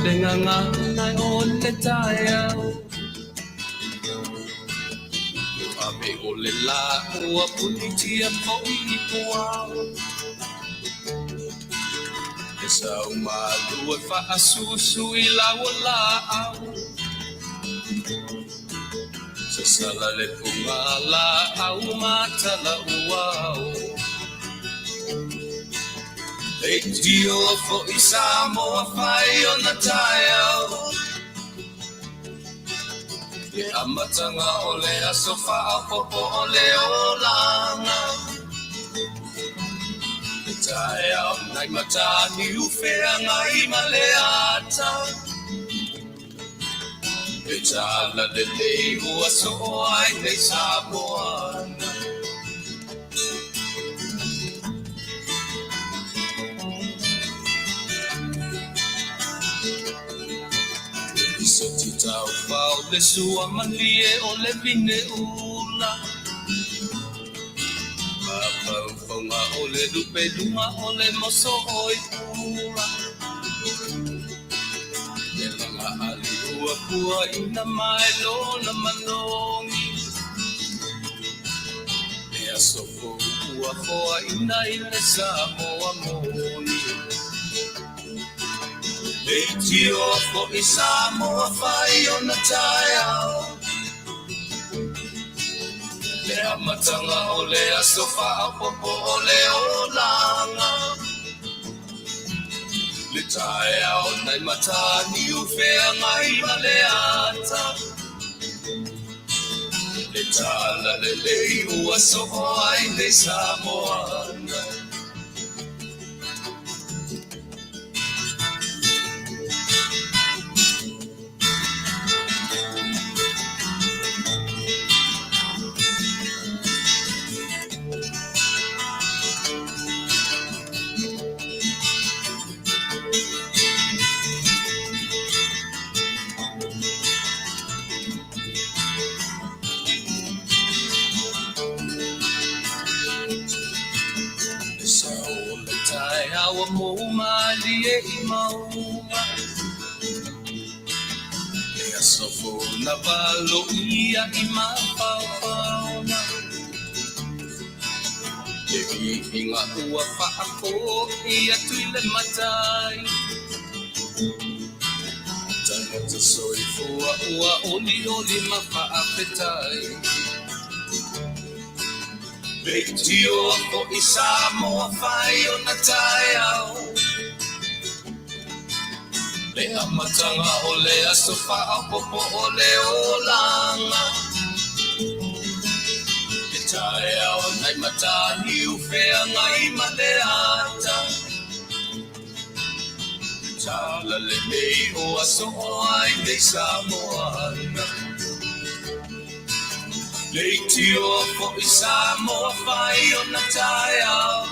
le gagana o le taeao. Ua ave o le lā ua punitia foi i puao. E sau malu e faasusu i lau laau. Sasala le puga laau ma tala uao. Leitioa foi Samoa fai ona taeao. Le amataga o le aso faaopoopo o le olaga. Le taeao nai Mataniu Feagai ma le ata. Le tala lelei ua soo ai nei Samoa. Le lisoti taufao le sua malie o le vine ula. Mafaufauga o le lupe luga o le moso oi pula. Le laga ali ua pua ina mai lona manogi. Le aso fou ua foaina i le Samoa moni. Leitioa foi Samoa fai ona taeao. Le amataga o le aso faaopoopo o le olaga. Le taeao nai Mataniu Feagai ma le ata. Le tala lelei ua soo ai nei Samoa. Le sao o le taeao ua mou malie i mauga. Le aso fou na valoia i mafaufauga. Le viiga ua faafoi atu i le Matai. Tagata soifua ua olioli ma faafetai. Leitioa foi Samoa fai ona taeao. Le amataga o le aso faaopoopo o le olaga. Le taeao nai Mataniu Feagai ma le ata. Le tala lelei ua soo ai nei Samoa. Leitioa foi Samoa fai ona taeao.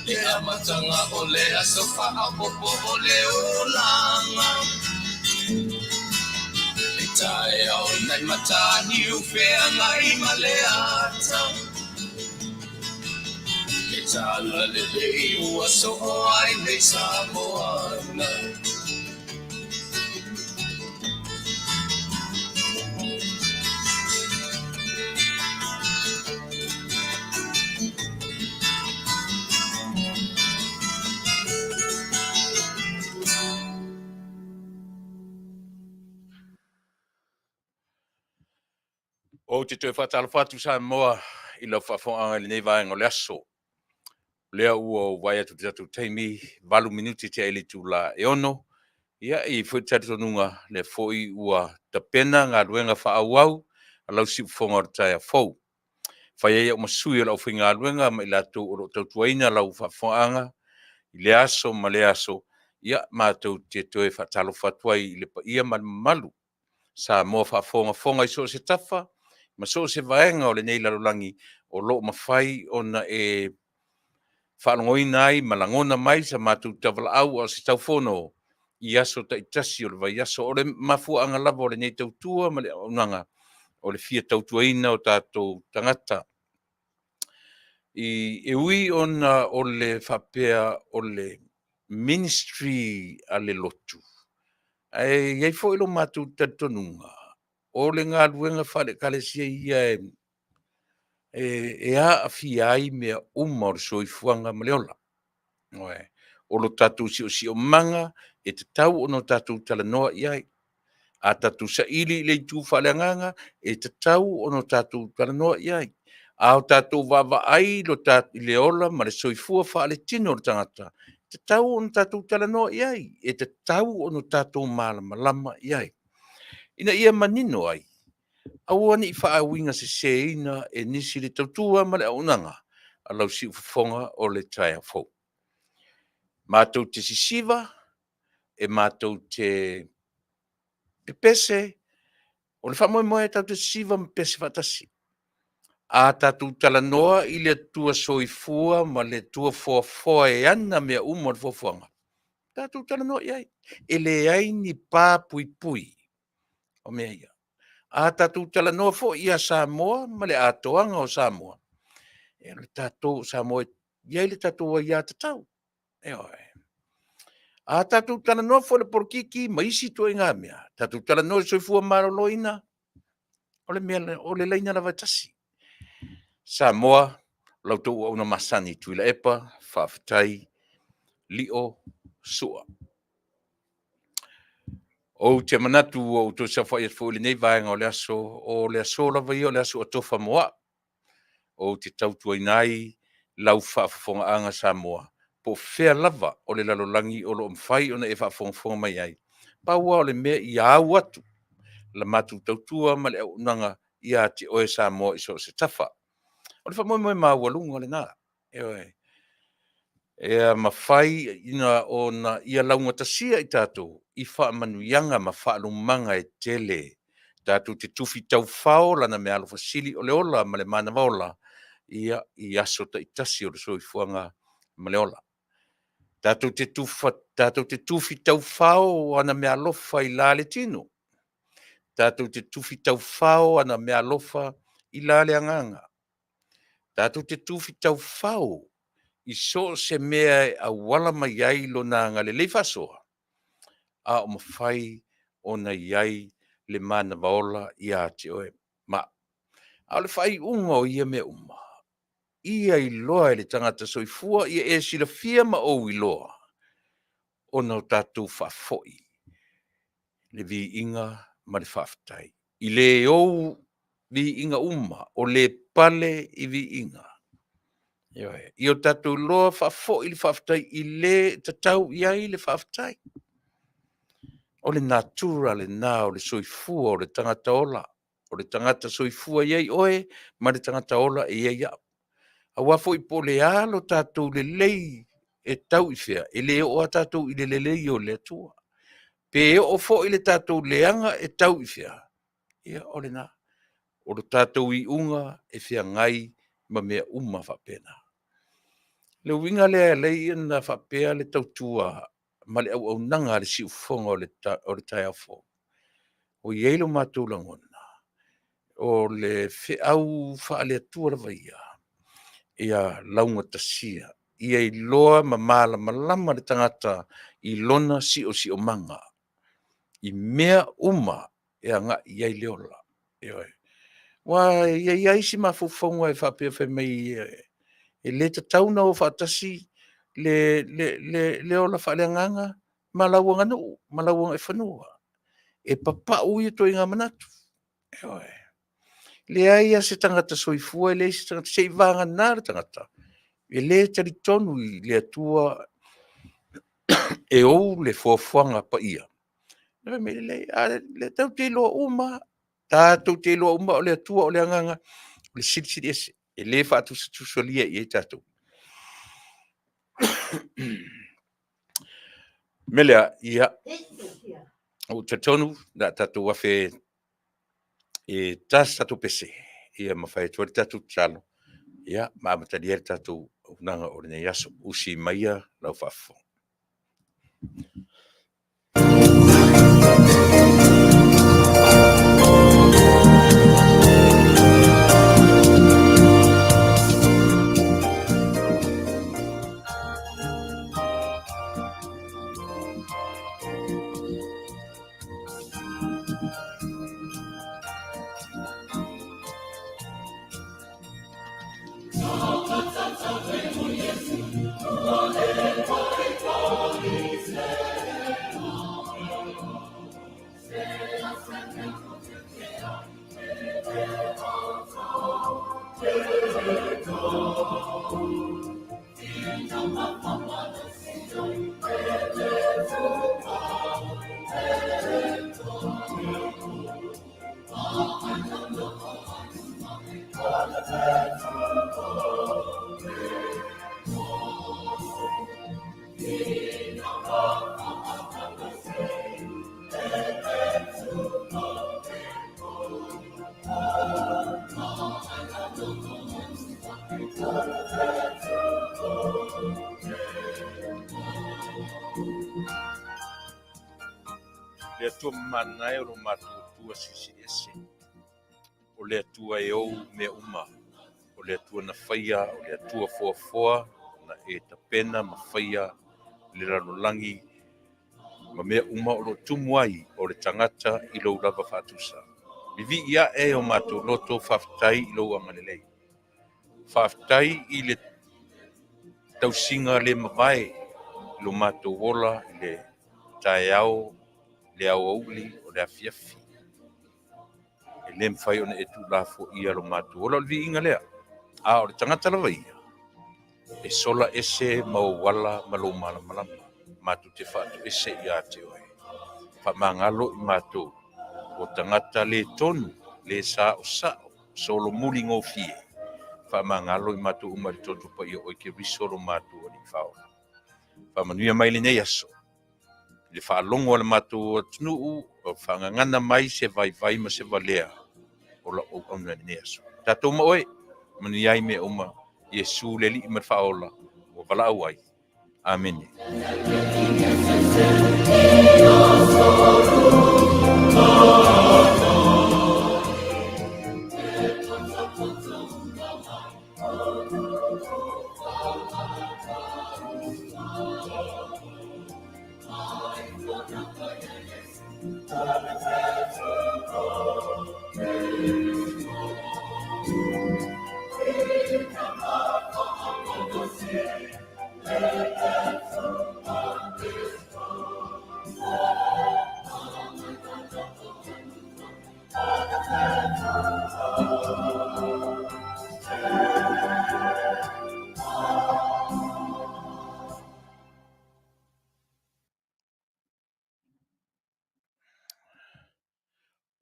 Le amataga o le aso faaopoopo o le olaga. Le taeao nai Mataniu Feagai ma le ata. Le tala lelei ua soo ai nei Samoa. Ou te toe faatalofa atu Samoa i lau faafofogaaga i lenei vaega o le aso. O lea ua ou vaai atu i le tatou taimi, 8 minute tea i le itula e 6. Ia, e i ai foi le talitonuga, lea foi ua tapena galuega faaauau a lau siufofoga o le taeao fou. E fai ai au ma sui o le aufaigaluega ma i latou o lo o tautuaina lau faafofogaaga i lea aso ma lea aso, ia matou te toe faatalofa atu ai i le paia ma le mamalu Samoa faafogafoga i so o se tafa ma so o se vaega o lenei lalolagi o lo o mafai ona e faalogoina ai ma lagona mai sa matou tavalaau a o se taufono i aso taitasi o le vaiaso. O le mafuaaga lava o lenei tautua ma le auaunaga o le fia tautuaina o tatou tagata. I, e ui ona o le faapea o le ministry a le lotu, ae i ai foi lo matou talitonuga, o le galuega faale-Ekalesia ia e aafia ai mea uma o le soifuaga ma le ola. Ioe. O lo tatou siosiomaga e tatau ona tatou talanoa i ai. A tatou saili i le itu faaleagaga, e tatau ona tatou talanoa i ai. A o tatou vaavaai i le ola ma le soifua faaletino o le tagata, e tatau ona tatou talanoa i ai, e tatau ona tatou malamalama i ai, ina ia manino ai, aua ne i faauigaseseina e nisi le tautua ma le auaunaga a lau siufofoga o le taeao fou. Matou te sisiva, e matou te pepese, o le faamoemoe tatou te sisiva ma pepese faatasi. A tatou talanoa i le Atua soifua ma le Atua foafoa e ana mea uma o le foafoaga, tatou talanoa i ai. E leai ni pa puipui o mea ia. A tatou talanoa foi ia Samoa ma le atoaga o Samoa, ia o tatou o Samoa e i ai le tatou aiatatau. Ioe. A tatou talanoa foi i le polokiki ma isi ituaiga mea, tatou talanoa i le soifua maloloina, o le mea, o le laina lava e tasi. Samoa, la outou auauna masani Tuilaepa, faafetai Lio Sua. Ou te manatu ua ou toe saofai atu foi i lenei vaega o le aso, o le aso lava ia o le aso atofa mo au, ou te tautuaina ai lau faafofogaaga Samoa, po o fea lava o le lalolagi o lo o mafai ona e faafogafoga mai ai. Pau lava o le mea ia au atu la matou tautua ma le auaunaga ia te oe Samoa i so o se tafa. O le faamoemoe maualuga lena, ioe, ia mafai ona ia laugatasia i tatou i faamanuiaga ma faalumaga e tele, tatou te tufi taufao Lana meaalofa sili o le ola ma le manava ola i aso taitasi o le soifuaga ma le ola. Tatou te tufi taufao ana meaalofa i la le tino, tatou te tufi taufao ana meaalofa i la le agaga, tatou te tufi taufao i so o se mea e auala mai ai Lona agalelei faasoa, a o mafai ona i ai le manava ola ia te oe ma au. A o le faaiuga o ia mea uma, ia iloa e le tagata soifua, ia e silafia ma ou iloa, ona o tatou faafoi le viiga ma le faafetai. I le ou viiga uma, o le pale i viiga. Ioe. Ia o tatou iloa faafoi le faafetai i le e tatau i ai le faafetai. O le natura lena o le soifua o le tagata ola, o le tagata soifua e i ai oe ma le tagata ola e i ai au. Aua foi po o le a lo tatou lelei e tau i fea, e le oo lava tatou i le lelei o le Atua. Pe oo foi le tatou leaga e tau i fea, ia o lena. O le tatou iuga e feagai ma mea uma faapena. O le uiga lea e ala ai ona faapea le tautua ma le auaunaga a le siufofoga o le taeao fou, ua i ai lo matou lagona, o le feau faale-Atua lava ia, ia laugatasia, ia iloa ma malamalama le tagata i lona siosiomaga i mea uma e agai i ai le ola. Ioe. Aua e i ai lava isi mafaufauga e faapea fai mai e le tatau ona o faatasi le ola faaleagaga ma lau aganuu ma lau agaifanua. E papau ia ituaiga manatu. Ioe. E leai lava se tagata soifua e leai se tagata seiavagana le tagata e le talitonu i le Atua e ou le foafoaga paia. Fai mai, e leai, a o lea tatou te iloa uma lava, tatou te iloa uma o le Atua o le agaga, o le Silisili Ese, e le faatusatusalia i ai tatou. O le mea lea, ia, ou te talitonu o le a tatou afe e ta se tatou pese ma fai atu ai le tatou tatalo ma amatalia ai le tatou auaunaga o lenei aso. Usi maia lau faafofoga. Le Atua mamana e o lo matou Atua Silisili Ese, o le Atua e ou mea uma, o le Atua na faia, o le Atua foafoa, na e tapena ma faia le lalolagi ma mea uma o lo o tumu ai o le tagata i lou lava faatusa. Vivii ae o matou loto, faafetai i lou agalelei. Faafetai i le tausiga le mavae i lo matou ola i le taeao, le aoauli, o le afiafi. E le mafai ona e tuulafoaia lo matou ola, o le viiga lea. A o le tagata lava ia, e sola ese ma ou ala ma lou malamalama, matou te faatoese ia te oe. Faamagalo i matou, o tagata le tonu, le saosao, solomuli gofie. Faamagalo i matou uma i le toto paia o oe Keriso lo matou Alii Faaola. Faamanuia mai lenei aso i le faalogo a le matou atunuu, o faagagana mai se vaivai ma se valea o lau auauna i lenei aso. Tatou ma oe, manuia ai mea uma, Iesu le Alii ma le Faaola, ua valaau ai. Amene.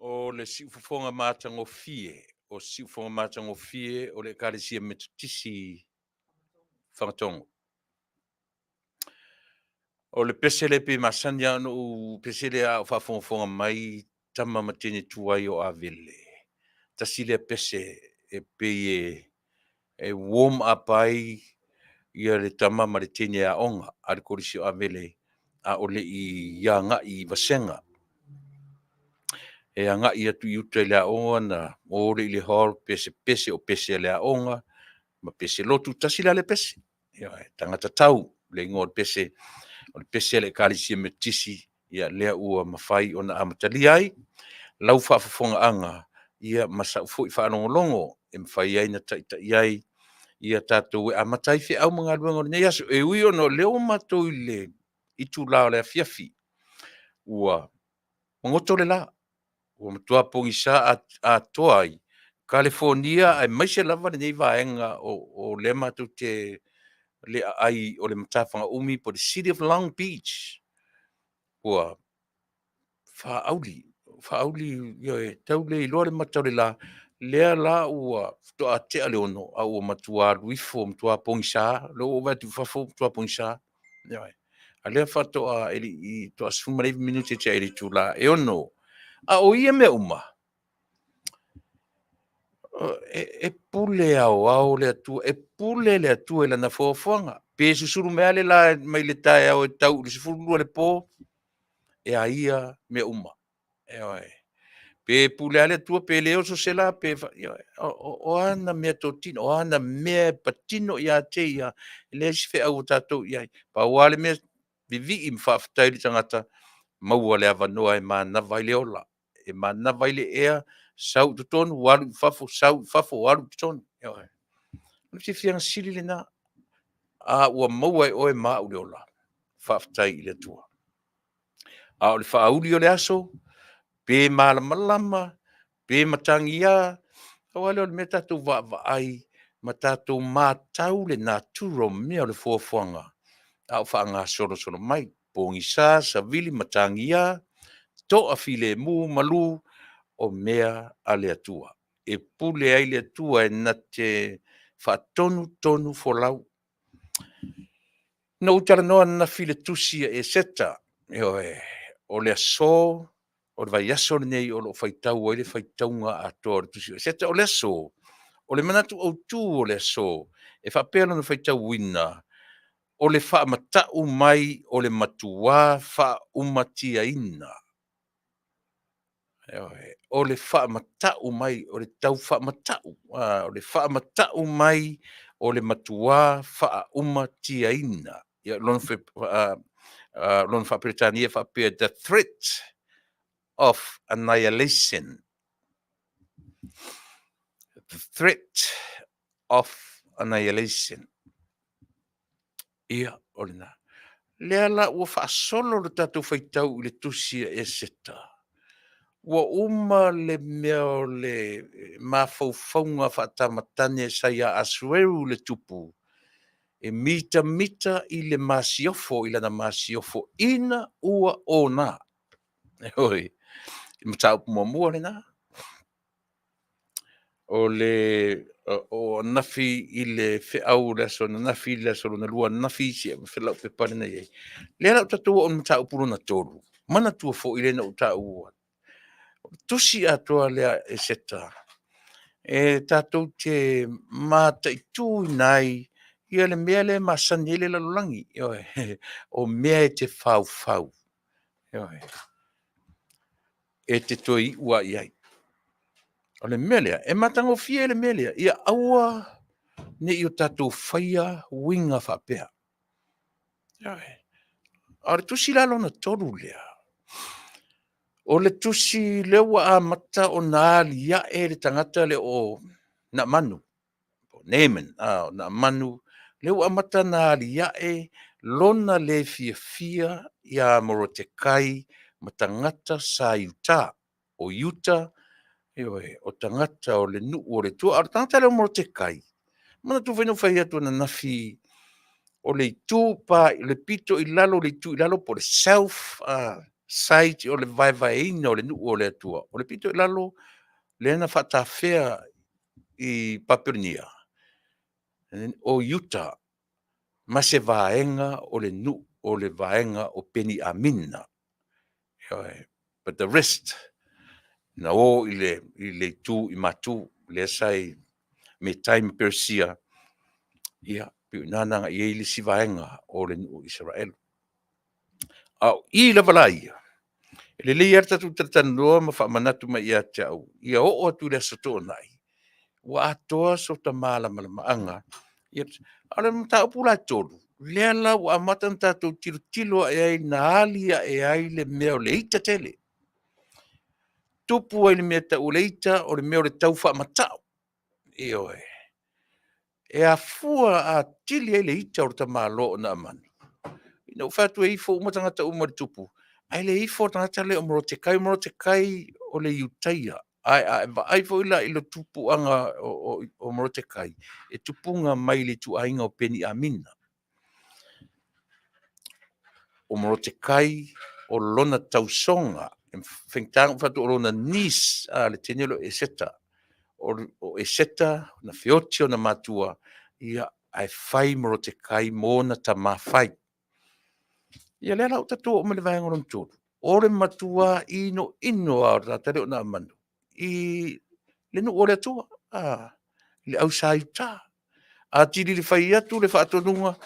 O le siufofoga matagofie, o siufofoga matagofie o le Ekalesia Metotisi Fagatogo. O le pese lea pei e masani lava ona ou pese lea a o faafogafoga mai tama ma teine tuai o Avele. Tasi lea pese e pei e warm up ai ia le tama ma le teine aoga a le Kolisi o Avele a o le i agai i vasega. E agai atu i uta i le aoga ona o lea i le hall, pesepese o pese a le aoga ma pese lotu, tasi la lea pese. Ioe, tagata tau le igoa o le pese, o le pese a le Ekalesia Metotisi, ia lea ua mafai ona amatalia ai lau faafofogaaga ia ma sau foi faalogologo e mafai ai ona taitai ai ia tatou e amata ai feau ma galuega o lenei aso. E ui ona o lea ua matou i le itula o le afiafi, ua magoto le la, ua matua pogisa atoa ai Kalifonia aemaise lava lenei vaega o lea matou te le aai o le matafaga umi po o le City of Long Beach, ua faauli, faauli, ioe, tau le iloa le mata o le la, lea la ua faatoa tea le 6 a ua matua alu ifo, ua matua pogisa. O lea ua ou vaai atu i fafo ua matua pogisa. Ioe. A o lea faatoa e le i, faatoa 19 minute tea i le itula e 6. A o ia mea uma, e pule aoao le Atua, e pule le Atua i lana foafoaga. Pe susulu mai lava le la mai le taeao e tau i le 12 i le po, e a ia mea uma. Ioe. Pe pule lava le Atua pe le oso se la, pe fa... ioe, o ana meatotino, o ana mea e patino ia te ia, e leai se feau o tatou i ai. Pau lava le mea, vivii ma faafetai le tagata, maua le avanoa e manava ai le ola, e manava ai le ea, sau i totonu alu i fafo, sau i fafo alu i totonu. Ioe. O le fiafiaga sili lena, a ua maua e oe ma au le ola, faafetai i le Atua. A o le faauli o le aso, pe malamalama, pe matagiā, pau lava lea o le mea tatou vaavaai ma tatou matau le natura o mea o le foafoaga a o faagasolosolo mai. Pogisa, savili, matagiā, toafilemu malu, o mea a le Atua. E pule ai le Atua e na te faatonutonufolau. Na ou talanoa ananafi i le tusi a Eseta, ioe, o le aso, o le vaiaso lenei o lo o faitau ai le faitauga atoa o le tusi o Eseta. O le aso, o le manatu autu o le aso, e faapea lona faitauina, o le faamatau mai o le matua faaumatiaina. Ioe, o le faamata'u mai, o le tau faamata'u, o le faamata'u mai o le matuā faaumatiaina. Ia, lona lona faa-Peretania faapea, the threat of annihilation. The threat of annihilation. Ia, o lena. Lea la ua faasolo le tatou faitau i le tusi a Eseta. Ua uma le mea o le mafaufauga faatamatane sa ia Asueru le tupu, e mitamita i le masiofo, i lana masiofo ina ua ona. Oi, mataupu muamua lena. O le o anafi i le feau o le aso ananafi i le aso lona lua ananafi, se lau pepa lena e i ai. Lea la ua tatou oo i le mataupu lona tolu, manatua foi lea na ou taua, o le tusi atoa lea a Eseta, e tatou te mataituina ai ia le mea lea e masani ai le lalolagi, ioe, o mea e te faufau, ioe, e te toe iu lava i ai. O le mea lea, e matagofie le mea lea, ia aua ne i o tatou faia uiga faapea. Ioe. A o le tusi la lona tolu lea, o le tusi lea ua amata ona aliae le tagata lea o Naamanu, po o Naaman, o Naamanu, lea ua amata ona aliae lona le fiafia ia Morotekai ma tagata sa Iuta. O Iuta, ioe, o tagata o le nuu o le Atua. A o le tagata lea o Morotekai, manatua foi na ou fai atu ananafi, o le itupa, le pito i lalo o le itu i lalo po o le south side o le vaevaeina o le nuu o le Atua, o le pito i lalo lea na faatafea i Papelonia, o Iuta ma se vaega o le nuu o le vaega o Peniamina. Ioe. But the rest, na o i le itu i Matu, lea sa i Metai ma Peresia, ia, pei o i ina na agai ai le isi vaega o le nuu o Isaraelu. A o i lava la ia, e lelei lava le tatou talatalanoa ma faamanatu mai ia te au, ia oo atu i le Aso Toonai, ua atoa sota malamalamaaga. A o le mataupu la e 3, lea la ua amata ona tatou tilotilo ae ai na aliae ai le mea o le ita tele. Tupu ai le mea e tau o le ita, o le mea o le tau faamata'u. Ioe. E afua atili ai le ita o le tamaloa o Naamanu, ina ua fai atu e ifo uma tagata uma i le tupu, ae le ifo le tagata lea o Morotekai. O Morotekai o le Iutaia, ae a e vaai foi la i le tupuaga o Morotekai, e tupuga mai i le ituaiga o Peniamina. O Morotekai o lona tausoga, e faigata ona ou fai atu o lona niece, le teine lea o Eseta. O Eseta na feoti ona matua, ia, ae fai Morotekai ma ona tama fai. Ia lea la ua tatou oo mai i le vaega lona tolu, o le matua inoino lava o le tagata lea o Naamanu i le nuu o le Atua, i le au sa Iuta. Atili i le fai atu le faatonuga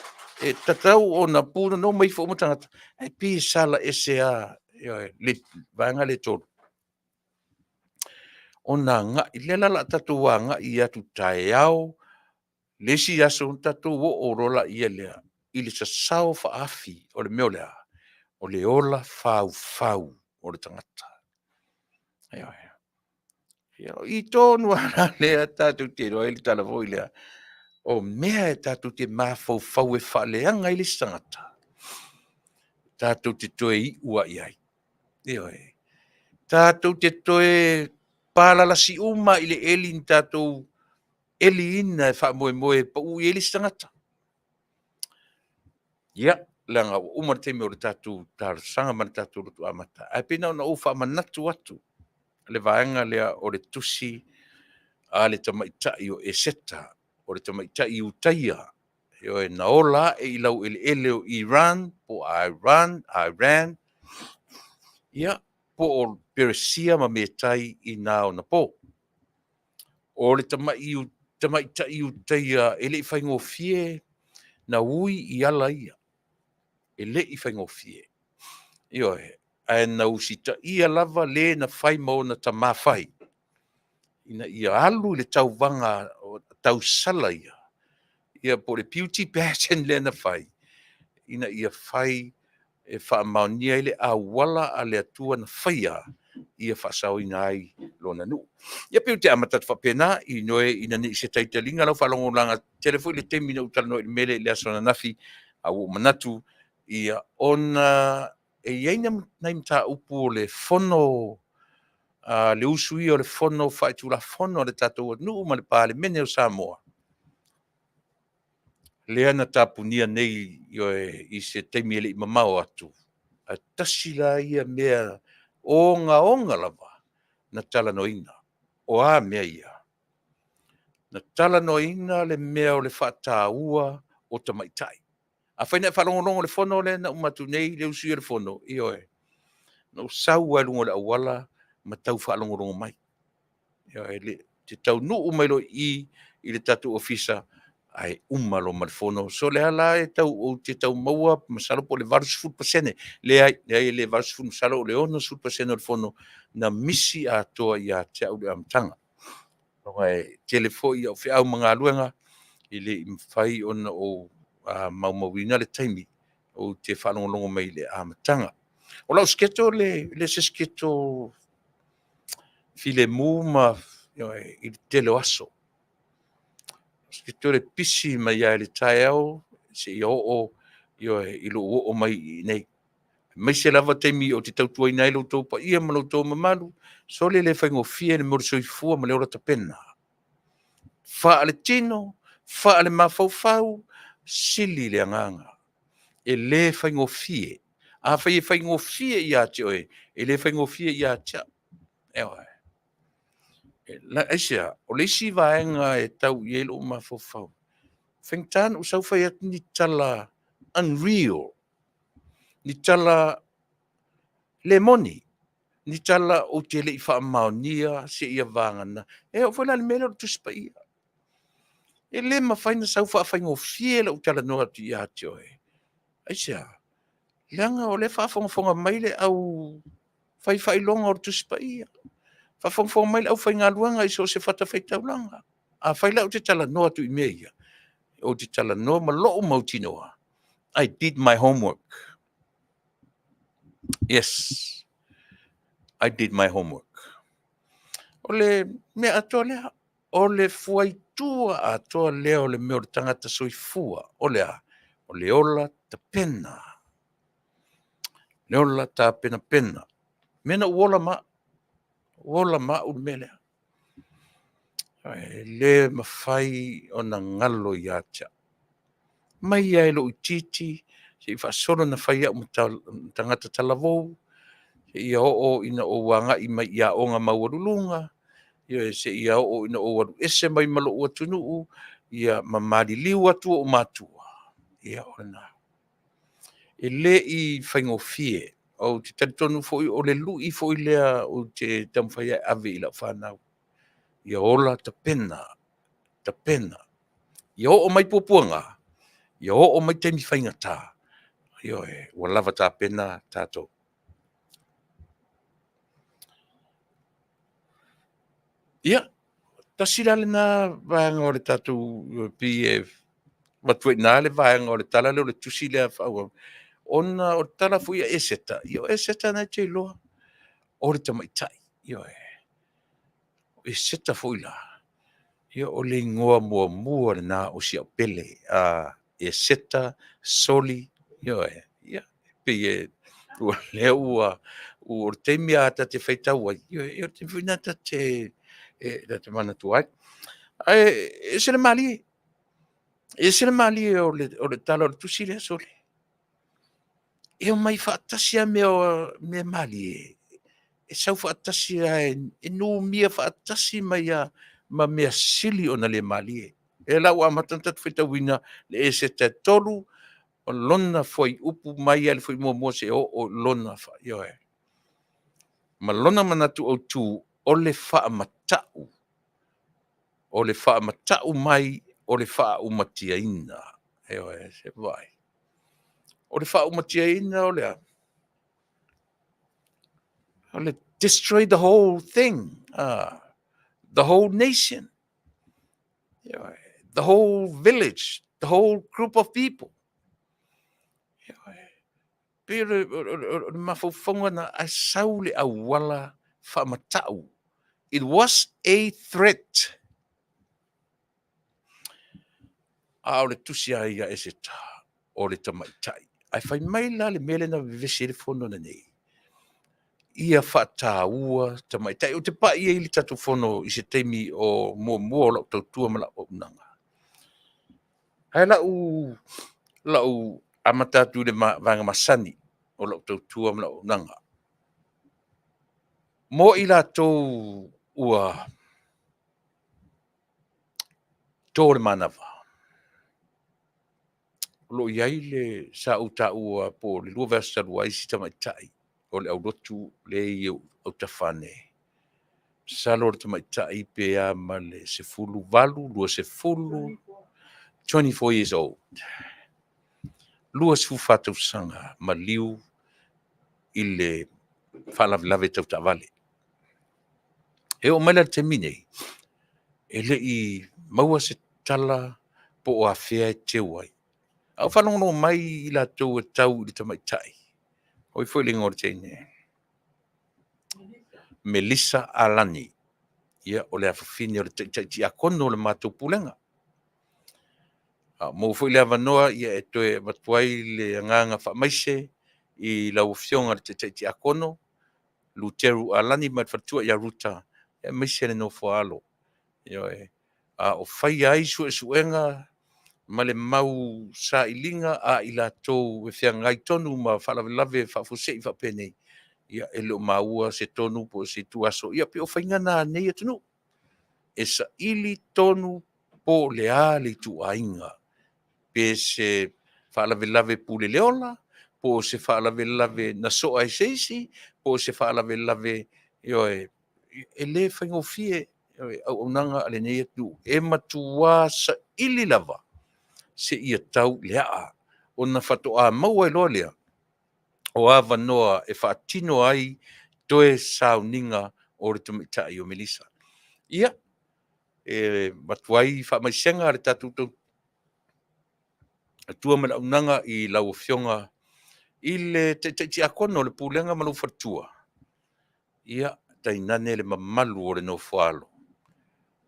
e tatau ona punono ma ifo uma tagata, ae pei e sala ese lava, ioe, le vaega lea e 3. Ona agai, lea la o le a tatou agai atu taeao le isi aso ona tatou oo loa lea i le sasao faaafi o le mea o le a? O le ola faufau o le tagata. Ioe. O i tonu lava la lea tatou te iloa ai le tala foi lea, o mea e tatou te mafaufau e faaleaga ai le isi tagata, tatou te toe iu lava i ai. Ioe. Tatou te toe palalasi uma lava i le eli na tatou eliina e faamoemoe e pau i ai le isi tagata. Ia, leaga ua uma le taimi o le tatou talosaga ma le tatou lotu amata, ae pei na ona ou faamanatu atu le vaega lea o le tusi a le tamaitai o Eseta, o le tamaitai Iutaia, ioe, na ola ae i laueleele o Iran po o Iran, Iran, ia, po o Peresia ma Metai i na ona po. O le tamaitai Iutaia e le i faigofie na ui i ala ia, e le i faigofie. Ioe. Ae na usitaia lava le na fai ma ona tamā fai, ina ia alu i le tauvaga tausala ia, ia po o le beauty pageant lea na fai, ina ia fai e faamaonia ai le auala a le Atua na faia ia faasaoina ai Lona nuu. Ia pei ou te amata atu faapena, ioe, ina ne i se taitaliga lau faalogo leaga e tele foi le taimi na ou talanoa ai i le mea lea i le aso ananafi, a ua ou manatu, ia, ona e i ai nai mataupu o le Fono a le usuia o le Fono Faitulafono a le tatou atunuu ma le Palemene o Samoa, lea na tapunia nei, ioe, i se taimi e le i mamao atu, ae tasi la ia mea ogaoga lava na talanoaina. O a mea ia? Na talanoaina le mea o le faataua o tamaitai. Afai na e faalogologo i le fono lea na uma atu nei le usuia o le fono, ioe, na ou sau lava i luga o le auala ma tau faalogologo mai. Ioe, ou te taunuu mai loa i i i le tatou Ofisa, ae uma loa ma le fono. Sole a la ou te tau maua masalo po o le 80%. Leai, leai e le 80 masalo o le 60% o le fono na misi atoa ia te au le amataga. Aua e tele foi au feau ma galuega e le i mafai ona ou maumauina le taimi ou te faalogologo mai i le amataga. O lau schedule e le o se schedule filemu ma, ioe, i le tele o aso. E pisi mai lava i le taeao seia oo, ioe, i lou oo mai i inei. Aemaise lava taimi ou te tautuaina ai lo outou paia ma lo outou mamalu, sole, e le faigofie le mea o le soifua ma le ola tapena. Faaletino, faalemafaufau, sili le agaga. E le faigofie. Afai e faigofie ia te oe, e le faigofie ia te au. Ioe. Aisea? O le isi vaega e tau i ai lou mafaufau, e faigata ona ou sau fai atu ni tala unreal, ni tala le moni, ni tala ou te le i faamaonia seia vagana. E oo foi la i le mea lea o le Tusi Paia. E le mafai ona sau faafaigofie lou talanoa atu ia te oe. Aisea? Leaga o lea e faafogafoga mai le au fai faailoga o le Tusi Paia, faafogafoga mai le aufaigaluega i so o se fatafaitaulaga. Afai la ou te talanoa atu i mea ia, ou te talanoa ma lou mautinoa, I did my homework. Yes, I did my homework. O le mea atoa lea, o le fuaitua atoa lea o le mea o le tagata soifua, o le a? O le ola tapena. Le ola tapenapena. Mea na ou ola ma au, ua ola ma au le mea lea. E le mafai ona galo ia te au. Mai lava i lou itiiti seia faasolo ina fai au ma tagata talavou, seia oo ina ou agai mai i aoga maualuluga, seia oo ina ou alu ese mai ma lou atunuu, ia ma maliliu atu ou matua, ia o lena. E le i faigofie, ou te talitonu foi o le lui foi lea ou te taumafai e ave i lau fanau, ia ola tapena, tapena. Ia oo mai puapuaga, ia oo mai taimi faigata, ioe, ua lava tapena tatou. Ia, tasi la lena vaega o le tatou pei e avatu ai i ina le vaega o le tala lea o le tusi lea faaauau, ona o le tala foi a Eseta, ia o Eseta na e te iloa, o le tamaitai, ioe. O Eseta foi la, ia o le igoa muamua lena o si au pele, Eseta Soli, ioe, ia, pei e, o lea ua, o le taimi lava ta te faitau ai, ioe, o le taimi foi lena ta te manatua ai. Ae ese le malie, ese le malie o le tala o le tusi lea, sole. E omai faatasi lava mea malie, e sau faatasi lava, e numia faatasi mai lava ma mea sili ona le malie. O lea la ua amata ona tatou faitauina le Eseta e 3 ma lona fuaiupu mai lava i le fuaiupu muamua seia oo i lona, ioe, ma lona manatu autu, o le faamatau, o le faamatau mai o le faaumatiaina. Ioe, se i vaai. O le faaumatiaina o le a? O le destroy the whole thing, the whole nation, the whole village, the whole group of people. Pei o le mafaufauga na ae sau le auala faamatau. It was a threat. A o le tusi a ia Eseta, o le tamaitai. Ae fai mai la le mea lea na vevesi ai le fono lenei, ia faataua tamaitai. Ou te pai ai i le tatou fono i se taimi o muamua o lau tautua ma lau auaunaga. Ae lau amata atu i le vaega masani o lau tautua ma lau auaunaga. Mo i latou ua to le manava, o lo o i ai le sa ou taua po o le 2 vaiaso talu ai si tamaitai o le aulotu lea e i ou autafa ane. Masalo o le tamaitai pe a ma le 18, 20, 24 years old. 24 tausaga maliu i le faalavelave tau taavale. E oo mai la i le taimi nei, e le i maua se tala po o afea e teu ai. A ou faalogologo mai i latou e tau i le tamaitai, o ai foi le igoa o le teine? Melissa Alani. Ia, o le afafine o le taitai tiakono o le matou pulega. A o maua foi le avanoa ia e toe avatu ai le agaga faamaise i lau Afioga i le taitai tiakono, Luteru Alani ma le faletua ia Ruta, aemaise le nofo a alo. Ioe. A o faia ai suesuega ma le mau sailiga a i latou e feagai tonu ma faalavelave faafuasei faapenei, ia e le o maua se tonu po o se ituaso, ia pei o faiga na a lenei atunuu. E saili tonu po o le a le ituaiga, pe se faalavelave pule le ola, po o se faalavelave na soa e se isi, po o se faalavelave, ioe, e le faigofie auaunaga a lenei atunuu, e matua saili lava seia tau i le aa, ona faatoa maua ai loa lea o avanoa e faatino ai toe sauniga o le tamaitai o Melissa. Ia, e avatu ai faamaisega a le tatou tautua ma le auaunaga i lau Afioga i le Taitai Tiakono o le Pulega ma lou faletua, ia, tainane le mamalu o le nofo a alo.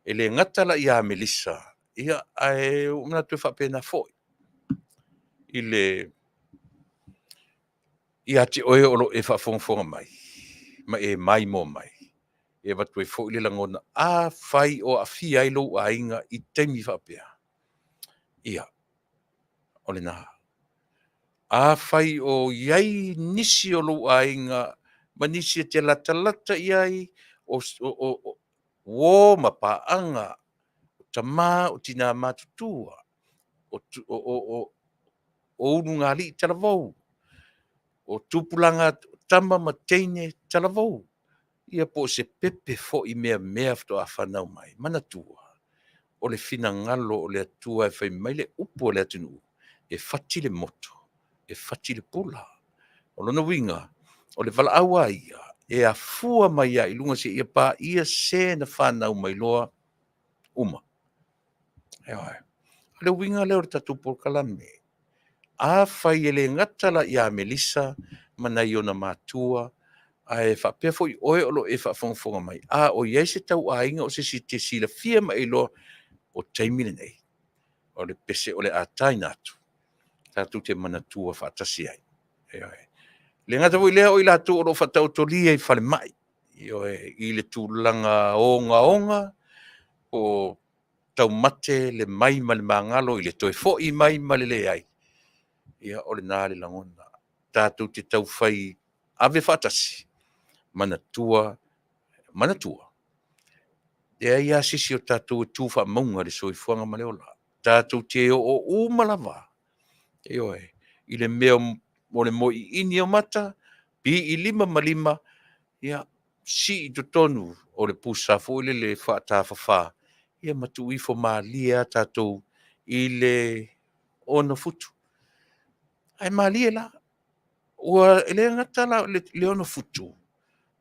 E le gata la ia Melissa, ia, ae ua ou manatu e faapena foi i le ia te oe o lo o e faafogafoga mai ma e maimoa mai, e avatu ai foi le lagona, afai o aafia ai lou aiga i taimi faapea, ia, o lena. Afai o i ai nisi o lou aiga ma nisi e te latalata i ai, o uo ma paaga, o tama o tina matutua, o ulugalii talavou, o tupulaga tama ma teine talavou, ia po o se pepe foi meamea faatoa fanau mai, manatua, o le finagalo o le Atua e fai mai le upu a le atunuu, e fati le moto, e fati le pula. O lona uiga, o le valaau lava ia, e afua mai lava i luga seia paia se na fanau mai loa uma. Ioe. O le uiga lea o le tatou polokalame. Afai e le gata la ia Melissa ma nai ona matua, ae faapea foi oe o lo o e faafogafoga mai, a o i ai se tauaiga o se isi e te silafia ma e iloa, o taimi lenei, o le pese o le a taina atu, tatou te manatua faatasi ai. Ioe. E le gata foi i lea o i latou o lo o faataotolia i falemai, ioe, i le tulaga ogaoga, po o taumate le mai ma le magalo i le toe foi mai ma le leai, ia o lena le lagona. Tatou te taufai ave faatasi, manatua, manatua, e leai lava se isi o tatou e tu faamauga i le soifuaga ma le ola. Tatou te oo uma lava, ioe, i le mea o le moe iini o mata, pii lima ma lima, ia, sii i totonu o le pusa foi lele faatafafa, ia ma tuu ifo malie lava tatou i le 6 futu. Ae malie la, ua e le gata la i le 6 futu,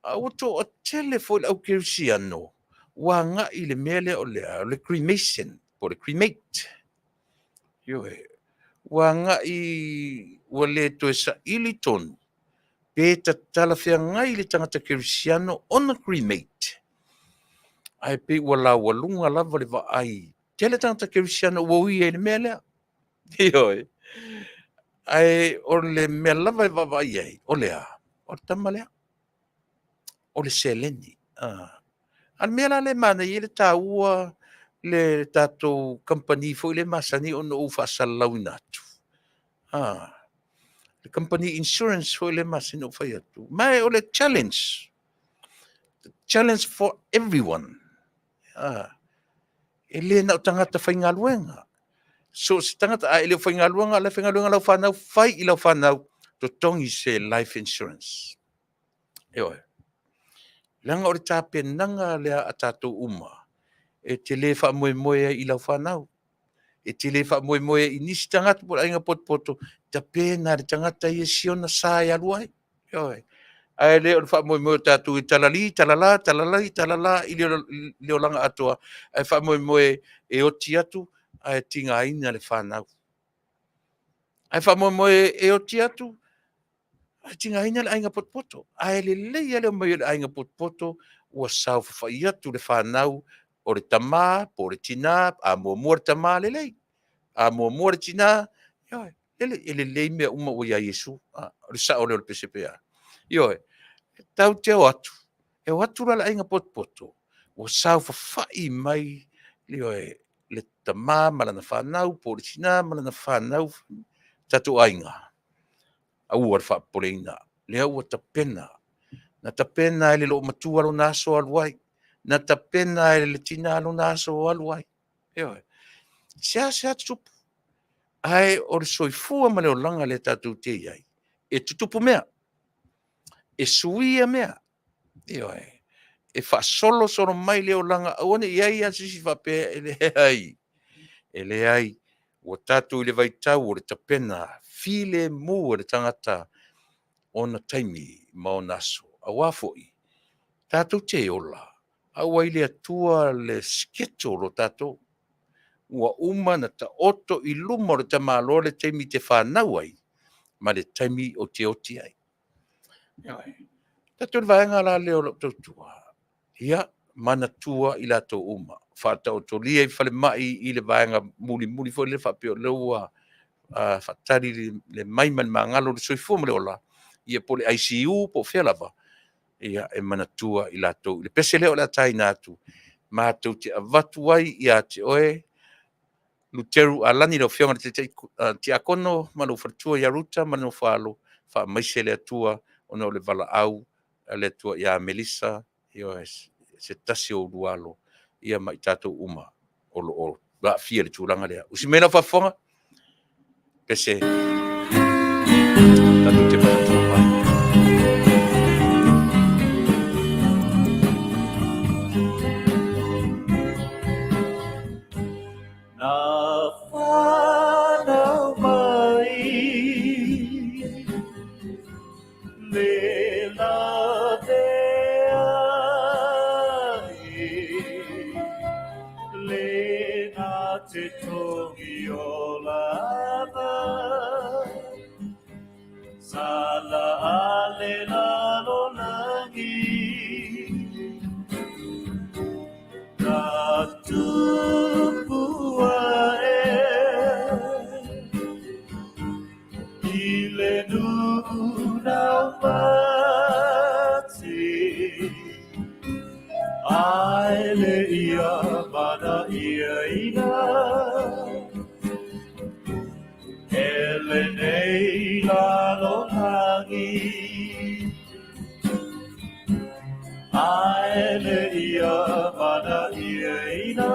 A ua toatele foi le au kerisiano ua agai i le mea lea o le a? O le cremation po o le cremate. Ioe. Ua agai ua le toe saili tonu pe talafeagai le tagata kerisiano ona cremate, ae pei ua laualuga lava le vaai. Tele tagata kerisiano ua uia i le mea lea. Ioe. Ae o le mea lava e vaavaai i ai, o le a? O le tama lea, o le seleni. A o le mea la lea e manaia ai le taua le tatou kamupani foi lea e masani ona ou faasalalauina atu, le kamupani insurance foi lea e masani ona ou fai atu, ma o le challenge, challenge for everyone. E le na o tagata faigaluega. So o se tagata, a e le o faigaluega, o la e faigaluega lau fanau, fai i lau fanau, totogi se life insurance. Ioe. Leaga o le tapenaga lea a tatou uma, e te le faamoemoe ai i lau fanau, e te le faamoemoe ai i nisi tagata po o le aiga potopoto, tapena e le tagata ia si ona sa e alu ai. Ioe. Ae le o le faamoemoe o tatou e talali, talala, talalai, talala i le olaga atoa, ae faamoemoe e oti atu ae tigaina le fanau. Ae faamoemoe e oti atu ae tigaina le aiga potopoto. Ae lelei lava le omai o le aiga potopoto ua saofafai atu le fanau, o le tama po o le tina, a muamua le tama, lelei, a muamua le tina, ioe, lelei, e lelei mea uma ua ia Iesu. O le sao lea o le pese pe a? Ioe, tatou te o atu, e o atu la le aiga potopoto ua saofafai mai, ioe, le tama ma lana fanau po o le tina ma lana fanau, tatou aiga, aua le faapopoleina, lea ua tapena. Na tapena e le loomatua lona aso e alu ai, na tapena e le tina lona aso e alu ai. Ioe. Seasea tutupu, ae o le soifua ma le olaga lea tatou te i ai, e tutupu mea, e suia mea, ioe, e faasolosolo mai le olaga, aua ne i i ai lava se isi faapea e leai, e leai. Ua tatou i le vaitau o le tapena filemu e le tagata ona taimi ma ona aso. Aua foi tatou te ola, a ua i le Atua le schedule o tatou. Ua uma ona taoto i luma o le tamaloa le taimi e te fanau ai ma le taimi ou te oti ai. Ioe. Tatou i le vaega la lea o lau tautua, ia manatua i latou uma, faataotolia i falemai i le vaega mulimuli foi lea faapea o lea ua faatali le mai ma le magalo i le soifua ma le ola, ia po o le ICU po o fea lava, ia e manatua i latou. Le pese lea o le a taina atu, matou te avatu ai ia te oe Luteru Alani, lau Afioga i le Tamaitai Tiakono ma lou faletua ia Ruta ma le nofo a alo, faamaise le Atua ona o le valaau a le Atua ia Melissa, ioe, se tasi o ulu alo, ia ma i tatou uma o lo o aafia i le tulaga lea. Usi mai lau faafofoga, pese tatou te manatua mai. Na whanau mai le lavea e le na te tongi o lava sa la ale lalo langi ka tupu ae i le nuu raumati ai le ia mana ia ina e lenei lalolagi ai le ia mana ia ina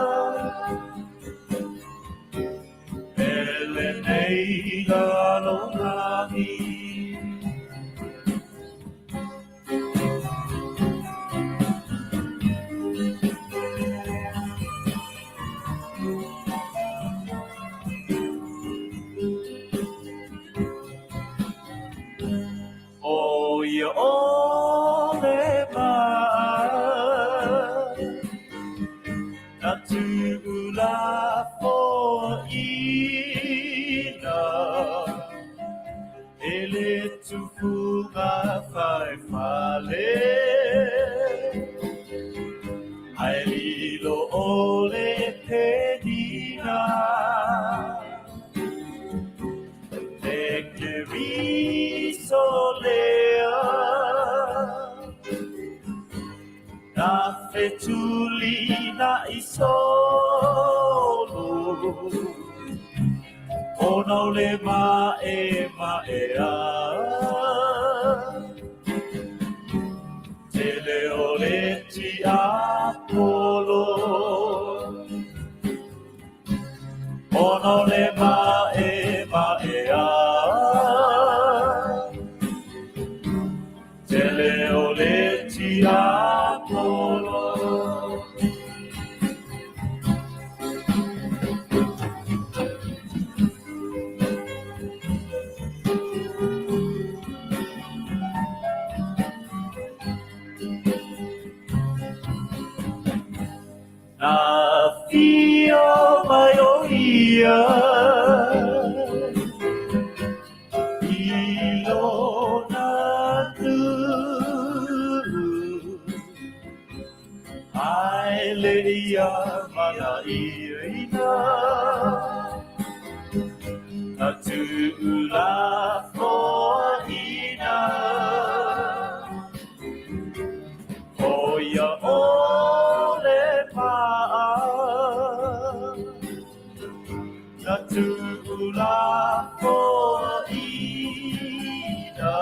e lenei lalolagi. O ia ole Na fetulina'i solo ona o le ma'ema'ea. Tele o le tiapolo ona o le ma'ema'ea. Tele o le tiapolo. Na afio mai ʻo ia i lona nuʻu, ae le i ia manaioina na tuulafoaina. ʻO ia ʻo le paʻa na tuulafoaina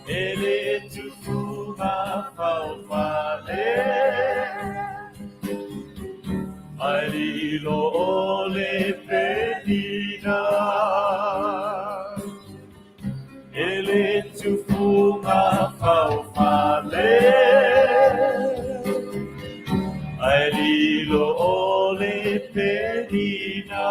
e le tufuga faofale ae lilo ʻo le penina e le tufuga faofale ae lilo ʻo le penina.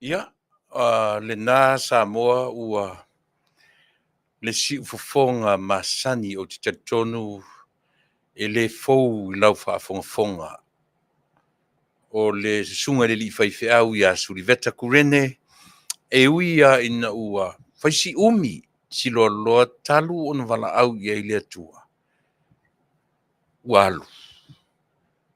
Ia, lena Samoa ua le siufofoga masani ou te talitonu e le fou i lau faafogafoga. O le susuga i le alii faifeau ia Suliveta Kurene, e ui lava ina ua fai si umi si loaloa talu ona valaau i ai le Atua, ua alu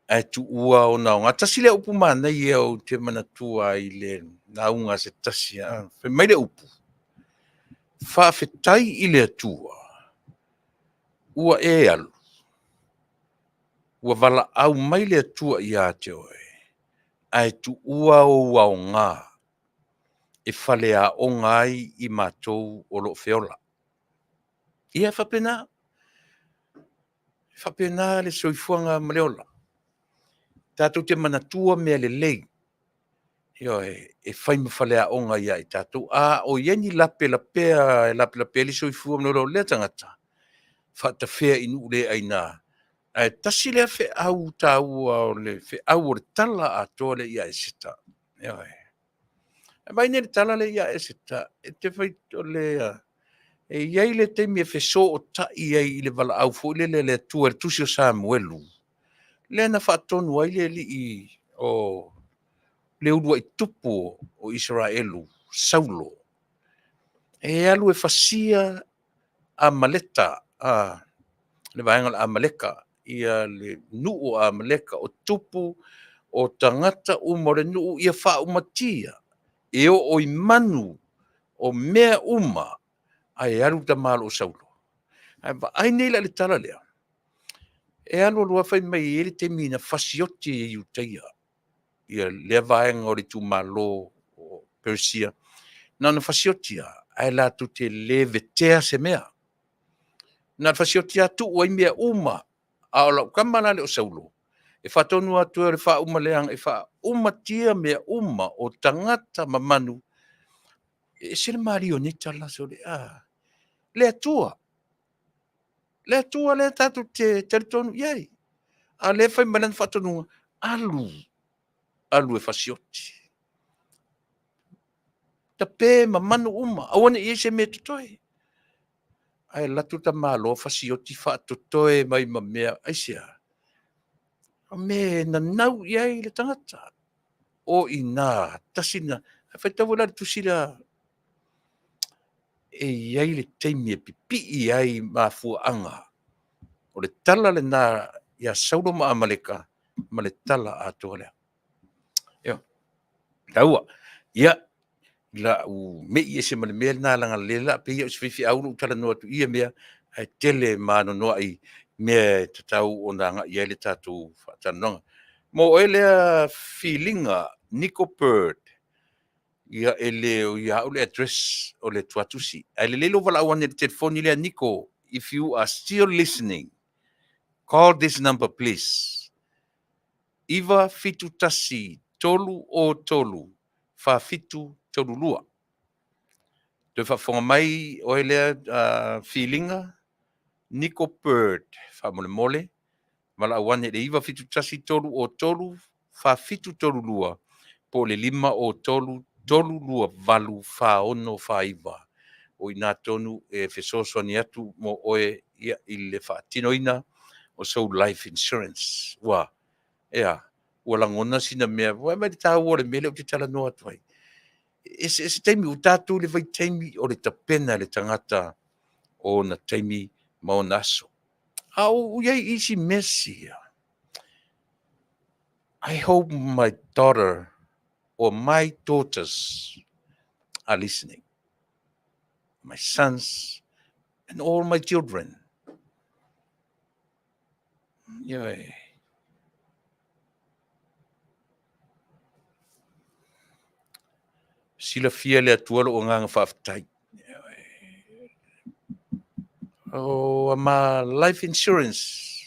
ae tuua ona aoga. Tasi lea upu manaia ou te manatua ai le lauga a se tasi, fai mai le upu, faafetai i le Atua ua e alu, ua valaau mai le Atua ia te oe, ae tuua ou aoga e faleaoga ai i matou o lo o feola. Ia e faapena. E faapena le soifuaga ma le ola. Tatou te manatua mea lelei, ioe, e fai ma faleaoga ia i tatou. A o i ai ni lapelapea e lapelapea ai le soifua ma le ola o lea tagata, faatafea i nuu le aina. Ae tasi lea feau taua o le feau o le tala atoa lea ia Eseta. Ioe. Ae vaai nei i le tala lea ia Eseta, e te fai, o le, e i ai le taimi e fesootai ai i le valaau foi lele a le Atua i le tusi o Samuelu, lea na faatonu ai le alii o le uluai tupu o Isaraelu, Saulo, e alu e fasia Amaleta, le vaega o le Amaleka, ia le nuu o Amaleka, o tupu o tagata uma o le nuu ia faaumatia e oo i manu o mea uma, ae alu le tamaloa Saulo. Ae vaai nei la i le tala lea, e alu alu lava fai mai e i ai le taimi na fasioti ai e Iutaia ia lea vaega o le itumalo o Peresia, na ona fasioti lava, ae latou te le vetea se mea. Na o le fasioti lava tuu ai mea uma, a o lau tama la lea o Saulo, e faatonu atu e o le faauma leaga e faaumatia mea uma o tagata ma manu. E ese le malie o nei tala, sole, a! Le Atua, le Atua lea tatou te talitonu i ai, a o lea e fai mai lana faatonuga, alu, alu e fasioti. Tape ma manu uma, aua ne i i ai se mea e totoe. Ae alu atu le tamaloa fasioti faatotoe mai ma mea. Aisea? O mea e nanau i ai le tagata. O i inā, tasi lena, a faitau foi la i le tusi lea, e i ai le taimi e pipii ai mafuaaga. O le tala lena ia Saulo ma Amaleka ma le tala atoa lea. Ioe, taua. Ia, lau mei ese ma le mea lena leaga o lea o le a pei o se faifeau lou talanoa atu i ia mea, ae tele ma anoanoai mea e tatau ona agai i ai le tatou faatalanoaga. Mo oe lea filiga Nico Bird, ia e le o ia au le address o le tuatusi, ae lelei lou valaau ane i le telefoni lea Nico, if you are still listening, call this number please, 971 303 4732. Toe faafofoga mai oe lea filiga, Nico Bird, faamolemole, valaau ane i le 971 303 4732 po o le 503 328 4649. O i ina tonu e fesoasoani atu mo oe i le faatinoina o sou life insurance. Ua, e a? Ua lagona sina mea, vaai mai le taua o le mea lea ou te talanoa atu ai. E eseese taimi, ua tatou i le vaitaimi o le tapena e le tagata o ona taimi ma ona aso. A o i ai i isi mea sia, I hope my daughter or my daughters are listening. My sons and all my children. Ioe. Silafia e le Atua lou agaga faafetai. O ma life insurance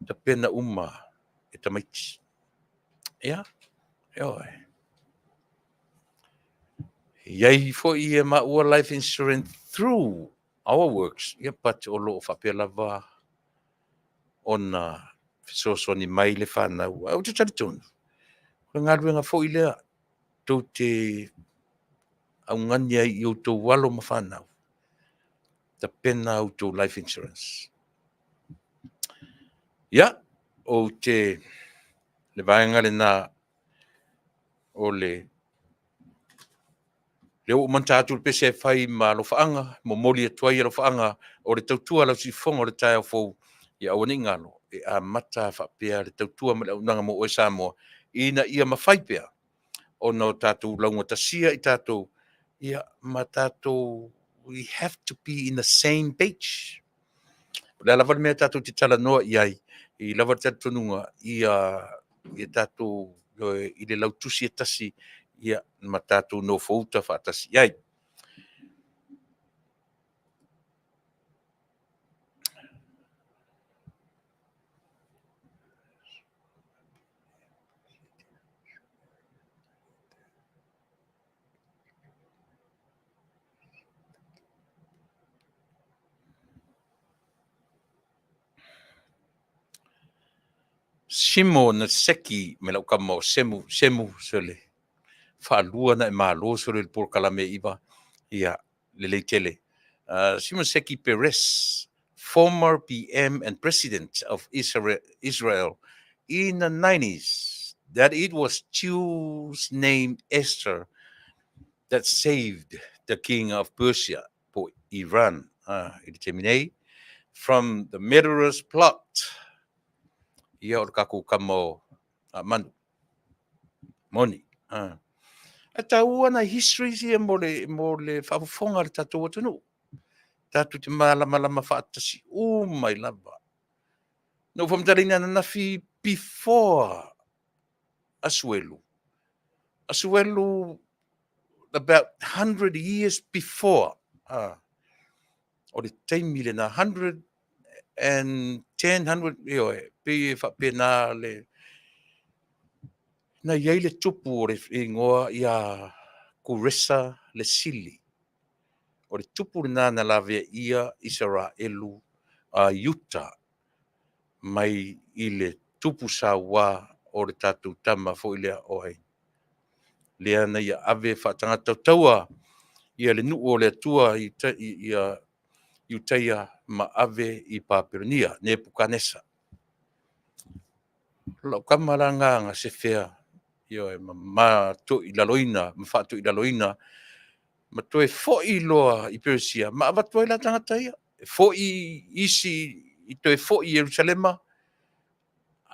tapena uma e tamaiti. Ia, ioe. E i ai foi e maua life insurance through our works, ia, but o lo o faapea lava ona fesoasoani mai le fanau. Ae ou te talitonu, o le galuega foi lea tou te augani ai i outou alo ma fanau, tapena a outou life insurance. Ia, ou te le vaega lena o le lea ua ou manata atu le pese e fai ma alofaaga, momoli atu ai alofaaga o le tautua a lau siufofoga o le taeao fou, ia aua ne i galo, e amata faapea le tautua ma le auaunaga mo oe Samoa, ina ia mafai pea ona o tatou laugatasia i tatou, ia, ma tatou, we have to be in the same page. O le a lava le mea tatou te talanoa i ai, i lava le talitonuga ia tatou i le lautusi e tasi, ia, ma tatou nofouta faatasi i ai. Simo na seki me lau kama o Semu, Semu, sole, faalua ona e malo sole i le polokalame e 9, ia, lelei tele. Shimon Seki Peres, former PM and President of Israel, Israel in the 90s, that it was Jews named Esther that saved the king of Persia, po Iran, i le taimi nei, from the murderous plot. Ia o le kakou kama o Manu. Moni. E taua nai histories ia mo le, mo le faafofoga a le tatou atunuu. Tatou te malamalama faatasi uma ai lava. Na ou faamatalaina ananafi before Asuelu. Asuelu about 100 years before. O le taimi lena, 110, 100, ioe, pei e faapena le, na i ai le tupu o le ingoa ia Kuresa le Sili. O le tupu lena na lavea ia Isaraelu a Iuta mai i le tupu sauā o le tatou tama foi lea o ai. Lea na ia ave faatagata tautaua ia le nuu o le Atua i ia Iutaia ma ave i Papelonia, Nepukanesa. O lau kama la na sefea. Ioe, ma matoilaloina ma faatoilaloina ma toe foi loa i Peresia ma avatu ai la tagata ia. E foi isi i toe foi i Ierusalema,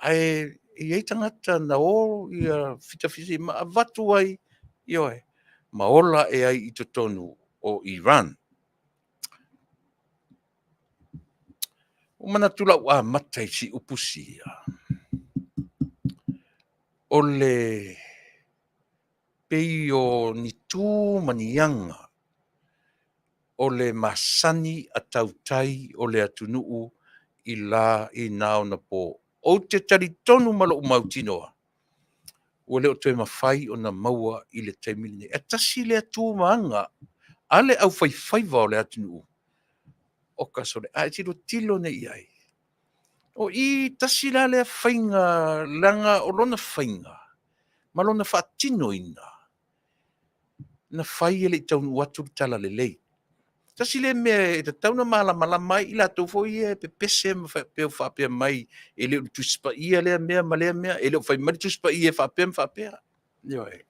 ae e i ai tagata na o ia fitafita ma avatu ai, ioe, ma ola ae ai i totonu o Iran. Ua manatu o le a ou amata i si upu sia, o le pei o ni tu ma ni aga o le masani a tautai o le atunuu i la i na ona po. Ou te talitonu ma lou mautinoa, ua le o toe mafai ona maua i le taimi lenei. E tasi lea tu ma aga a le aufaifaiva o le atunuu, oka sole, a e tilotilo nei i ai, o i tasi la lea faiga leaga o lona faiga ma lona faatinoina, na fai e le i taunuu atu le talalelei. Tasi lea mea e tatau ona malamalama ai i latou foi ia e pepese ma faapea mai e le o le Tusi Paia lea mea ma lea mea, e le o fai mai le Tusi Paia e faapea ma faapea. Ioe.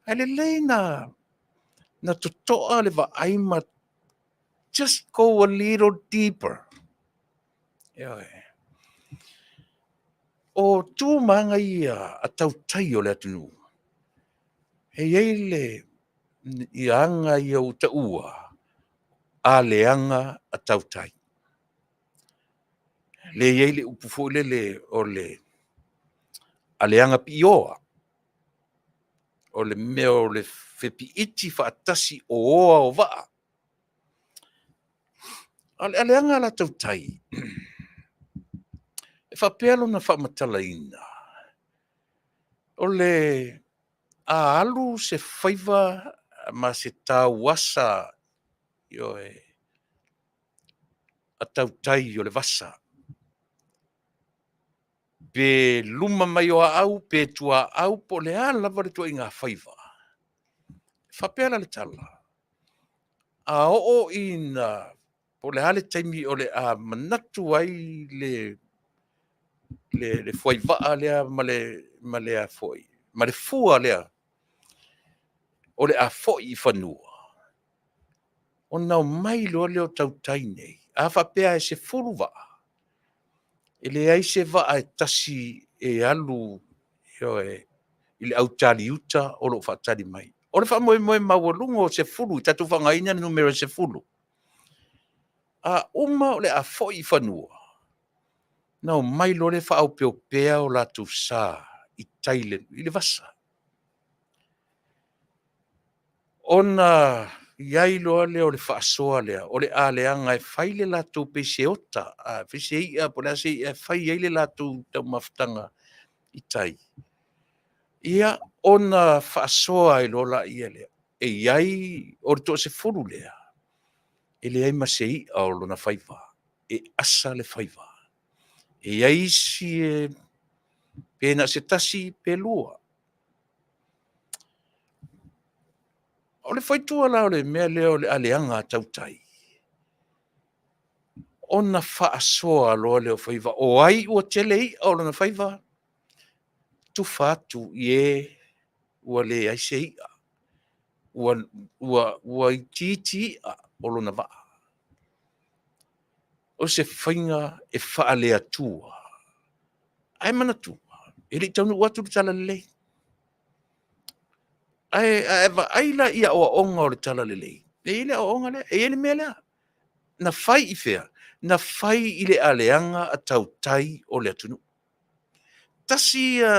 Ae lelei na totoa le vaai ma just go a little deeper. Ioe. O tu ma aga ia a tautai o le atunuu, e i ai le ia aga ia ua taua, a leaga a tautai. Lea e i ai le upu foi lele o le aleaga piioa, o le mea o le fepiiti faatasi o oa o vaa. A o le aleaga la tautai, e faapea lona faamatalaina, o le a alu se faiva ma se tauasa, ioe, a tautai o le vasa, pe luma mai o aau pe tuaau po o le a lava le ituaiga faiva. E faapea la le tala, a oo ina po o le a le taimi o le a manatu ai le fuaivaa lea ma le a foi ma le fua lea o le a foi i fanua, ona omai loa lea o tautai nei. A faapea e 10 vaa, e leai se vaa e tasi e alu, ioe, i le autaliuta o lo o faatali mai. O le faamoemoe maualuga o 10, tatou faaaogaina le numera e 10. A uma o le a foi i fanua, ona omai loa lea faaopeopea o latou sa i tai i le vasa. Ona i ai loa lea o le faasoa lea, o le a leaga e fai le latou pei se ota, pei se i'a po o le a se i'a e fai ai le latou taumafataga i tai, ia, ona faasoa ai loa laia lea. E i ai, o le toasefulu lea, e leai ma se i'a o lona faiva, e asa le faiva. E i ai isi pe na o se tasi pe lua. O le faitua la o le mea lea o le aleaga a tautai, ona faasoa loa lea o faiva. O ai ua tele i'a o lona faiva, tufa atu i e ua leai se i'a, ua itiiti i'a o lona vaa. O se faiga e faale-Atua. Ae manatua, e le i taunuu atu le Talalelei. Ae a e vaai la i aoaoga o le Talalelei, e i ai le aoaoga lea, e i ai le mea lea. Na fai i fea? Na fai i le aleaga a tautai o le atunuu. Tasi ia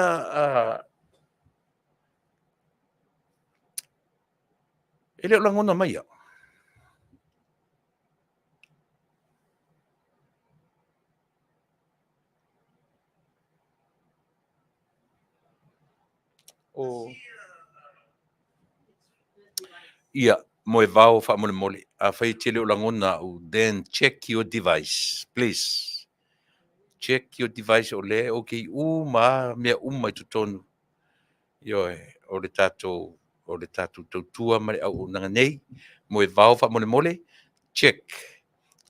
e le o lagona mai au. Ia, moevao faamolemole, afai e te le o lagona au, then check your device, please. Check your device, o lea e okay uma lava mea uma i totonu. Ioe, o le tatou o le tatou tautua ma le auaunaga nei. Moevao faamolemole, check,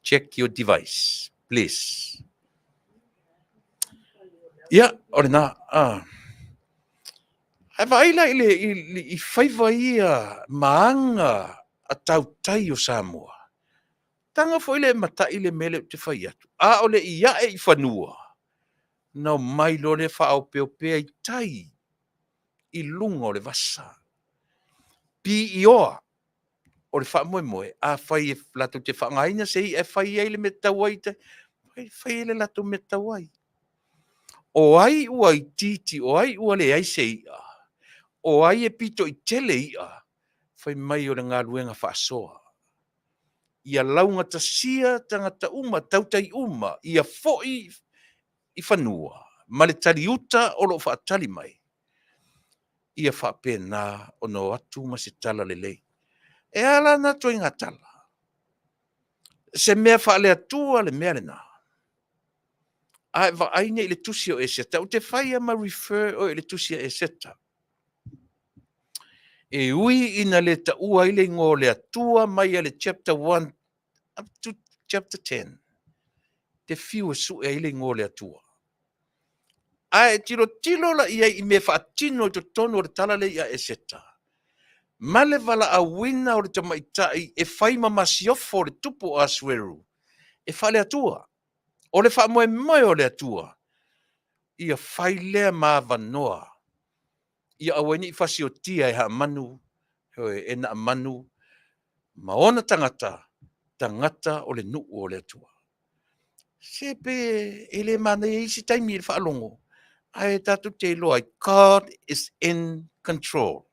check your device, please. Ia, o lena. Ae vaai la i le, i, i faiva ia ma aga a tautai o Samoa, taga foi lea e matai le mea lea ou te fai atu, a o le i ae i fanua, na omai loa lea faaopeopea i tai i luga o le vasa. Piioa o le faamoemoe, afai e latou te faaaogaina se i'a e fai ai le mea e tatau ai, fai ai le latou mea e tatau ai. O ai ua itiiti, o ai ua leai se i'a, o ai e pito i tele i'a, fai mai o le galuega faasoa. Ia laugatasia tagata uma, tautai uma, ia foi i fanua ma le taliuta o lo o faatali mai, ia faapena ona o atu ma se tala lelei. E a la na ituaiga tala? Se mea faale-Atua le mea lena. A e vaai nei i le tusi o Eseta, ou te fai lava ma refer oe i le tusi a Eseta. E ui ina le taua ai le igoa o le Atua mai le chapter 1 up to chapter 10, te fiu e sue ai le igoa o le Atua. Ae tilotilo la i ai i mea faatino i totonu o le tala lea ia Eseta, ma le valaauina o le tamaitai e fai ma masiofo le tupu o Asueru, e faale-Atua. O le faamoemoe o le Atua, ia fai lea ma avanoa, ia aua ai ne i fasiotia e Hamanu, e Naamanu ma ona tagata, tagata o le nuu o le Atua. Se pe e le manaia isi taimi i le faalogo, ae tatou te iloa ai, God is in control.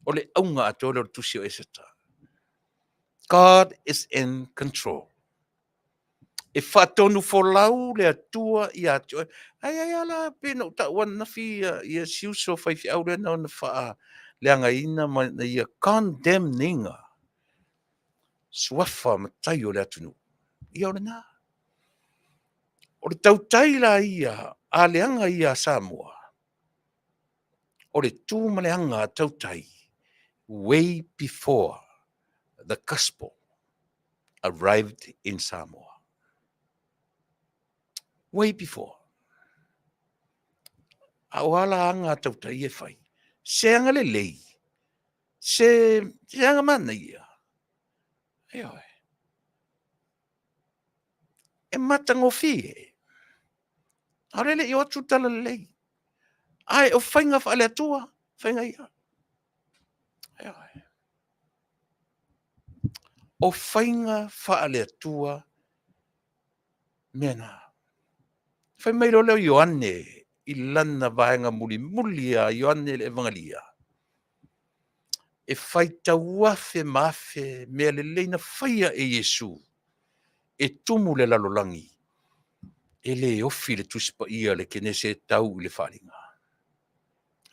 O le auga atoa lea o le tusi o Eseta. God is in control. E faatonufolau le Atua ia te oe. Ai ai ala pei na ou taua ananafi ia si uso faifeau lea na ona faaleagaina ma ia condemn ina suafa matai o le atunuu. Ia o lena. O le tautai la ia a leaga ia a Samoa, o le tu ma le aga a tautai, way before the gospel arrived in Samoa. Way before. A o ala aga a tautai e fai, se aga lelei, se aga manaia. Ioe. E matagofie. A o lea e le i oo atu le talalelei. Ae o faiga faale-Atua, faiga ia. Ioe. O faiga faale-Atua mea na. Fai mai loa lea o Ioane i lana vaega mulimuli a Ioane le Evangelia, e faitau afe ma afe mea lelei na faia e Iesu e tumu le lalolagi, e le ofi le Tusi Paia a le Kenese e tau i le faaaliga.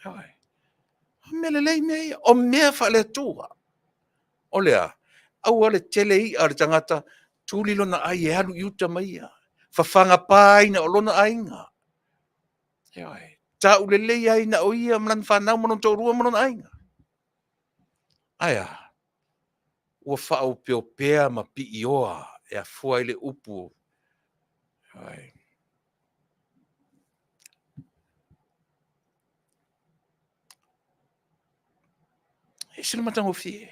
Ioe. O mea lelei mea ia, o mea faale-Atua. O le a? Aua le tele i'a a le tagata, tuli lona ai e alu i uta ma ia. Fafaga pa ai na o lona aiga. Ioe. Taulelei ai na o ia ma lana fanau ma lona toalua ma lona aiga. Ae a? Ua faaopeopea ma piioa e afua ai le upu. Ioe. E ese le matagofie.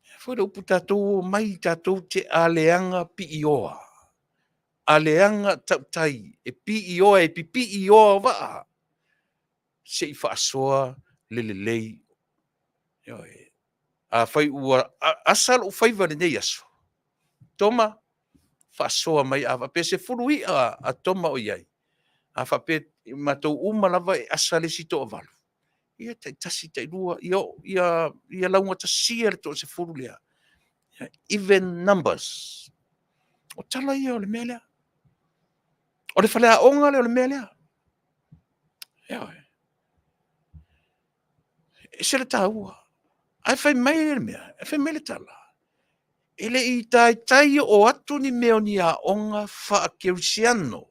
E foi le upu tatou omai tatou te aleaga piioa, aleaga tautai, e piioa, e pipiioa o vaa, se i faasoa le lelei. Ioe. Afai ua asa lou faiva i lenei aso, Toma, faasoa mai, a faapea e 10 i'a a Toma o i ai, a faapea matou uma lava e asa le isi toavalu, ia taitasi, tailua, ia laugatasia le toasefulu lea. Even numbers. O tala ia o le mea lea. O le faleaoga lea o le mea lea. Ioe. E ese le taua. Ae fai mai le mea, fai mai le tala, e le i taitai oo atu ni mea o ni aoga faakerisiano,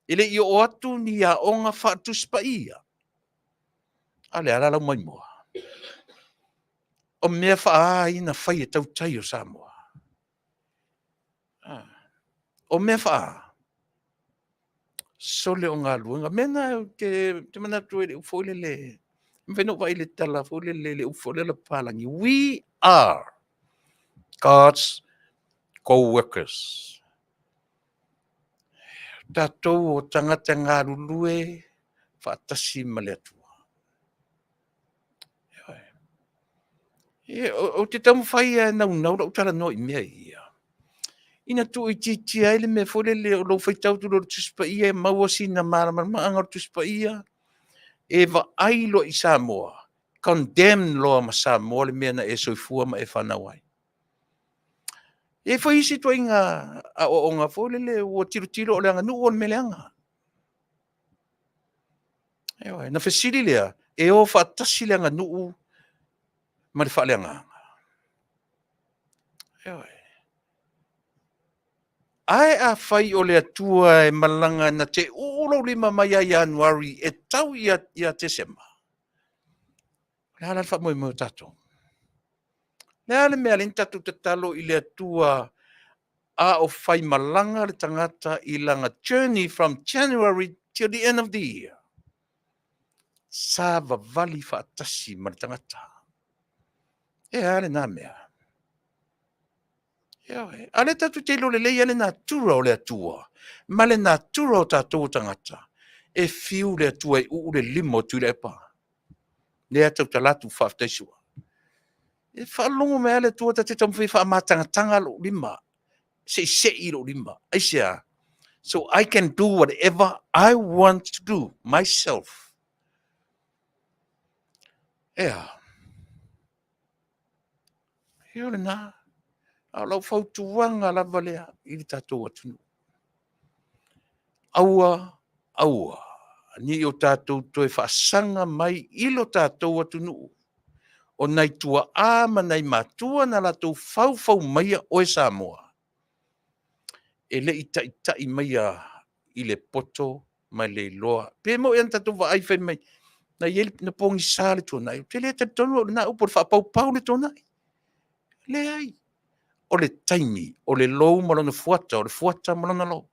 e le i oo atu ni aoga faatusi paia. A o le a la lau maimoa? O mea faa ia na fai e tautai o Samoa? O mea faa? Sole o galuega. Mea na ou te, te manatu ai i le upu foi lele, e mafai ona ou vaai i le tala foi lele, le upu foi lele a papalagi, we are God's co-workers. O tatou o tagata e galulue faatasi ma le Atua. Ou te taumafai lava e naunau lau talanoa i mea ia, ina tuuitiitia ai le mea foi lele o lou faitau atu loa i le Tusi Paia e maua sina malamalamaaga o le Tusi Paia, e vaai loa i Samoa, condemn loa ma Samoa le mea na e soifua ma e fanau ai. E i ai foi isi ituaiga aoaoga foi lele ua tilotilo o le aganuu o le mea leaga. Ioe, na fesili lea, e o faatasi le aganuu ma le faaleagaga? Ioe. Ae afai o le Atua e malaga na te uu lou lima mai ia Ianuari e tau ia Tesema, o le a la le faamoemoe o tatou? O le a le mea e ala ai ona tatou tatalo i le Atua a o faimalaga le tagata i lana journey from January till the end of the year? Savavali faatasi ma le tagata. E a lena mea? Ioe. A lea tatou te iloa lelei lava le natura o le Atua ma le natura o tatou o tagata, e fiu le Atua e uu le lima o Tuilaepa. Lea e tautala atu faafetai Su'a. E faalogo mai lava le Atua ta te taumafai e faamatagataga lou lima, seisei lou lima. Aisea? So I can do whatever I want to do myself. Ea. Ia o lena. A o lau fautuaga lava lea i le tatou atunuu. Aua, aua, ne i o tatou toe faasaga mai i lo tatou atunuu o nai tuaa ma nai matua na latou faufau maia oe Samoa, e le i taitai maia i le poto ma le iloa. Pe moni a na tatou vaai fai mai, na i ai na pogisa le tuanai. Ou te le talitonu au i lena upu o le faapaupau le tuanai. Leai. O le taimi, o le lou ma lona fuata, o le fuata ma lona lou.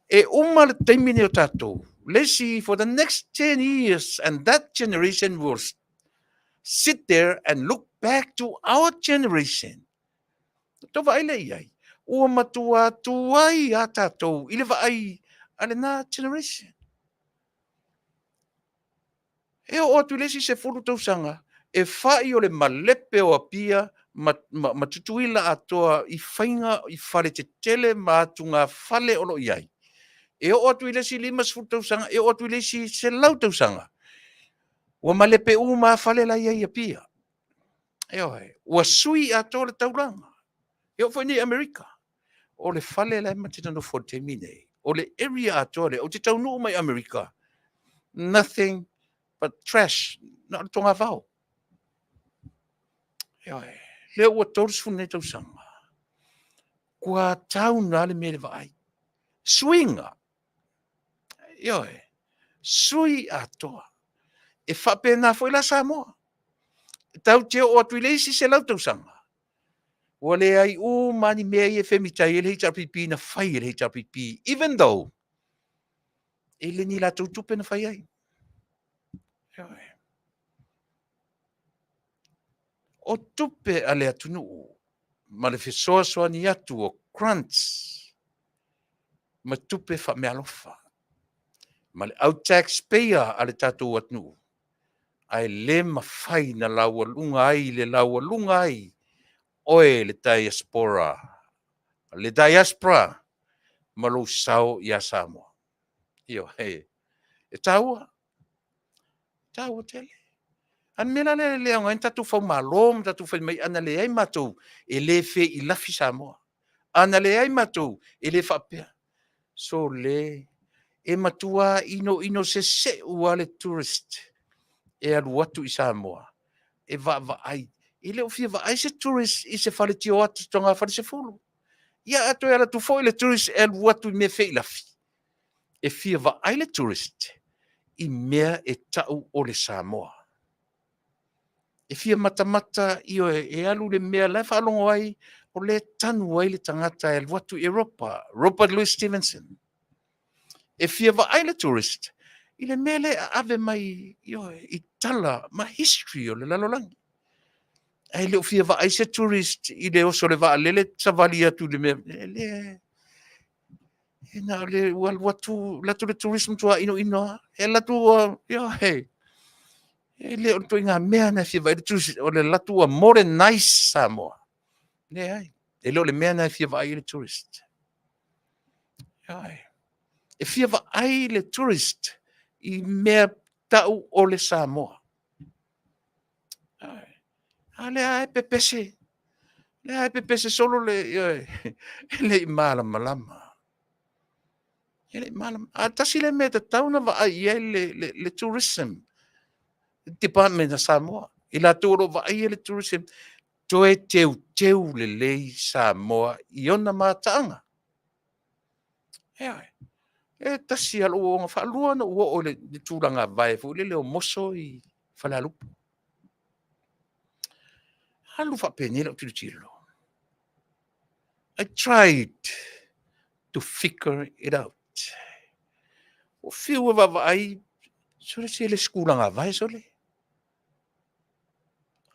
E uma le taimi nei o tatou, le isi for the next 10 years and that generation will sit there and look back to our generation. Tou vaai lea i ai, ua matua tuai lava tatou i le vaai a lena generation. E oo atu i le isi 10 tausaga, e fai o le malepe o Apia ma, ma, ma Tutuila atoa i faiga i fale tetele ma atugafale o lo o i ai. E oo atu i le isi 50 tausaga, e oo atu i le isi 100 tausaga, ua malepe uma lava fale la e i ai i Apia. Ioe, ua sui atoa le taulaga. E oo foi nei i Amerika. O le fale la e ma te nonofo i le taimi nei, o le area atoa lea, ou te taunuu mai Amerika, nothing but trash, na o le togavao. Ioe, lea ua 30 nei tausaga, kua tauna le mea i le vaai. Suiga, ioe, sui atoa. E faapena foi la Samoa. E tatou te oo atu i le isi 100 tausaga, ua leai uma lava ni mea ia e femitai ai le HRPP na fai e le HRPP, even though e le ni latou tupe na fai ai. Ioe. O tupe a le atunuu ma le fesoasoani atu o grants ma tupe faameaalofa ma le au taxpayer a le tatou atunuu, ae le mafai na laualuga ai le laualuga ai oe le diaspora, le diaspora ma lou sao ia Samoa. Ioe, e taua, taua tele. A o le mea la lea e le aoga ai ona tatou faumalo ma tatou fai mai, ana leai matou, e le feilafi Samoa. Ana leai matou, e le faapea. Sole, e matua inoino seseu lava le tourist e alu atu i Samoa e vaavaai. E le o fia vaai se tourist i se fale tioata togafale 10. Ia a toe alu atu foi le tourist e alu atu i mea feilafi, e fia vaai le tourist i mea e tau o le Samoa. E fia matamata, ioe, e alu i le mea la e faalogo ai. O lea e tanu ai le tagata e alu atu i Europa, Robert Louis Stevenson. E fia vaai le tourist i le mea lea e ave mai, ioe, i tala ma history o le lalolagi. Ae le o fia vaai se tourist i le oso o le vaalele savali atu i le mea, e le, e na o le ua alu atu, alu atu le tourist matua inoino lava. E alu atu ua, ioe, e le o le ituaiga mea lena e fia vaai ai le tourist, o le alu atu ua modernize Samoa. Leai, e le o le mea lena e fia vaai ai le tourist. Ioe. E fia vaai le tourist i mea tau o le Samoa. Ioe. A lea e pepese, lea e pepese solo le, ioe, e le i malamalama. E le i malamalama. A tasi le mea e tatau ona vaai i ai le tourism department a Samoa, i latou o lo o vaaia le tourism, toe teuteu lelei Samoa i ona mataaga. Ioe. E tasi lava lou ooooga, faalua ona ou oo i le tulaga vae foi lele o moso i Falealupo. Alu faapenei lau tilotilo. I tried to figure it out. Ua fiu e vaavaai, sole se le o se tulaga vae sole.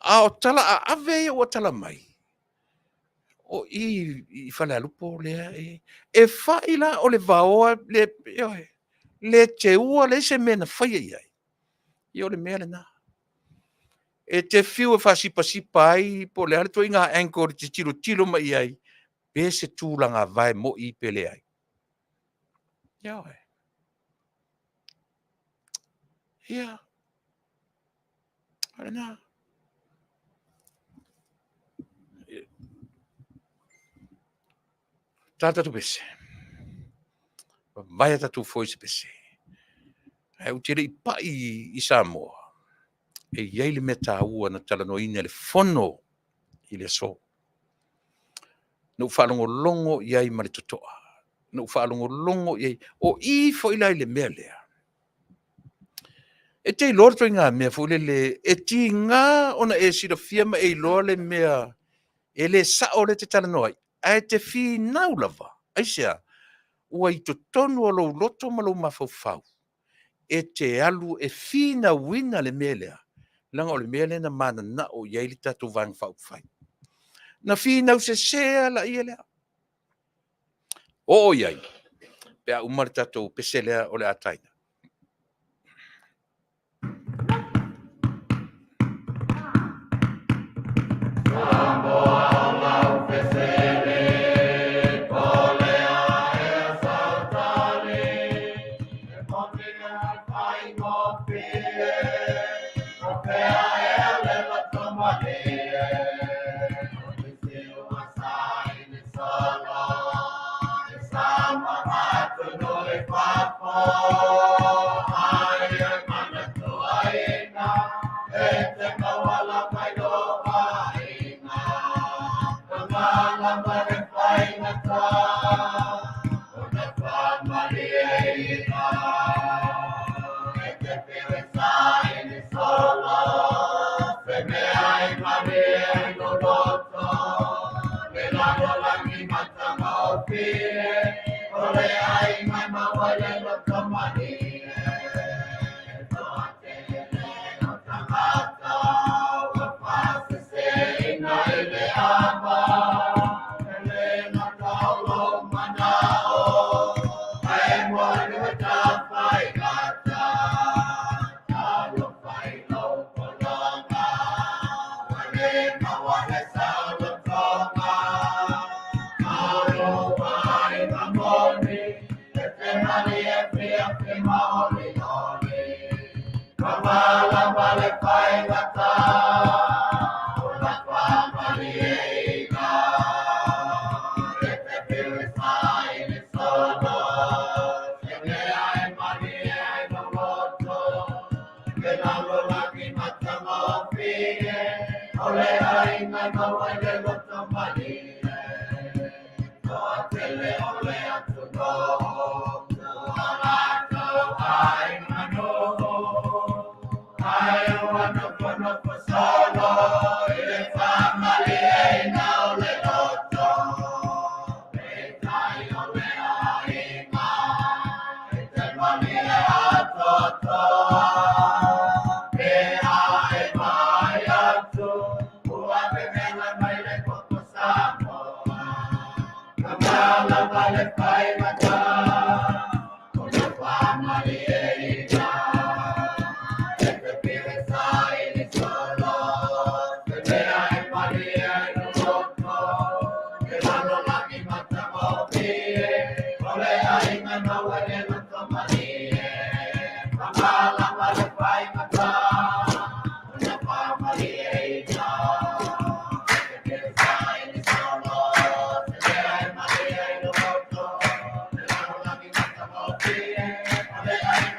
A o tala aave ia ua tala mai, o i i Falealupo lea e, e fai la o le vaoa le, ioe, le teua, leai se mea na faia i ai. Ia o le mea lena. E te fiu e faasipasipa ai po o le a le ituaiga angle e te tilotilo mai i ai, pe se tulaga vae moi pe leai. Ioe. Ia. O lena. Ta tatou pese. Vavae a tatou foe i se pese. Ae ou te le i pai i Samoa, e i ai le mea taua na talanoaina i le fono i le aso. Na ou faalogologo i ai ma le totoa. Na ou faalogologo i ai. O i foi la i le mea lea, e te iloa le ituaiga mea foi lele, e tiga ona e silafia ma e iloa le mea e le sao lea e te talanoa ai, ae e te finau lava. Aisea? Ua i totonu o lou loto ma lou mafaufau e te alu e finauina le mea lea, leaga o le mea lea na mananao i ai le tatou Vaega Faaupufai. Na finau sese lava laia lea. Oo i ai pe a uma le tatou pese lea o le a taina.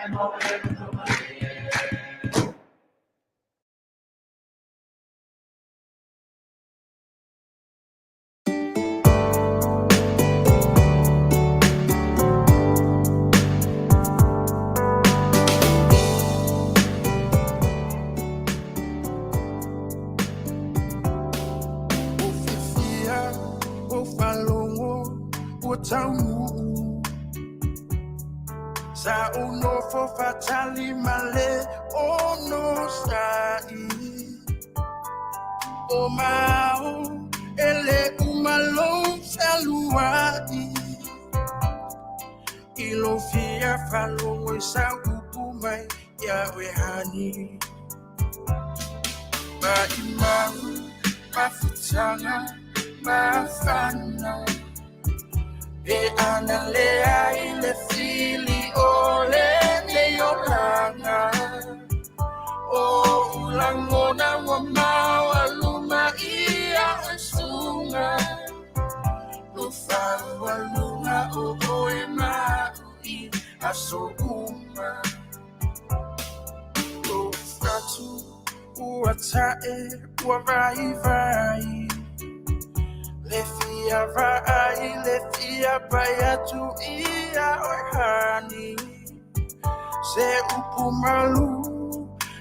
Ua fiafia, ua faalogo, ua taunuu. Sa ou nofo faatali ma le onosai. O maau e le uma lou fealuai. I lou fia faalogo i sau upu mai ia oe honey. Maʻimau, mafutaga, mafana. Pe ana leai le fili o lenei olaga. O ou lagona ua maualuma ia oe suga. Lofaualuga o oe ma a'u i aso uma. Lou fatu ua ta'e ua vaivai. Le fia vaai le fia pai atu ia oe honey. Se upu malu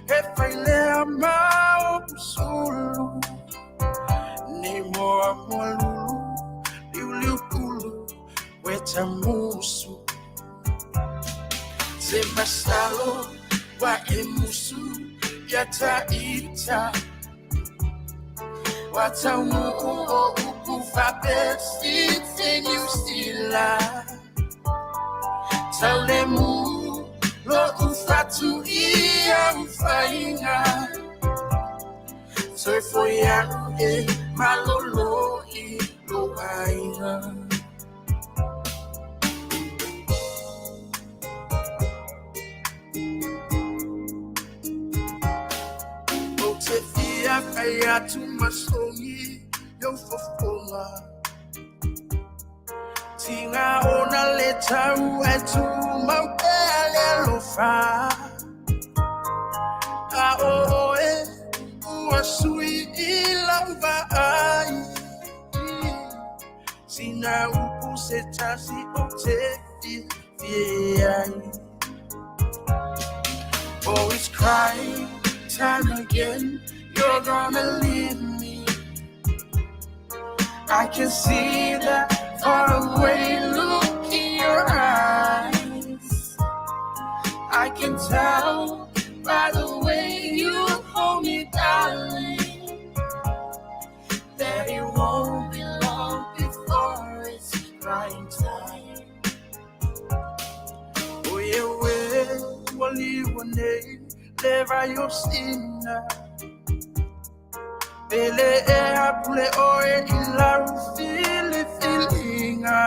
e fai lea ma o'u sulu. Nei moa moa lulu liuliu pulu ueta musu. Se masalo wa e musu ia ta'ita. Ua taunuu o upu faapea Fiti Niu Sila. Taulemu lo'u fatu i au faiga. Toe foi a'u e malolo i lou aiga. Ou te fia fai atu ma sogi i ou fofoga. Tiga ona le tau e tumau pea le alofa. A ʻo ʻoe ua sui i lau vaai. Sina upu se tasi ou te fiafia ai. Oh, it's crying time again. You're gonna leave me. I can see that faraway look in your eyes. I can tell by the way you hold me, darling, that it won't be long before it's crying time. O ia oe ua liua nei le vai o Sina. Pele e apule ʻoe i lau filifiliga.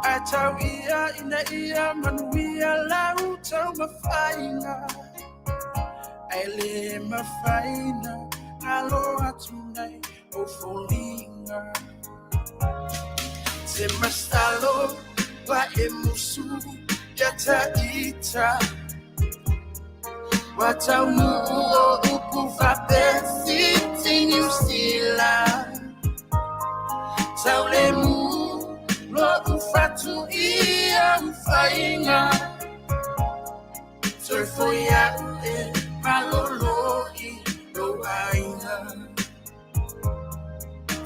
Ae tau ia ina ia manuia lau taumafaiga. Ae le mafai na galo atu nai ou foliga. Se masalo ua e musu ia ta'ita. Ua taunuu o upu faapea Fiti Niu Sila. Taulemu lo'u fatu i au faiga. Toe foi a'u e malolo i lou aiga.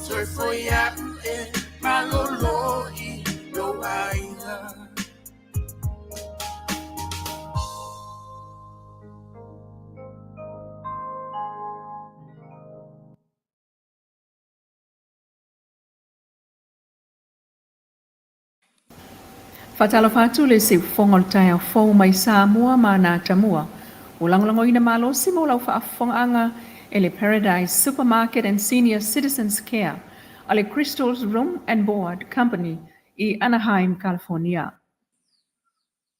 Toe foi a'u e malolo i lou aiga. Faatalofa atu le siufofoga o le taeao fou mai Samoa ma ana atamua. Ua lagolagoina malosi mo lau faafofogaaga e le Paradise Supermarket and Senior Citizens Care a le Crystals Room and Board Company i Anaheim, California.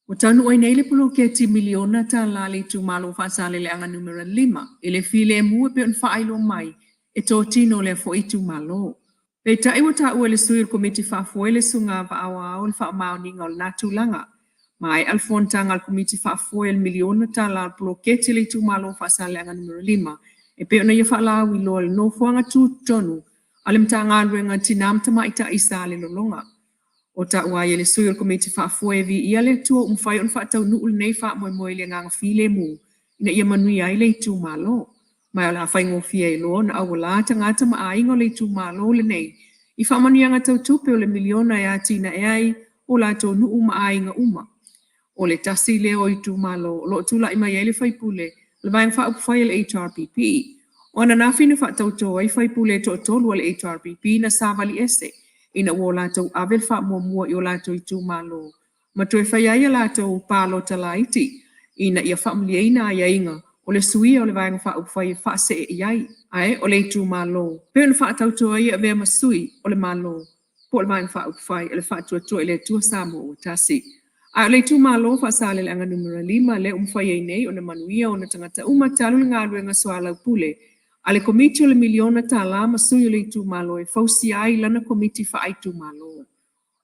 Ua taunuu ai nei le poloketi miliona tala a le itumalo o Faasaleleaga Numera 5 i le filemu e pei ona faailoa mai e totino o lea foi itumalo. Peitai ua taua e le sui o le Komiti Faafoe le Susuga Vaaoao le faamaoniga o lena tulaga. Maea le fonotaga a le Komiti Faafoe i le miliona tala o le poloketi a le itumalo o Faasaleleaga Nu.5 e pei ona ia faalauiloa i le nofoaga tutotonu a le Matagaluega o Tina ma Tamaitai i Salelologa. O taua ai e le sui o le Komiti Faafoe e viia le Atua ua mafai ona faataunuu lenei faamoemoe i le agaga filemu ina ia manuia ai le itumalo. Ma o le a faigofie ai loa ona auala tagata ma aiga o le itumalo lenei i faamanuiaga tau tupe o le miliona e atinae ai o latou nuu ma aiga uma. O le tasi lea o itumalo o lo o tulai mai ai le faipule o le Vaega Faaupufai a le HRPP. O ananafi na faatauto ai faipule e toatolu a le HRPP na savali ese ina ua o latou ave le faamuamua i o latou itumalo ma toe fai ai a latou palota laiti ina ia faamalieina aiaiga o le suia o le Vaega Faaupufai e faasee i ai, ae o le itumalo pei ona faatauto ai e avea ma sui o le Malo po o le Vaega Faaupufai o le Faatuatua i le Atua Samoa ua Tasi. Ae o le itumalo Faasaleleaga Numera 5 lea ua mafai ai nei ona manuia ona tagata uma talu le galuega soalaupule a le Komiti o le Miliona Tala ma sui o le itumalo e fausia ai lana Komiti Faaitumalo.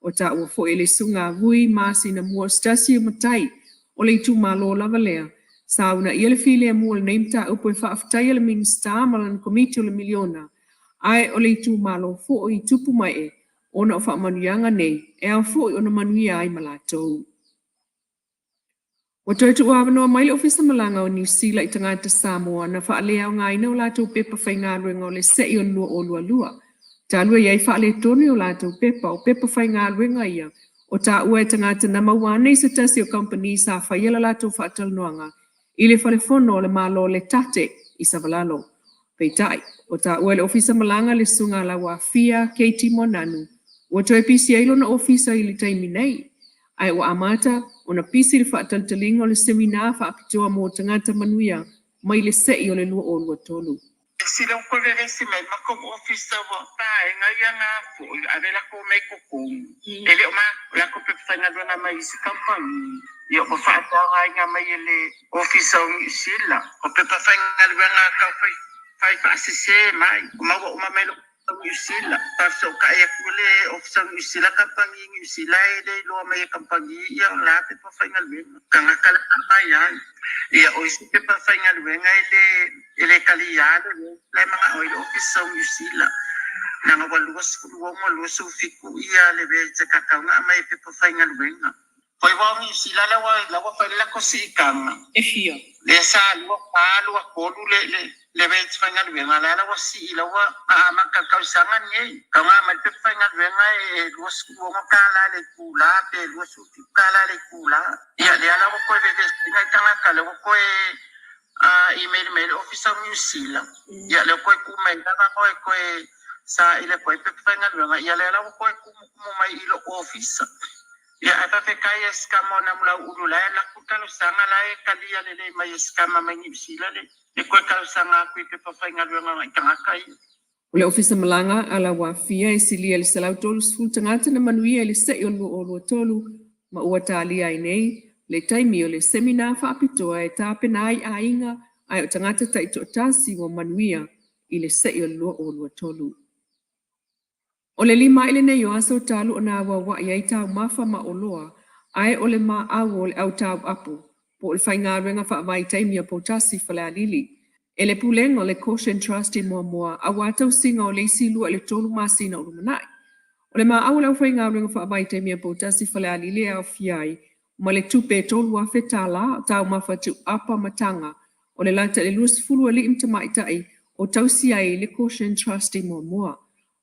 O taua foi e le Susuga a Vui masina mua o se tasi o matai o le itumalo lava lea, sa uunaia le filemu o lenei mataupu e faafetaia le Minisita ma lana Komiti o le Miliona, ae o le itumalo foi i tupu ma ee ona o faamanuiaga nei e ao foi ona manuia ai ma latou. Ua toe tuuavanoa mai le Ofisa Malaga o Niu Sila i tagata Samoa na faaleaogaina o latou pepa faigaluega o le se'i o le 2022. Talu e i ai faaletonu i o latou pepa, o pepa faigaluega ia o taua e tagata na maua ane i se tasi o kamupani sa faia la latou faatalanoaga i le Fale Fono o le Malo o le Tate i Savalalo. Peitai, ua taua e le Ofisa Malaga le Susuga a Lauafia Katie Moananu, ua toe pisi ai lona ofisa i le taimi nei, ae ua amata ona pisi le faatalitaliga o le semina faapitoa mo tagata manuia mai le se'i o le 2023. Sila ua toe vevesi mai ma kou ofisa ua vaega ia na foi ave lakou mea i totonu. E le o ma lakou pepa faigaluega mai isi kamupani. Ia ua faaleaogaina mai e le ofisa o Niu Sila. O pepa faigaluega tau fai fai faasese mai. Ua maua uma mai le ofisa o Niu Sila. Faafesootai atu le ofisa o Niu Sila kamupani Niu Sila e le iloa mai e kamupani ia la pepa faigaluega. Tagata la mai ai. Ia o isi pepa faigaluega e le e le talia le la e manao ai le ofisa o Niu Sila. Leaga ua 26, 27 ia le rate e tatau ona aumai e pepa faigaluega. Foi ua o Niu Sila la ua la ua fai le latou siitaga. E fia. Lea sa 24, 23 le le le rate faigaluega la la ua sii la ua amata le tausaga lenei. Tau ona aumai le pepa faigaluega e 26 tala le itula pe 27 tala le itula. Ia lea la ua toe vevesi nai tagata lea ua toe email mai le ofisa o Niu Sila. Ia lea ua toe tuu mai lava toe toe saili atu ai pepa faigaluega. Ia lea la ua toe tumutumu mai i lou ofisa. Ia ae faafetai e sikama o Namulauulu la e alu atu talosaga la e talia lelei mai e sikama mai Niu Sila le le toe talosaga atu i pepa faigaluega o nai tagata ia. O le Ofisa Malaga a Lauafia e silia i le 130 tagata na manuia i le se'i o le 2023 ma ua talia ai nei le taimi o le semina faapitoa e tapena ai aiga ae o tagata taitoatasi ua manuia i le se'i o le 2023. O le lima ae lenei o aso talu ona auaua'i ai taumafa ma oloa, ae o le maau o le au tauapu, po o le faigaluega faavaitaimi a Poutasi Falealili, e le Pulega o le Caution Trust i Moamoa aua tausiga o le isi lua i le tolu masina o lumanai. O le maau o le aufaigaluega faavaitaimi a Poutasi Falealili e aofia ai ma le tupe e $3,000 o taumafa tuuapa ma taga o le lata i le 20 alii ma tamaitai o tausi ai le Caution Trust i Moamoa.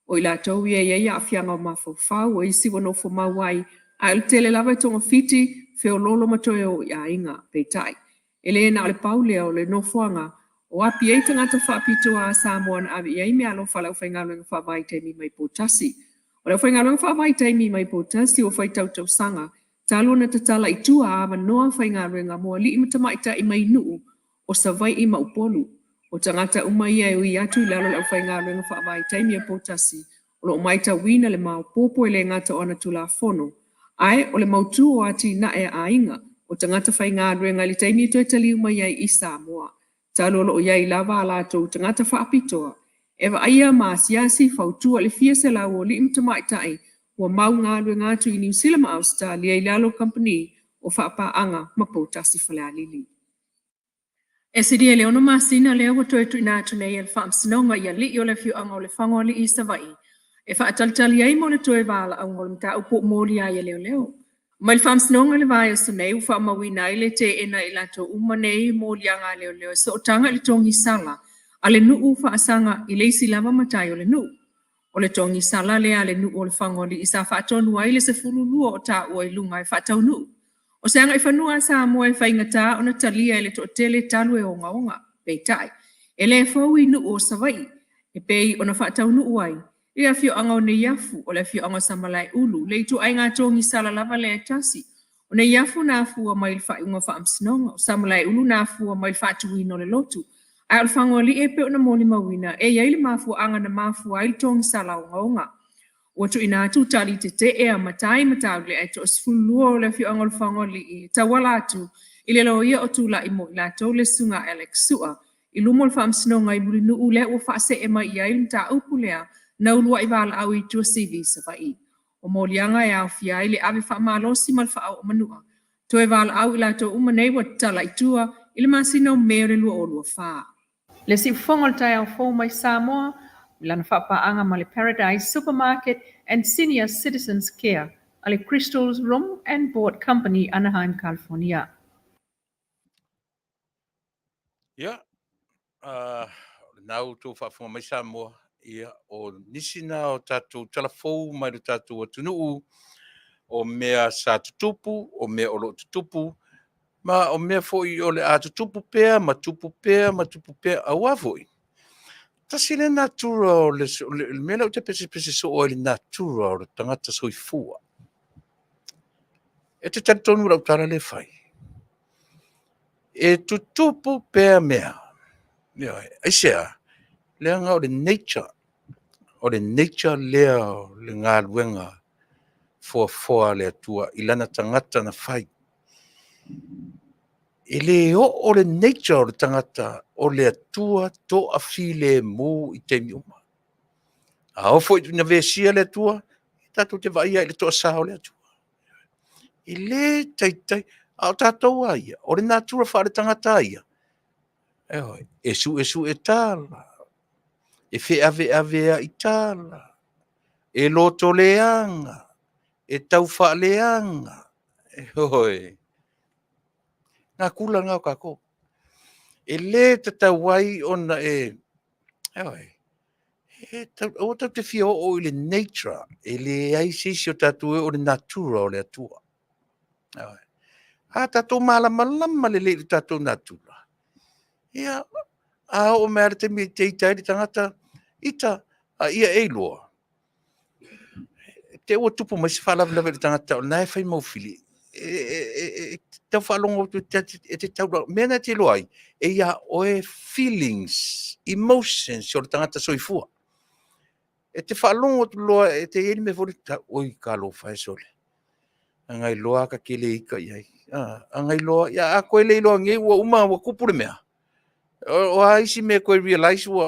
O i latou ia e i ai aafiaga o mafaufau, o isi ua nofo mau ai, ae o le tele lava e togafiti, feoloolo ma toe o i aiga. Peitai, e le na o le pau lea o le nofoaga o api ai tagata faapitoa a Samoa na ave i ai meaalofa a le aufaigaluega faavaitaimi mai Poutasi. O le aufaigaluega faavaitaimi mai Poutasi ua faitau tausaga talu ona tatala i tua avanoa faigaluega mo alii ma tamaitai mai nuu o Savaii ma Upolu. O tagata uma ia e ui atu i lalo o le aufaigaluega faavaitaimi a Poutasi o lo o matauina le maopoopo e le gata o ana Tulafono, ae o le mautu o atinae a aiga o tagata faigaluega i le taimi e toe taliu mai ai i Samoa. Talu o lo o i ai lava a latou tagata faapitoa e vaaia ma asiasi, fautua i le fia selau o alii ma tamaitai ua mau galuega atu i Niu Sila ma Ausetalia i lalo o kamupani o Faapaaga ma Poutasi Falealili. E silia i le 6 masina lea ua toe tuuina atu nei e le Faamasinoga i alii o le afioaga o Lefagoalii i Savaii e faatalitali ai mo le toe valaauga o le mataupu o molia ai e leoleo. Mai le Faamasinoga i le vaiaso nei ua faamauina ai le teena e i latou uma nei moliaga a leoleo e sootaga i le togisala a le nuu faasaga i le isi lava matai o le nuu. O le togisala lea a le nuu o Lefagoalii sa faatonu ai le 12 o taua i luga e faataunuu. O se agaifanua a Samoa e faigata ona talia e le toatele talu e ogaoga. Peitai, e le fou i nuu o Savaii, e pei ona faataunuu ai i le afioaga o Neiafu, o le afioaga o Samalaeulu, le ituaiga togisala lava lea e tasi. O Neiafu na afua mai i le faaiuga o faamasinoga, o Samalaeulu na afua mai i le faatuina o le lotu, ae o Lefagoalii e pei ona molimauina e i ai le mafuaaga na mafua ai le togisala ogaoga. Ua tuuina atu tali tetee a matai ma taulelea e toa-12 o le afioaga o Lefagoalii e tauala atu i le loia o tulai mo i latou le Susuga Alex Sua i luma o le Faamasinoga i Mulinuu lea ua faasee mai i ai le mataupu lea na uluai valaau i Tuasivi i Savaii. O moliaga e aofia ai le ave faamalosi ma le faaoo manua. Toe valaau i latou uma nei ua tatala i tua i le masina o Me o le 2024. Le siufofoga o le taeao fou mai Samoa i lana faapaaga ma le Paradise Supermarket and Senior Citizens Care a le Crystals Room and Board Company, Anaheim, California. Ia, o lena ua outou faafofoga mai Samoa, ia, o nisi na o tatou tala fou mai lo tatou atunuu, o mea sa tutupu, o mea o lo o tutupu, ma o mea foi o le a tutupu pea ma tupu pea ma tupu pea, aua foi, tasi lea natura o le, le mea lea ou te pesepese soo ai i le natura o le tagata soifua. E te talitonu i lau tala lea e fai? E tutupu pea mea. Ioe. Aisea? Leaga o le nature, o le nature lea o le galuega foafoa a le Atua i lana tagata na fai. E le oo le nature o le tagata o le Atua toafilemu i taimi uma. A oo foi ina vesia le Atua, tatou te vaaia i le toasa o le Atua. E le taitai, a o tatou a ia, o le natura faale-tagata a ia, e suesue tala, e feaveaveai tala, e lotoleaga, e taufaaleaga, ioe. Natura lena o tatou. E le tatau ai ona e, ioe, e aua tatou te fia oo i le nature, e leai se isi o tatou e oo i le natura o le Atua. Ioe. A tatou malamalama lelei i le tatou natura, ia, a oo mai lava le taimi e te ita ai le tagata, ita, a ia e iloa, te i ua tupu mai se faalavelave i le tagata o lena e fai mau fili, e tau faalogo atu e te tau, mea na e te iloa ai, e ia oe feelings, emotions o le tagata soifua. E te faalogo atu loa e te i ai le mea foi lea, oi talofa e sole, a na iloa ta te le ita i ai. A na iloa, ia a toe le iloa nei ua uma ua tupu le mea. O a isi mea e toe realize ua,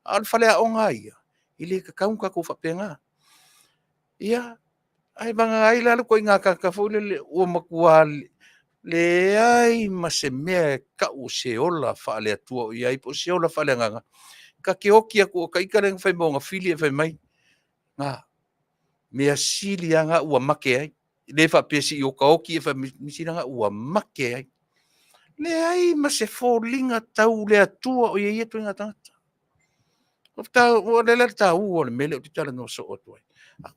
a o le faleaoga lava ia, e le tatau ona tatou faapena. Ia, ae vagana ai la le ituaiga tagata foi lele ua matua leai ma se mea e tau o se ola faale-Atua o i ai po o se ola faaleagaga. Ta te oti atu o ta ita lea na fai ma ona fili ae fai mai, na, mea sili lava na ua make ai. E le faapea se i otaoti e fai mai, mea sili lava na ua make ai. Leai ma se foliga tau le Atua o i ai ia ituaiga tagata. O le la le taua o le mea lea ou te talanoa soo atu ai.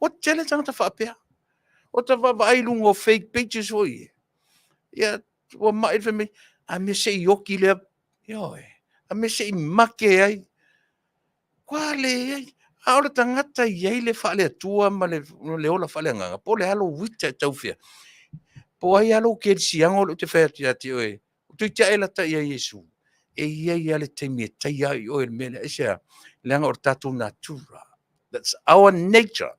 Ua tele tagata faapea. O ta vaavaai i luga o fake pages foi ia, ia ua mai le fai mai, a mea se i oti lea, ioe, a mea se i make ai. Ua leai, a o le tagata e i ai le faale-Atua ma le ola faale-agaga, po o le a lou ita e tau fia, po o ai lava lou kerisiano lea ou te fai atu ia te oe, toeitiiti lava e lata ia Iesu, e i ai lava le taimi e taia ai oe i le mea lea. Aisea? Leaga o le tatou natura. That's our nature.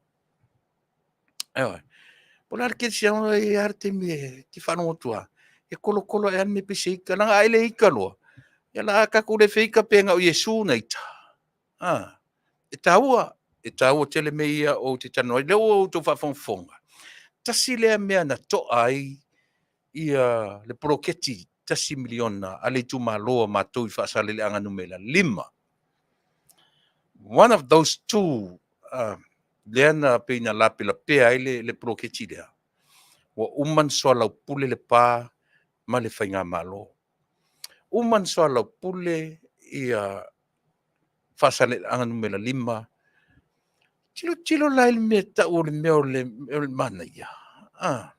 Ioe. Po o le a le kerisiano, e i ai lava le taimi e te faalogo atu lava, e tolotolo ae lava le mea pei se ita. Leaga a e le ita loa, ia o le a tatou le feita pe na o Iesu na ita. A, e taua, e taua tele mea ia ou te talanoa ai. O lea ua outou faafogafoga, tasi lea mea na toa ai ia le poloketi $1 miliona a le itumalo a matou i Faasaleleaga Nu.5. One of those two lea na pei na lapelapea ai le poloketi lea, ua uma ona soalaupule le pa ma le faigamalo. Uma ona soalaupule ia Faasaleleaga Nu.5. Tilotilo la i le mea tau o le mea o le manaia. Ah.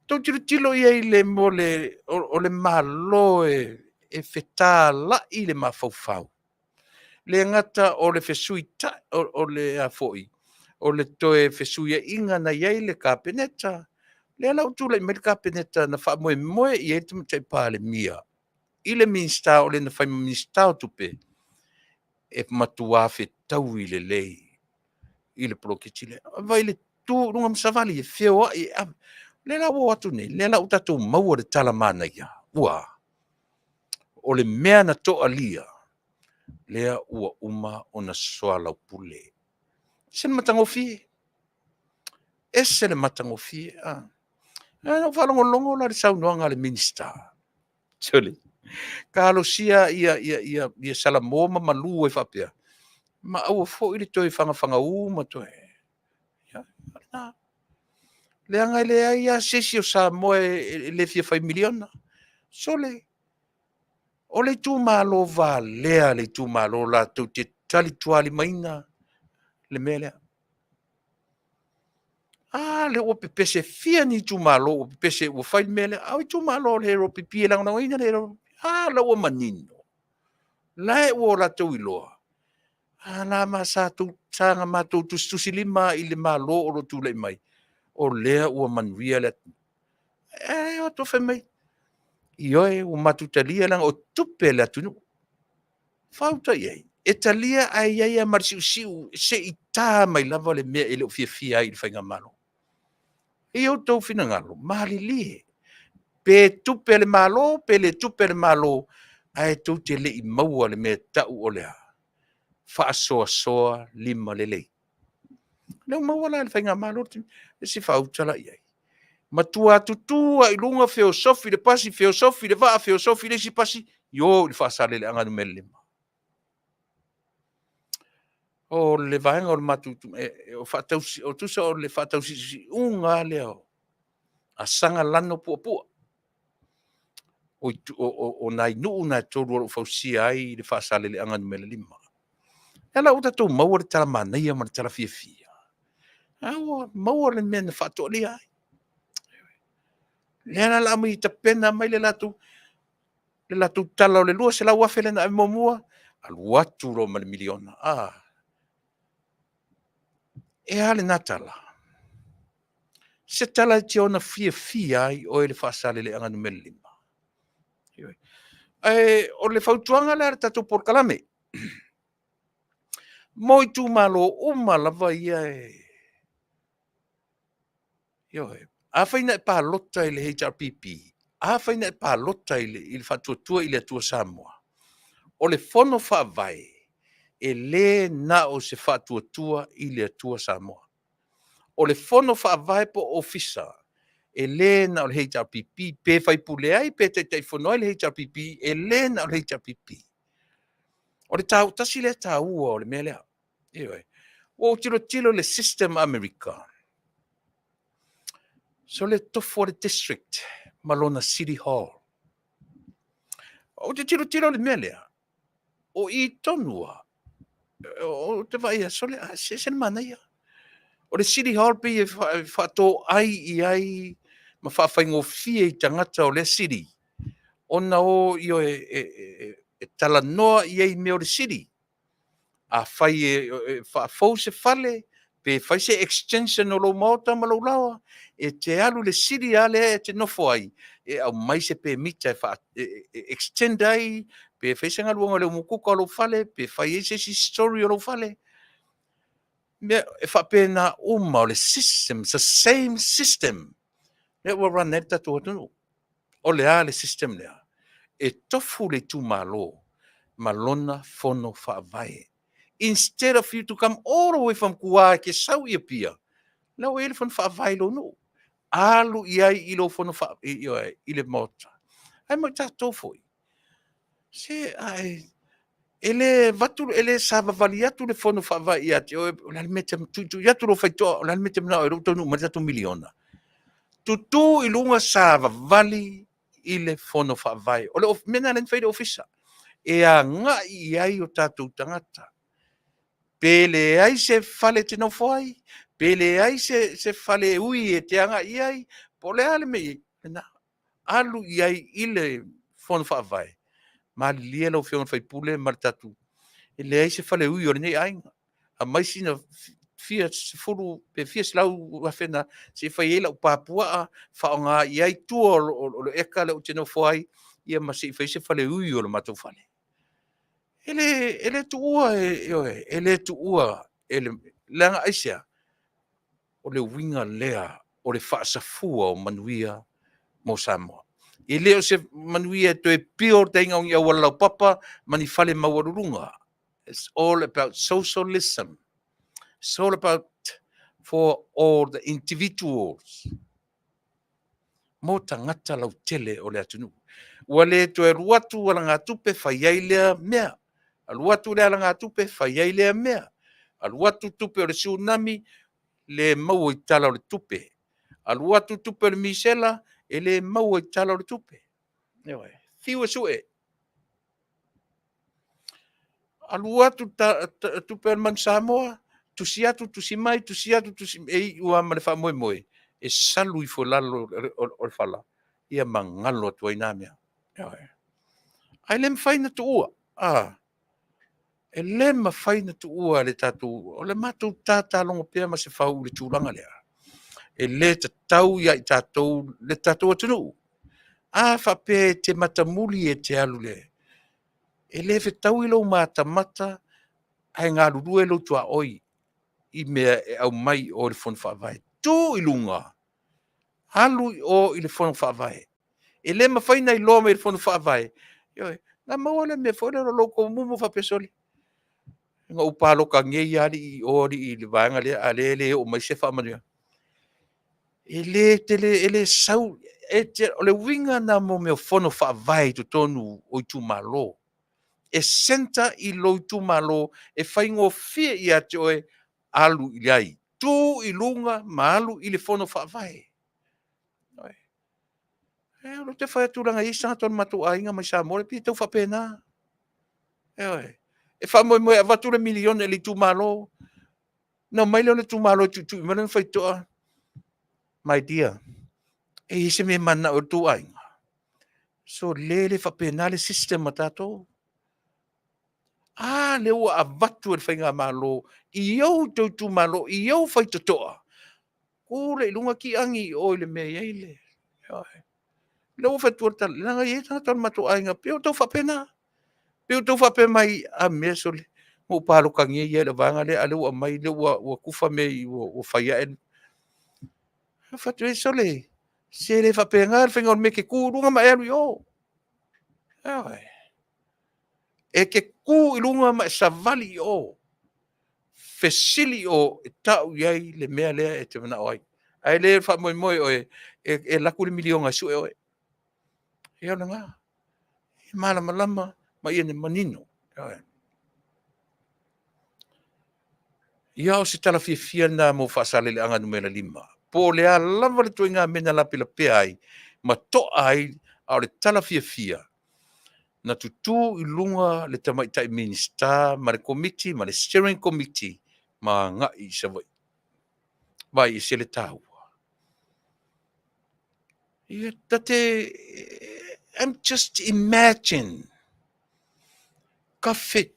Tou tilotilo i ai le mo le o le Malo e fetāla'i le mafaufau. Le gata o le fesuita'i o le a foi, o le toe fesuia'iga na i ai le Kapeneta, lea la ua tulai mai le Kapeneta na faamoemoe i ai le Tamaitai Palemia i le Minisita o le na fai ma Minisita o Tupe, e matuā fetaui lelei i le poloketi lea. Vaai le tu i luga ma savali e feoai e ave. Lea la ua o atu nei, lea la ua tatou maua le tala manaia, ua o le mea na toalia, lea ua uma ona soalaupule. Ese le matagofie, ese le matagofie. Ah. Na ou faalogologo la i le saunoaga a le Minisita. Sole, talosia ia Salamo ma malu ai faapea, ma aua foi le toe fagafagaū ma toe. Ia, lena. Leaga e leai lava se isi o Samoa e le fia fai miliona. Sole, o le itumalo valea le itumalo latou te talitualimaina le mea lea. Ah, lea ua pepese fia ni itumalo ua pepese ua fai le mea lea. A o itumalo o le HRPP e lagolagoina le HRPP. Ah, la ua manino. La e ua o latou iloa. A la ma sa na matou tusitusilima i le Malo o lo o tulai mai, o lea ua manuia le atunuu. E o atu fai mai, ioe, ua matou talia leaga o tupe a le atunuu. Fauta i ai, e talia ae i ai lava ma le siusiu se i ta mai lava le mea e le o fiafia ai i le faigamalo. I outou finagalo, malilie, pe tupe a le Malo, pe le tupe a le Malo, ae tou te le i maua le mea tau o le a? Faasoasoa lima lelei. Lea ua maua la e le faigamalo le isi faauta la i ai. Matua tutu lava i luga feosofi le pasi, feosofi le vaa, feosofi le isi pasi, i o i le Faasaleleaga Nu.5. O le vaega o le matou o tusa o le faatausiusiuga lava lea a saga lano puapua. O nai nuu na e tolu o lo o fausia ai le Faasaleleaga Nu.5. Lea la ua tatou maua le tala manaia ma le tala fiafia. A ua maua le mea na faatoalia ai. Lea la o le a aumai e tapena mai le latou tala o le $200,000 lea na ave muamua, alu atu loa ma le miliona. Ah. E a lena tala? Se tala e te ona fiafia ai oe le Faasaleleaga Nu.5. Ae o le fautuaga lea a le tatou polokalame, mo itumalo uma lava ia e. Ioe, afai na e palota i le HRPP, afai na e palota i le Faatuatua i le Atua Samoa, o le fono faavae e lē na o se Faatuatua i le Atua Samoa. O le fono faavae po o ofisa, e lē na o le HRPP, pe faipule ai pe taitaifono ai le HRPP, e lē na o le HRPP. O le tau, tasi lea taua o le mea lea. Ioe. Ua ou tilotilo i le system Amerika. So le tofu o le district ma lona city hall. Ou te tilotilo i le mea lea, o i tonu lava, ou te vaai a sole, a se ese le manaia. O le city hall pei e faatoai i ai ma faafaigofie i tagata o lea city ona o ioe e talanoa i ai i mea o le city. Afai e faafou se fale, pe fai se extension o lou maota ma lou laoa, e te alu i le city lava lea e te nofo ai, e aumai se pemita e extend ai, pe fai se galuega o le umukuka o lou fale, pe fai ai se isi story o lou fale. Mea e faapena uma o le system, it's the same system lea ua run ai le tatou atunuu. O le a le system lea? E tofu le itumalo ma lona fono faavae. Instead of you to come all the way from tua e te sau i Apia, la ua i ai le fono faavae i lou nuu. Alu i ai i lou fono faa, i, i, i le Maota. Ae mo i tatou foi, se ae, e le avatu, e le savavali atu le fono faavae ia te oe, o le a le mea e te tuitui atu lou faitotoa, o le a le mea e te manao ai o lea ua taunuu mai le tatou miliona. Tutu i luga savavali i le fono faavae. O le mea lena o lea na fai ai le ofisa, e agai i ai o tatou tagata. Pe leai se fale e te nofo ai, pe leai se, se fale e ui e te agai i ai, po o le a le mea e i ai, lena. Alu i ai i le fono faavae, malilie lau Afioga i le sui usufono ma le tatou, e leai se faleui o lenei aiga. Aumai sina fia sefulu pe fia selau afe na se i fai ai lau pa puaa, faaaoga i ai tua o le eka lea ou te nofo ai, ia ma se i fai ai se faleui o le matou fale. E le, e le tuua e, ioe, e le tuua e le, leaga aisea? O le uiga lea o le faasafua o manuia mo Samoa. E le o se manuia e toe build ai o ni auala laupapa ma ni fale maualuluga. It's all about socialism. It's all about for all the individuals. Mo tagata lautele o le atunuu. Ua le toe alu atu alagatupe fai ai lea mea. Alu atu le alagatupe fai ai lea mea. Alu atu tupe o le tsunami, le maua i tala o le tupe. Alu atu tupe o le misela, e le maua i tala o le tupe. Ioe. Fiu e sue. Alu atu ta, ta, tupe o le Manu Samoa, tusi atu, tusi mai, tusi atu, tusi e iu lava ma le faamoemoe, e salu ifo i lalo o le fala, ia ma galo atu ai na mea. Ioe. Ae le mafai ona tuua. Ah. E le mafai ona tuua le tatou, o le matou tatalogo pea ma se fau i le tulaga lea. E le tatau ia i tatou le tatou atunuu. A faapea e te matamuli e te alu le, e le fetaui lou matamata ae galulue lou tuaoi i mea e aumai i o i le Fono Faavae. Tu i luga, alu i o i le Fono Faavae. E le mafai ona iloa mai e le Fono Faavae, ioe, ona maua lea mea foi lea o lo outou mumu faapea, sole, na ou palota nei lava alii i o alii i le vaega lea, a o lea e le oo mai se faamanuiaga. E le tele, e le sau, e te, o le uiga lena mo mea o fono faavae i totonu o itumalo. E centre i lou itumalo, e faigofie ia te oe, alu i ai. Tu i luga ma alu i le fono faavae. E, o lea ou te fai atu leaga e i ai se tagata o le matou aiga mai Samoa, e pei e tau faapena. Ioe. E faamoemoe e avatu le miliona i le itumalo, ona omai lea o le itumalo e tuitui mai lona faitotoa. My dear, e i ai se mea e mananao ai le tou aiga? So le le faapena le system a tatou. A lea ua avatu e le faigamalo i ou tou itumalo, i ou faitotoa, tu lea i luga kiagi i o i le mea e i ai le... Lea ua fai atu le tala, leaga e i ai tagata o le matou aiga, pei o tau faapena. Pei o tau faapea mai, a mea sole, na ou palota nei lava i le vaega lea, a o lea ua aumai, lea ua tufa mea i i, ua fai ae. Ou fai atu, sole, se le faapena le faiga o le mea, e te tu i luga ma e alu i o. Ioe. E te tu i luga ma e savali i o. Fesili i o e tau i ai le mea lea e te manao ai. Ae le faamoemoe oe e, e alu atu le miliona e sue oe. Ia o lena. E malamalama ma ia manino. Ioe. Ia o se tala fiafia lena mo Faasaleleaga numera 5. Po o le a lava le ituaiga mea na lapelapea ai ma toa ai, a o le tala fiafia, na tutū i luga le tamaitai Minisita ma le Komiti ma le Steering Committee ma agai i Savaii. Vaai ese le taua. Ia ta te, I'm just imagine ka fe,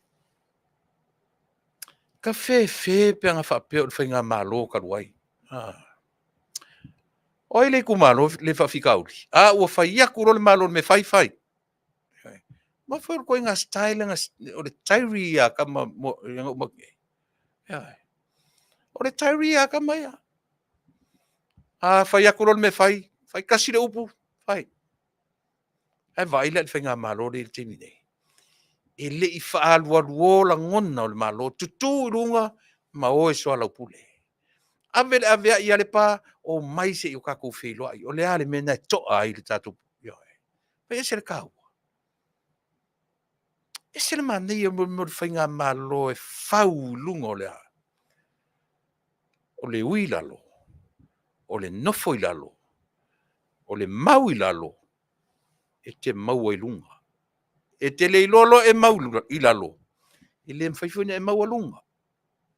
ka fefe pe ana faapea o le faigamalo talu ai. Ah. O ai le itumalo le faafitauli? A ua fai atu loa le Malo i le mea e fai, fai. Ma foi o le ituaiga style o le diary a tama na uma atu nei. O le diary a tama ia. A fai atu loa le mea e fai, fai tasi le upu, fai. Ae vaai la i le faigamalo lea i le taimi nei. E le i faaalualuo lagona o le Malo, tutū i luga ma o e soalaupule. Ave le aveai ia Lepa, omai se i o tatou feiloai. O le a le mea lena e toa ai le tatou... Ioe. E ese le taua. Ese le manaia mo le faigamalo e fau i luga o le a? O le ui i lalo, o le nofo i lalo, o le mau i lalo, e te maua i luga. E te le iloa loa e mau i lalo, e le mafai foi ona e maualuga.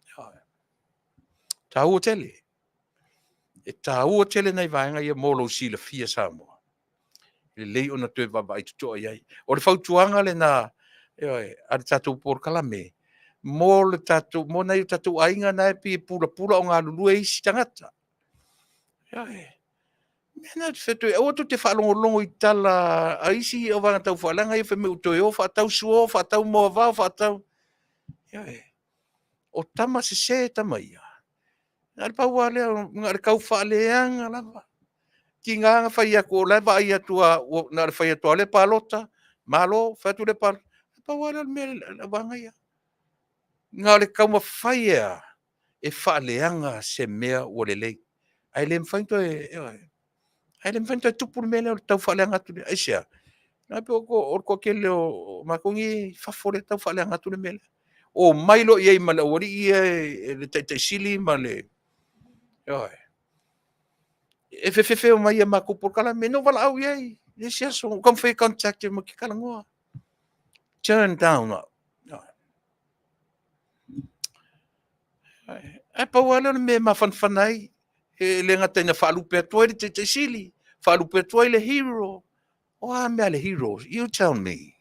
E taua tele. E taua tele nai vaega ia mo lou silafia Samoa. E lelei ona toe vaavaai totoa i ai. O le fautuaga lena a le tatou polokalame mo le tatou, mo nai o tatou aiga na e pei e pulapula o galulue isi tagata. Ioe. Mea na ou te fai atu ai, aua tou te faalogologo i tala a isi vaega taufaaleaga ia fai mai ua toe o faatau suo, faatau moavao, faatau... Ioe. O tama sese tama ia. Na o le pau lava lea, na o le tau faaleaga lava. Tiga na fai atu o la e vaai atu lava, na o le fai atu lava o lea palota, malo, fai atu lea palota. Na pau lava lea o le mea a le vaega ia. Na o le taumafai lava e faaleaga se mea ua lelei, ae le mafai ona toe, ioe, ae le mafai ona toe tupu le mea lea o le tau faaleaga atu lea. Aisea? O le toatele o matou nei e i fafo lea e tau faaleaga atu le mea lea. Omai loa i ai ma le aualii ia, le Taitai Sili ma le... ioe, e fefefe mai i a matou polokalame. Na ou valaau i ai i le isi aso, ou taumafai e contact matou te talanoa. Turn down au. Ae pau lava lea o le mea e mafanafana ai, e le gata ina faalupe atu ai le Taitai Sili, faalupe atu ai le hero. O a mea a le hero? You tell me.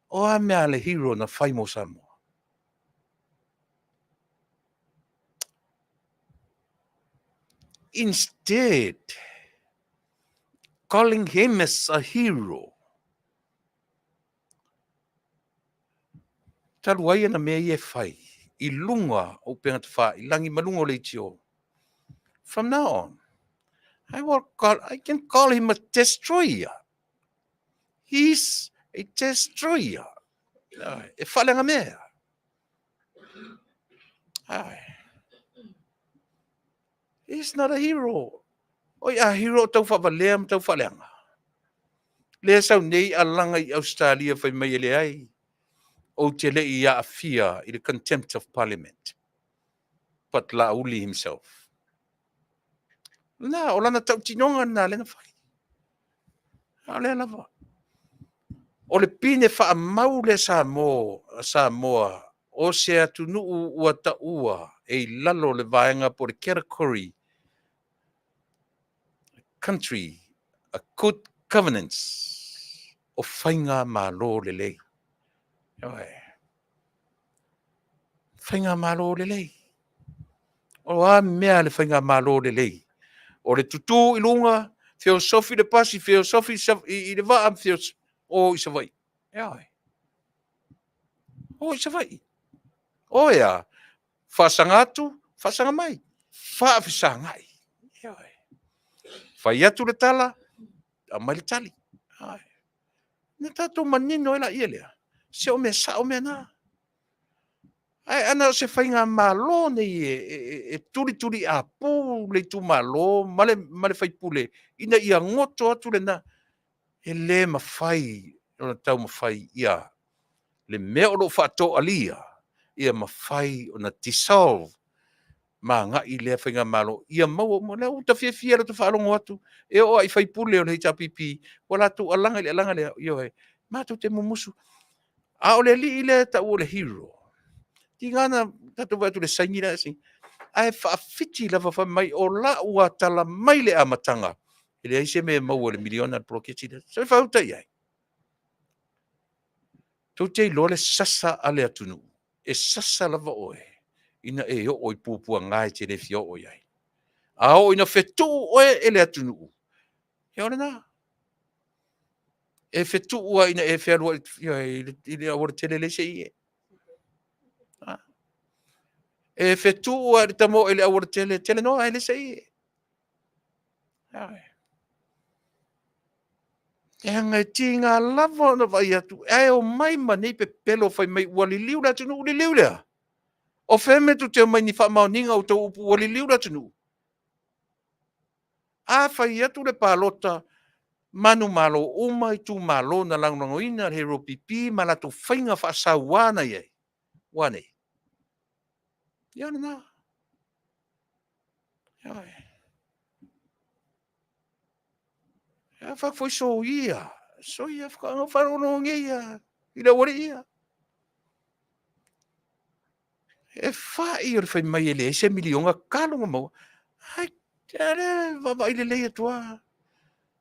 O a mea a le hero na fai mo Samoa? Instead, calling him as a hero, talu ai ana mea ia e fai i luga o upega tafailagi ma luga o leitio. From now on, I will call, I can call him a destroyer. He's a destroyer. E faaleaga mea. He's not a hero. Oi, a hero o tau faavalea ma tau faaleaga. Lea sau nei alaga i Australia fai mai e leai, ou te le i aafia i le contempt of parliament. But Laauli himself. Na, o lana tautinoga lena lea na fai. A o lea lava. O le pine faamau lea Samoa, Samoa o se atunuu ua taua e i lalo o le vaega po o le category country a good governance o faigamalo lelei. Ioe. Faigamalo lelei. O a mea a le faigamalo lelei? O le tutū i luga, feosofi le pasi, feosofi i le vaa, o i Savaii. Ioe. O i Savaii. O ea, faasaga atu, faasaga mai. Faafesagai. Ioe. Fai atu le tala, aumai le tali. Ioe. Na tatou manino ai laia lea, se o mea sao mea na. Ae ana o se faigamalo nei e tulituliapu le itumalo ma le faipule ina ia goto atu lena, e le mafai ona taumafai ia le mea o lo o faatoalia ia mafai ona dissolve ma agai lea faigamalo ia maua uma. Lea ua ta fiafia lea ua ta faalogo atu e oo lava i faipule o le HRPP ua latou alaga i le alaga lea, ioe, matou te mumusu. A o le alii lea e taua o le hero, tiga na tatou vaai atu i le saini la e saini, ae faafiti lava fai mai o lau lava tala mai le amataga, e leai se mea e maua i le miliona le poloketi lea. Se i faauta i ai. Tou te iloa le sasa a le atunuu, e sasa lava oe ina e oo i puapuaga e te le fia oo i ai. A oo ina fetuu oe e le atunuu, ia o lena. E fetuu lava ina e fealuai i le aualatele e leai se ie. E fetuu lava i le tama i le aualatele e telenoa e leai se ie. Leaga e tiga lava ona vaai atu, ae omai ma nei pepelo fai mai ua liliu le atunuu, liliu i le a? O fea mea tou te omai ni faamaoniga o outou upu ua liliu le atunuu? A fai atu le palota manumalo uma itumalo na lagolagoina le HRPP ma latou faiga faasaua na i ai, ua a nei? Ia o lena. Ioe. A fai atu foi, soia, soia, faatoa ou faalogologo nei lava i le aualii ia. E fai o le fai mai e leai se miliona talo na maua. Ai, a lea e vaavaai lelei atu lava.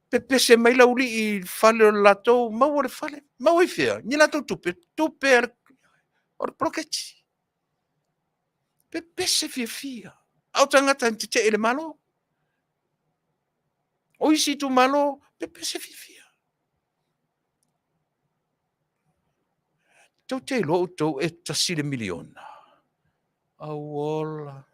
Pepese mai laulii i le fale o le latou, maua le fale. Maua i fea? Ni latou tupe? Tupe o le poloketi. Pepese fiafia. A o tagata na tetee i le Malo. O isi itumalo, pepese fiafia. Tou te iloa outou e $1 miliona. Auola.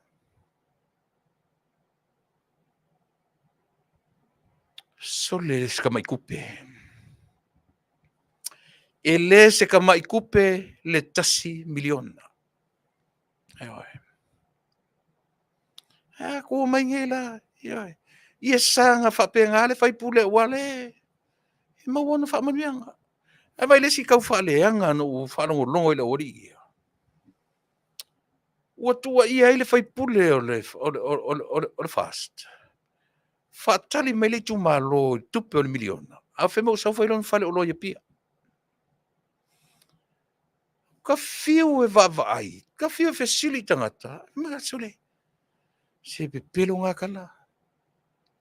Sole, e le se tamai tupe. E le se tamai tupe le $1 miliona. Ioe. A tu mai nei la, ioe. Ia saga faapena le faipule aua le e maua ona faamanuiaga. Ae vaai i le isi taufaaleaga na ou faalogologo i le aualii ia. Ua tuuaia ai le faipule o le FAST, faatali mai le itumalo i tupe o le miliona, a o fea le mea ua sau fai lona faleoloa i Apia. Ta fiu e vaavaai, ta fiu e fesili i tagata, ma sole, se pepelo na tala.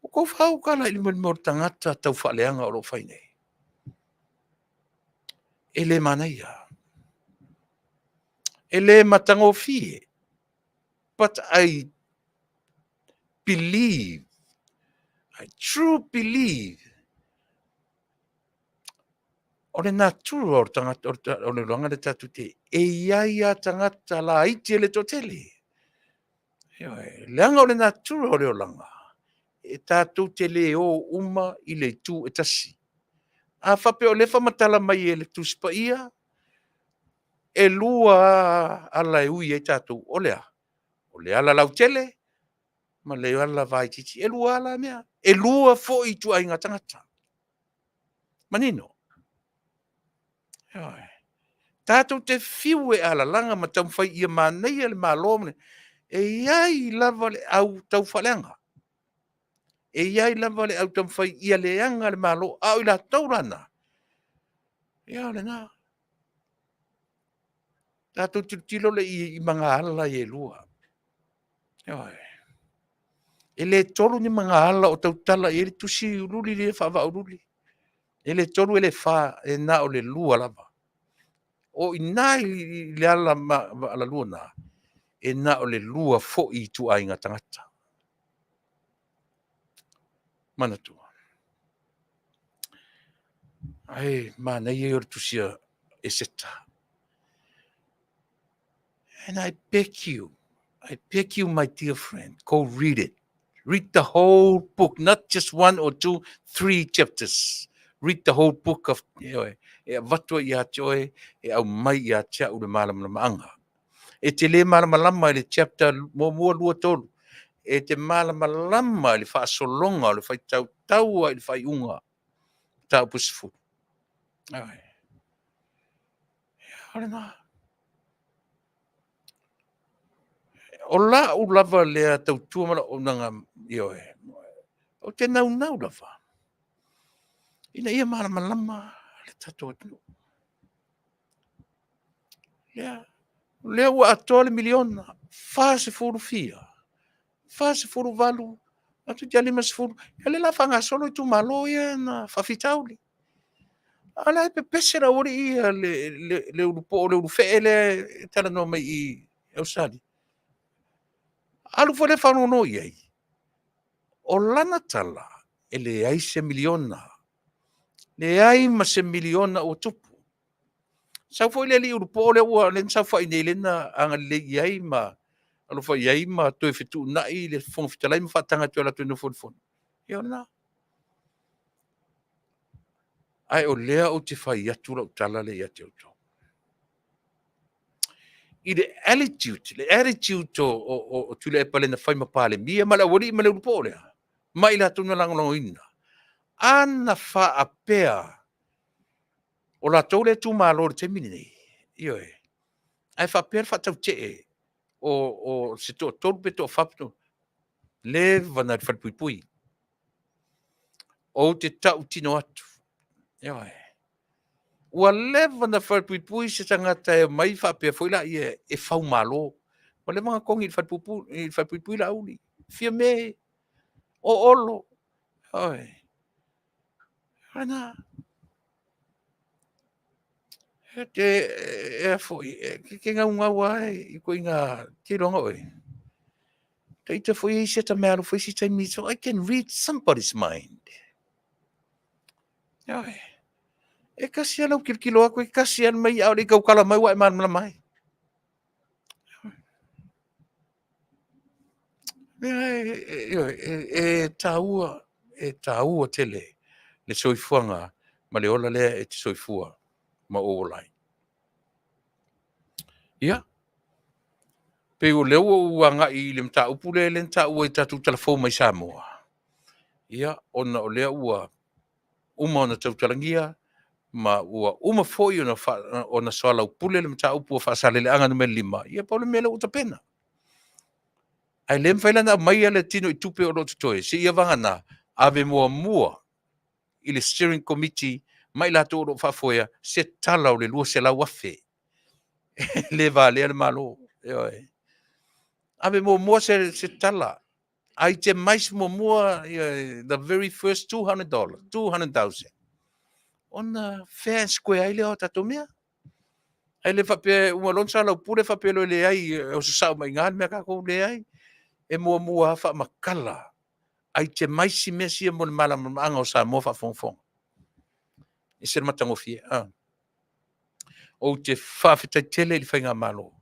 Ua tou faautala i le mea o le tagata taufaaleaga o lo o fai nei. E le manaia. E le matagofie. But I believe, I true believe, o le natura o le tagata, o le olaga lea tatou te, e i ai lava tagata laiti e le toatele. Ioe, leaga o le natura o le olaga, e tatou te le o uma i le itu e tasi. A faapea o lea e faamatala mai e le Tusi Paia, e lua lava ala e ui ai tatou, o le a? O le ala lautele ma le ala vaitiiti. E lua lava la mea. E lua foi ituaiga tagata. Manino. Ioe. Tatou te fiu e alalaga ma taumafai ia manaia le Malo, e i ai lava le au taufaaleaga. E i ai lava le au taumafai ia leaga le Malo, a o i latou la na, ia o lena. Tatou tilotilo lea i magaala ia e lua. Ioe. E le tolu ni magaala o tautala i ai le tusi uliuli lea faavaauliuli. E le tolu e le fa, e na o le lua lava. O i ina i le ala alalua na, e na o le lua foi ituaiga tagata. Manatua. Ae manaia ia o le tusi a Eseta. And I beg you, I beg you, my dear friend, go read it. Read the whole book, not just one or two, three chapters. Read the whole book of e avatu ai ia te oe, e aumai ia te au le malamalamaaga. E te le malamalama i le chapter 1, 2, 3. E te malamalama i le faasologa o le faitau taua i le faaiuga. Mataupu 10. Ai. O lena. O lau lava lea tautua ma lau auaunaga, ioe, ou te naunau lava ina ia malamalama le tatou atunuu. Lea, lea ua atoa le miliona, 40 fia, 48, atu ia 50. Ia lea o le a faagasolo itumalo ia na faafitauli. A o la e pepese le aualii ia, le ulupoo, le ulufee lea e talanoa mai i Ausetalia. Alu foi lea faalogologo i ai, o lana tala, e leai se miliona. Leai ma se miliona ua tupu. Sau foi le alii ulupoo lea ua lea na saofai nei lea na agalelei i ai ma alofa i ai ma toe fetuunai le Fofoga Fetalai ma faataga e toe alu atu e nofo i le Fono. Ia o lena. Ae o lea ou te fai atu lau tala lea ia te outou. I le attitude, le attitude o, o, o, o Tuilaepa lea na fai ma Palemia ma le aualii ma le ulupoo lea, ma i latou na lagolagoina. Ana faapea o latou lea e tumalo i le taimi lenei, ioe, ae faapea le faatautee o, o se toatolu pe toafa pe toa, leva na i le falepuipui. Ou te tautino atu, ioe, ua leva na falepuipui se tagata e omai faapea foi laia e faumalo. Ua leva ona togi i le falepuipui Laauli, Fiame, o Olo, ioe. O lena. E te, e a foi, e te naunau lava i ituaiga, te iloaina oe. Ta ita foi e i ai si ata meaalofa isi taimi so I can read somebody's mind. Ioe. E tasi lava lau tilotilo atu, e tasi lava le mea a o le i tautala mai ua e malamalama ai. Ioe, e taua, e taua tele le soifuaga ma le ola lea e te soifua ma ou ola ai. Ia, pei o lea ua ou agai i le mataupu lea na taua i tatou tala fou mai Samoa, ia, ona o lea ua uma ona tautalagia ma ua uma foi ona, ona soalaupule le mataupu o Faasaleleaga Nu.5, ia pau le mea lea ua tapena. Ae le mafai la ona aumaia le tinoitupe o lo o totoe, seia vagana ave muamua i le steering committee ma i latou o lo o faafoea se tala o le $200,000. E le valea le Malo. Ioe. Ave muamua se, se tala. Itemize muamua the very first $200, 200,000. Ona fair and square ai lea o tatou mea. Ae le faapea uma loa ona soalaupule faapea loa e leai, e sasao mai i ina le mea a tatou, leai. E muamua lava faamatala, itemize mea sia mo le malamalamaaga o Samoa faafogafoga. E ese le matagofie. Ah. Ou te faafetai tele i le Faigamalo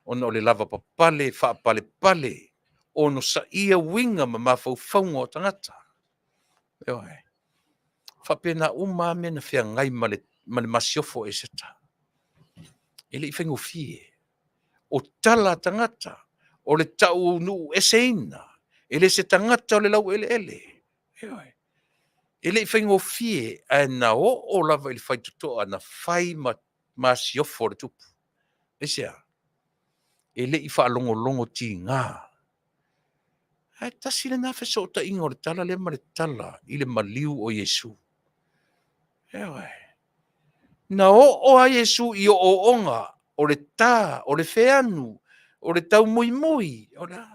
ona o le lavapapale, faapalepale, onosaia uiga ma mafaufauga o tagata. Ioe. Faapena uma lava mea na feagai ma le, ma le masiofo o Eseta. E le i faigofie. O tala a tagata, o le taunuueseina, e le se tagata o le laueleele. Ioe. E le i faigofie, ae na oo lava i le faitotoa na fai ma masiofo le tupu. Aisea? E le i faalogologo tiga. Ae tasi lena fesootaiga o le tala lea ma le tala i le maliu o Iesu. Ioe. Na oo a Iesu i ooooga o le tā, o le feanu, o le taumuimui, o le a?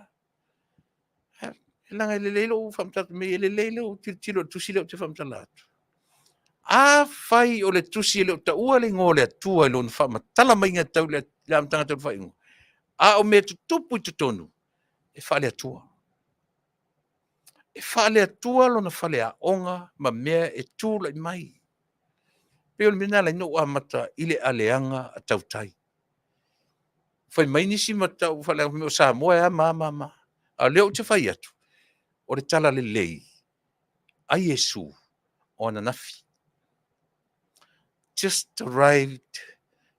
Leaga e lelei lou faamatala e lelei lou tilotilo i le tusi lea ou te faamatala atu. Afai o le tusi e le o taua le igoa o le Atua i lona faamatala maiga tau i le amataga tau le faaiuga, a o mea tutupu i totonu, e faale-Atua. E faale-Atua lona faleaoga ma mea e tulai mai. Pei o le mea lena e ala ai ona ou amata i le aleaga a tautai. Fai mai nisi ma tau faaleaga o Samoa e a ma a ma a. A o lea ou te fai atu, o le talalelei a Iesu o ananafi. Just arrived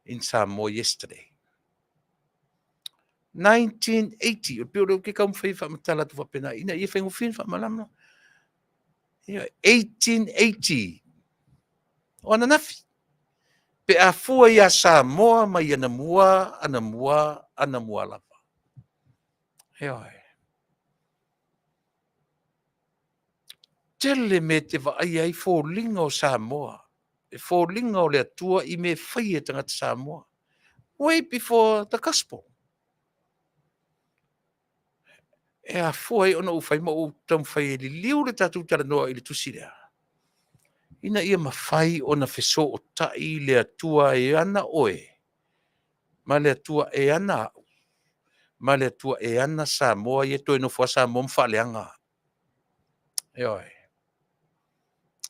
in Samoa yesterday. 1980, pei o lea ou te taumafai e faamatala atu faapena ina ia faigofie ona faamalamalama. 1880, o ananafi. Pe a fua ia Samoa mai anamua, anamua, anamua lava. Ioe. Tele mea e te vaaia ai foliga o Samoa, e foliga o le Atua i mea e fai e tagata Samoa. Way before the gospel. E afua ai ona ou fai ma ou taumafai e liliu le tatou talanoa i le tusi lea, ina ia mafai ona fesootai le Atua e ana oe, ma le Atua e ana au, ma le Atua e ana Samoa, ia toe nofo lava Samoa ma faaleaga. Ioe.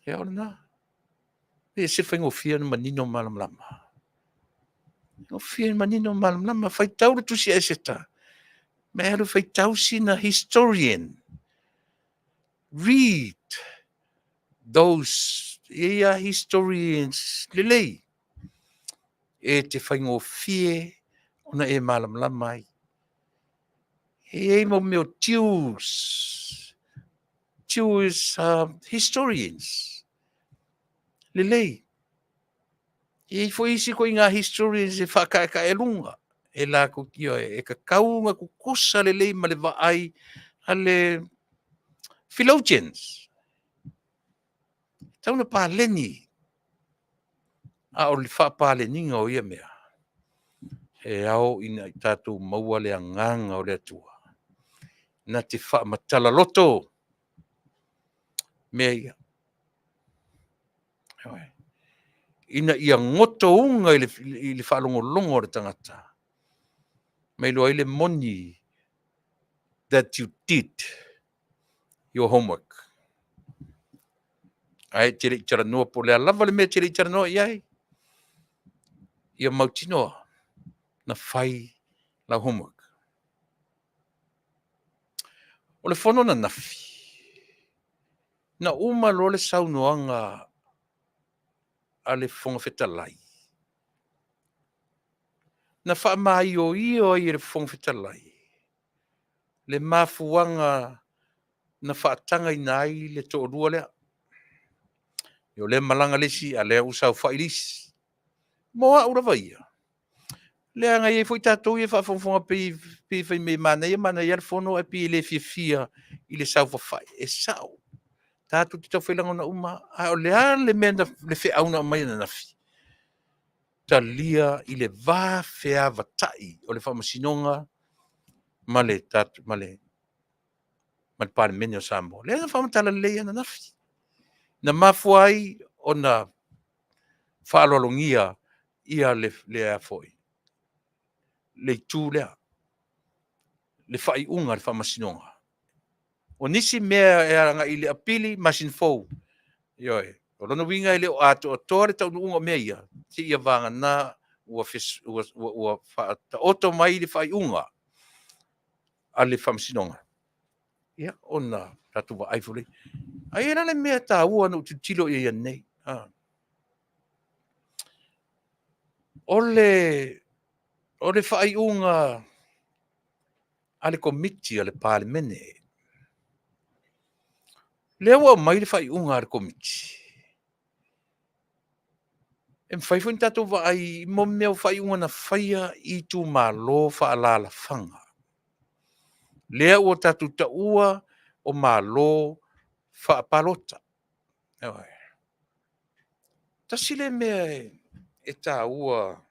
Ia o lena. E ese le faigofie ona manino ma malamalama. Faigofie manino ma malamalama. Faitau le tusi a Eseta. Ma e alu faitau sina historian. Read those ia historians lelei. E te faigofie ona e malamalama ai. E i ai mau mea o Jews, Jewish historians, lelei. E i ai foi isi ituaiga historians e faakaekaeluga, e latou te, ioe, e tatau ona tutusa lelei ma le vaai a le theologians. E tatau ona paleni, a o le faapaleniga o ia mea, e ao ina i tatou maua le agaga o le Atua na te faamatala loto mea ia. Ina ia gotouga i le faalogologo a le tagata, ma iloa ai le moni that you did your homework. Ae e te le i talanoa po o le a lava le mea e te le i talanoa i ai, ia mautinoa na fai lau homework. O le fono ananafi, na uma loa le saunoaga a le Fofoga Fetalai, na faamaioio ai e le Fofoga Fetalai le mafuaaga na faatagaina ai le toalua lea. O lea e malaga le isi, a o lea ua saofai le isi. Mo au lava ia, leaga e i ai foi tatou ia e faafogafoga pei pei fai mai e manaia manaia lava le fono ae pei e le fiafia i le saofafai. E sao, tatou te taufai lagona uma lava, a o le a le mea na, le feau na aumai ananafi? Talia i le va feavatai o le Faamasinoga ma le ma le ma le Palemene o Samoa. Lea na faamatala lelei ananafi. Na mafua ai ona faaaloalogia ia le, le a foi, le itu lea, le faaiuga a le Faamasinoga. O nisi mea e agai i le apili, masina fou. Ioe. O lona uiga e le o atoatoa le taunuuga o mea ia, seia vagana ua, ua, ua, ua faataoto mai le faaiuga a le Faamasinoga, ia, ona tatou vaai foi lea. Ae i ai la le mea taua na ou tilotilo i ai ananei. O le faaiuga a le Komiti a le Palemene, lea ua aumai le faaiuga a le Komiti, e mafai foi ona tatou vaai i mea o faaiuga na faia i itumalo faaalaalafaga. Lea ua tatou taua o Malo faapalota. Ioe. Tasi lea mea e taua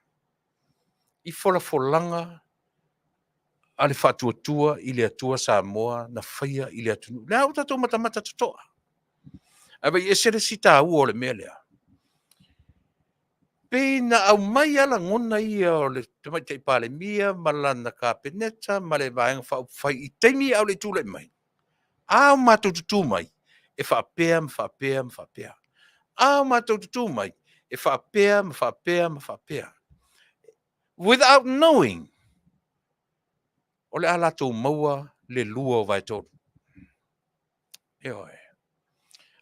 i folafolaga a le Faatuatua i le Atua Samoa na faia i le atunuu. Lea ua tatou matamata totoa. Ae vaai ese le isi taua o le mea lea. Pei na aumai lava lagona ia o le Tamaitai Palemia ma lana Kapeneta ma le Vaega Faaupufai i taimi a o le i tulai mai. A o matou tutū mai, e faapea ma faapea ma faapea. A o matou tutū mai, e faapea ma faapea ma faapea. Without knowing, o le a latou maua le 2/3. Ioe.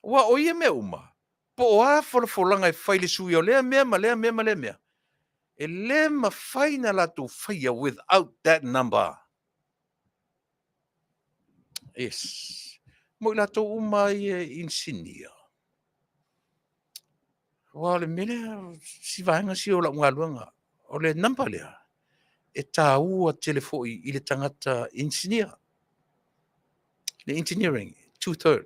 Aua o ia mea uma, po o a folafolaga e fai i le suia o lea mea ma lea mea ma lea mea, e le mafai ona latou faia without that number. Yes. Mo i latou uma ia e inisinia. Aua o le mea lea, si vaega sia o lau galuega, o le number lea, e taua tele foi i le tagata inisinia. Le engineering, 2/3.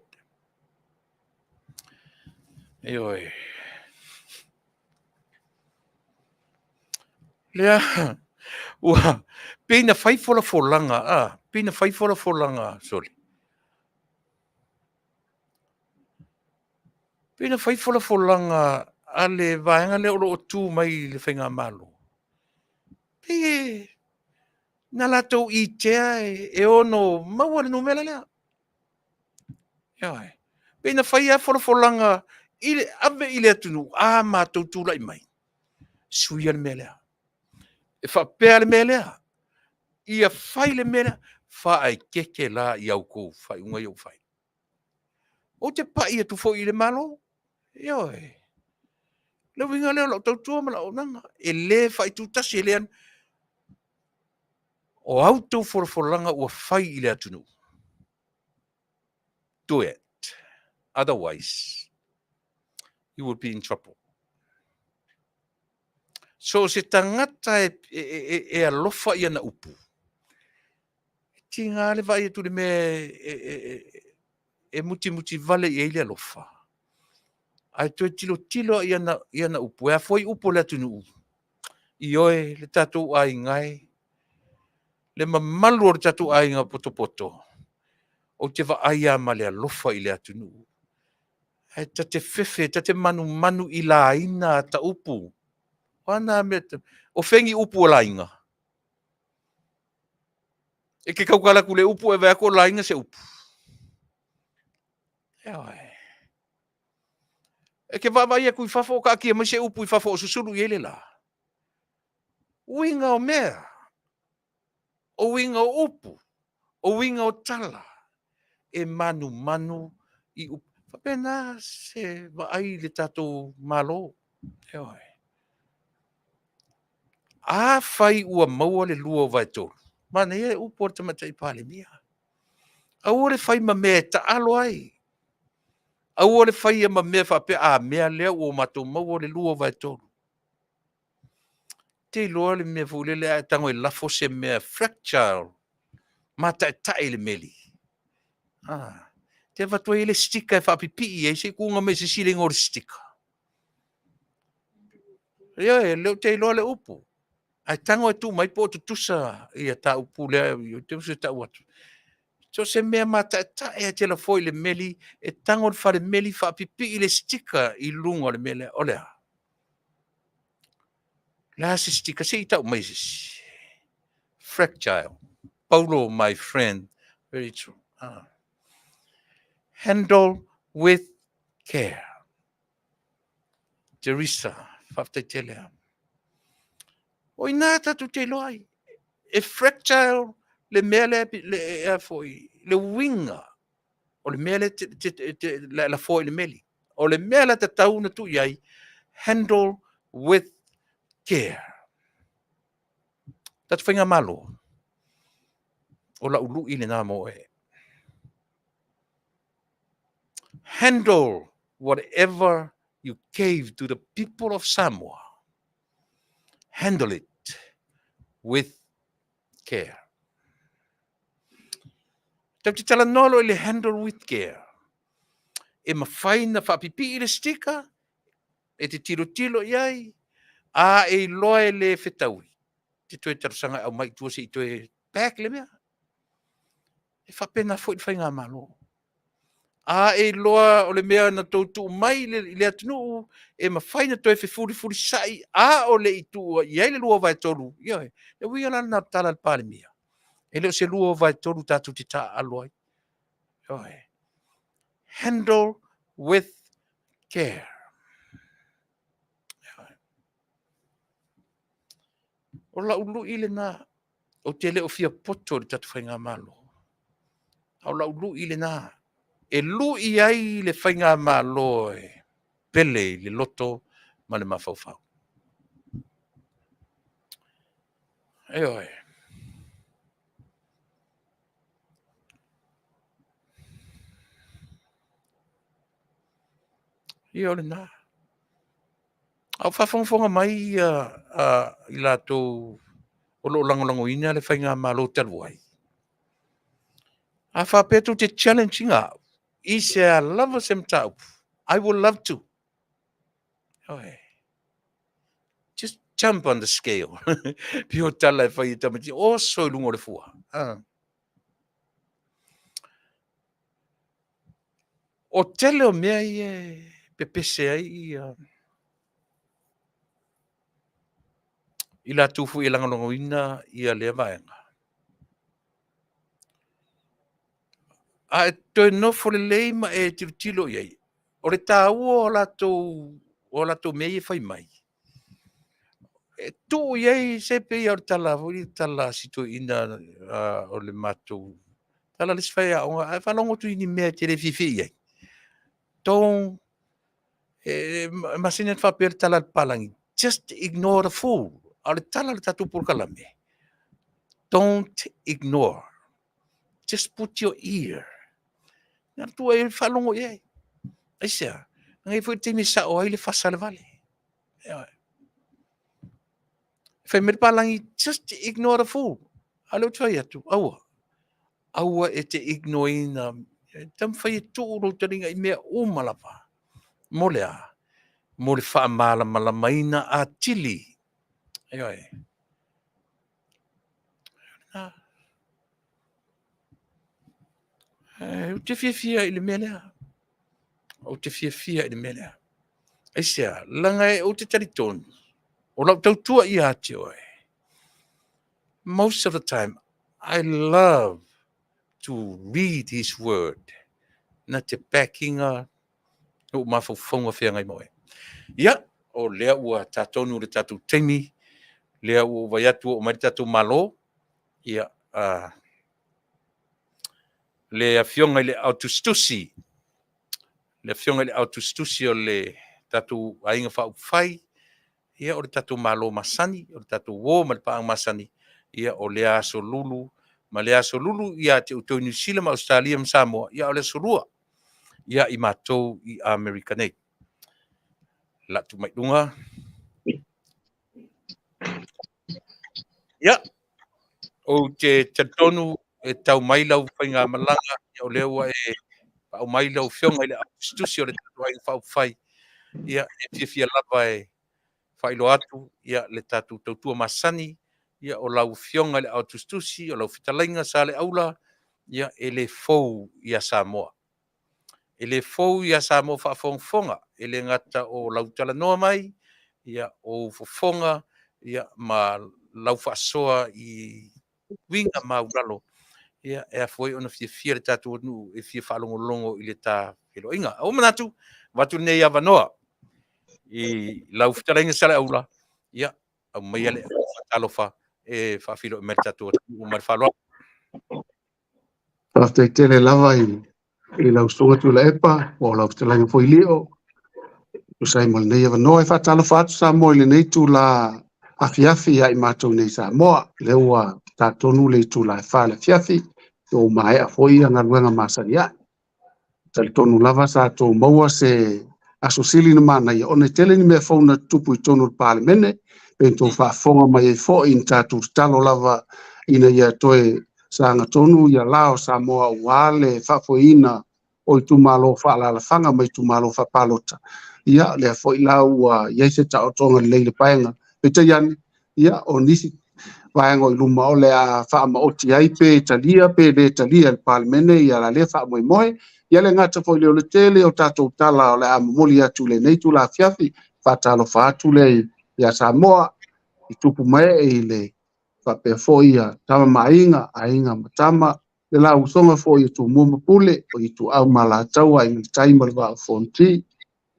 Ioe. Lea, ua pei na fai folafolaga, a, pei na fai folafolaga, sorry. Pei na fai folafolaga a le vaega lea o lo o tu mai i le faigamalo, pei e na latou itea e ono maua le numera lea. Ioe. Pei na fai lava folafolaga i le ave i le atunuu, a matou tulai mai, suia le mea lea. E faapea le mea lea, ia fai le mea lea. Faaeteete la i a outou faaiuga ia ua fai. Ou te pai atu foi i le Malo. Ioe. O le uiga lea o lau tautua ma lau auaunaga. E le faaitutasi, e le alu. O a outou folafolaga ua fai i le atunuu, do it, otherwise you will be in trouble. So o se tagata e, e, e, e alofa i ana upu, e tiga le vaai atu i le mea e, e, e, e mutimuti vale i ai le alofa. Ae toe tilotilo i ana, i ana upu, e a foi upu o le atunuu, ioe le tatou aiga e, le mamalu o le tatou aiga potopoto, ou te vaai lava ma le alofa i le atunuu. Ae ta te fefe, ta te manumanu i laina ata upu. O a na mea, o fegi upu o laiga? E ke tautala atu i le upu e vaai atu o laiga se upu. Ioe. E ke vaavaai atu i fafo o taatia mai se upu i fafo o susulu i ai le la. Uiga o mea, o uiga o upu, o uiga o tala, e manumanu i upu. Faapena se vaai i le tatou Malo. Ioe. Afai ua maua le 2/3, manaia le upu a le Tamaitai Palemia, aua le fai ma mea e taalo ai, aua le faia ma mea faapea, a mea lea ua matou maua le 2/3. Te iloa le mea foi lele a e tago e lafo se mea fracture, mataetae i le meli. Ah, te avatu ai le sticker e faapipii ai se i tuuga mai se isi le igoa o le sticker. Ioe, lea ou te iloa le upu. Ae tago e tuu mai po o tutusa ia ta upu lea ou te usu e tau atu. So o se mea mataetae e te lafoa i le meli, e tago i le fale meli faapipii le sticker i luga o le mea lea. O le a? O le a se sticker? Se i tau mai se isi. Fragile. Paulo, my friend. Very true. Ah. Handle with care. Teresa, faafetai tele lava. O i ina tatou te iloa ai, e fragile le mea lea, le, a foi, le uiga o le mea lea te lafoa i le meli. O le mea la tatau ona tuu i ai, handle with care. Tatou faigamalo, o lau lui lena mo oe. Handle whatever you gave to the people of Samoa. Handle it with care. Tau te talanoa loa i le handle with care. E mawhai na whaapipii le sticker, e te tilotilo i ai, a e iloa e le fetaui. Te toe talosaga e aumai i tua se i toe pack le mea. E faapena foi le faigamalo. A e iloa o le mea na tou tuu mai i le atunuu e mafai ona toe fefulifulisai a o le i tuu i ai le 2/3, ioe, le uiga la lena o le tala a le Palemia, e le o se 2/3 tatou te taaalo ai. Ioe. Handle with care. Ioe. O lau lui lena. Ou te le o fia poto i le tatou faigamalo. A o lau lui lena, e lui ai le faigamalo e pele i le loto ma le mafaufau. Ioe. Ia o lena. A o faafogafoga mai ia i latou o lo o lagolagoina le faigamalo talu ai, a faapea tou te challenge ina au i se a lava se mataupu, I would love to. Ioe. Just jump on the scale. Pei o tala e fai e tamaiti, oso i luga o le fua. Ah. O tele o mea ia e pepese ai ia i latou foi e lagolagoina ia lea vaega. A e toe nofo lelei ma e tilotilo i ai, o le taua o latou, o latou mea ia e fai mai, e tuu i ai se pei o le tala foi le tala a si toeaina o le matou tala le isi faiaoga, a e faalogo atu i ni mea e te le fiafia i ai, don't, e masani ona faapea le tala a le papalagi, just ignore the fool. A o le tala o le tatou polokalame, Don't ignore. Just put your ear. Na tua e faalogo i ai. Aisea? Ngai foi taimi sao ai le fasa le vale. Fai mai le palagi, just ignore the fool. A lea ou te fai atu, aua. Aua e te ignore-ina. Taumafai e tuu lou taliga i mea uma lava. Mo le a? Mo le faamalamalamaina atili. Ioe. Ou te fiafia i le mea lea. Ou te fiafia i le mea lea. Aisea, leaga e ou te talitonu, o lau tautua ia te oe. Most of the time, I love to read his word. Na te backinga ou mafaufauga feagai ma oe. Ia, o lea ua tatonu le tatou taimi, lea ua ou vai atu ua oo mai le tatou Malo, ia, le Afioga i le Autusitusi, le Afioga i le Autusitusi o le tatou Aiga Faaupufai, ia o le tatou Malo masani, o le tatou uo ma le paaga masani, ia o lea aso Lulu ma lea aso Lulu ia te outou i Niu Sila ma Ausetalia ma Samoa, ia o le aso Lua ia i matou i Amerika nei. Latu mai luga. Ia, ou te talitonu e tau mai lau faigamalaga, ia o lea ua e paau mai lau Afioga i le Autusitusi o le tatou Aiga Faaupufai, ia e fiafia lava e faailoa atu ia le tatou tautua masani, ia o lau Afioga i le Autusitusi, o lau fetalaiga Saleaula, ia e le fou ia Samoa. E le fou ia Samoa faafogafoga, e le gata o lau talanoa mai, ia o ou fofoga, ia ma lau faasoa i uiga maulalo, ia e afua ai ona fiafia le tatou atunuu e fia faalogologo i le ta feiloaiga. Ua ou manatu, avatu lenei avanoa i lau fetalaiga Saleaula, ia aumaia le faatalofa e faafeiloai mai le tatou atunuu ma le faaaloalo. Faafetai tele lava i lau Susuga Tuilaepa po o lau fetalaiga foi Lio. Tusa ai ma lenei avanoa e faatalofa atu Samoa i lenei itula afiafi ia i matou nei Samoa. Lea ua ta tonu le itula e 4 le afiafi, ua maea foi ia galuega masani ae. Talitonu lava sa tou maua se aso sili na manaia ona e tele ni mea fou na tutupu i totonu o le Palemene, pe na tou faafofoga mai ai foi na tatou tatalo lava ina ia toe sagatonu ia la o Samoa aua le faafoeina o itumalo faaalaalafaga ma itumalo faapalota. Ia, lea foi la ua i ai se taotoga lelei i le paega. Peitai ane, ia, o nisi vaega o i luma o le a faamaoti ai pe talia pe le talia e le Palemene ia la lea faamoemoe. Ia le gata foi lea o le tele o tatou tala o le a momoli atu i lenei itula afiafi, faatalofa atu lea ia Samoa i tupu ma ee i le faapea foi ia tama ma aiga, aiga ma tama, le la usoga foi o Tumua ma Pule, o Ituau ma Alataua, Aiga i le Tai ma le Vaa o Fonoti.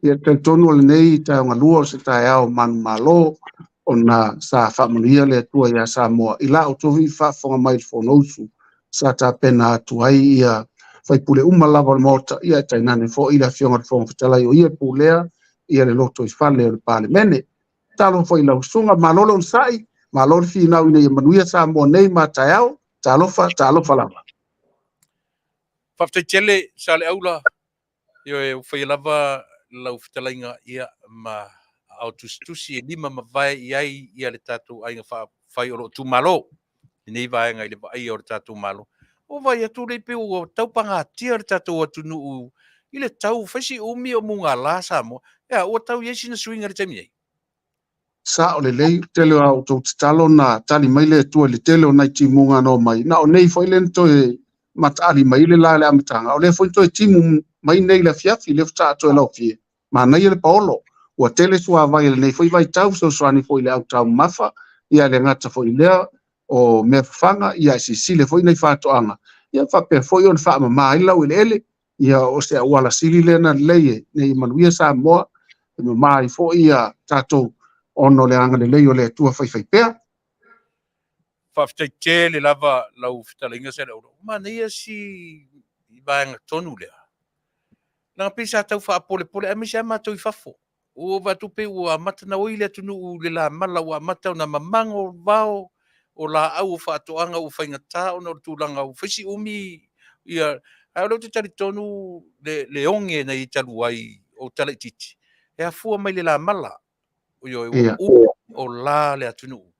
Ia talitonu o lenei taeao galua o se taeao manumalo ona sa faamanuia le Atua ia Samoa i la outou foi faafofoga mai i le Fonousu sa tapena atu ai ia faipule uma lava o le Maota, ia e tainane foi le Afioga i le Fofoga Fetalai o ia e pulea ia le lotoifale o le Palemene. Talofa foi i lau susuga, malo le onosai, malo le finau ina ia manuia Samoa nei ma taeao, talofa, talofa lava. Faafetai tele Saleaula, Ioe, ua faia lava lau fetalaiga ia ma aao tusitusi e lima mavae i ai ia le tatou aiga faaupufai o lo o tumalo lenei vaega i le vaaia o le tatou Malo. Ua vaai atu lea pei ua tau pagatia le tatou atunuu i le tau fai si umi o mugala Samoa. Ea, ua tau i ai sina suiga i le taimi nei? Sao lelei, tele o a outou tatalo na tali mai le Atua i le tele o nai timuga na omai, na o nei foi lea na toe mataali mai le la i le amataga, o lea foi na toe timu mai nei i le afiafi, lea faatoa toe laofie, manaia le paolo. Ua tele suavai i lenei foi vaitau, fesoasoani foi i le au taumamafa, ia le gata foi i lea o mea fafaga, ia e silasila foi nai faatoaga, ia faapea foi ona faamama ai laueleele, ia o se auala sili lea na lelei e nei manuia Samoa, e mama ai foi ia tatou ona o le agalelei o le Atua faifaipea. Faafetai tele lava lau fetalaiga Saleaula. Ua manaia si vaega tonu lea. Leaga pei sa tau faapolepole aemaise lava matou i fafo. Ua ou vaai atu pei ua amata ona oi le atunuu i le lamala, ua amata ona mamago vao. O laau o faatoaga ua faigata ona o le tulaga ua fai si umi ia, ae o lea ou te talitonu le, le oge na i ai talu ai o tala itiiti, e afua mai le lamala. Ioe, ua umi o la le atunuu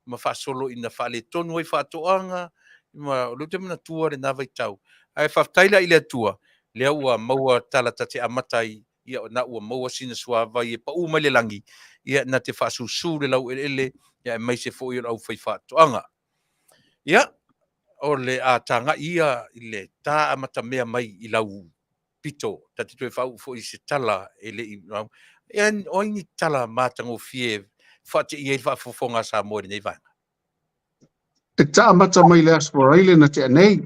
ma faasolo ina faaletonu ai faatoaga, ma o lea ou te manatua lena vaitau. Ae faafetai la i le Atua, lea ua maua tala ta te amata ai, ia na ua maua sina suavai e pau mai le lagi, ia na te faasusu le laueleele, ia aemaise foi o le aufaifaatoaga. Ia, o le a tagai ia i le ta amatamea mai i lau pito, ta te toe faauu foi i se tala e le i... Ia, o ai ni tala matagofie e faateia ai le faafofoga a Samoa i lenei vaega? E ta amata mai le Aso Faraile na tea nei,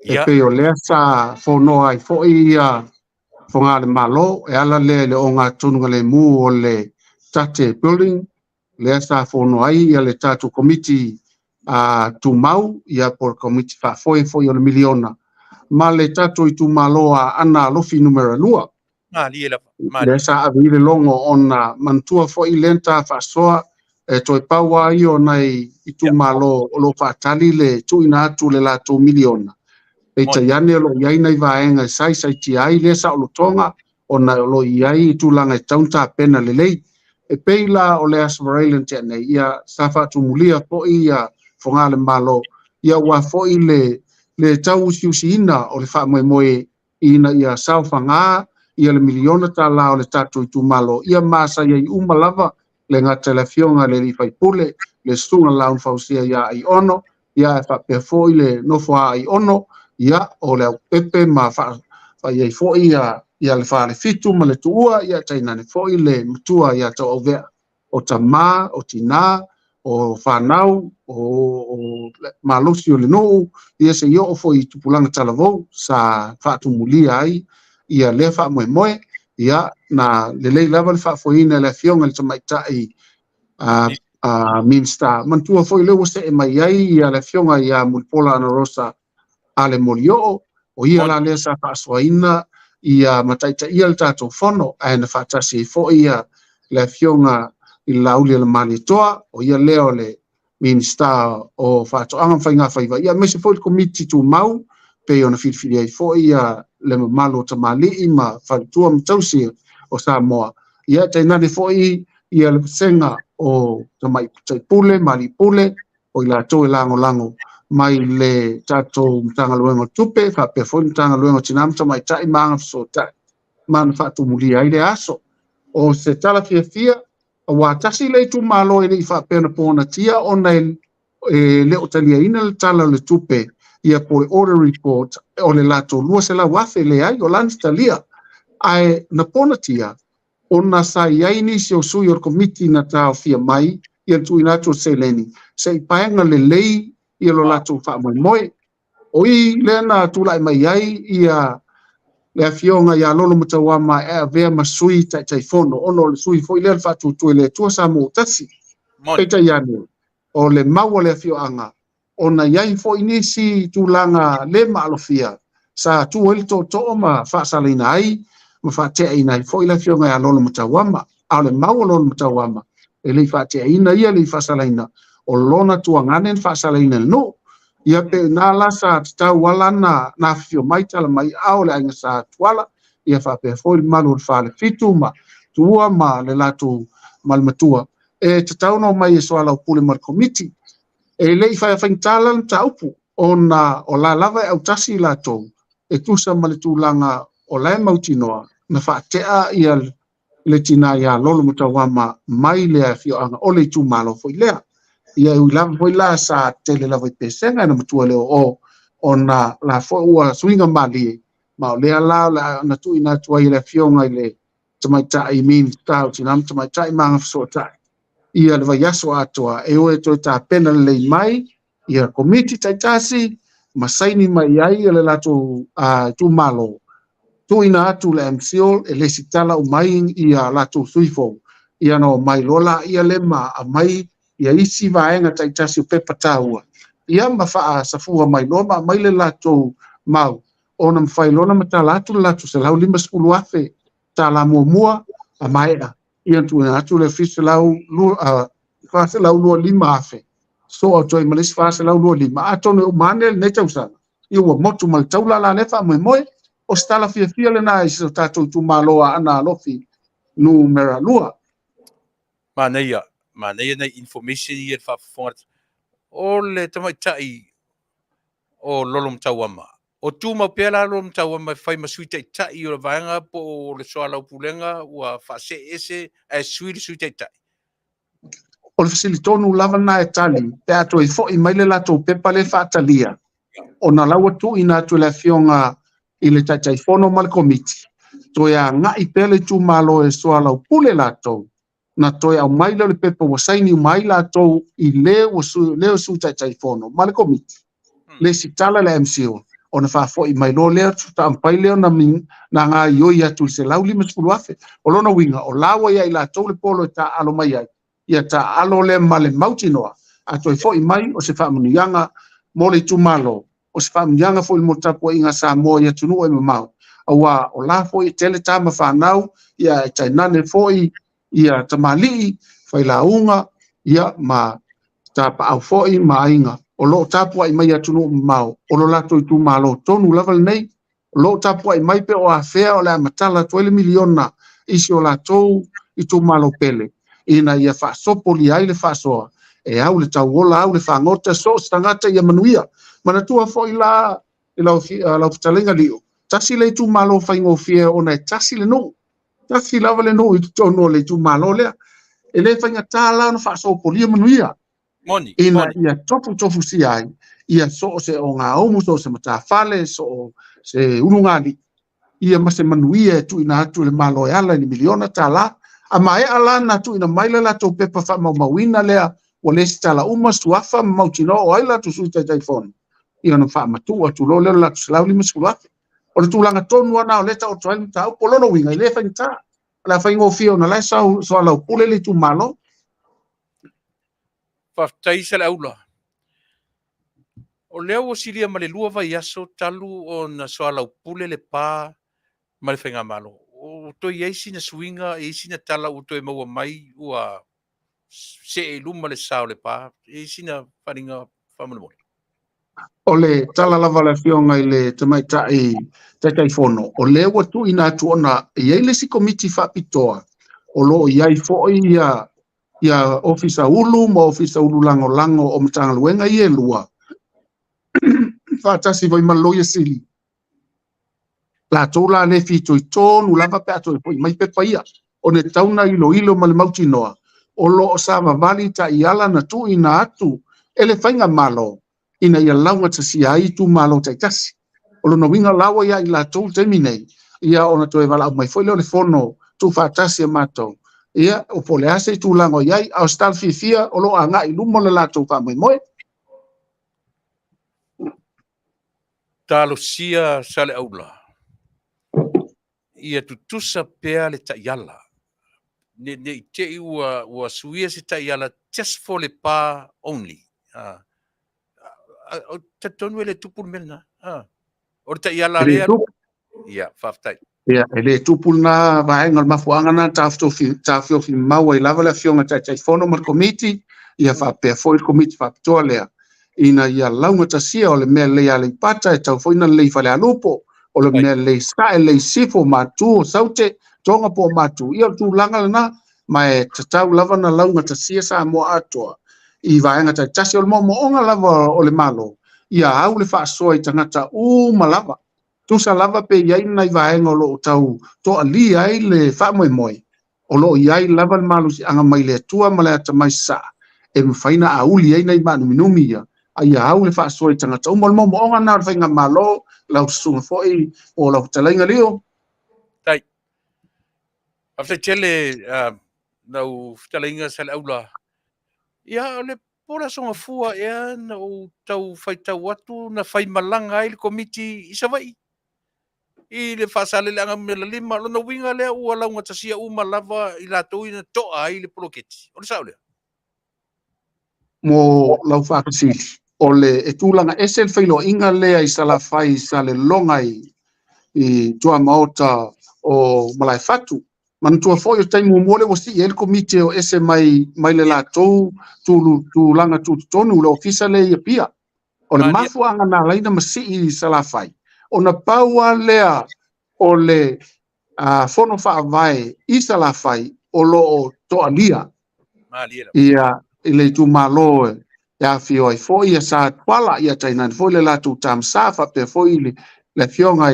e pei o lea sa fonoa ai foi ia Fogaa le Malo, e ala lea i le ogatonugalemu o le Tate Building, lea sa fono ai ia le tatou Komiti a Tumau, ia po o le Komiti Faafoe foi o le miliona, ma le tatou itumalo a Aana Alofi numera 2. Malie lava, malie. Lea sa ave i le logo ona manatua foi lea na ta faasoa e toe pau lava ia o nai itumalo o lo o faatali le tuuina atu o le latou miliona. Peitai ane o lo o i ai nai vaega e saisaitia ai lea saolotoga ona o lo o i ai tulaga e tatau ona tapena lelei. E pei la o le Aso Faraile na tea nei, ia sa faatumulia foi ia Fogaa le Malo, ia aua foi le le tauusiusiina o le faamoemoe ina ia saofaga ia le miliona tala o le tatou itumalo, ia ma sa i ai uma lava le gata i le afioga i le alii faipule, le susuga Laun Fausia ia Aiono, ia ae faapea foi le nofo a Aiono, ia o le Aupepe ma fai ai foi ia, ia le Falefitu ma le Tuua, ia tainane foi le matua ia Tauauvea, o tama, o tina, o fanau, o, o malosi o le nuu, ia se i oo foi i tupulaga talavou sa faatumulia ai ia lea faamoemoe, ia na lelei lava le faafoeina e le afioga i le tamaitai a a Minista. Manatua foi lea ua see mai ai ia le afioga ia Mulipola Anarosa a le Molioo, o ia la lea sa faasoaina ia ma taitaia le tatou fono, ae na faatasi ai foi ia le afioga i le Laauli a le Malietoa, o ia lea o le Minisita o Faatoaga ma Faigafaiva, ia aemaise foi le Komiti Tumau, pei ona filifili ai foi ia le mamalu o tamalii ma faletua ma tausi o Samoa, ia tainane foi ia le vasega o tamaitai pule ma alii pule, o i latou e lagolago mai le tatou Matagaluega o Tupe, faapea foi le Matagaluega o Tina ma Tamaitai ma Agafesootai, ma na faatumulia ai le aso. O se tala fiafia, aua tasi le itumalo e le i faapea ona ponatia ona e e le o taliaina le tala o le tupe ia po o le order report o le latou 200,000 leai o la na talia ae na ponatia ona sa i ai nisi o sui o le komiti na taofia mai ia le tuuina atu o seleni se i paega lelei ia lo latou faamoemoe. O i lea na tulai mai ai ia le afioga ia Lolo Matauama e avea ma sui Taitaifono, ona o le sui foi lea o le Faatuatua i le Atua Samoa ua Tasi. Peitai ane, o le mau a le afioaga, ona i ai foi nisi tulaga le maalofia sa tu ai le tootoo ma faasalaina ai ma faateaina ai foi le afioga ia Lolo Matauama. A o le mau a Lolo Matauama, e le i faateaina ia, e le i faasalaina, o lona tuagane na faasalaina e le nuu. Ia pe na la sa tatau ala na na afifio mai tala mai a o le aiga sa Tuala, ia faapea foi le malu o le Falefitu ma Tuua ma le latou ma le matua, e tatau ona omai e soalaupule ma le komiti. E le i faigata la le mataupu ona o la lava e autasi i latou e tusa ma le tulaga o la e mautinoa na faatea ia le tina ia Lolo Matauama mai le afioaga o le itumalo foi lea. Ia e ui lava foi la sa tele lava i pesega na matua le oo ona la foi ua suiga malie ma o lea la na tuuina atu ai e le afioga i le tamaitai Minista o Tina ma Tamaitai ma Agafesootai ia le vaiaso atoa e o e toe tapena lelei mai ia komiti taitasi ma saini mai ai le latou itumalo, tuuina atu le MCIL e lesitala uma ai ia latou sui fou, ia ona omai loa laia lea ma aumai ia isi vaega taitasi o pepa taua, ia ma faasafua mai loa ma aumai le latou mau, ona mafai loa ona matala atu le latou $150,000 tala muamua a maea, ia tuuina atu le 425,000. Sosoo atu ai ma le isi 425, atonu e uma ane lenei tausaga, ia ua motu ma le taula la lea faamoemoe. O se tala fiafia lena i si o tatou itumalo o Aana Alofi Numera 2. Manaia, manaia nai information ia i le faafofoga atu. O le tamaitai o Lolomatauama, o tumau pea la Lolomatauama e fai ma Sui Taitai o le Vaega po o le Soalaupulega ua faasee ese ae sui le Sui Taitai? O le fesili tonu lava lena e tali pe a toe foi mai le latou pepa lea e faatalia, ona la ua tuuina atu e le Afioga i le Taitaifono ma le Komiti, toe agai pea le itumalo e soalaupule latou, ona toe aumai lea o le pepa ua saini uma ai latou i le ua le o Sui Taitaifono ma le Komiti, le resitala i le MCIL, ona faafoi mai loa lea, faatoa mafai lea ona gaoioi atu i le $150,000. O lona uiga, o la ua ia i latou le polo e taaalo mai ai, ia taaalo lea ma le mautinoa, a toe foi mai o se faamanuiaga mo le itumalo, o se faamanuiaga foi mo le tapuaiga a Samoa i atunuu e mamao, aua o la foi e tele tama fanau, ia e tainane foi ia tamalii, failauga, ia ma tapaau foi ma aiga o lo o tapuai mai i atunuu mamao, o lo latou itumalo tonu lava lenei, o lo o tapuai mai pe o afea o le a matala atu ai le miliona i si o latou itumalo pele, ina ia faasopolia ai le faasoa e au le tauola, au le fagota, so o se tagata ia manuia. Manatua foi la i lau, lau fetalaiga Lio, tasi le itumalo faigofie ona e tasi le nuu, tasi lava le nuu i totonu o le itumalo lea. E le faigata la ona faasopolia manuia. Moni, ina moni. ia tofutofusia ai ia so o se ogaumu, so o se matafale, so o se ulugalii, ia ma se manuia e tuuina atu i le Malo e ala i le miliona tala. A maea la ona tuuina mai le latou pepa faamaumauina lea ua lesitala uma suafa ma mautinoa o ai latou Sui Taitaifono, ia ona faamatuu atu loa lea o le latou $150,000. O le tulaga tonu lava lena o lea e taoto ai le mataupu. O lona uiga, e le faigata. O le a faigofie ona o la e soalaupule le itumalo. Faafetai Saleaula. O lea ua silia ma le 2 vaiaso talu ona soalaupule le PA ma le Faigamalo. Ua toe i ai sina suiga, e i ai sina tala ua toe maua mai ua see i luma le sa o le PA? E i ai sina faaaliga faamolemole? O le tala lava a le Afioga i le Tamaitai Taitaifono, o lea ua tuuina atu ona e i ai le isi Komiti Faapitoa o lo o i ai foi ia ia Ofisa Ulu ma Ofisa Ulu Lagolago o Matagaluega ia e lua, faatasi foi ma le Loia Sili, latou la le fitoitonu lava pe a toe foi mai pepa ia, ona e tatau ona iloilo ma le mautinoa o lo o savavali taiala na tuuina atu e le Faigamalo ina ia laugatasia ai itumalo taitasi. O lona uiga la ua ia i latou i le taimi nei, ia ona toe valaau mai foi lea o le fono tuufaatasi a matou, ia po o le a se tulaga o i ai, a o se tala fiafia o lo o agai i luma le latou faamoemoe. Talosia Saleaula, ia tutusa pea le taiala, ne i te i ua suia se taiala just for le pa only. Talitonu e le tupu le mea lena. O le taiala lea. Ia, faafetai. Ia, e le tupu lena vaega o le mafuaaga lena taofiofi mau ai lava le Afioga Taitaifono ma le Komiti, ia faapea foi le Komiti Faapitoa lea, ina ia laugatasia o le mea lelei Aleipata e tatau foi ona lelei Falealupo, o le mea lelei Sasae, lelei Sisifo, Matu, o Saute, Toga po o Matu. Ia o le tulaga lena, ma e tatau lava ona laugatasia Samoa atoa i vaega taitasi. O le moomooga lava o le Malo, ia au le faasoa i tagata uma lava, tusa lava pe i ai nai vaega o lo o tau toalia ai le faamoemoe, o lo o i ai lava le malosiaga mai le Atua ma le atamai sasaa e mafai ona auli ai nai maanuminumi ia, a ia au le faasoa i tagata uma. O le moomooga lena o le Faigamalo, lau susuga foi po o lau fetalaiga Leo. Tai. Faafetai tele lau fetalaiga Saleaula. Ia, o le Po o le Aso Gafua ea na ou tau faitau atu na faimalaga ai le Komiti i Savaii i le Faasaleleaga Numera 5. Lona uiga lea ua laugatasia uma lava i latou ia na toa ai le poloketi. O le sao lea? Mo lau faafesili, o le e tulaga ese le feiloaiga lea i Salafai i Salelologa i tuamaota o Malaefatu. Manatua foi o le taimi muamua lea ua sii ai le Komiti e o ese mai mai le latou tulaga tutotonu le ofisa lea i Apia. O le mafuaaga na ala ai ona masii i Salafai, ona pau lava lea o le fono faavae i Salafai o lo o toalia ia i le itumalo e afifio ai foi ia Sa Tuala, ia tainane foi le latou Tama Sa, faapea foi le afioga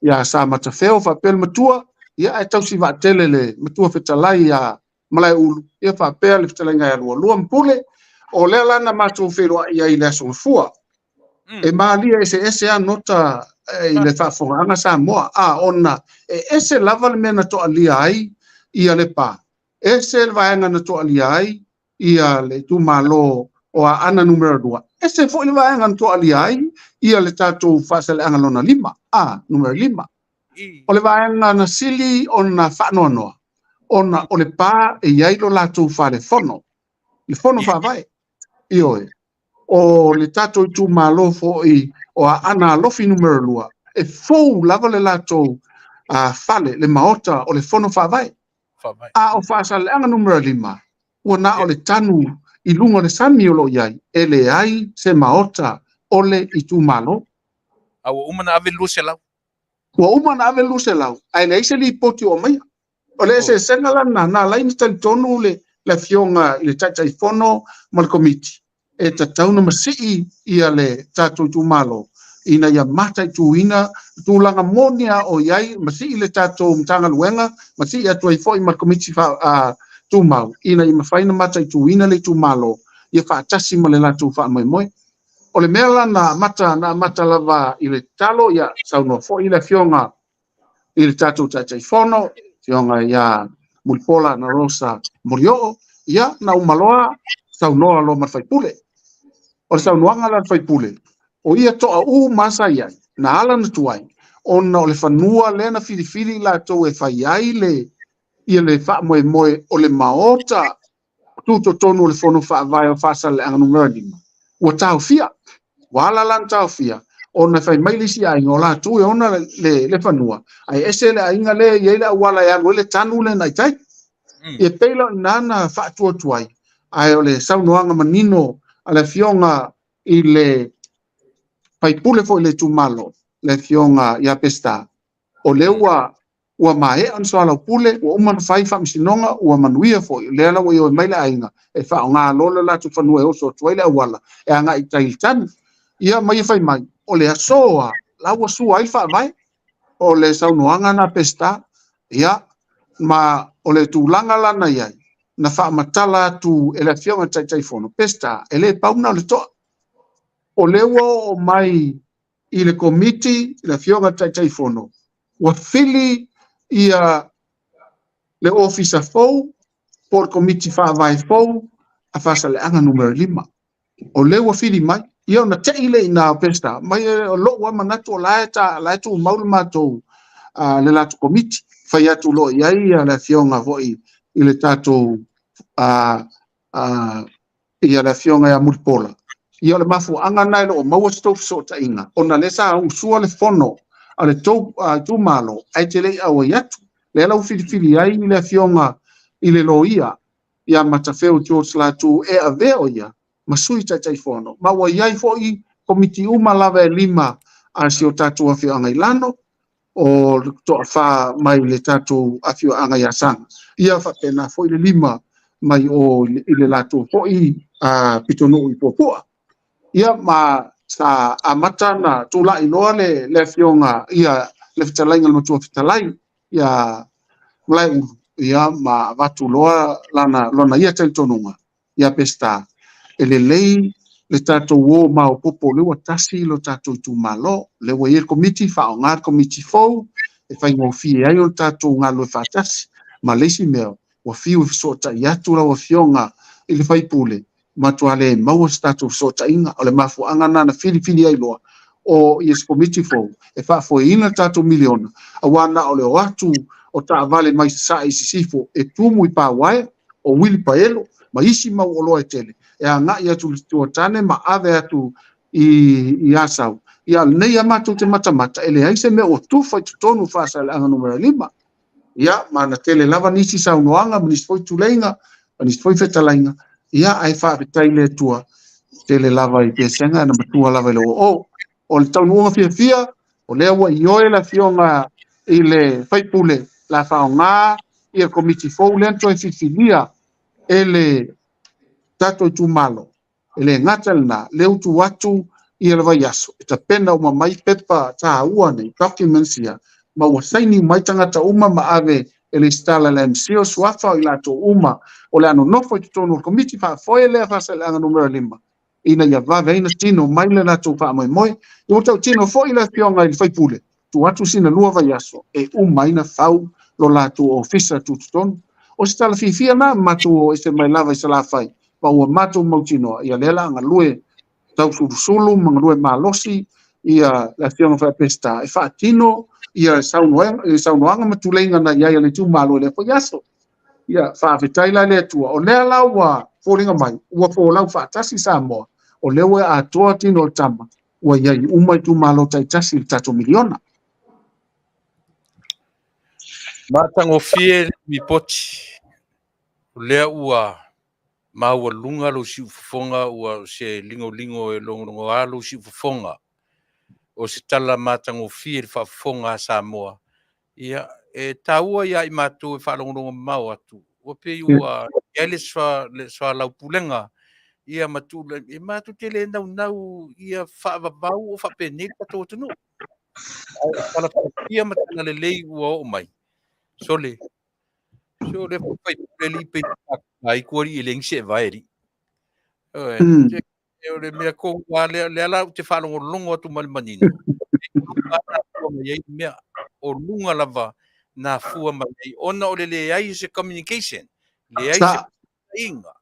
ia Sa Matafeo, faapea le matua, ia ae tausi vaatele le matua fetalai ia Malaeulu, ia faapea le fetalaiga ia Lualua ma Pule. O lea la na matou feiloai ai i le Aso Gafua. E malie eseese lava nota i le faafofogaaga Samoa, a ona e ese lava le mea na toalia ai ia Lepa, ese le vaega na toalia ai ia le itumalo o Aana numera 2, ese foi le vaega na toalia ai ia le tatou Faasaleleaga lona 5, a numera 5. O le vaega na sili ona faanoanoa, ona o Lepa e i ai lo latou fale fono, le fono faavae. Ioe, o le tatou itumalo foi o Aana Alofi numera 2, e fou lava le latou fale, le maota o le fono faavae. A o Faasaleleaga numera 5, ua na o le tanu i luga o le sami o lo o i ai, e leai se maota o le itumalo. A ua uma ona ave le 200. Ua uma ona ave le 200, ae leai se lipoti o aumaia. O le eseesega la lena, na ala ai ona talitonu le Afioga i le Taitaifono ma le Komiti, e tatau ona masii ia le tatou itumalo ina ia mataituina tulaga moni a o i ai, masii le tatou Matagaluega, masii atu ai foi ma le Komiti Tumau ina ia mafai ona mataituina le itumalo ia faatasi ma le latou faamoemoe. O le mea la na amata, na amata lava i le tatalo, ia saunoa foi le Afioga i le tatou Taitaifono, Afioga ia Mulipola na Rosa Molioo, ia na uma loa saunoa loa ma le faipule. O le saunoaga la le faipule, o ia toa uma sa i ai, na ala na tuai, ona o le fanua lea na filifili latou e fai ai le, ia le faamoemoe o le maota tutotonu o le Fono Faavae o Faasaleleaga Numera 5, ua taofia. Ua ala la ona taofia, ona fai mai le isi aiga o latou e ona le fanua, ae ese le aiga lea e i ai le auala e alu ai le tanu lea i tai. E pei la o i ina na faatuatuai, ae o le saunoaga manino a le Afioga i le faipule foi i le itumalo, le Afioga ia Peseta, o lea ua ua maea ona soalaupule, ua uma ona fai faamasinoga, ua manuia foi, o lea la ua ioe mai le aiga e faaaoga loa le latou fanua e oso atu ai le auala e agai i tai i le tanu. Ia ma ia fai mai, o le aso lava la ua sua ai le faavae, o le saunoaga na a Peseta, ia, ma o le tulaga la na i ai, na faamatala atu e le Afioga i le Taitaifono, Peseta, e le pau na o le toa. O lea ua oo mai i le Komiti, le Afioga i le Taitaifono, ua fili ia le Ofisa fou po o le Komiti Faavae fou a Faasaleleaga Numera 5. O lea ua fili mai, ia ona tei lea i ina o Peseta, mai o lou lava manatu o la e, ta, la e tumau le matou, le latou Komiti. Fai atu loa i ai le Afioga foi i le tatou ia le Afioga ia Mulipola, ia o le mafuaaga lena e le o maua se tou fesootaiga, ona lea sa usua le fono a le tou itumalo ae te le i auai atu. Lea la ua filifili ai le Afioga i le Loia ia Matafeo George Latu e avea o ia ma Sui Taitaifono, ma ua i ai foi komiti uma lava e 5 a si o tatou afioaga i Lano, o le toafa mai le tatou afioaga i Asaga, ia faapena foi le 5 mai o i le latou foi pitonuu i Puapua. Ia ma sa amata na tulai loa le afioga ia le fetalaiga le matua fetalai ia Malaeulu, ia ma avatu loa lana ia talitonuga ia Peseta, e lelei le tatou o maopoopo, lea ua tasi lo tatou itumalo, lea ua i ai le komiti, faaaoga le komiti fou e faigofie ai o le tatou galulue faatasi. Ma le isi mea, ua fiu e fesootai atu lau Afioga i le faipule, matua le maua se tatou fesootaiga. O le mafuaaga lena na filifili ai loa o ia se komiti fou e faafoeina le tatou miliona, aua na o le o atu o taavale mai Sasae i Sisifo e tumu i pauaea, o uilipaelo ma isi mau oloa e tele e agai atu i le tuatane ma ave atu i Asau. Ia, lenei a matou te matamata, e leai se mea ua tufa i totonu o Faasaleleaga Numera 5. Ia, ma na tele lava nisi saunoaga ma nisi foi tuleiga ma nisi foi fetalaiga, ia, ae faafetai i le Atua, tele lava i pesega na matua lava i le oo. O le taunuuga fiafia, o lea ua ioe le afioga i le faipule la faaaoga ia komiti fou lea na toe filifilia e le tatou itumalo. E le gata i lena, lea ua tuu atu ia le vaiaso e tapena uma mai pepa taua nei, documents ia, ma ua saini uma ai tagata uma ma ave e lesitala i le MCIL suafa o i latou uma o le a nonofo i totonu o le Komiti Faafoe lea Faasaleleaga Numera 5 ina ia vave ai ona tino mai le latou faamoemoe. Ua tautino foi le afioga i le sui usufono, tuu atu sina 2 vaiaso e uma ai ona fau lo latou ofisa tutotonu. O se tala fiafia lena, matou o ese mai lava i Salafai, ma ua matou mautinoa, ia lea la galue tausulusulu ma galue malosi ia le afioga foi a Peseta e faatino ia saunoaga ma tuleiga na i ai a le itumalo i lea foi aso. Ia, faafetai la i le Atua, o lea la ua foliga mai, ua folau faatasi Samoa, o lea ua atoa tino o le tama, ua i ai uma itumalo taitasi i le tatou miliona. Matagofie le lipoti, o lea ua maualuga lou siufofoga, ua se ligoligo e logologoa lou siufofoga. O se tala matagofie i le faafofoga a Samoa. Ia, e taua ia i matou e faalogologo mamao atu, ua pei ua i ai le soalaupulega ia ma tulaga, e matou te le naunau ia faavavau o faapenei le tatou atunuu. Ae o tala fiafia ma tala lelei ua oo mai, sole, se o lea foi faipule alii pe ai ku alii e leai ni seevae alii. O le mea tonu lava lea, lea la ou te faalogologo atu ma le manino, e luga lava na afua mai ai le mea. O luga lava na afua mai ai, ona o le leai o se communication, leai se fesootaiga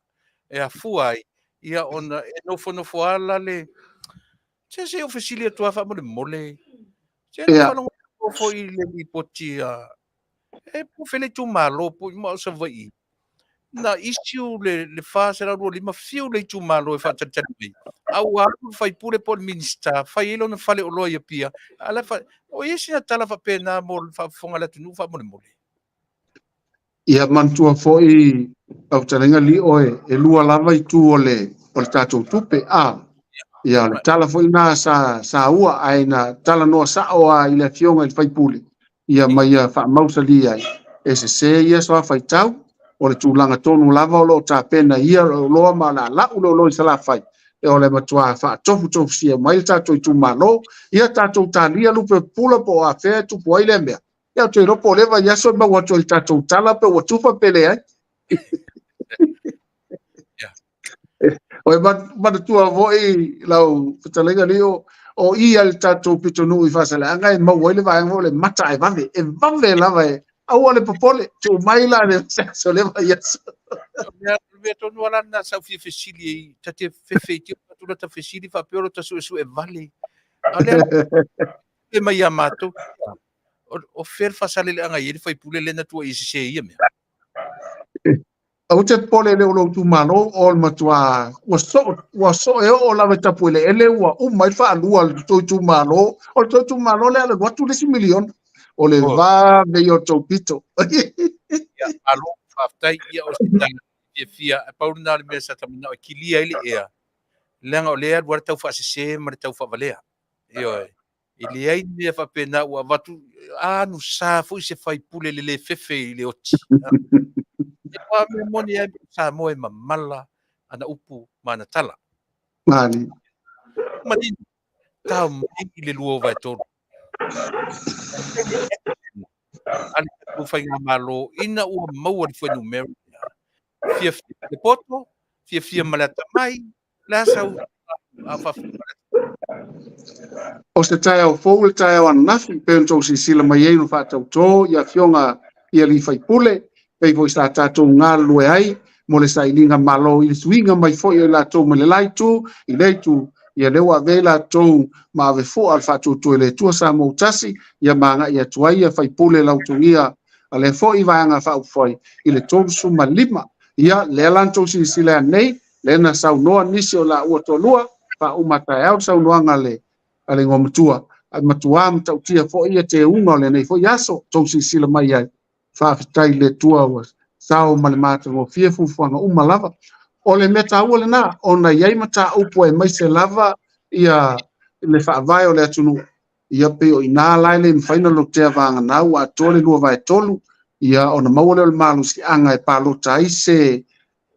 e afua ai, ia ona e nofonofo lava la le... Se se i ou fesili atu lava faamolemole, se na faalogologo foi i le lipoti a e po o fea le itumalo po o Savaii, na issue le 425 fiu le itumalo e faatalitali mai, a ua alu le faipule po o le Minisita fai ai lona faleoloa i Apia, a la e o i ai sina tala faapena mo le faafofoga a le atunuu faamolemole? Ia manatua foi lau fetalaiga Lio e lua lava itu o le tatou tupe, a ia o le tala foi lena sa saua ae na talanoa sao lava i le afioga i le sui usufono ia ma ia faamausali ai e sese ia soa faitau o le tulaga tonu lava o lo o tapena ia le oloa ma o le a lau le oloa i Salafai e o le matua faatofutofusia mai le tatou itumalo ia tatou talia lupe pupula po o afea e tupu ai lea mea. Ia ou te iloa po o lea vaiaso e maua atu ai i le tatou tala pe ua tufa pe leai. O e manatua foi lau fetalaiga Lio, o i a le tatou pitonuu i Faasaleleaga e maua ai le vaega foi o le mata ae vave, e vave lava e aua le popole, tuu mai la le aso le vaiaso. O le mea tonu lava lena sa ou fia fesili ai, ta te fefe i te atu la ta fesili faapea o lo ta suesue vale. A o lea la mai ia matou, o fea le Faasaleleaga e i ai le faipule lea na tuuaia sese i ia mea? Aua te popole le o lou itumalo o le matua ua soo ua soo e oo lava i Tapueleele ua uma ai le faalua o le tou itumalo. O le tou itumalo lea alu atu le isi miliona. O le vave ia o le tou pito. Ia, malo, faafetai. Ia, o se tala fiafia. Ae pau lena o le mea sa ta manao e kilia ai le ea, leaga o lea e alu lava le tau faasese ma le tau faavalea. Ioe. E leai ni mea faapena ua avatu, anu sa foi se faipule le le fefe i le oti. E pā mea moni ai Samoa e mamala ana upu ma ana tala. Mani. Manino, tao mai i le 2023. A le tatou faigamalo ina ua maua le fuainumera lea, fiafia ma le poto, fiafia ma le atamai, le a sau a faafofoga le O se taeao fou le taeao ananafi, pei ona outou silasila mai ai na faatautō i afioga i alii faipule, pei foi sa tatou galulue ai mo le sailiga malo i le suiga mai foi o i latou mai le la itu i lea itu, ia lea ua avea i latou ma ave fua o le faatuatua i le Atua Samoa ua tasi, ia ma agai atu ai ia faipule lautogia a lea foi Vaega Faaupufai i le 35. Ia, lea la na outou silasila nei, lea na saunoa nisi o laua toalua, faauma taeao le saunoaga a le igoamatua, ae matua matautia foi ia teuga o lenei foi aso, tou silasila mai ai. Faafetai i le Atua ua sao ma le matagofie fuafuaga uma lava. O le mea taua lena, ona e i ai mataupu aemaise lava ia le faavae o le atunuu, ia pei o i ina la e le mafai ona lotea vagana ua atoa le 2/3, ia ona maua lea o le malosiaga e palota ai se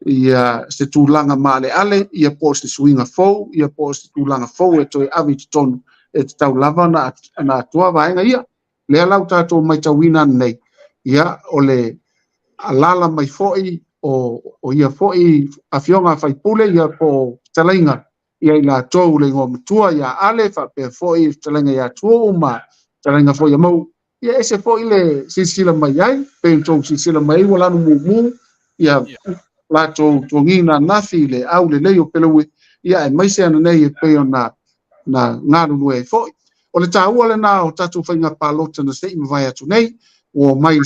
ia se tulaga maaleale, ia po o se suiga fou, ia po o se tulaga fou e toe ave i totonu, e tatau lava ona atoa vaega ia. Lea la ua tatou matauina nei, ia o le alaala mai foi o ia foi afioga a faipule, ia po o fetalaiga ia i latou le igoa matua ia Ale, faapea foi fetalaiga ia Tuuu ma fetalaiga foi ia Mauu. Ia ese foi le silasila mai ai, pei ona outou silasila mai ai ua lanu mumu ia latou togiga ananafi i le aulelei o Peleue, ia aemaise ananei e pei ona na galulue ai foi. O le taua lena o tatou faiga palota na se i mavae atu nei, ua omai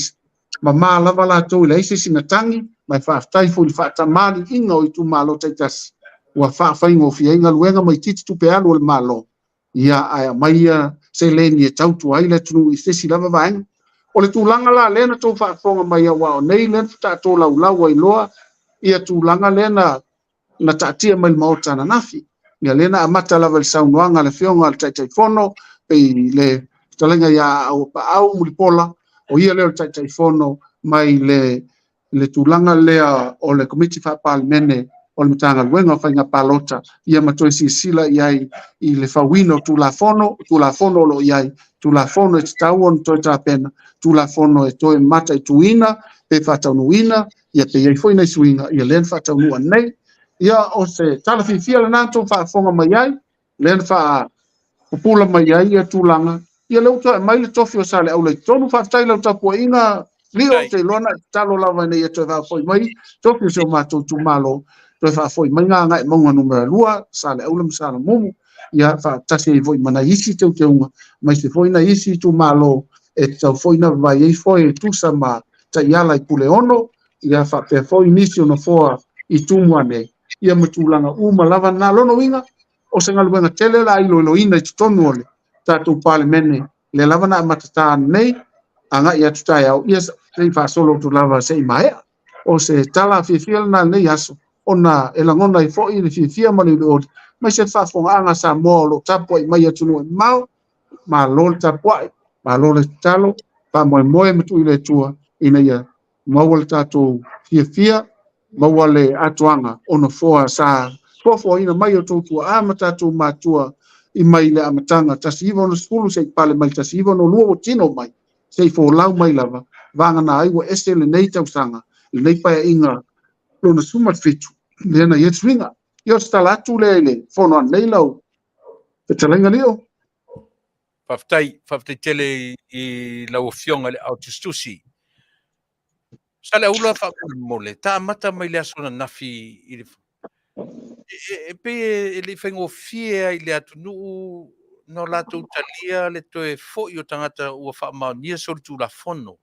mamā lava latou e leai se isi na tagi, ma e faafetai foi i le faatamaliiga o itumalo taitasi ua faafaigofie ai galuega ma itiiti tupe alu a le Malo, ia ae aumai ia seleni e tautua ai le atunuu i se isi lava vaega. O le tulaga la lea na tou faafofoga mai aua o nei lea na faatoa tolaulau ai loa ia tulaga lea na na taatia mai le Maota ananafi. Ia lea na amata lava i le saunoaga a le Afioga a le Taitaifono, pei le fetalaiga ia Auapaau Mulipola, o ia lea o le Taitaifono mai le le tulaga lea o le Komiti Faa-Palemene o le Matagaluega o Faiga Palota, ia ma toe silasila i ai i le fauina o Tulafono, Tulafono o lo o i ai, Tulafono e tatau ona toe tapena, Tulafono e toe mataituina pe faataunuuina, ia pe i ai foi nai suiga, ia lea na faataunuu ananei. Ia o se tala fiafia lena na tou faafofoga mai ai, lea na faapupula mai ai ia tulaga, ia lea ua toe aumai le tofi o Saleaula i totonu. Faafetai i lau tapuaiga, Lio, ou te iloa na e tatalo lava ina ia toe faafoi mai tofi o si o matou itumalo, toe faafoi mai Gagaemauga numera 2, Saleaula ma Salamumu, ia faatasi ai foi ma nai isi teuteuga, aemaise foi nai isi itumalo e tatau foi ona vaai ai foe e tusa ma taiala i Puleono, ia faapea foi nisi o nofoa i Tumua nei, ia ma tulaga uma lava na. Lona uiga, o se galuega tele la iloiloina i totonu o le tatou Palemene, lea lava na amata ta nei, agai atu taeao, ia se i faasolo atu lava se i maea. O se tala fiafia lena lenei aso, ona e lagona ai foi le fiafia ma le uliuli, aemaise le faafofogaaga a Samoa o lo o tapuai mai i atunuu e mamao, malo le tapuai, malo le tatalo, faamoemoe ma tuu i le Atua ina ia maua le tatou fiafia, maua le atoaga o nofoa sa foafoaina mai e outou tuaa ma tatou matua i mai le amataga 1960 seia pale mai le 1962 ua tino mai, se i folau mai lava, vagana ai ua ese lenei tausaga, lenei paeaiga lona 17, lea na i ai le suiga. Ia o se tala atu lea i le fono ananei lau fetalaiga Lio. Faafetai, faafetai tele i lau Afioga i le Ao Tusitusi. Saleaula faamolemole, ta amata mai le aso ananafi i le e pei e le i faigofie ai i le atunuu na latou talia le toe foi o tagata ua faamaonia solitulafono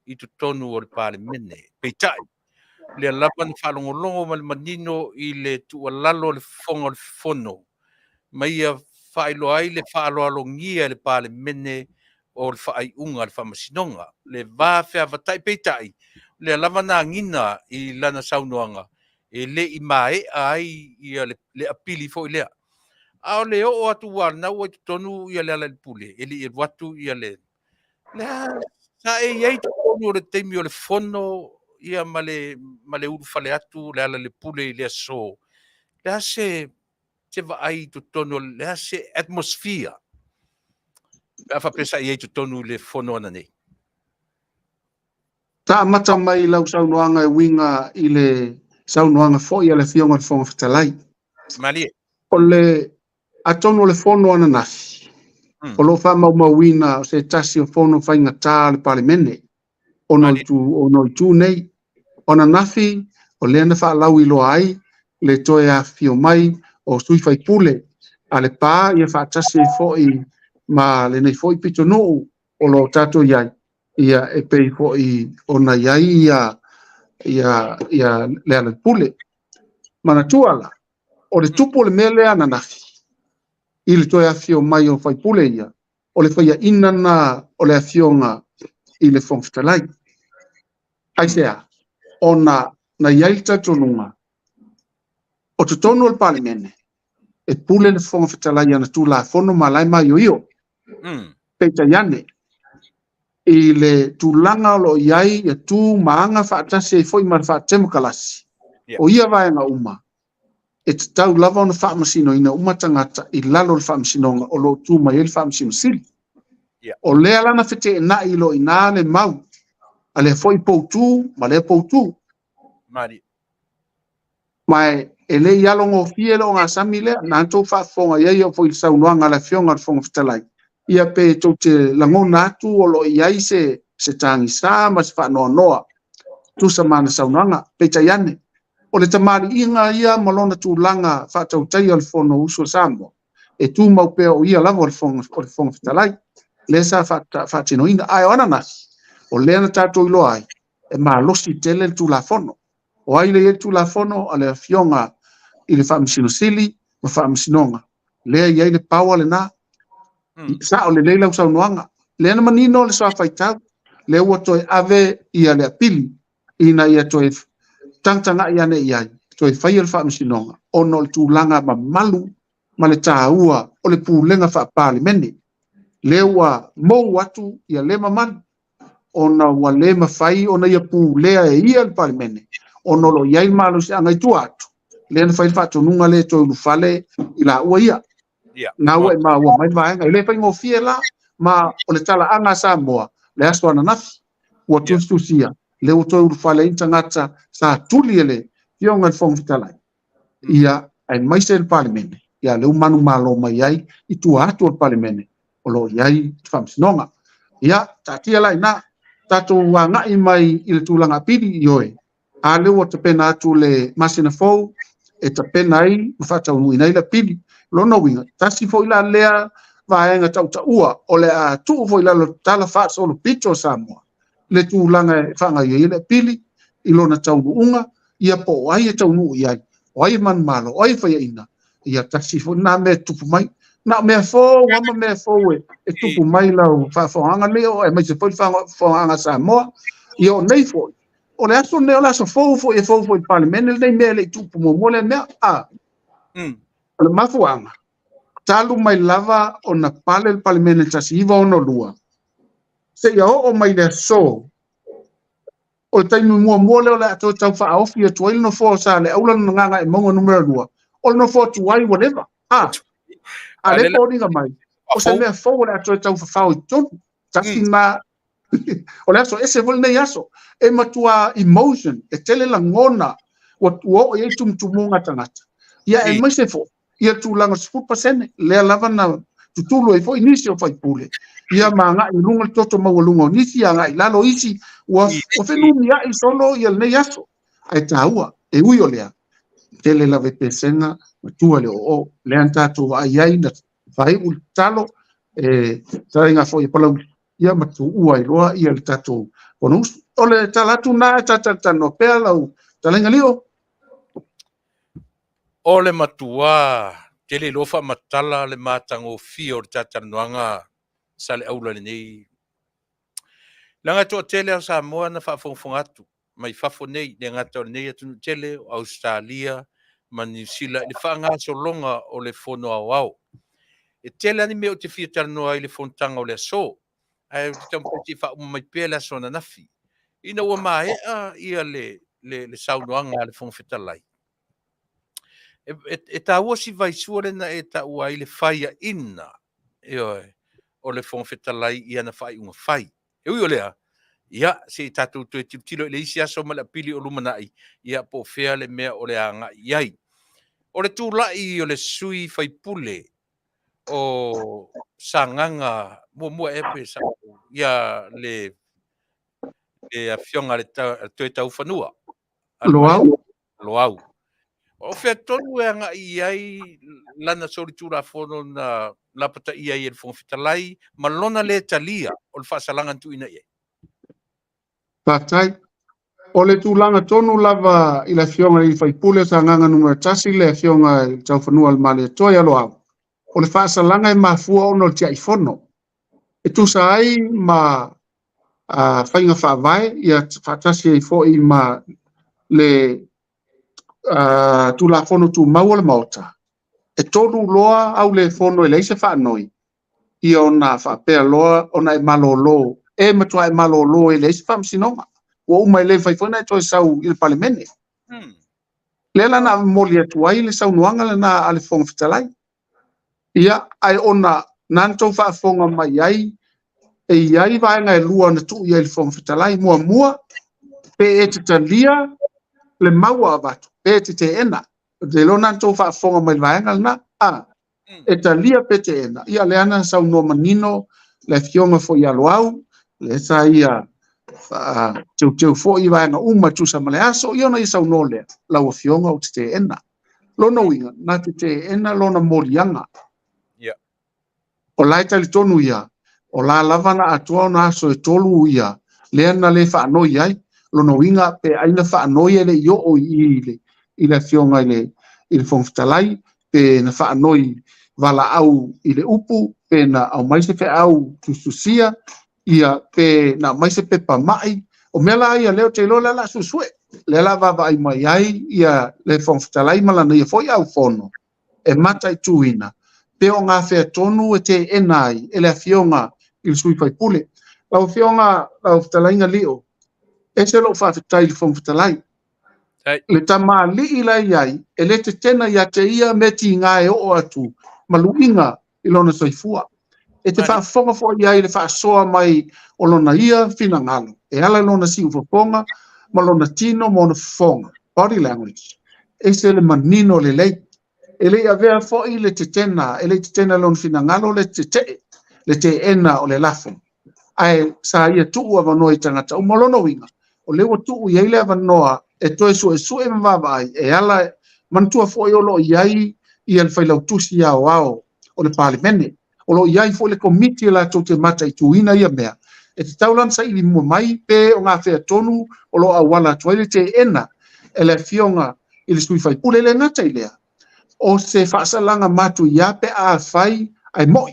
i totonu o le Palemene. Peitai, lea lava na faalogologo ma le manino i le tuualalo a le Fofoga o le Fono ma ia faailoa ai le faaaloalogia e le Palemene o le faaiuga a le Faamasinoga, le va feavatai. Peitai, lea lava na agiga i lana saunoaga e le i maea ai ia le apili foi lea. A o le oo atu aua o lena ua i totonu ia Lealailepule, e le i alu atu ia le lea sa e i ai i totonu o le taimi o le fono ia ma le ma le ulufale atu o Lealailepule i le aso. Le a se se vaai i totonu o le a se atmosphere pe a faapea sa i ai i totonu i le fono ananei? Sa amata mai lau saunoaga e uiga i le saunoaga foi a le Afioga i le Fofoga Fetalai. Malie. O le atonu o le fono ananafi, o lo o faamaumauina o se tasi o fono faigata a le Palemene, ona o itu nei. O ananafi, o lea na faalauiloa ai le toe afifio mai o sui faipule a Lepa ia faatasi ai foi ma lenei foi pitonuu o lo o tatou i ai, ia e pei foi ona i ai ia ia ia Lealailepule. Manatua la, o le tupu o le mea lea ananafi i le toe afifio mai o faipule ia, o le faiaina lena o le afioga i le Fofoga Fetalai. Aisea? Ona na i ai le talitonuga, o totonu o le Palemene, e pule le Fofoga Fetalai i ana Tulafono ma la e maioio. Peitai ane, i le tulaga o lo o i ai ia tu ma aga faatasi ai foi ma le faatemokalasi, o ia vaega uma, e tatau lava ona faamasinoina uma tagata i lalo o le faamasinoga o lo o tu mai ai le Faamasino Sili. O lea la na feteenai loa i ina le mau a lea foi poutu ma lea poutu. Ma e le i alogofie le ogasami lea, na tou faafofoga i ai e oo foi i le saunoaga a le Afioga i le Fofoga Fetalai, ia pe tou te lagona atu o lo o i ai se se tagisa ma se faanoanoa tusa ma ana saunoaga. Peitai ane, o le tamaliiga ia ma lona tulaga faatautaia o le Fonousu a Samoa, e tumau pea o ia lava o le Fofoga Fetalai, lea sa faatinoina. Ae o ananafi, o lea na tatou iloa ai, e malosi tele le Tulafono. O ai lea e i ai le Tulafono? O le Afioga i le Faamasino Sili ma Faamasinoga, lea e i ai le power lena. Sao lelei lau saunoaga. Lea na manino le soa faitau, lea ua toe ave ia le apili ina ia toe tagatagai ane i ai, toe faia le faamasinoga, ona o le tulaga mamalu ma le taua o le pulega faa-Palemene. Lea ua mou atu ia lea mamalu, ona ua le mafai ona ia pulea e ia le Palemene, ona o lo o i ai le malosiaga i tua atu, lea na fai le faatonuga lea e toe ulufale i laua ia. Na ua e maua mai le vaega. E le faigofie la, ma o le talaaga a Samoa, le aso ananafi, ua tusitusia, lea ua toe ulufale ai ni tagata sa tuli e le Afioga i le Fofoga Fetalai, ia, aemaise le Palemene, ia lea ua manumalo mai ai i tua atu o le Palemene o lo o i ai le Faamasinoga. Ia, taatia la i ina, tatou agai mai i le tulaga apili, ioe, a lea ua tapena atu le masina fou e tapena ai ma faataunuuina ai le apili. O lona uiga, tasi foi la lea vaega tautaua o le a tuu foi i lalo o le Tala Faasolopito o Samoa le tulaga e faagaoioi ai le apili i lona taunuuga, ia po o ai e taunuu i ai, o ai e manumalo, o ai e faiaina, ia tasi foi lena mea e tupu mai. Na o mea fou lava ma mea fou e tupu mai lau faafofogaaga nei, aemaise foi le faafofogaaga a Samoa. Ia o nei foi, o le aso lenei o le aso fou foi e fou foi i le Palemene lenei mea e le i tupu muamua lea mea. A o le mafuaaga, talu mai lava ona pale le Palemene i le 1962, seia oo mai le aso, o le taimi muamua lea o le a toe tau faaofi atu ai le nofoa o Saleaula na Gagaemauga numera 2, o le nofoa tuai ua leva. A, a lea e foliga mai, o se mea fou o le a toe tau fafao i totonu. Tasi na o le aso ese foi lenei aso. E matua emotion, e tele lagona ua oo i ai tumutumuga a tagata. Ia aemaise foi ia tulaga o le 10%, lea lava na tutulu ai foi nisi o faipule, ia ma agai i luga le toto maualuga o nisi, agai i lalo isi, ua fenumiai solo ia lenei aso. Ae taua, e ui o lea, tele lava i pesega matua le oo, lea na tatou vaai ai na faaiu le tatalo, e fetalaiga foi e Palauli, ia ma tuua ai loa ia le tatou Fonousu. O le tala atu lena ae ta talatalanoa pea lau fetalaiga Lio. O le matua tele iloa faamatala le matagofie o le talatalanoaga Saleaula i lenei leaga e toatele o Samoa na faafogafoga atu mai fafo nei, le gata o lenei atunuu tele, o Ausetalia ma Niu Sila i le faagasologa o le Fono Aoao. E tele lava ni mea ou te fia talanoa ai i le fonotaga o le aso, ae ou te taumafai se i faauma mai pea le aso ananafi. Ina ua maea ia le, le, le saunoaga a le Fofoga Fetalai, e, e, e taua si vaisua lea na e taua ai le faiaina, ioe, o le Fofoga Fetalai i ana faaiuga fai. E ui o lea, ia, se i tatou toe tilotilo i le isi aso ma le apili o lumanai, ia, po o fea le mea o le a agai i ai. O le tulai o le sui faipule o Sagaga muamua ea pe sa ia le le afioga le Toetaufanua. Loau. Loau. O fea tonu e agai i ai lana solitulafono na lapataia ai e le Fofoga Fetalai ma lona lē talia o le faasalaga na tuuina i ai? Faafetai. O le tulaga tonu lava i le Afioga i le sui usufono o Sagaga Nu.1, le Afioga i le Taufanua o le Malietoa ia Loau, o le faasalaga e mafua ona o le tiaifono. E tusa ai ma Faiga Faavae, ia faatasi ai foi ma le Tulafono Tumau o le Maota, e 3 loa au le fono e leai se faanoi, ia ona faapea loa ona e malolo, e matua e malolo e leai se faamasinoga. Ua uma e le mafai foi ona e toe sau i le Palemene. Lea la na momoli atu ai le saunoaga lena a le Fofoga Fetalai. Ia, ae ona na na tou faafofoga mai ai, e i ai vaega e 2 na tuu i ai le Fofoga Fetalai. Muamua, pe e te talia le mau ua avatu, pe e te teena. Ou te iloa na na tou faafofoga mai i le vaega lena. A, e talia pe teena. Ia, lea na saunoa manino le afioga foi ia Loau, lea sa ia teuteu foi i vaega uma e tusa ma le aso, ia ona ia saunoa lea, lau afioga ou te teena. Lona uiga, na te teena lona moliaga. O la e talitonu ia, o la lava na atoa ona aso e 3 ia, lea na le faanoi ai. Lona uiga, pe ai na faanoi e le i oo i i le afioga i le Fofoga Fetalai, pe na faanoi valaau i le upu, pe na aumai se feau tusitusia, ia pe na aumai se pepa mai. O mea la ia lea ou te iloa lea o le a suesue, lea o le a vaavaai mai ai ia le Fofoga Fetalai ma lana ia foi aufono e mataituina pe o gafea tonu e teena ai e le afioga i le sui usufono. Lau afioga, lau fetalaiga Lio, ese lou faafetai i le Fofoga Fetalai. Le tamalii la i ai, e le tetena ia te ia mea tiga e oo atu ma luiga i lona soifua. E te faafofoga foi i ai i le faasoa mai o lona ia finagalo, e ala i lona siufofoga ma lona tino ma ona fofoga, body language, ese le manino lelei. E le i avea foi le tetena, e le i tetena i lona finagalo le tetee, le teena o le lafo. Ae sa ia tuu avanoa i tagata uma. O lona uiga, o lea ua tuu i ai le avanoa e toe suesue ma vaavaai e ala, manatua foi o lo o i ai ia le failautusi aoao o le Palemene. O lo o i ai foi le komiti e latou te mataituina ia mea. E tatau la ona saili mua mai pe o gafea tonu o lo o auala atu ai le teena e le afioga i le sui usufono. E le gata i lea, o se faasalaga matuia pe afai ae moi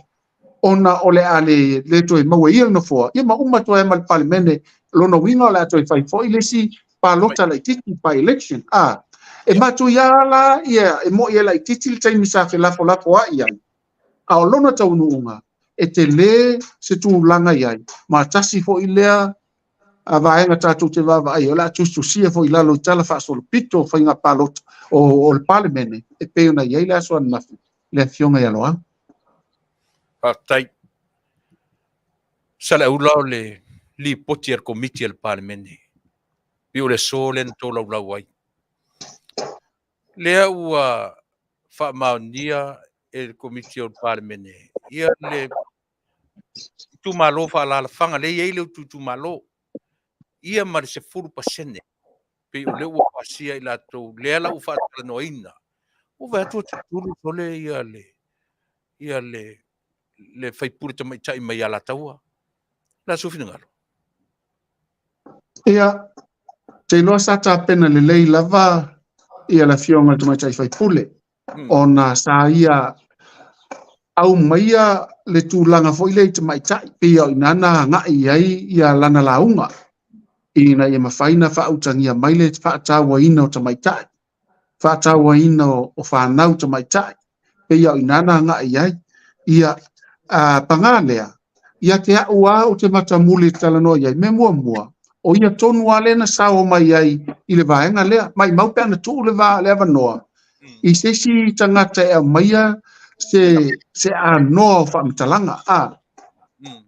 ona o le a le, le toe maua e ia le nofoa, ia ma uma atu ai ma le Palemene. Lona uiga o le a toe fai foi le isi palota laitiiti, by election. A, e matuia la ia e moi e laitiiti le taimi sa felafolafoai ai, a o lona taunuuga e tele se tulaga i ai, ma tasi foi lea a vaega tatou te vaavaai o le a tusitusia foi i lalo i tala faasolopito o faiga palota o le Palemene e pei ona i ai le aso ananafi le afioga ia Loau. Faafetai. Saleaula o le lipoti a le Komiti a le Palemene, pei o le aso lea na tolaulau ai. Lea ua faamaonia e le Komiti o le Palemene ia le itumalo faaalaalafaga lea e i ai le utu itumalo, ia ma le 10% pei o lea ua pasia i latou, lea la ua faatalanoaina. Ua vaai atu ua tutulu sole ia le ia le le sui usufono tamaitai mai Alataua. La sou finagalo. Ia, te iloa sa tapena lelei lava ia le afioga i le tamaitai sui usufono, ona sa ia aumaia le tulaga foi lea i tamaitai, pei o i ina na agai i ai ia lana lauga, ina ia mafai ona faautagia mai le faatauaina o tamaitai, faatauaina o fanau tamaitai, pei o i ina na agai i ai. Ia, paga lea, ia te au lava ou te matamuli e talanoa i ai, mea muamua, o ia tonu lava lea na sao mai ai i le vaega lea. Maimau pe ana tuu le va le avanoa i se isi tagata e aumaia se, se anoa o faamatalaga, a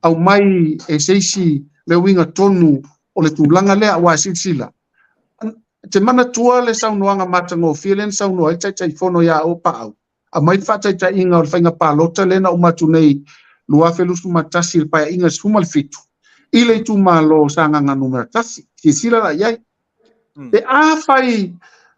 aumai e se isi le uiga tonu o le tulaga lea, aua e silasila, te manatua le saunoaga matagofie lea na saunoa ai le Taitaifono ia Paau, aumai le faataitaiga o le faiga palota lea na uma atu nei 2021 i le Paeaiga 17 i le itumalo o Sagaga Nu.1. Silasila la i ai. Pe afai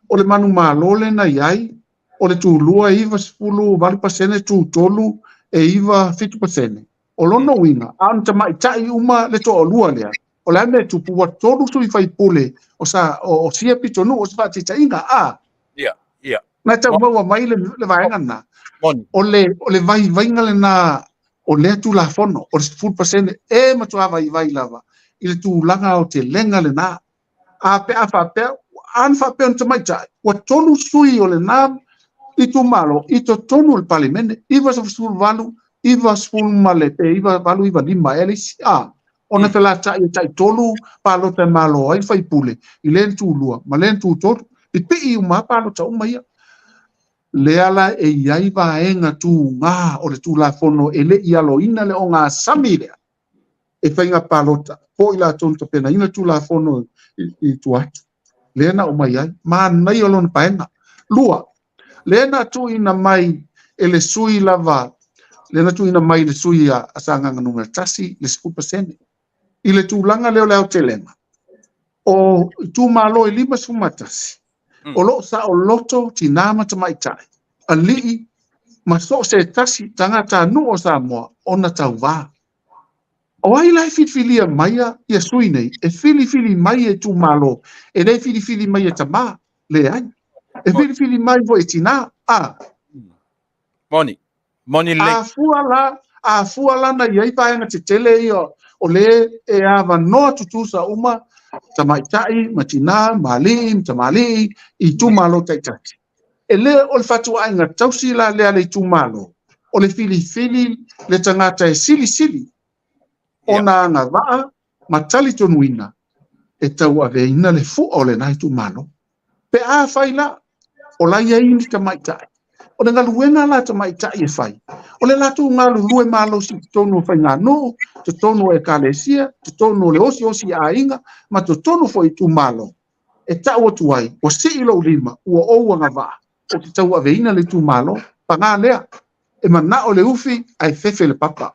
o le manumalo lea na i ai, o le tulua e 98%, tutolu e 97%. O lona uiga, a o ni tamaitai uma le toalua lea, o le a le mea e tupu, ua 3 sui usufono o, sa, o, o sia pitonuu o se faataitaiga, a? Ia, ia. Na tau maua mai le, le vaega lena. O le, o le vaivaiga lena o lea Tulafono, o le 10% e matua vaivai lava. i le tulaga aotelega lena. A pe a faapea, a na faapea o ni tamaitai, ua tolu sui o lena itumalo i totonu o le Palemene, 98, 90 ma le, pe 98, 95 ea le isi, a, ona felatai e taitolu palota e malo ai le faipule i lea tulua ma lea tutolu, pipii uma lava palota uma ia. Lea la e i ai vaega tuga o le Tulafono e le i aloina le ogasami lea e faiga palota po o i latou na tapenaina le Tulafono i tua atu. Lea na aumai ai, manaia lona paega. Lua, lea na tuuina mai e le sui lava, lea na tuuina mai e le sui a Sagaga Nu.1 le 10%. I le tulaga lea o le aotelega, o itumalo e 51, o lo o saoloto tinā ma tamaitai, alii ma so o se tasi tagatanuu o Samoa ona tauva. O ai la e filifilia mai ia sui nei? E filifili mai e itumalo, e le filifili mai e tamā, leai. E filifili mai foi e tinā, a. Moni. Moni lelei. A fua la, a fua la na i ai vaega tetele ia o le e avanoa tutusa uma tamaitai ma tinā ma alii ma tamalii i itumalo taitasi. E le o le fatuaiga tausi la lea a le itumalo, o le filifili le tagata e silisili ona agavaa ma talitonuina e tauaveina le fua o lena itumalo. Pe a fai la, o la i ai ni tamaitai. O le galuega la tamaitai e fai, o le latou galulue malosi i totonu o faiganuu, totonu o ekalesia, totonu o le osiosi aiga, ma totonu foi i itumalo. E tau atu ai, ua sii lou lima, ua ou agavaa, ou te tauaveina le itumalo. Paga lea, e manao le ufi ae fefe le papa.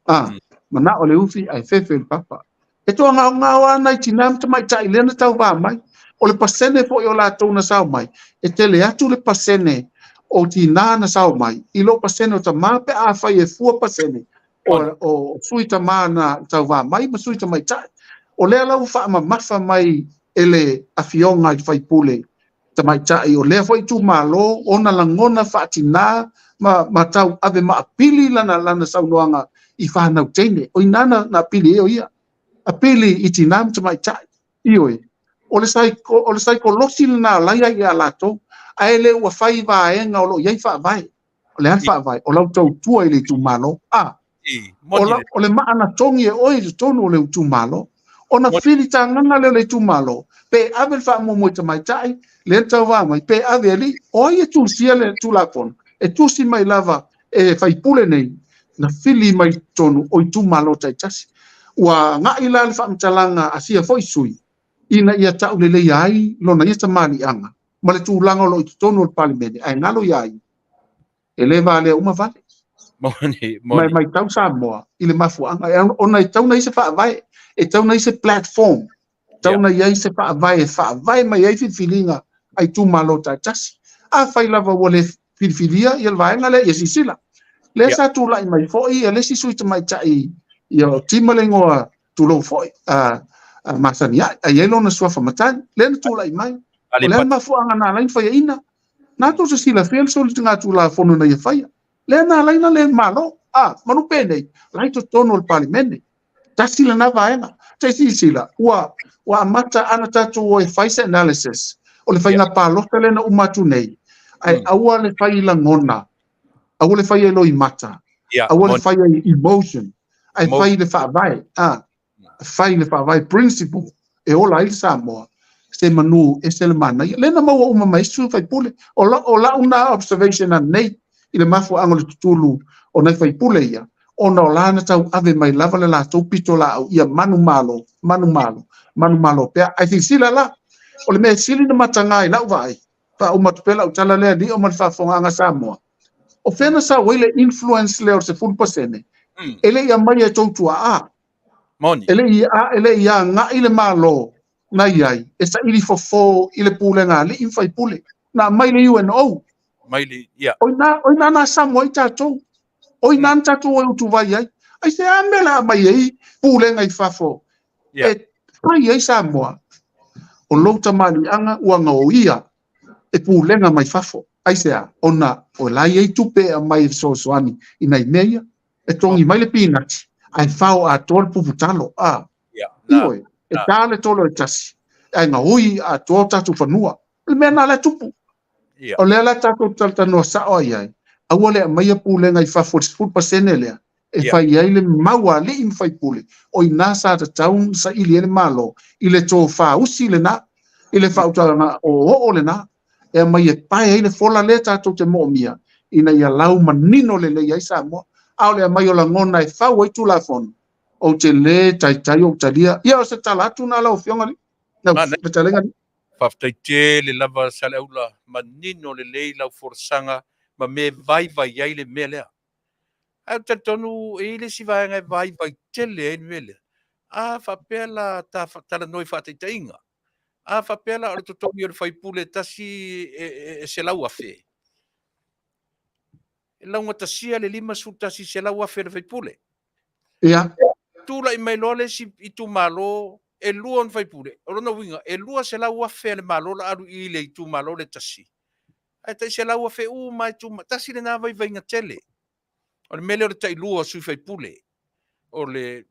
A, manao le ufi ae fefe le papa. E toagaogao lava nai tinā ma tamaitai lea na tauva mai. O le pasene foi o latou na sao mai, e tele atu le pasene o tinā na sao mai i lo pasene o tamā pe afai e fua pasene o, o sui tamā na tauva mai ma sui tamaitai. O lea la ua faamamafa mai e le afioga i le faipule tamaitai o lea foi itumalo ona lagona faatinā ma, ma tauave ma apili lana, lana saunoaga i fanau teine. O ina na, na apili ai o ia. Apili i tinā ma tamaitai. Ioe. O le, saiko, o le saikolosi lena o la ia ia latou. Ae le ua fai vaega o lo o i ai faavae. O le a le faavae? O lau tautua i le itumalo. A, o, la, o le maa na togi e oe i totonu o le itumalo. Ona filitagaga lea o le itumalo, pe ave le faamuamua i tamaitai, lea na tauva mai, pe ave alii. O ai e tusia le Tulafono? E tusi mai lava e faipule nei, na fili mai totonu o itumalo taitasi. Ua agai la le faamatalaga a sia foi sui, ina ia tauleleia ai lona ia tamaliiaga ma le tulaga o lo o i totonu o le Palemene, ae galo iā ia, e le valea uma vale. Moni, Ma e moni. maitau Samoa i le mafuaaga, e ona e tatau ona i ai se faavae, e tatau ona i ai se platform, e tatau ona i ai se faavae e faavae mai ai filifiliga a itumalo taitasi. Afai lava ua le filifilia ia le vaega lea, ia silasila. Lea sa tulai mai foi ia le isi sui tamaitai, ia o Tima le igoa, tulou foi, a, a masani ai, a i ai lona suafa matai, lea na tulai mai. O le a le mafuaaga na ala ai ona faiaina? Na tou se silafia le soliga Tulafono na ia faia. Lea na ala ai ona le Malo. A, manu penei, la i totonu o le Palemene. Tasi lena vaega. Se i silasila, ua, ua amata ana tatou o e fai se analysis o le faiga palota lea na uma atu nei, ae aua le fai i lagona, aua le fai e loimata, aua le fai e emotion, ae fai le faavae, a, fai le faavae principle e ola ai le Samoa, se manu ese le manaia. Lea na maua uma mai isi sui faipule. O, la, o lau na observation anei i le mafuaaga o le tutulu o nai faipule ia, ona o la na tauave mai lava le latou pitolaau ia manumalo, manumalo, manumalo pea. Ae silasila la, o le mea sili na mataga i lau vaai, faauma atu pea lau tala lea Lio ma le faafofogaaga a Samoa, o fea na sau ai le influence lea o le 10%, e le i aumaia e tou tuaa. Moni. E le i, e le i agai le Malo na i ai e saili fofo i le pulega a alii ma faipule. Na aumai le UNO. Mai le, ia. O ina, o ina na samu ai tatou. O ina na tatou o e utuvai ai. Aisea mea le a aumai ai pulega i fafo e fai ai Samoa? O lou tamaliiaga ua gaoia e pulega mai fafo. Aisea? Ona o la e i ai tupe e aumai e fesoasoani i nai mea ia. E togi mai le pinati, ae fao atoa le puputalo. A. Ioe, e ta le 3 o le 1, ae gaoi atoa o tatou fanua. O le mea lena la e tupu. O lea la tatou talatalanoa sao ai ai, aua le aumaia pulega i fafo i le 10% lea, e fai ai le mau a alii ma faipule, o i ina sa tatau ona saili ai le Malo i le tofa usi lena, i le faautaga oooo lena, e aumai e pae ai le fola lea tatou te moomia ina ia lau manino lelei ai Samoa. A o le aumai o lagona e fau ai Tulafono, ou te lē taitai ou talia. Ia, o se tala atu lena lau Afioga lau fetalaiga. Faafetai tele lava Saleaula, manino lelei lau folasaga ma mea e vaivai ai le mea lea. Ae ou te talitonu e i ai le isi vaega e vaivai tele ai le mea lea. A faapea la ta talanoa i faataitaiga, a faapea la o le totogi o le sui usufono e tasi e 100,000, e laugatasia le 51 100,000 o le sui usufono. Tulai mai loa le isi itumalo e lua ona sui usufono, o lona uiga e 200,000 a le Malo la alu i le itumalo le tasi, ae tai 100,000 uma lava. Tasi lena vaivaiga tele. O le mea lea o le tailua o sui usufono. O le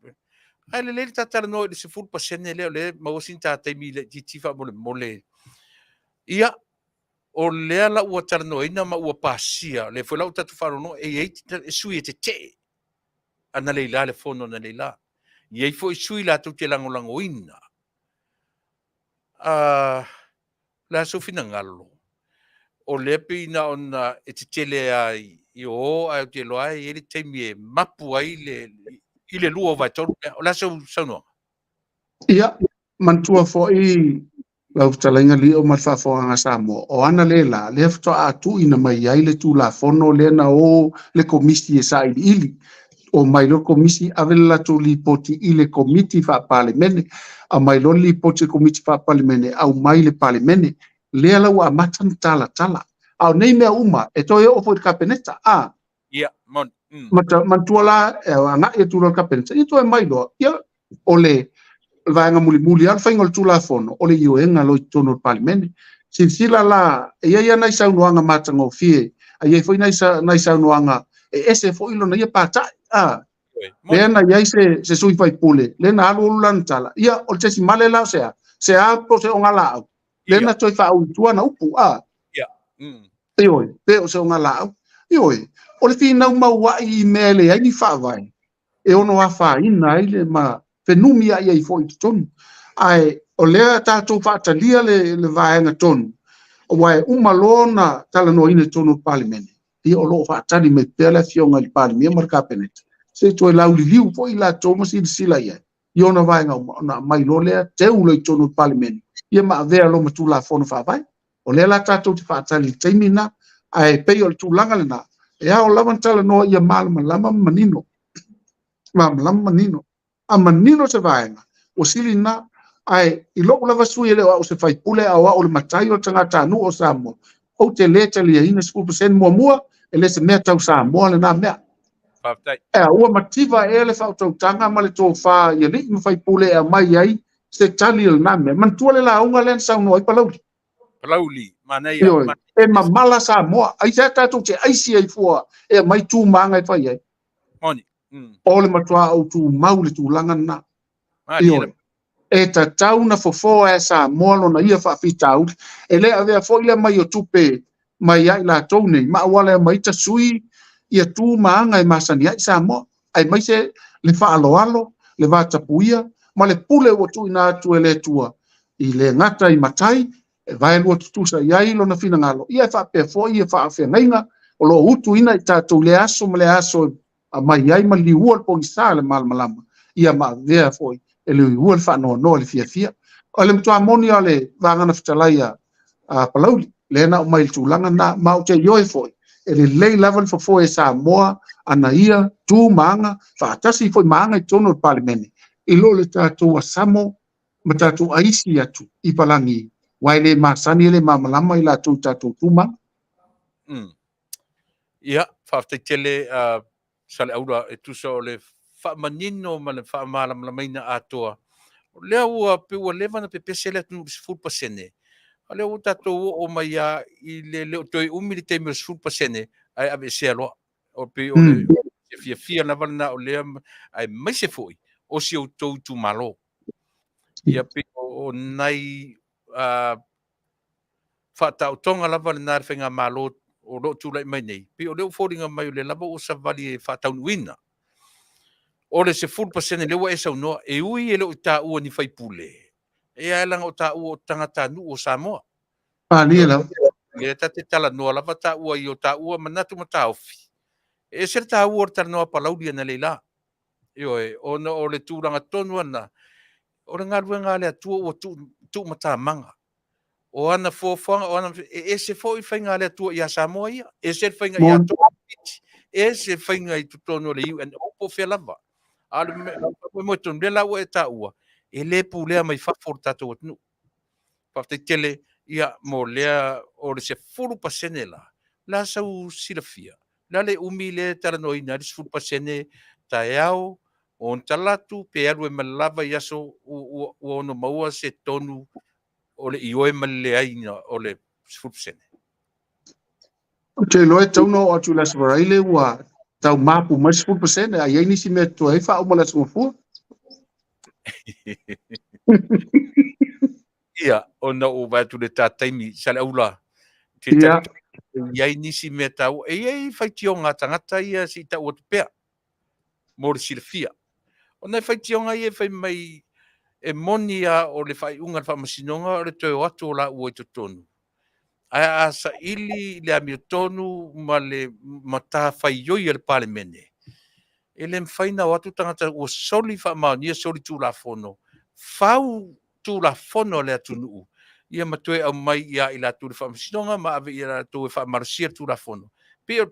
ae lelei le ta talanoa i le 10% lea, o lea e maua sina ta taimi laitiiti faamolemole. Ia, o lea la ua talanoaina ma ua pasia, lea foi la ua tatou faalogologo e i ai sui e tetee analeila le fono analeila. E i ai foi sui latou te lagolagoina. O le a sou finagalo? O lea pei na ona e tetele lava i o, ae ou te iloa e i ai le taimi e mapu ai le i le 2/3 lea. O le a sou saunoaga? Ia, manatua foi lau fetalaiga Lio ma le faafofogaaga a Samoa, o ana le la, lea faatoa tuuina mai ai le Tulafono lea na o le Komisi e sailiili. O mai loa le Komisi ave le latou lipoti i le Komiti Faa-Palemene, aumai loa le lipoti a le Komiti Faa-Palemene, aumai le Palemene. Lea la ua amata ona talatala. A o nei mea uma, e toe oo foi i le Kapeneta. A, Ia, moni. Manatua la, e agai atu loa le Kapeneta, ia toe mai loa. Ia, o le vaega mulimuli lava o le faiga o le Tulafono, o le ioega loa i totonu o le Palemene. Silasila la, e i ai lava nai saunoaga matagofie, a i ai foi nai saunoaga e ese foi lona ia patai. A, lea na i ai se sui faipule, lea na alu alu lana tala, ia, o le tesimale la o se a? Se a po o se ogalaau? Lea na toe faaui i tua ana upu, a? Ioe, pe o se ogalaau. Ioe, o le finau mauai i mea e leai ni faavae, e ono afaina ai le ma fenumiai ai foi i totonu. Ae o lea tatou faatalia le vaega tonu, aua e uma loa ona talanoaina i totonu o le Palemene, ia o lo o faatali mai pea le Afioga i le Palemia ma le Kapeneta, se i toe lauliliu foi i latou ma silasila i ai i ona vaega uma, ona aumai loa lea teu loa i totonu o le Palemene, ia ma avea loa ma Tulafono Faavae. O lea la tatou te faatali i le taimi lena, ae pei o le tulaga lena, e ao lava ona talanoa ia malamalama ma manino. Malamalama manino. A manino se vaega, ua sili lena. Ae i lou lava sui e le o au se faipule, a o au o le matai o le tagatanuu o Samoa, ou te lē taliaina 10% muamua, e le se mea tau Samoa lena mea. Faafetai. Ua mativa ea le faautautaga ma le tofa i alii ma faipule e aumai ai se tali o lena mea. Manatua le lauga lea na saunoa ai Palauli. Palauli, manaia. Ioe, e mamala Samoa. Aisea tatou te aisi ai fua e aumai tu ma aga e fai ai. Moni. O le matua ou tumau le tulaga lena. Ioe. E tatau na fofoa e Samoa lona ia faafitauli. E le avea foi le aumai o tupe mai ia i latou nei, ma auala e aumai ta sui ia tu ma aga e masani ai Samoa, aemaise le faaaloalo, le vatapuia, ma le pule ua tuuina atu e le Atua i le gata i matai, e vaelua tutusa i ai lona finagalo, ia e faapea foi ia faafeagaiga o lo o utuina i tatou i lea aso ma lea aso e aumai ai ma liua le pogisa le malamalama, ia ma avea foi e liua le faanoanoa le fiafia. O le matua moni lava o le vagana fetalai a Palauli, lea na aumai i le tulaga lena, ma ou te ioe foi, e lelei lava le fofoe e Samoa ana ia tu ma aga, faatasi foi ma aga i totonu o le Palemene, i lo le tatou asamo ma tatou aisi atu i palagi, aua e le masani e le malamalama i latou i tatou tu ma aga. Ia, faafetai tele Saleaula e tusa o le faamanino ma le faamalamalamaina atoa. O lea ua pei ua leva ona pepese le atunuu i le 10%, a o lea ua tatou oo mai lava i le le o toe umi le taimi o le 10% ae aveesea loa. O pei o le fiafia lava lena o lea, aemaise foi o si outou itumalo. Ia pei o nai faataotoga lava lena a le Faigamalo o lo o tulai mai nei, pei o lea ua foliga mai o lea lava ua savali e faataunuuina. O le 10% lea ua e saunoa, e ui e le o i taua ni faipule, ia ae leaga o taua o tagatanuu o Samoa. Malie lava. Lea ta te talanoa lava taua i o taua manatu ma taofi. E ese le taua o le talanoa a Palauli analeila. Ioe, ona o le tulaga tonu lava lena, o le galuega a le Atua ua tuumatamaga. O ana fuafuaga, o ana, e ese foi le faiga a le Atua ia Samoa ia, ese le faiga ia Tonga, ese le faiga i totonu o le UNO po o fea lava. A o le faamoemoe tonu, lea la ua e taua, e le pulea mai fafo le tatou atunuu. Faafetai tele ia mo lea o le 10% la, o le a sau silafia? O le a le umi lea e talanoaina ai le 10% taeao, o talaatu pe alu ai ma le lava i aso ua ono maua se tonu o le ioe ma le leaiga o le 10%? Ou te iloa e tatau ona oo atu i le Aso Faraile ua tau mapu mai le 10%, a i ai nisi mea e totoe ai faauma le Aso Gafua. Ia, ona ua vaai atu i le ta taimi Saleaula, te talitonu e i ai nisi mea taua. E i ai faitioga a tagata ia se i tau atu pea mo le silafia. O nai faitioga ia e fai mai e moni lava o le faaiuga a le Faamasinoga o le toe o atu o laua i totonu, ae a saili le amiotonu ma le matafaioi a le Palemene, e le mafai ona o atu tagata ua soli faamaonia, soli tulafono, fau tulafono a le atunuu, ia ma toe aumai ia i latou i le faamasinoga ma ave ia latou e faamalosia le tulafono. Pei o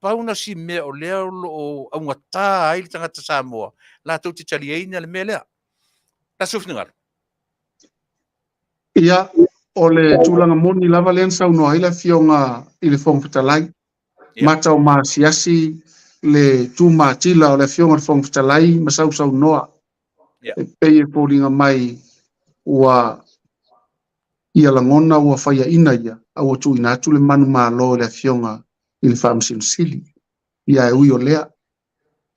pau na si mea o lea o lo o augata ai le tagata Samoa latou te taliaina le mea lea. La sou finagalo. Ia, o le tulaga moni lava lea na saunoa ai le Afioga i le Fofoga Fetalai. Mata o maasiasi le tumatila o le Afioga i le Fofoga Fetalai ma sausaunoa. E pei e foliga mai ua ia lagona ua faiaina ia, a ua tuuina atu le manumalo i le Afioga i le Faamasino Sili. Ia e ui o lea,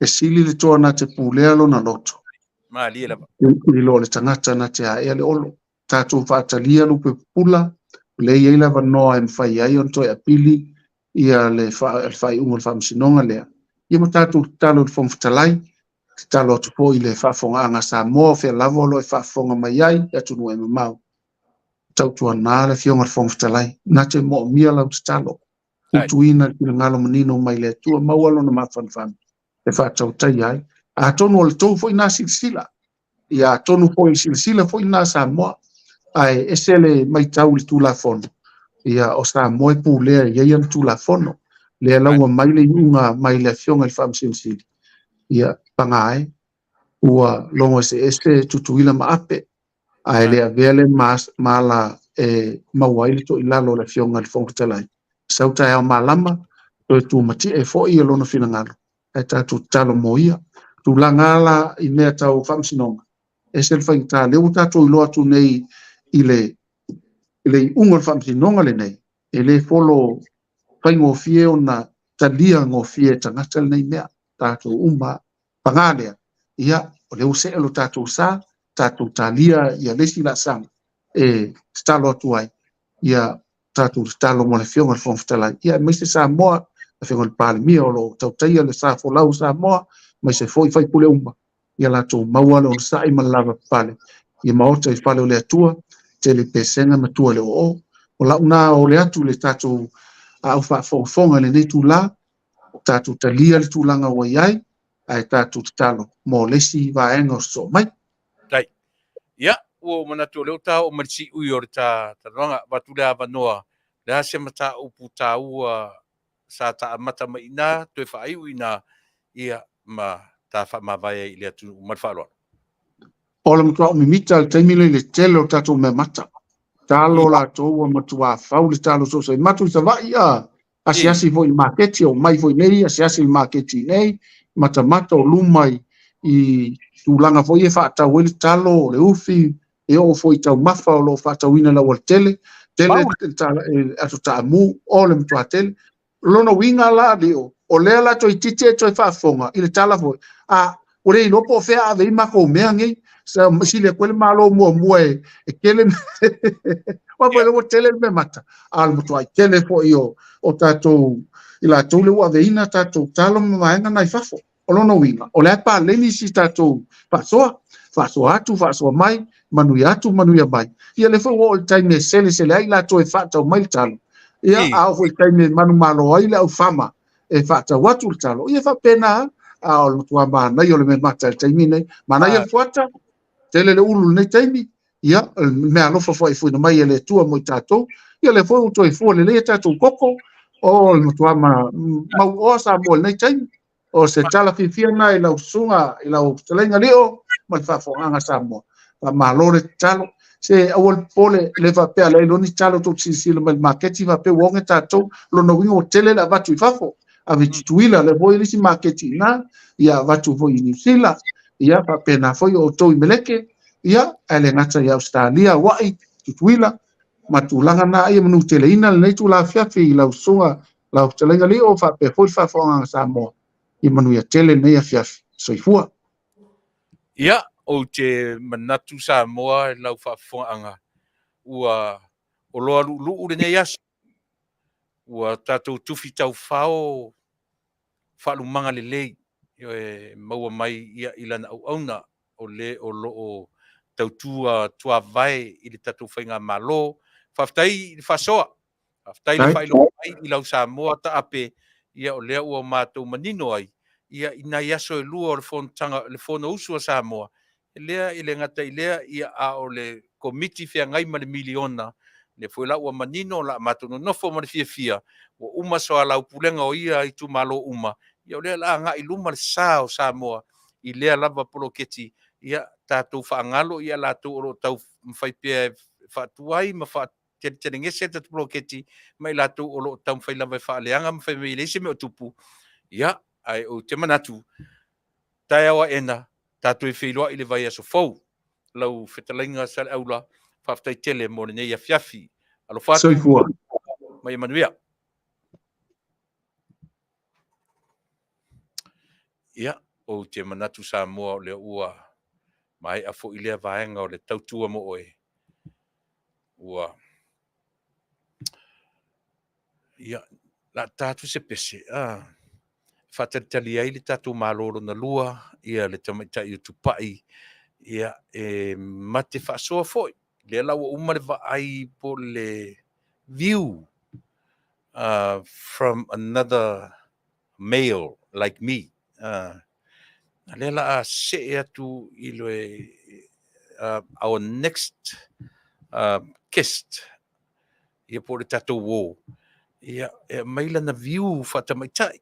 e sili le toa na te pulea lona loto. Malie lava. I lo le tagata na te aea le olo. Tatou faatalia lupe pupula, o lea e i ai le avanoa e mafai ai ona toe apili ia le faaiuga o le faamasinoga lea. Ia ma tatou tatalo i le Fofoga Fetalai, tatalo atu foi i le faafofogaaga a Samoa, o fea lava o lo o e faafofoga mai ai i atunuu e mamao. Tautuana le Afioga i le Fofoga Fetalai, na te moomia lau tatalo, utuina le finagalo manino mai le Atua, maua lona mafanafana e faatautaia ai. Atonu o le tou foi na silasila, ia atonu foi silasila foi na Samoa, ae ese le matau i le Tulafono, ia o Samoa e pulea i ai ana Tulafono, lea la ua mai le iuga mai le Afioga i le Faamasino Sili, ia paga e, ua logo eseese Tutuila ma Ape, ae le avea le mala e maua ai le toilalo o le Afioga i le Fofoga Fetalai. Sau taeao malama, toe tumatie foi ia lona finagalo, ae tatou tatalo mo ia. Tulaga la i mea tau faamasinoga, ese le faigata, lea ua tatou iloa atu nei i le i le iuga o le faamasinoga lenei, e le folo faigofie ona talia gofie e tagata lenei mea, tatou uma. Paga lea, ia, o lea ua see lo tatou sa, tatou talia ia le isi laasaga e tatalo atu ai, ia tatou tatalo mo le Afioga i le Fofoga Fetalai, ia aemaise Samoa, le Afioga i le Palemia o lo o tautaia le sa folau o Samoa, aemaise foi sui usufono uma, ia latou maua le onosai ma le lavapapale i maota i fale o le Atua, tele pesega ma tua i le oo. O lau na ole atu i le tatou au faafogafoga i lenei itula, tatou talia le tulaga ua i ai, ae tatou tatalo mo le isi vaega o sosoo mai. Tai. Ia, ua ou manatu o lea ua ta oo mai le siui o le ta talanoaga, avatu le avanoa, o le a se mataupu taua sa ta amata mai i ina, toe faaiu i ina, ia, ma ta faamavae ai i le atunuu. Ma le faaaloalo. O le matua mimita i le taimi lenei i le tele o tatou meamata. Talo latou ua matua fau le talo soosoo. Matou i Savaii a, asiasi foi i le maketi, o mai foi nei, asiasi i le maketi nei, matamata o luma i tulaga foi e faatau ai le talo, o le ufi, e oo foi i taumafa o lo o faatauina i le aualatele, tele ato taamu, o le matua tele. Lona uiga la Leo, o lea la toeitiiti e toe faafofoga i le tala foi, a ua le iloa po o fea a ave i ai makou mea nei. Sa sili atu ai le Malo muamua e, e tele Ua foi ua tele le meamata, a o le matuai tele foi o, o tatou i latou le ua aveina tatou talo ma vaega na i fafo. O lona uiga, o lea e paleni si tatou faasoa, faasoa atu, faasoa mai, manuia atu, manuia mai. Ia lea foi ua oo i le taimi e selesele ai latou e faatau mai le talo. Ia, a oo foi i le taimi e manumalo ai le au farmer e faatau atu le talo. Ia faapena, a o le matua manaia o le meamata i le taimi nei. Manaia le fuata, tele le ulu i lenei taimi, ia, o le mea alofa foi e fuina mai e le Atua mo i tatou. Ia lea foi ua toe fua lelei a tatou koko, o le matua ma, mauoa Samoa i lenei taimi. O se tala fiafia lena i lau susuga, i lau fetalaiga Lio ma le faafofogaaga a Samoa. Faamalo le tatalo. Se aua le popole, e le faapea a leai loa ni talo tou te silasila mai i le maketi faapea ua oge tatou. O lona uiga ua tele le avatu i fafo, ave i Tutuila, lea foi e le isi maketi i ina, ia avatu foi i Niu Sila, ia faapena foi outou i Meleke, ia ae le gata i Ausetalia, Hawaii, Tutuila ma tulaga na. Ia manuteleina lenei itula afiafi i lau susuga lau fetalaiga Lio faapea foi le faafofogaaga Samoa. Ia manuia tele lenei afiafi. Soifua. Ia, ou te manatu Samoa i lau faafofogaaga, ua oloa luuluu lenei aso, ua tatou tufi taufao faalumaga lelei e maua mai ia i lana auauna o le o lo o tautua tuavae i le tatou faigamalo. Faafetai i le faasoa, faafetai le faailoa mai i lau Samoa taape, ia o lea ua matou manino ai ia i nai aso e lua o le fonotaga, le Fonousu a Samoa, lea e le gata i lea, ia a o le Komiti feagai ma le miliona, lea foi la ua manino la matou nonofo ma le fiafia, ua uma soalaupulega o ia itumalo uma, ia o lea la agai i luma le sa o Samoa i lea lava poloketi, ia tatou faagalo ia latou o lo o taumafai pea e faatuai ma faateletelegese le tatou poloketi, ma i latou o lo o taumafai lava e faaleaga ma fai mai e leai se mea o tupu. Ia, ae ou te manatu, taeao aena, tatou e feiloai i le vaiaso fou. Lau fetalaiga Saleaula, faafetai tele mo lenei afiafi. Alofa atu. Soifua. Ma ia manuia. Ia, ou te manatu Samoa o lea ua maea foi lea vaega o le tautua mo oe. Ua ia, la ta atu se pese, a, faatalitali ai le tatou Malo lona lua, ia le tamaitai o Tupai, ia, e mate faasoa foi. Lea la ua uma le vaai po le view from another male like me. A lea la a see atu i le our next guest, ia po o le tatou uo, ia, e aumai lana view faatamaitai.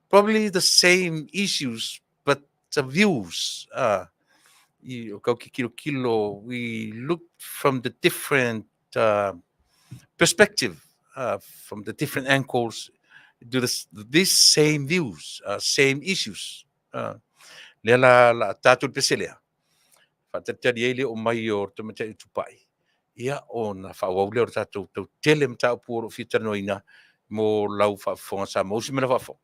Probably the same issues, but the views, i o kau kilokilo, we look from the different perspective, from the different angles, do this, these same views, same issues. Lea la la tatou le pese lea. Faatalitali ai le o mai o le tamaitai o Tupai, ia ona faaauau lea o le tatou tautele mataupu o lo o fia talanoaina mo lau faafofoga Samoa. Usi mai lau faafofoga.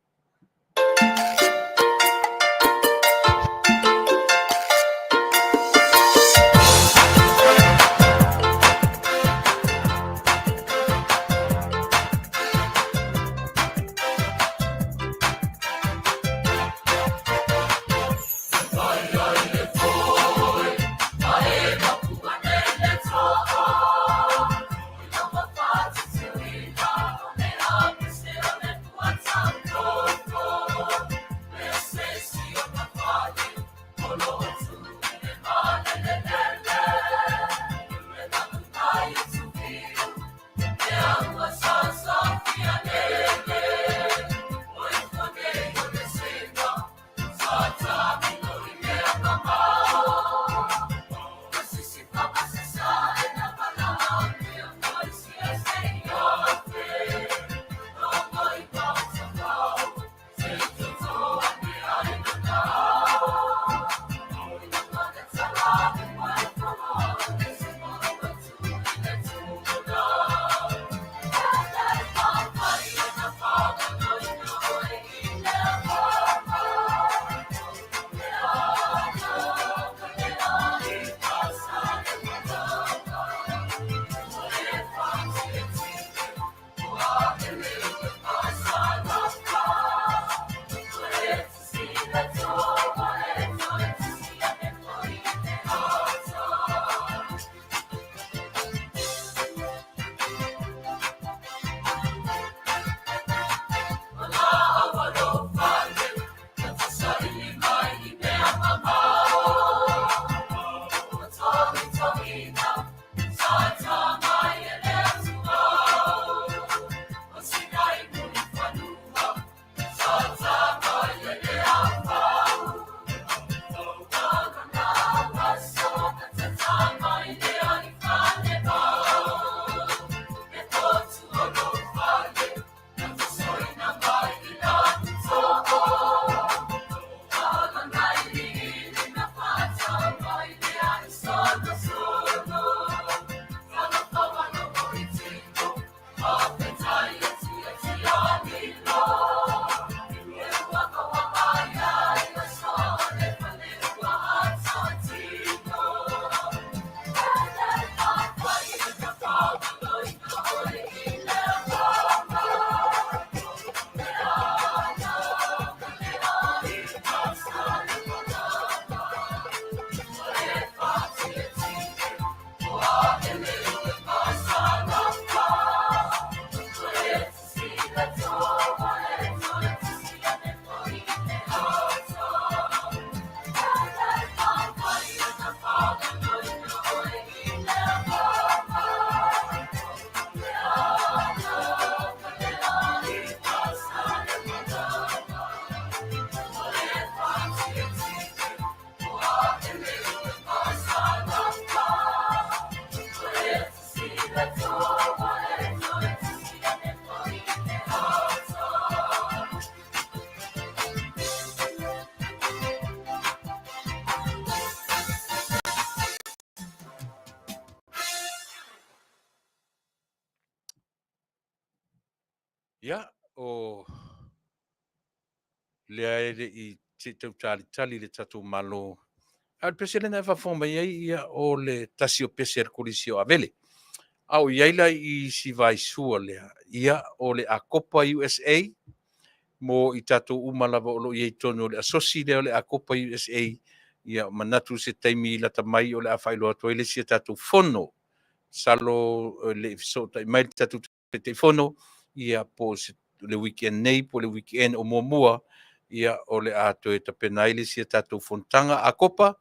Ia, o lea e le i se i tau talitali le tatou Malo. A o le pese lena e faafofoga mai ai, ia, o le tasi o pese a le Kolisi o Avele. A o i ai la i si vaisua lea, ia, o le Akopa USA, mo i tatou uma lava o lo o i ai i totonu o le asosi lea o le Akopa USA, ia, manatu se taimi lata mai o le a faailoa atu ai le isi a tatou fono. Masalo e le i fesootai mai le tatou Taitaifono, ia po o le weekend nei po o le weekend o muamua, ia o le a toe tapena ai le isi a tatou fonotaga Akopa,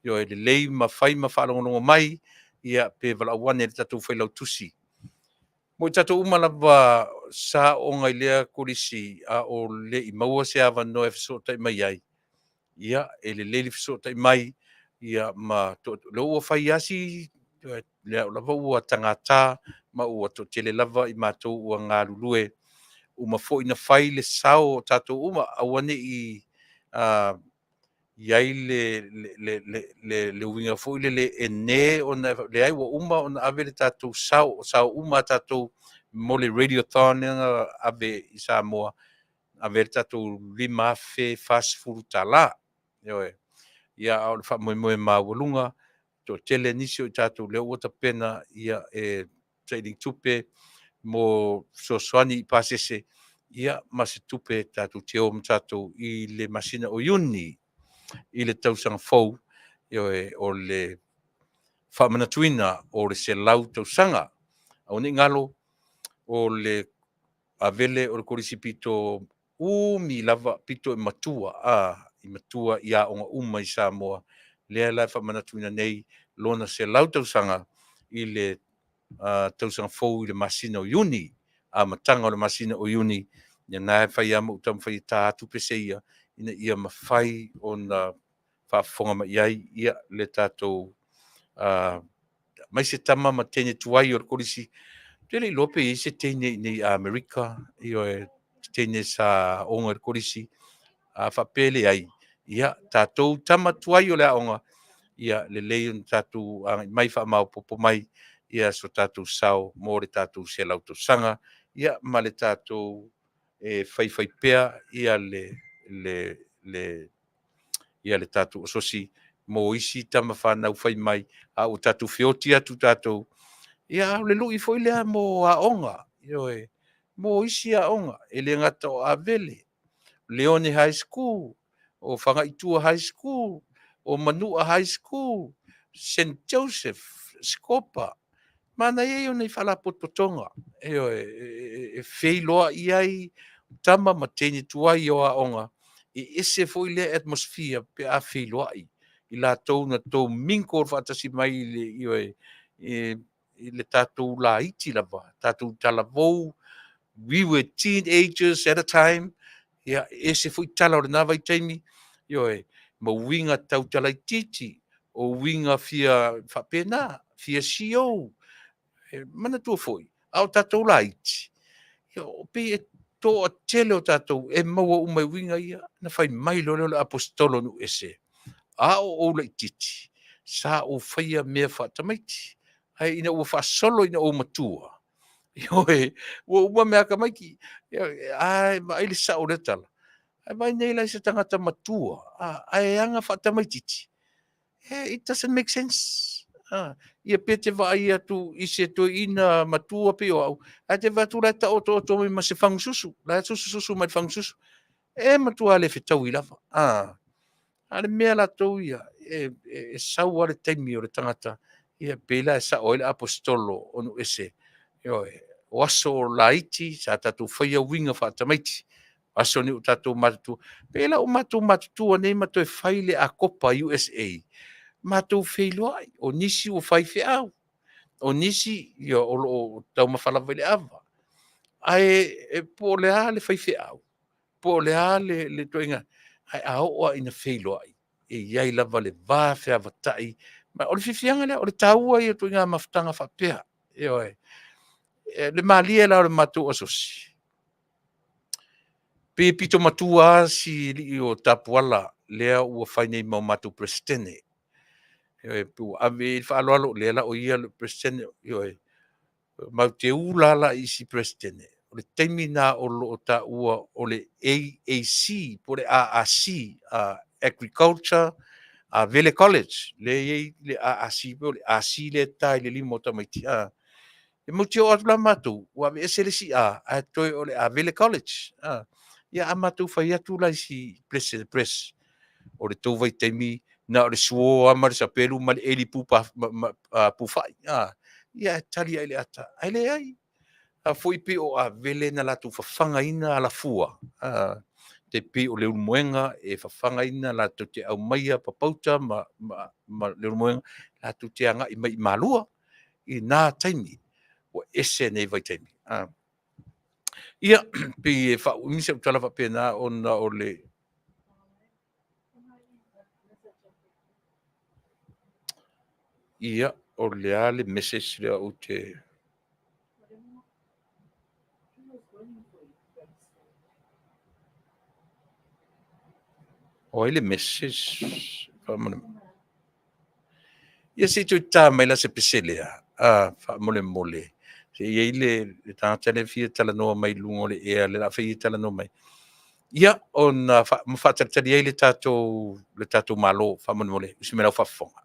ioe, lelei ma fai ma faalogologo mai, ia pe valaau ane i le tatou Failautusi. Mo i tatou uma lava sa aooga i lea kolisi a o le i maua se avanoa e fesootai mai ai, ia e lelei le fesootai mai, ia ma to, lea ua fai lava si, lea lava ua tagata ma ua toatele lava i matou ua galulue, uma foi na fai le sao o tatou uma, aua ne i i ai le, le, le, le, le uiga foi lele e ne ona, leai ua uma ona ave le tatou sao, o sao uma a tatou mo le radiothon lea na ave i Samoa, ave ai le tatou $5,040. Ioe. Ia, a o le faamoemoe maualuga, toatele nisi o i tatou lea ua tapena ia e saili tupe mo fesoasoani i pasese, ia ma se tupe tatou te o ma tatou i le masina o Iuni i le tausaga fou, ioe, o le faamanatuina o le 100 tausaga. Aua ne i galo, o le Avele o le Kolisi pito umi lava, pito i matua, a, i matua i aoga uma i Samoa, lea la e faamanatuina nei lona 100 tausaga i le tausaga fou i le masina o Iuni, amataga o le masina o Iuni, ia na e fai lava ma ou taumafai e ta atu pese ia, ina ia mafai ona faafofoga mai i ai ia le tatou aemaise tama ma teine tuai o le kolisi. Ou te le iloa pe i ai se teine i inei i Amerika, ioe, se teine sa aoga i le kolisi, a faapea e leai, ia, tatou tama tuai o le aoga, ia lelei ona tatou agai mai, faamaopoopo mai ia so tatou sao mo le tatou 100 tausaga, ia ma le tatou e faifaipea ia le ia le tatou asosi mo isi tama fanau fai mai, a ua tatou feoti atu tatou, ia a o le lui foi lea mo aoga, ioe, mo isi aoga, e le gata o Avele, Leone High School, o Fagaitua High School, o Manua High School, St Joseph, Scopa, manaia ia o nei faalapotopotoga, ioe, e feiloai ai tama ma teine tuai o aoga, e ese foi lea atmosphere pe a feiloai i latou na tou mingle faatasi mai i le, ioe, i le tatou laiti lava, tatou talavou, we were teenagers at a time, ia, e ese foi tala o lena vaitaimi, ioe, ma uiga tautala itiiti, o uiga fia faapena, fia CO, e manatua foi, a o tatou laiti, ia, o pei e toatele o tatou e maua uma i uiga ia, na fai mai loa lea o le aposetolo o nuu ese, a o ou laitiiti, sa ou faia mea faatamaiti, ae ina ua faasolo ina ou matua, ioe, ua uma mea tamaiti, a vaai le sao o lea tala, ae vaai nei la i se tagata matua, ae aga faatamaitiiti, it doesn't make sense. Ia pe te vaai atu i se toeaina matua pei o au, ae te vaai atu la e taotooto mai ma se fagususu, la e susususu mai le fagususu, e matua le fetaui lava. A le mea latou ia, e sau lava le taimi o le tagata, ia pei la e sao ai le aposetolo o nuu ese, ioe, o aso laiti sa tatou faia uiga faatamaiti, o aso nei ua tatou matutua, pei la ua matou matutua nei ma toe fai le Akopa USA, matou feiloai, o nisi ua fai feau, o nisi ia, o lo o taumafa lava i le ava. Ae po o le a le faifeau, po o le a le ituaiga, ae a oo lava ina feiloai, e i ai lava le va feavatai. Ma o le fiafiaga lea, o le taua ia o ituaiga mafutaga faapea. Ioe. Le malie la o le matou asosi, pei e pito matua lava si alii o Tapuala lea ua fai nei ma o matou Peresetene. Ioe, ua ave i ai le faaaloalo, lea la o ia le Peresetene. Ioe, matou te ula lava la i isi Peresetene. O le taimi lena o lo o taua o le AAC po o le AAC, Agriculture Avele College, lea e i ai le AAC po o le AC lea e ta i le lima o tamaiti. E matou te oo atu la matou, ua aveese le isi A, ae toe o le Avele College. Ia a matou fai atu la i si Blessed Press, o le tou vaitaimi na o le suo lava ma le sapelu ma le eli pu fai. Ia ae tali lava i le ata, ae leai. A foi pei o Avele na latou fafagaina alafua, tai pei o Leulumoega e fafagaina latou te aumaia papauta ma Leulumoega latou te agai mai i Malua i na taimi, ua ese nei vaitaimi. Ia, pei e faaumi sau tala faapena ona o le Ia, o le a le message lea ou te... O ai le message? Faamolemole. Ia se i toe ta mai la se pese lea, faamolemole. Se i ai le tagata lea e fia talanoa mai i luga o le ea, le la fai e talanoa mai. Ia, ona ma faatalitali ai le tatou Malo, faamolemole, usi mai lau faafofoga.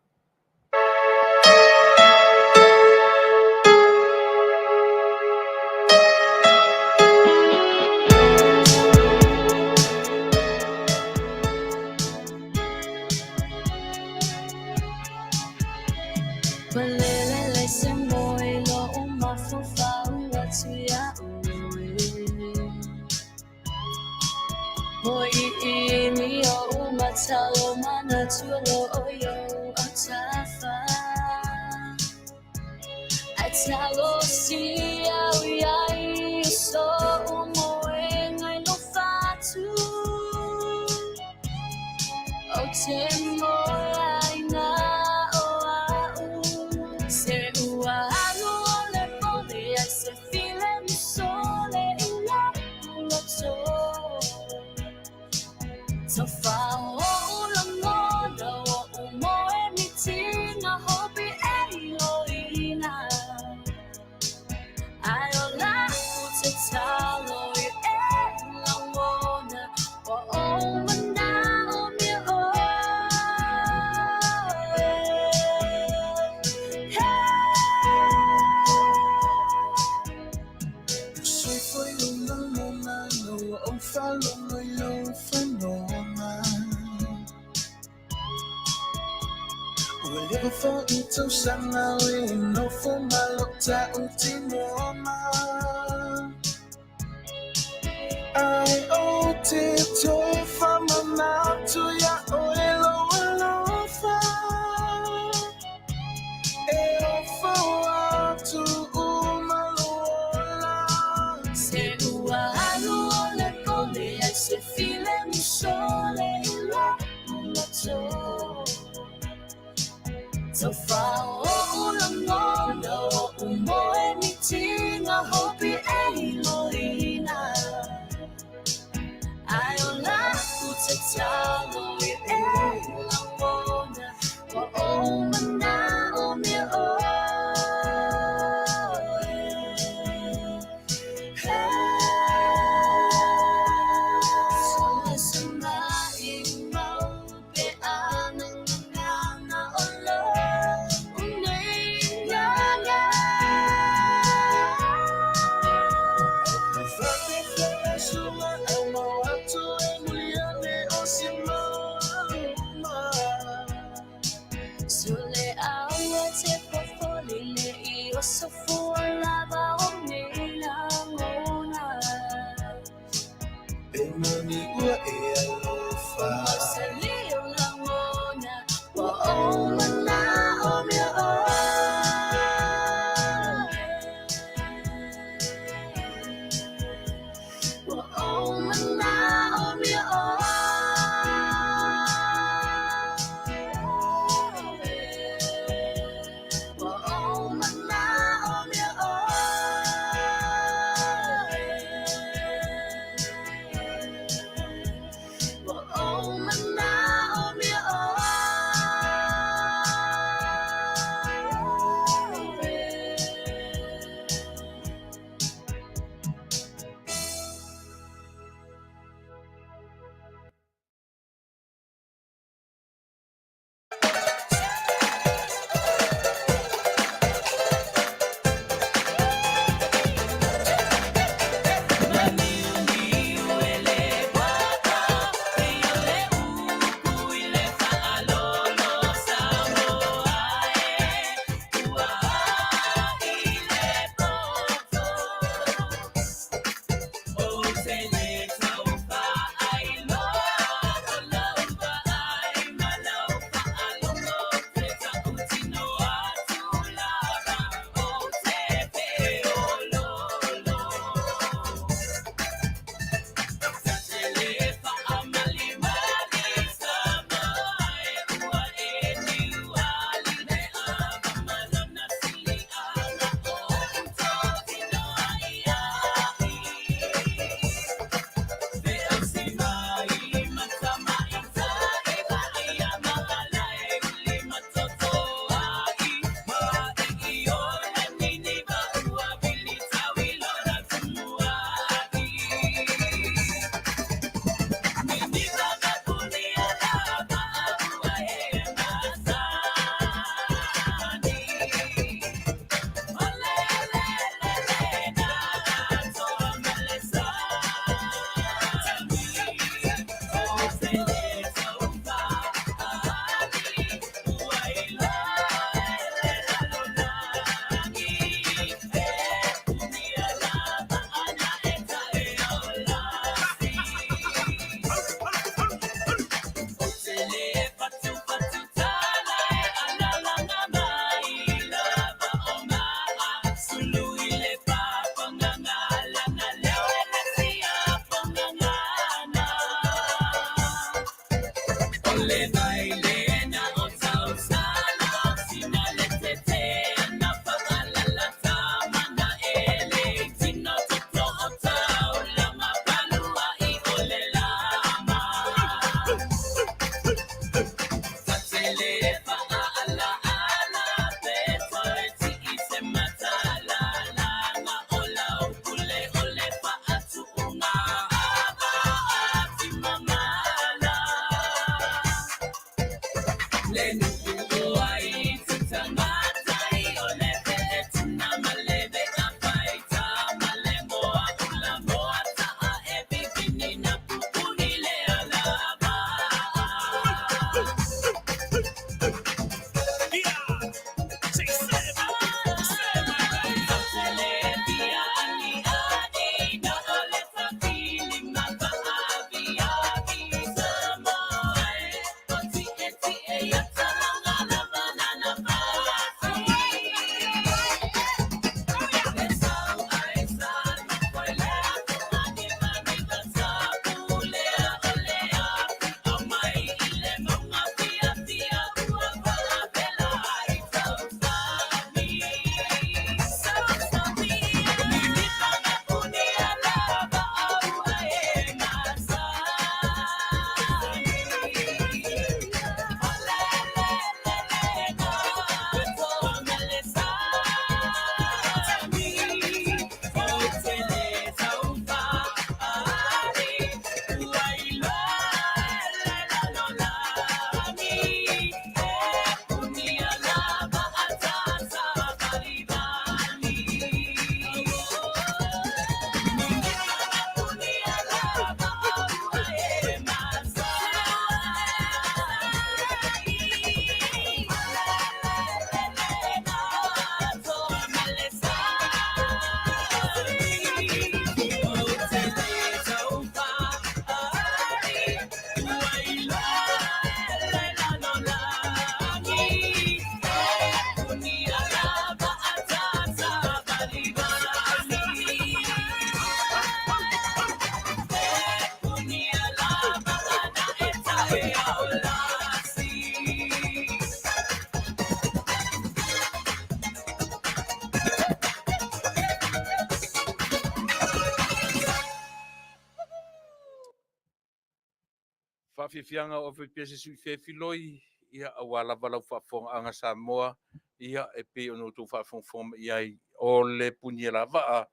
Faafiafiaga o FPS se sui feafiloi, ia aua lava lau faafofogaaga Samoa, ia e pei ona outou faafogafoga mai i ai o le Punialavaa,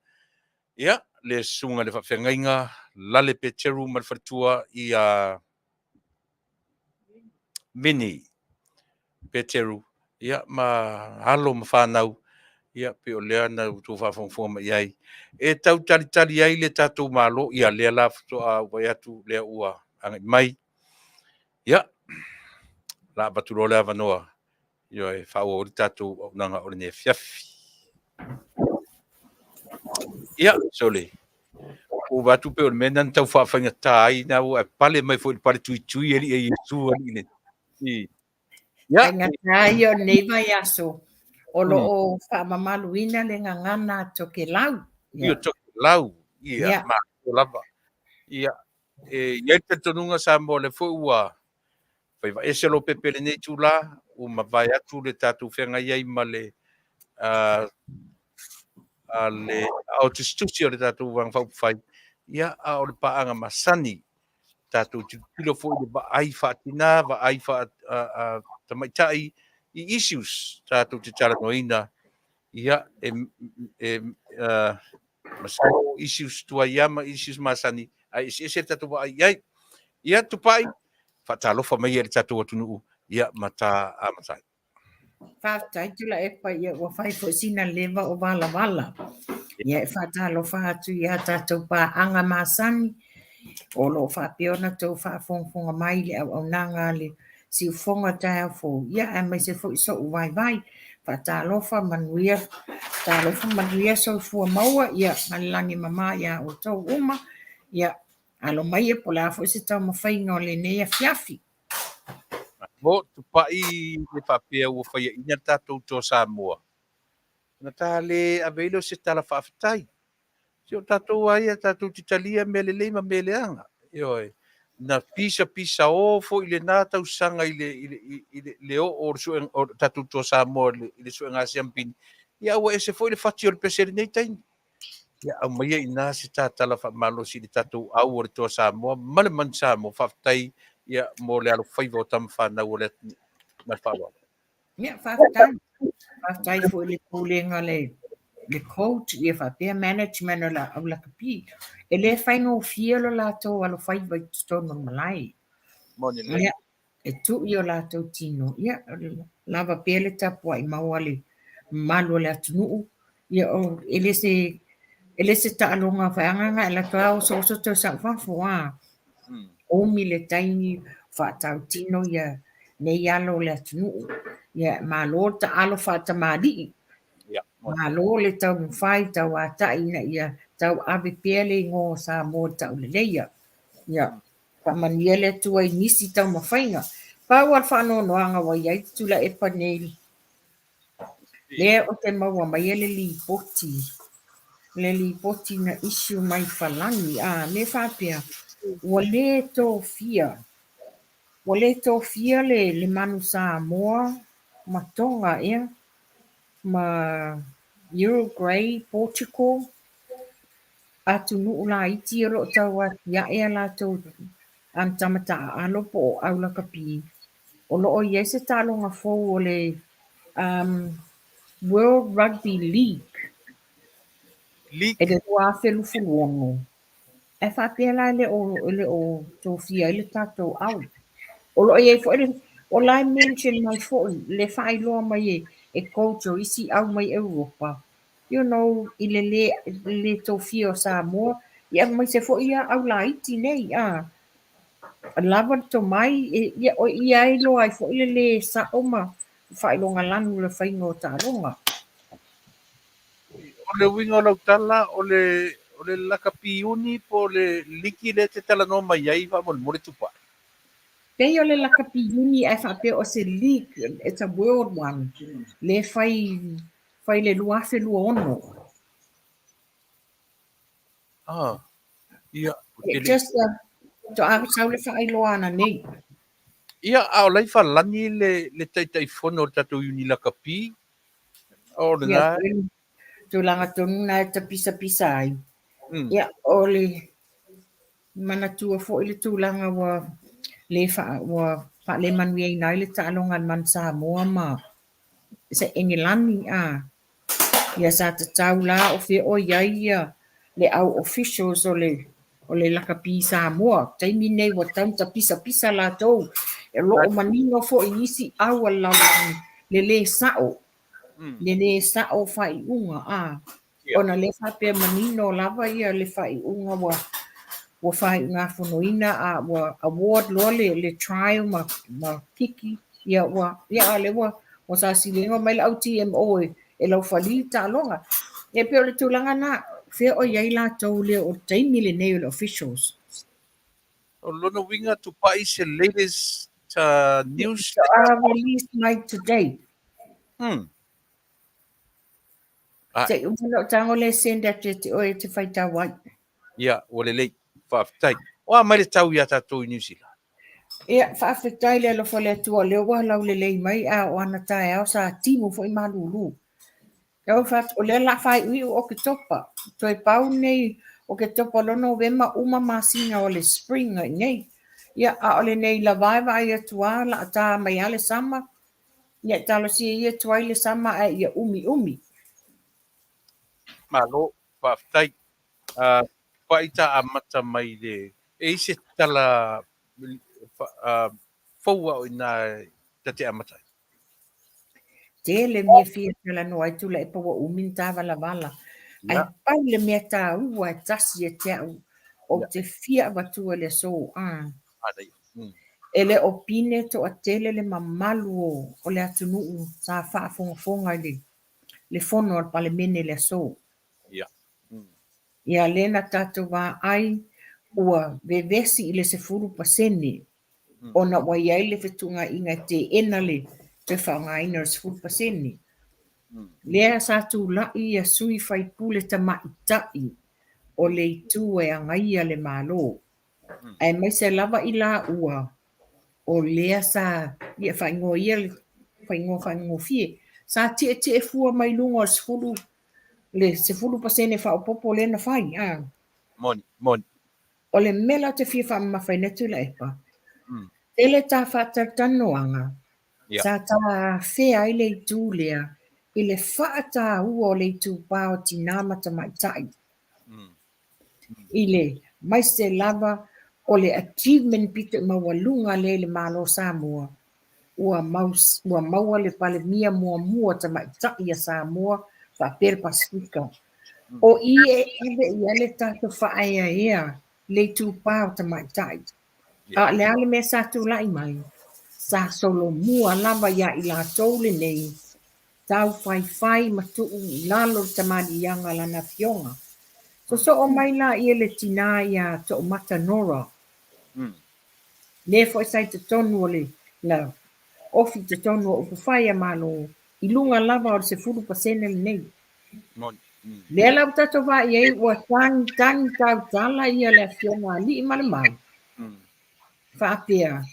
ia le susuga i le faafeagaiga Lale Peteru ma le faletua ia Vini Peteru, ia ma alo ma fanau, ia pei o lea na outou faafogafoga mai i ai e tau talitali ai le tatou Malo, ia lea la faatoa ou vaai atu lea ua agai mai. Ia, la avatu loa le avanoa e faaauau ai le tatou auaunaga o lenei afiafi. Ia, sole, ua vaai atu pei o le mea lena na tau faafaigata ai, na ua e pale mai foi i le pale tuitui alii e Iesu alii nei. Ia. Faigata ia o lenei vaiaso o lo o faamamaluina le gagana a Tokelau. Ia, Tokelau, ia, malo lava. Ia, e i ai le talitonuga Samoa o lea foi ua faiva ese Lopepe i lenei itula, ua mavae atu le tatou feagai ai ma le le aao tusitusi o le tatou Vaega Faaupufai, ia, a o le paaga masani, tatou tilotilo foi i le vaai faatina, vaai faatamaitai i issues tatou te talanoaina, ia, e, e, masalo o issues tuai lava ma issues masani, ae eseese le tatou vaai i ai. Ia, Tupai, faatalofa maia i le tatou atunuu, ia, ma ta amata ai. Faafetai Tuilaepa, ia ua fai foi sina leva o valavala. Ia e faatalofa atu i a tatou paaga masani o lo o faapea ona outou faafogafoga mai i le auaunaga a le Siufofoga taeao fou, ia aemaise foi so'u vaivai. Faatalofa manuia, talofa manuia soifua maua, ia ma le lagi e mama iā outou uma. Ia alo maia po o le a foi se taumafaiga o lenei afiafi. Malo, Tupai le faapea ua faiaina le tatou Toa Samoa, ona ta le ave ai lea o se tala faafetai. Si o tatou lava ia tatou te talia mea lelei ma mea leaga. Ioe. Na pisapisao foi i lena tausaga i le, i le, i le, le oo o le suega, o le tatou Toa Samoa i le, i le suega siampini, ia ua ese foi le fati o le pese i lenei taimi. Ia aumaia i ina se ta tala faamalosi i le tatou au o le Toa Samoa ma le Manu Samoa. Faafetai ia mo le alofaiva o tama fanau o le atunuu. Ma le faaaloalo. Ia, faafetai. Faafetai foi i le pulega le le coach ia faapea management o le au lakapi. E le faigofie lo latou alofaiva i totonu o le malae. Moni lelei. Ia, E tuu i o latou tino, ia, lava pea le tapuai mau a le mamalu o le atunuu, ia, o, e le se, e le se taaloga faiagaga e alu atu lava osooso toe sau fafo, a. Umi le taimi faatautino ia nei alo o le atunuu. Ia, malo le taalo faatamalii. Malo le taumafai tauatai ina ia tauave pea le igoa o Samoa i le tauleleia. Ia, faamanuia le Atua i nisi taumafaiga. Pau lava le faanoanoaga ua i ai Tuilaepa nei, lea ou te maua maia le lipoti, le lipoti na issue mai Falani, a, lea faapea, ua le tofia, ua le tofia le, le Manu Samoa ma Tonga ea, ma Uruguay, Portugal, atunuu laiti o lo o tau atiae a latou tama taaalo po o au lakapi, o lo o i ai se taaloga fou o le um, World Rugby League League. i le 2026. Ae faapea la e le o, e le o tofia ai le tatou au. O lo o i ai foi le, o la e mention mai foi le faailoa mai e, e coach o isi au mai Europa you know, i le lē, lē tofia o Samoa, ia aemaise foi ia au laiti nei, a lava le tomai, e, ia, o ia e iloa ai foi le lē sa'o ma faailoga lanu o le faiga o taaloga. O le uiga o lau tala, o le, o le lakapi iuni po o le liki lea e te talanoa mai ai faamolemole Tupai? Pei o le lakapi iuni ae faapea o se league, it's a world one, lea e fai Fai le 2026. Ah, ia, o te le... Just a, to sau le whaailoa ana nei. Ia, a o la i Falani le, le Taitaifono o le tatou Unilakapi, o lena... Ia, tulaga tonu na e tapisapisa ai. Ia, o le manatua foi le tulaga ua le wha, ua whaalemanuiaina ai le taaloga a le Manu Samoa ma se Engelani a ia sa tatau la o fea o i ai ia le au officials o le o le lakapi Samoa. Taimi nei ua tatau ona tapisapisa latou. E lo o manino foi i isi au a le lalolagi le lē sa'o, le lē sa'o o faaiuga a. Ona lea faapea manino lava ia le faaiuga ua ua faaiugafonoina a ua award loa le le trial ma ma kiki ia ua ia a lea ua ua sasilega mai le au TMO e e laufali le taaloga. Ia pei o le tulaga na, fea o i ai latou lea o le taimi lenei o le officials. O lona uiga Tupai se latest news. Release mai today. Ah. Se i uma lou tago lea send atu ia te oe e te faitau ai. Ia, ua lelei. Faafetai. O a mai le tau iā tatou i New Zealand? Ia, faafetai le alofa o le Atua o lea ua laulelei mai a o ana taeao sa timu foi malulu. O lea o le a faaiuiu Oketopa. Toe pau nei Oketopa loa Novema uma masina o le spring i inei. Ia, a o lenei lava e vaai atu lava o le a ta mai lava le sama. Ia talosia ia tuai le sama ae ia umiumi. Malo, faafetai. Pai ta amata mai le, e i se tala fou a o ina ta te amata ai? Tele mea fia talanoa ai Tuilaepa ua umi ona ta valavala. Ae pau le mea taua e tasi ia te au, ou te fia avatua i le aso. E le o pine toatele le mamalu o le atunuu sa faafogafoga i le fono a le Palemene i le aso. Ia lea na tatou vaai ua vevesi i le 10% ona ua i ai le fetuunaiga e teena le toe faaaogaina o le 10%. Lea sa tulai ia sui faipule tamaitai o le itu e agaia le Malo. Aemaise lava i laua o lea sa ia faaigoa ia le faaigoa faigofie, sa tietie fua mai luga o le 10 le 10% faaopoopo lea na fai a. Moni, moni. O le mea la ou te fia faamamafaina Tuilaepa, tele ta faatalatalanoaga sa ta afea ai le itu lea i le faataua o le itupa o tinā ma tamaitai. I le, maise lava O le achievement pito i maualuga lea i le Malo o Samoa, ua mau, ua maua le Palemia muamua tamaitai a Samoa faapea le Pasefika. O i e ave i ai le tatou faaeaea le itupa o tamaitai. A o le a le mea sa tulai mai? Sa solomua lava ia i latou lenei taufaifai ma tuu i lalo le tamaliiaga a lana afioga. Sosoo mai laia le tinā iā Toomata Nora, le foi sa i totonu o le na ofi i totonu o upufai a Malo i luga lava o le 10% lenei. Lea la ua tatou vaai i ai ua tagitagi tautala ia le afioga a Alii ma le Mau, faapea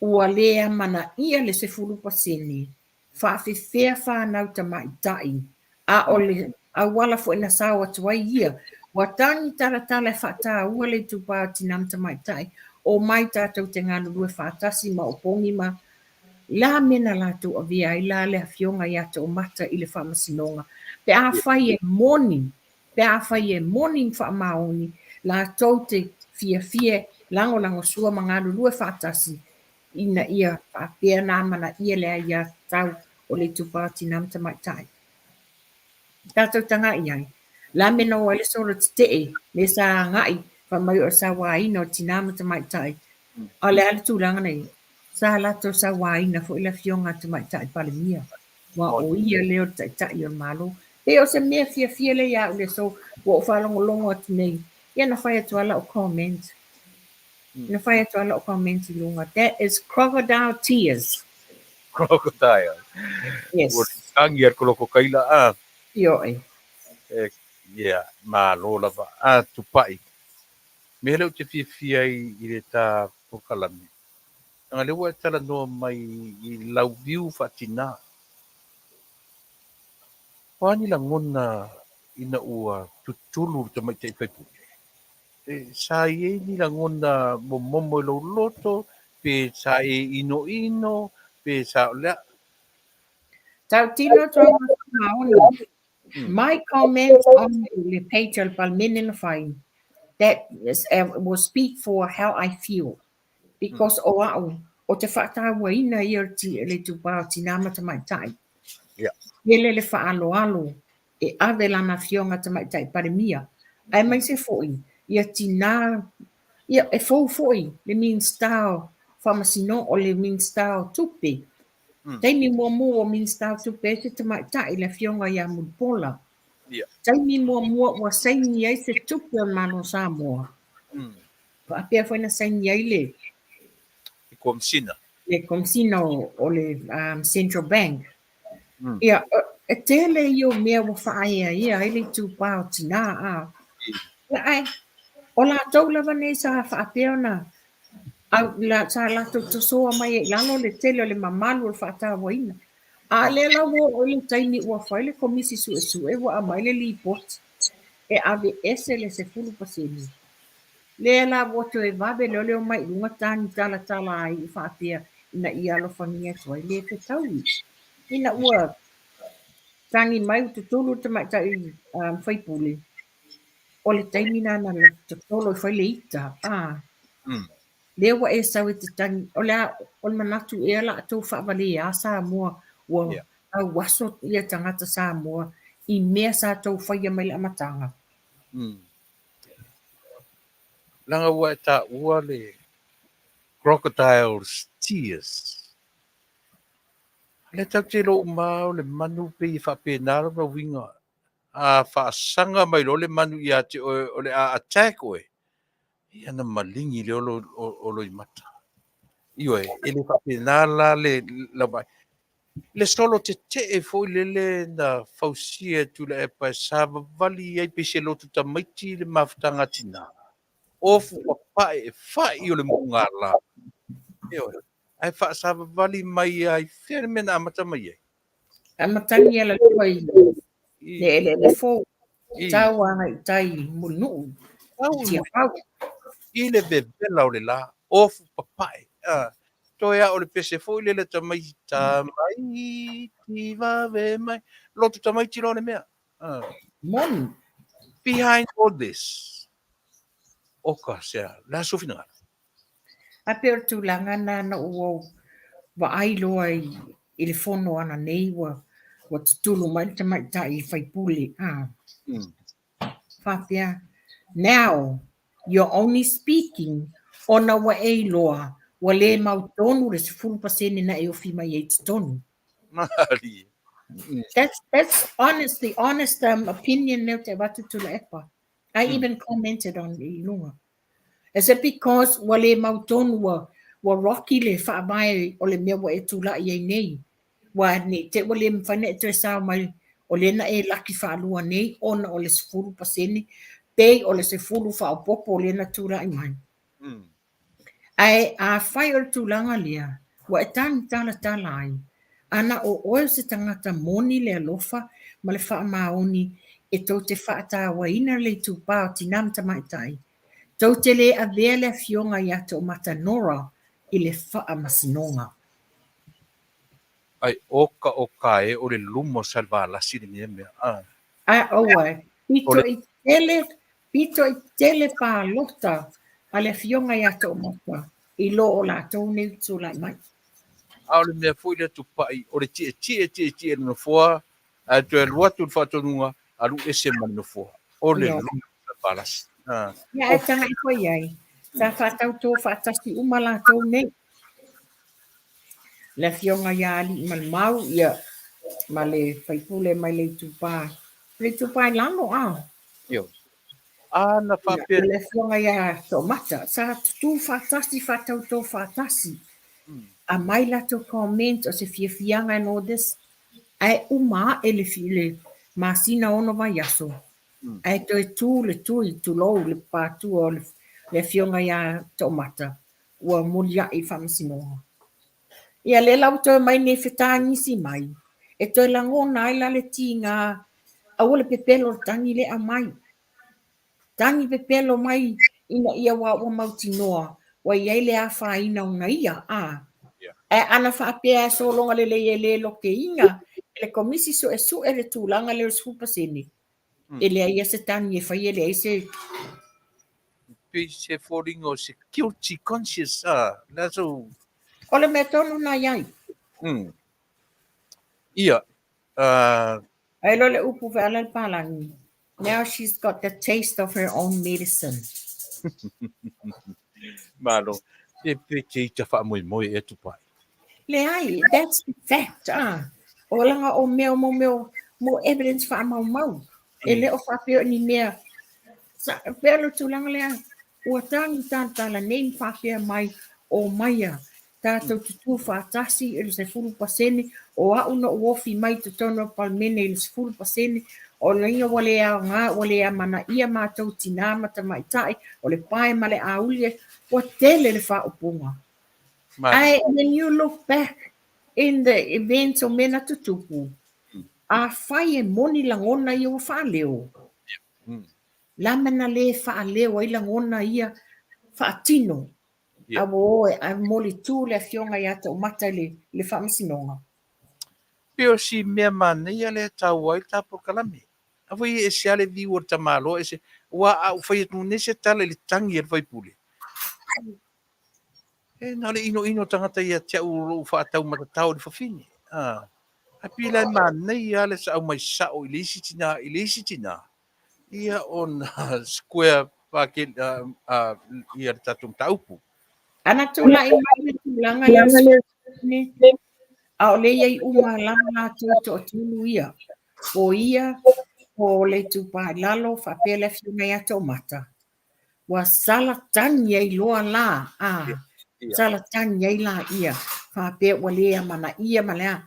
ua le amanaia le 10% faafefea fanau tamaitai, a o le auala foi na sao atu ai ia, ua tagi talatala e faataua le itupa o tinā ma tamaitai, omai tatou te galulue faatasi ma opogi ma la mea na latou avea ai la le afioga ia Toomata i le faamasinoga, pe afai e moni, pe afai e moni ma faamaoni, latou te fiafia lagolagosua ma galulue faatasi ina ia faapea ona amanaia le aiatatau o le itupa o tinā ma tamaitai. Tatou tagai i ai, la mea na o ai le solo tetee, me sa agai fai mai o le sauaina o tinā ma tamaitai. A o le a le tulaga na i ai? Sa latou sauaina foi le afioga a Tamaitai Palemia, aua o ia lea o le Taitai o le Malo. Pei o se mea fiafia lea ia au i le aso ua ou faalogologo atu nei, ia na fai atu lava lau comment. Na fai atu lava lau comment i luga, that is crocodile tears. Crocodile. Yes. Ua tangi a le kolokokaila a. Ioe. E, yeah, malo lava. A, tupai. Mea lea ou te fiafia ai i le ta polokalame, leaga lea ua e talanoa mai i lau view faatinā. O a ni lagona ina ua tutulu le tamaitai faipule? E, sa i ai ni lagona momomo i lou loto, pe sa e inoino, pe sa o le a? Tautino atu au faamaoni. My comment on le page o le Palemene na fai, that is, will speak for how I feel. Because o au, o te faatauaina ia o le itupa o tinā ma tamaitai. Yeah. Tele le faaaloalo e ave lana afioga Tamaitai Palemia, aemaise foi ia tinā, ia e fou foi le Minisita o Faamasino, o le Minisita o Tupe. Taimi muamua ua Minisita o Tupe ai se tamaitai, le afioga ia Mulipola. Yeah. Taimi muamua ua saini ai se tupe o le Malo o Samoa. Faapea foi na saini ai le Komesina. Le Komesina o le Central Bank. Ia, e tele ia o mea ua faaeaea ai le itupa o tinā, a. Ia, ae, o latou lava nei sa faapea ona, au, la, sa latou tosoa mai ai i lalo le tele o le mamalu o le faatauaina. A lea la ua oo i le taimi ua fai le Komisi Suesue ua aumai le lipoti e aveese le 10%. Lea la ua toe vave lea o le omai i luga tagi talatala ai i faapea ina ia alofagia atu ai le fetaui. Ina ua tagi mai ua tutulu le tamaitai faipule, o le taimi lena na totolo ifo ai le ita, a. Lea ua e sau e te tagi, o le a, o le manatu ea la outou faavalea Samoa ua tauaso ia tagata Samoa i mea sa outou faia mai le amataga. Leaga ua e taua le crocodile's tears. O lea tatou te iloa uma lava o le manu pei e faapena lona uiga. A faasaga mai loa le manu ia te oe o le a attack oe, ia ona maligi lea o loimata. Ioe, e le faapena la le lau vaai. Le solo tetee foi lele na fausia e Tuilaepa e savavali ai pei se lotu tamaiti le mafutaga a tinā. Ofu papae e fai o le muugala. Ioe, ae faasavavali mai ai fea le mea na amata mai ai? Amatagia la lua i le eleele fou, tau agai i tai i Mulinuu, i Tiafau. I le vevela o le la, ofu papae. Toe a o le pese foi lele tamaiti, tamaiti vave mai. Lotu tamaiti loa le mea. Moni. Behind all this, oka sea, le a sou finagalo? Ae pei o le tulaga lena na ou ou vaai loa i, i le fono ananei ua, ua tutulu mai le tamaitai faipule. Ah. Faapea, now you're only speaking ona ua e iloa ua le mautonu le 10% na e ofi mai ai i totonu. Malie. That's honest, the honest opinion lea ou te avatu Tuilaepa. I even commented on i luga. Is it because ua le mautonu ua, ua rocky le faavae o le mea ua e tulai ai nei? Ua ne i te i ua le mafai ona e toe sao mai o lea na e laki faalua nei ona o le 10% pei o le 10 faaopoopo lea na tulai mai. Ae afai o le tulaga lea, ua e tagitalatala ai, ana o oe o se tagata moni le alofa ma le faamaoni e tou te faatauaina le itupa o tinā ma tamaitai, tou te le avea le afioga ia Toomata Nora i le faamasinoga. Ai oka oka e o le luma o Salevalasi le mea mea a. A aua e pito i tele pito i tele palota a le afioga ia Toomata i lo o latou nei tulai mai. A o le mea foi lea tupai o le tietie tietie i le nofoa ae toe alu atu le faatonuga alu ese ma le nofoa o le luma o Salevalasi. A. Ia ae tagai foi i ai, sa faatautō faatasi uma latou nei. Le afioga ia Aliimalemau, ia, ma le faipule mai le itupa, le itupa i lalo, a. Ioe. A na faapea. Le afioga ia Toomata, sa tutū faatasi, faatautō faatasi. Aumai latou comment o se fiafiaga and all this, ae uma ae le, le masina ono vaiaso, ae toe tu le tui, tulou, le patua o le, le afioga ia Toomata, ua muliaʻi i faamasinoga. Ia lea la ua toe mai nei fetagisi mai, e toe lagona ai la le tiga, aua le pepelo le tagi lea aumai. Tagi pepelo mai ina ia ua ua mautinoa ua i ai le afaina ona ia, a. Ae ana faapea e sologa lelei e le lokeina e le Komisi Suesue le tulaga lea o le 10%, e leai lava se tagi e faia, e leai se Pei se foliga o se guilty conscious a, le aso. O le mea tonu na iai. Ia, Ai loa le upu feala le palagi. Now she's got the taste of her own medicine. Malo. Pe pe te ita faamoemoe ea Tupai. Leai, that's the fact, ah. O laga o mea mo mea mo evidence faamaumau. E le o faapea o ni mea sa pea le tulaga lea ua tagi talatala nei ma faapea mai o maia tatou tutū faatasi i le 10% o au na ou ofi mai i totonu o le Palemene i le 10% o lona ua le aoga ua le amanaia matou tinā ma tamaitai o le pae ma le auli ua tele le faaupuga. Ae when you look back in the events o mea na tutupu, afai e moni lagona ia ua faaleo, la mea na le faaleo ai lagona ia faatino, a ua o e molitū le afioga ia Toomata i le faamasinoga. Pei o si mea manaia lea e taua ai le ta polokalame. A foi e ese lava le viu o le tamaloa ese, aua a ou fai atu nei se tala i le tagi a le faipule, E na o le inoino o tagata ia te au o lou faataumatatao i le fafine. A, ae pei la e manaia lava le saau mai sao i le isi tina i le isi tina, ia ona square pake, ia le tatou mataupu. Ana tulai mai le tulaga lea o le a o lea i ai uma lava latou toatolu ia, o ia, o le Itupa i Lalo faapea le Afioga ia Toomata. Ua sala tagi ai loa la, a, sala tagi ai laia, faapea ua le amanaia ma le a.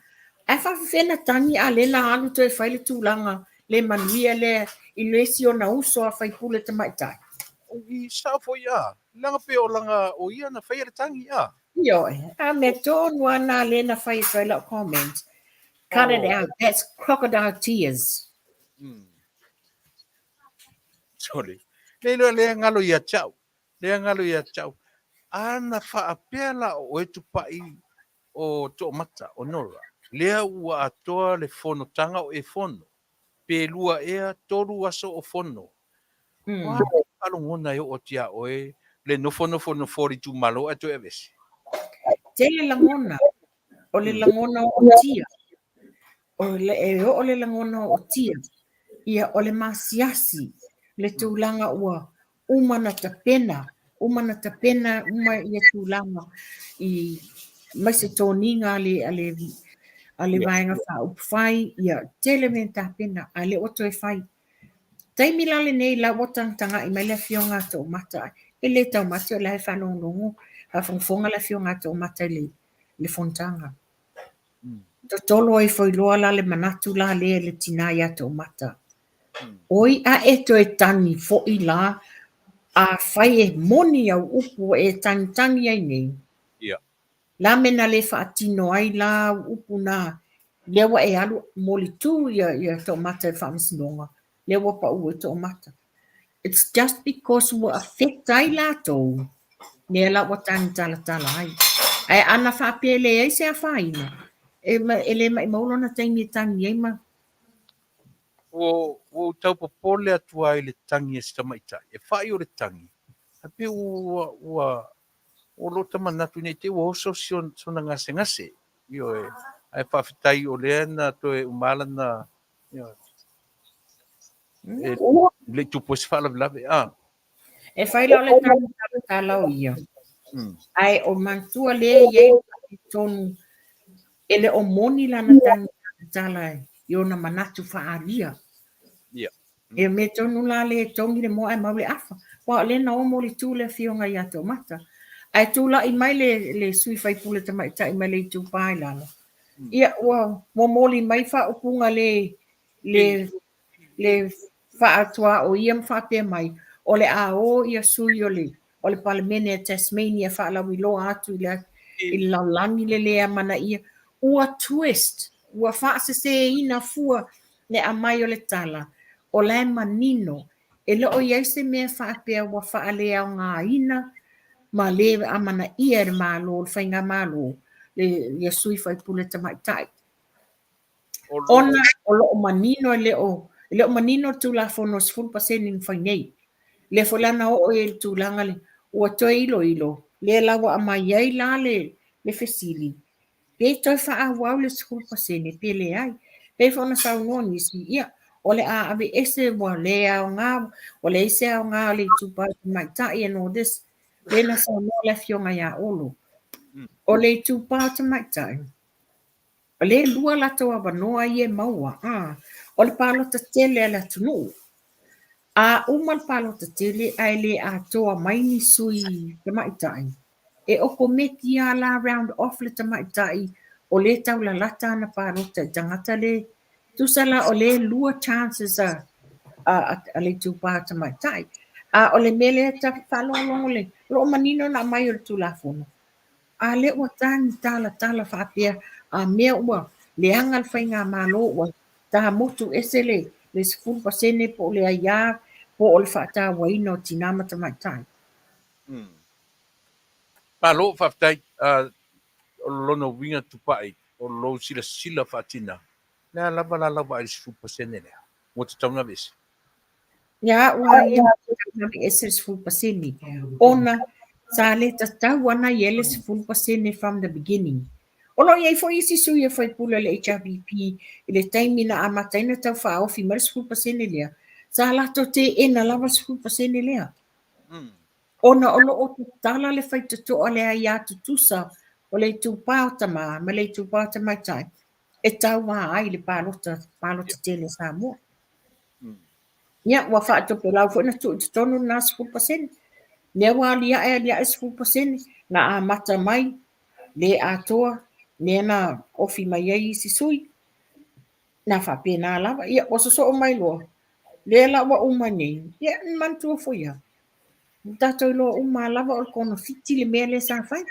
Ae faafefea na tagi a lea na alu toe fai le tulaga le manuia lea i le isi ona uso a faipule tamaitai. I sao foi a, leaga pei o laga o ia na faia le tagi a. Ioe, a mea tonu a na lea na fai atu ai lau comment. Cut it out, that's crocodile tears. Sorry. Le iloa lea galo ia te au. Lea galo ia te au. Ana faapea la o oe Tupai o Toomata, o Nora, lea ua atoa le fonotaga o e fono, pe lua ea, tolu aso o fono. O a faalogo e oo atu ia oe Le nofo nofo nofo o le itumalo ae toe aveese. Tele lagona, o le lagona ootia, o le, e oo le lagona ootia, ia o le masiasi, le tulaga ua uma na tapena, uma na tapena uma ia tulaga i mai se toniga a le, a le, a le Vaega Faaupufai, ia tele mea na tapena, a lea ua toe fai. Taimi la lenei la ua tagatagai mai le afioga a Toomata, e le taumate o la e faalogologo, faafogafoga le afioga a Toomata i le fonotaga. Totolo ai foi loa la le manatu la lea i le tina ia Toomata. Oi a e toe tagi foi la, afai e moni au upu ua e tagitagi ai nei, la mea na le faatino ai la au upu na, lea ua e alu molitu ia, ia Toomata i le faamasinoga, lea ua pau ai Toomata. It's just because ua affect ai latou, lea la ua tagitalatala ai. Ae ana faapea e leai se afaina, e, e le maimau lona taimi e tagi ai ma Ua ua ou tau popole atu lava i le tagi a si tamaitai, e fai o le tagi, ae pei ua ua O lota manatu nei te i ua oso sona gasegase, ioe, ae faafetai o lea na toe uma lana, ioe, e le i tupu ai se faalavelave. A. E fai la o le talatala o ia, ae o manatua lea e i ai le faaletonu, e le o moni lana talatala i ona manatu faaalia. Ia. E mea tonu la lea e togi le moa ae mau le afa. Aua o lea na omo le tu le afioga ia Toomata. Ae tulai mai le, le sui faipule tamaitai mai le Itupa i lalo. Ia, ua momoli mai faaupuga le, le, le faatuaoia ma faapea mai, o le a o ia sui o le, o le Palemene a Tasmania faalauiloa atu i le, i le lalolagi le le amanaia. Ua twist, ua faaseseina fua le aumai o le tala, o la e manino, e le o i ai se mea faapea ua faaleaogaina ma le amanaia e le Malo, le Faigamalo, le, ia sui faipule tamaitai. Ona o lo o manino e le o, e le o manino le Tulafono 10% na fai nei. Lea foi la na oo i ai le tulaga le, ua toe iloilo, lea la ua aumai ai la le, le fesili, pe toe faaauau le 10% pe leai. Pei foi ona saunoa nisi, ia, o le a aveese ua le aoga, ua leai se aoga o le itupa tamaitai and all this. Lea na saunoa le afioga ia Olo. O le itupa tamaitai, o lea e lua latou avanoa ia e maua, a, o le palota tele a le atunuu. A uma le palota tele ae le atoa mai ni sui tamaitai, e okomeki lava la round off le tamaitai o lea e taulalata ana palota i tagata le tusa la o lea e lua chances a a, a le itupa tamaitai. A o le mea lea ta faalogologo le, o lo o manino na aumai o le Tulafono. A lea ua tagi talatala faapea, a mea ua leaga le faigamalo ua ta motu ese le le 10% po o le aia po o le faatauaina o tinā ma tamaitai. Malo, faafetai. O lona uiga Tupai, o lou silasila faatina, le a lava la lau vaai i le 10% lea? Ua tatau ona aveese? Ia au lava ia, ua tatau ona aveese le 10%, ona sa le tatau lava ona i ai le 10% from the beginning. O lo o i ai foi isi sui usufono o le HRPP i le taimi na amata ai ona tau faaofi mai le 10% lea, sa latou teena lava le 10% lea. Ona o lo o tatala le faitotoa le aia tutusa o le itupa o tama ma le itupa o tamaitai e tauā ai le palota, palota tele a Samoa. Ia, ua faatopelau foi na tuu i totonu lena 10%. Lea ua aliae aliae 10%, na amata mai le atoa, lea na ofi mai ai isi sui, na faapena lava. Ia, ua sosoo mai loa, lea la ua uma nei, ia, manatua foi lava, ua tatou iloa uma lava o le konofiti le mea lea sa fai.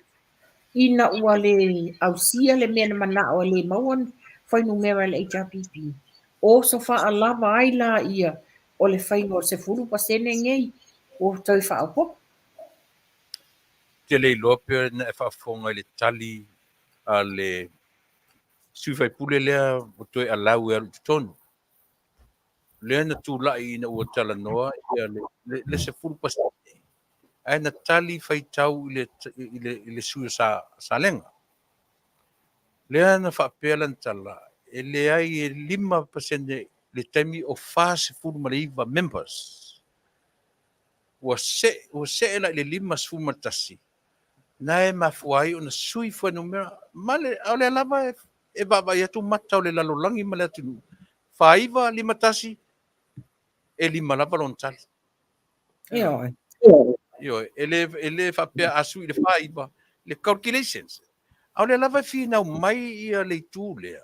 Ina ua le ausia le mea na manao e le maua ni fuainumera e le HRPP, oso faalava ai laia o le faiga o le 10% nei ua toe faaopoopo. Ou te le iloa pe na e faafofoga i le tali a le sui faipule lea ua toe allow e alu i totonu. Lea na tulai ina ua talanoa ia le 10%. Ae na tali faitau i le, i le, i le sui o Sa, Salega. Lea na faapea lana tala, e leai e 5% le taimi o 49 members. Ua see, ua see la i le 51, na e mafua ai ona sui fuainumera ma le, a o lea lava e, e vaavaai atu mata o le lalolagi ma le atunuu, 49, 51, e lima lava lona tali. Ioe. Ioe, e le, e le faapea a sui i le 49, le calculations. A o lea lava e finau mai ia le itu lea,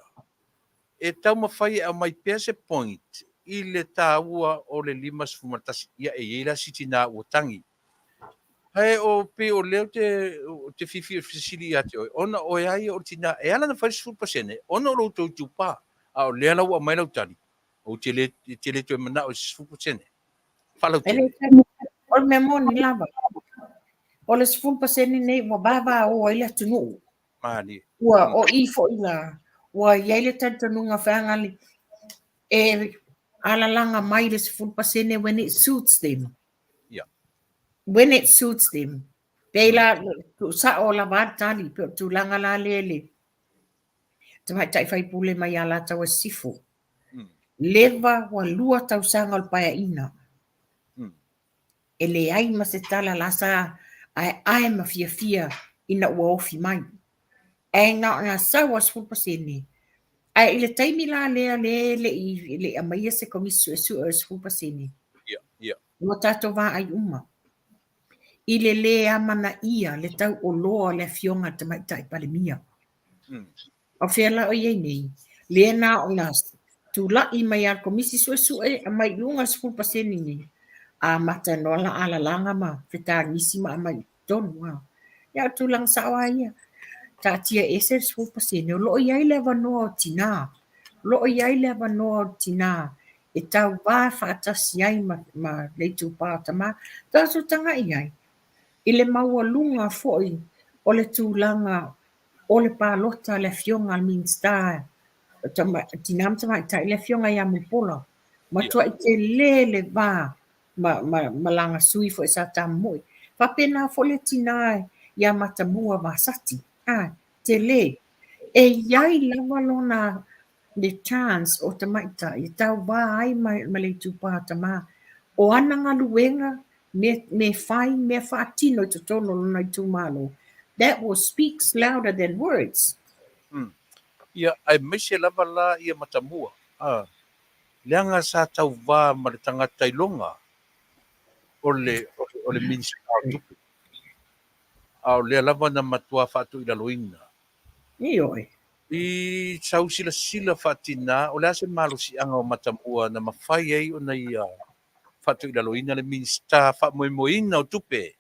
e taumafai e aumai pea se point i le taua o le 51. Ia, e i ai la si tinā ua tagi. Ae o pei o lea ou te, ou te fiafia e fesili ia te oe, ona oe a ia o le tinā, e ala ona fai le 10% ona o lo outou itupa, a o lea la ua aumai lau tali, ou te le, te le toe manao i se 10%. Faalautele. O le mea moni lava, o le 10% nei ua vavao ai le atunuu. Malie. Ua o i foi la, ua i ai le talitonuga feagali e alalaga mai le 10% when it suits them. Yeah. When it suits them. Pei la, tuusao lava a le tali, pe o le tulaga la lea le tamaitai faipule mai Alataua Sisifo. Leva ua lua tausaga o le paeaiga. E leai ma se tala la sa aeae ma fiafia ina ua ofi mai. Ae na ona sau a 10%. Ae i le taimi la lea le le i le i aumaia se komisi suesue o le 10%. Yeah, yeah. Ua tatou vaai uma i le lē amanaia le tauoloa o le Afioga i le Tamaitai Palemia. O fea la o i ai nei? Lea na ona tulai mai a le Komisi Suesue aumai i luga le 10% nei, amata noa la alalaga ma fetagisi ma aumai i totonu. A. Ia o le tulaga sao lava ia. Taatia ese le 10%, o lo o i ai le avanoa o tinā. O lo o i ai le avanoa o tinā e tauvā faatasi ai ma, ma le itupa o tamā. Tatou tagai ai i le maualuga foi o le tulaga o le palota a le afioga a le Minisita Tinā ma Tamaitai, le afioga ia Mulipola. Matuai tele le va ma, ma, ma lana sui foi sa Tamamui. Faapena foi le tinā ia Matamua Vasati. A, tele. E i ai lava lona le chance o tamaitai e tauvā ai ma, ma le itupa o tamā. O ana galuega, mea, mea fai, mea faatino i totonu o lona itumalo. That will speaks louder than words. Ia, aemaise lava la ia Matamua, a, leaga sa tauvā ma le tagata iloga o le, o le Minisita o Tupe. A o lea lava na matua faatoilaloina. Ioe. I sau silasila faatinā, o le a se malosiaga o Matamua na mafai ai ona ia faatoilaloina le Minisita faamoemoeina o tupe?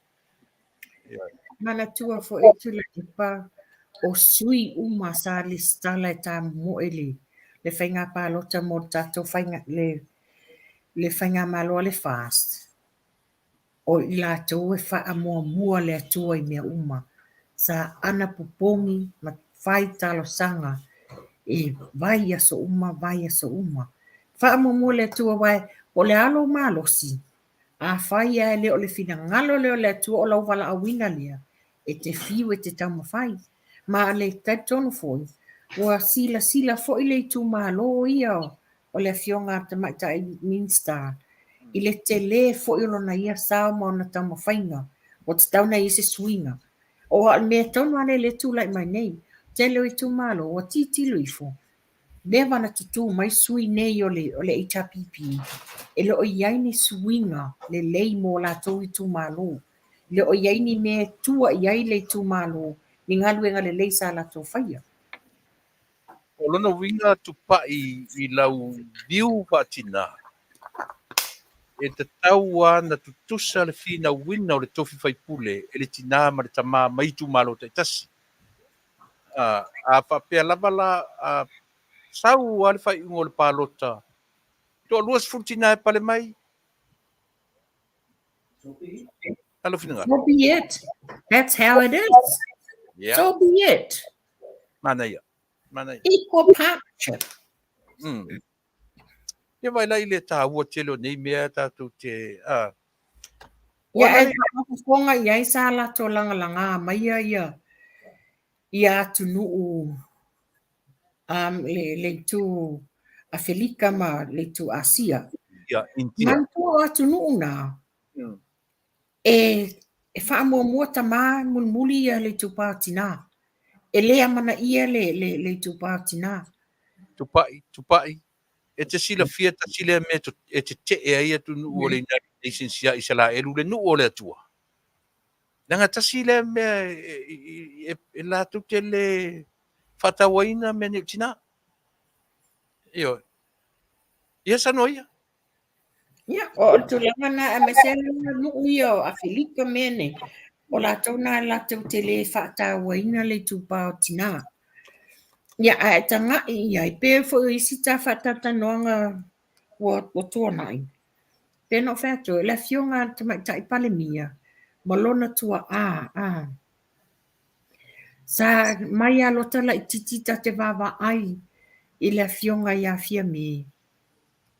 Ioe. Manatua foi e Tuilaepa o sui uma sa lesitala e tamomoe le le faiga palota mo le tatou faiga le le faigamalo a le FAST. O i latou e faamuamua le Atua i mea uma. Sa anapopogi ma fai talosaga i vaiaso uma, vaiaso uma. Faamuamua le Atua aua po o le a lou malosi, afai lava e le o le finagalo lea o le Atua o lau valaauina lea, e te fiu e te taumafai. Ma le talitonu foi, ua silasila foi le itumalo ia o le Afioga a le Tamaitai Minisita i le tele foi o lona ia sao ma ona taumafaiga, ua tatau ona i ai se suiga. O le mea tonu lava lea lea e tulai mai nei, tele o itumalo ua tilotilo ifo, leva ona tutū mai sui nei o le, o le HRPP, e le o i ai ni suiga lelei mo latou itumalo, e le o i ai ni mea e tua i ai le itumalo, ni galuega lelei sa latou faia. O lona uiga tupai i lau liu faatinā, e tatau lava ona tutusa le finauina o le tofi faipule e le tinā ma le tamā mai itumalo taitasi. A, a faapea lava la, a sau lava le faaiuga o le palota, toa 20 tinā e pale mai, a lou finagalo. So be it. That's how it is. Yeah. So be it. Manaia. Manaia. Equal partnership. Ia vai la i le tāua tele o nei mea tātou te... A, Ia, ae faafofoga i ai sa latou lagalaga maia ia ia atunuu um, le, le itu Afelika ma le itu Asia. Ia, India. Manatua o atunuu na, e, e faamuamua tamā mulimuli ia le itupā o tinā. E le amanaia le, le, le itupā o tinā. Tupai, tupai. E te silafia tasi lea mea e tetee ai atunuu o le United Nations ia Isalaelu, le nuu o le Atua. Leaga tasi lea mea e latou te le faatauaina mea nei o tina. Ioe. Ia saunoa ia. Ia, o le tulaga na aemaise lava nuu ia o Afelika mea nei, o latou na latou te le faatauaina le itupā o tinā. Ia, ae taga'i i ai, pei foi o isi ta faatalatalanoaga ua, ua tuanai. Pei ona ou fai atu, le afioga a le Tamaitai Palemia ma lona tua'a, a, sa mai a lota laitiiti ta te vaavaai i le afioga ia Fiame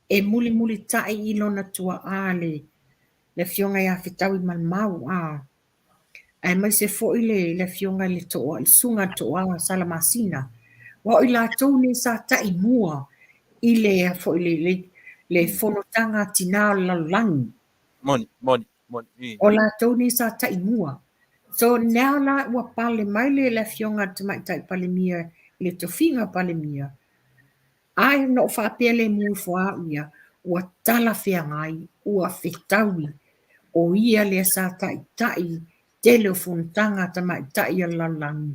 e mulimulita'i i lona tua'a le, le afioga ia Fetaui Malimau, a. aemaise foi le, le afioga i le toa, le susuga i le toa Salamasina. Aua o i latou nei sa taimua i le, foi, le, le, le fonotaga a tinā o le lalolagi. Moni, moni, moni. O latou nei sa taimua. So now la ua pale mai le, le afioga i le Tamaitai Palemia i le tofiga Palemia, Ae na ou faapea lemu ifo au ia, ua talafeagai, ua fetaui, o ia lea sa taitai tele o fonotaga a tamaitai a le lalolagi,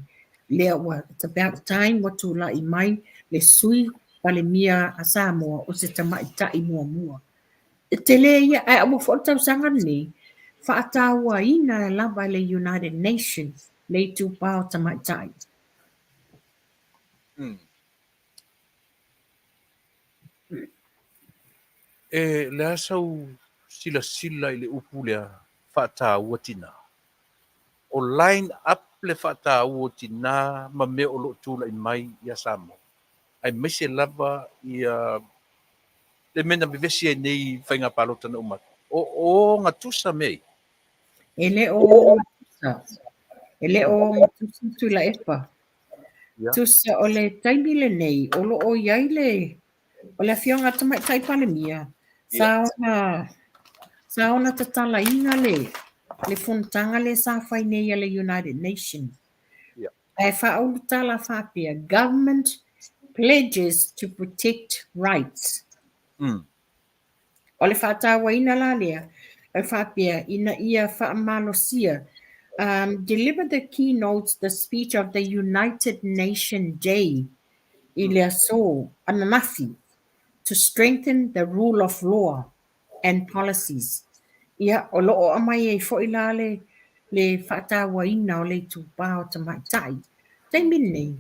lea ua, it's about time ua tulai mai le Sui Palemia a Samoa o se tamaitai muamua. E tele ia, ae aua foi le tausaga lenei, faatauaina lava e le United Nations le itupa o tamaitai. E le a sau silasila i le upu lea faataua tinā? O line up le faataua o tinā ma mea o lo o tulai mai ia Samoa, aemaise lava ia le mea na vevesi ai nei i faiga palota na uma atu. O ogatusa mea ia? E le o ogatusa. E le o ogatusa Tuilaepa. Tusa o le taimi lenei, o lo o i ai le, o le Afioga a Tamaitai Palemia, sa ona, sa ona tatalaina le, le fonotaga lea sa fai nei a le United Nations. Ae faaulutala faapea, Government pledges to protect rights. O le faatauaina la lea, e faapea, ina ia faamalosia, um, deliver the keynote the speech of the United Nation Day i le aso ananafi to strengthen the rule of law and policies. Ia, o lo o aumai ai foi la le, le faatauaina o le itupā o tamaitai. Taimi lenei,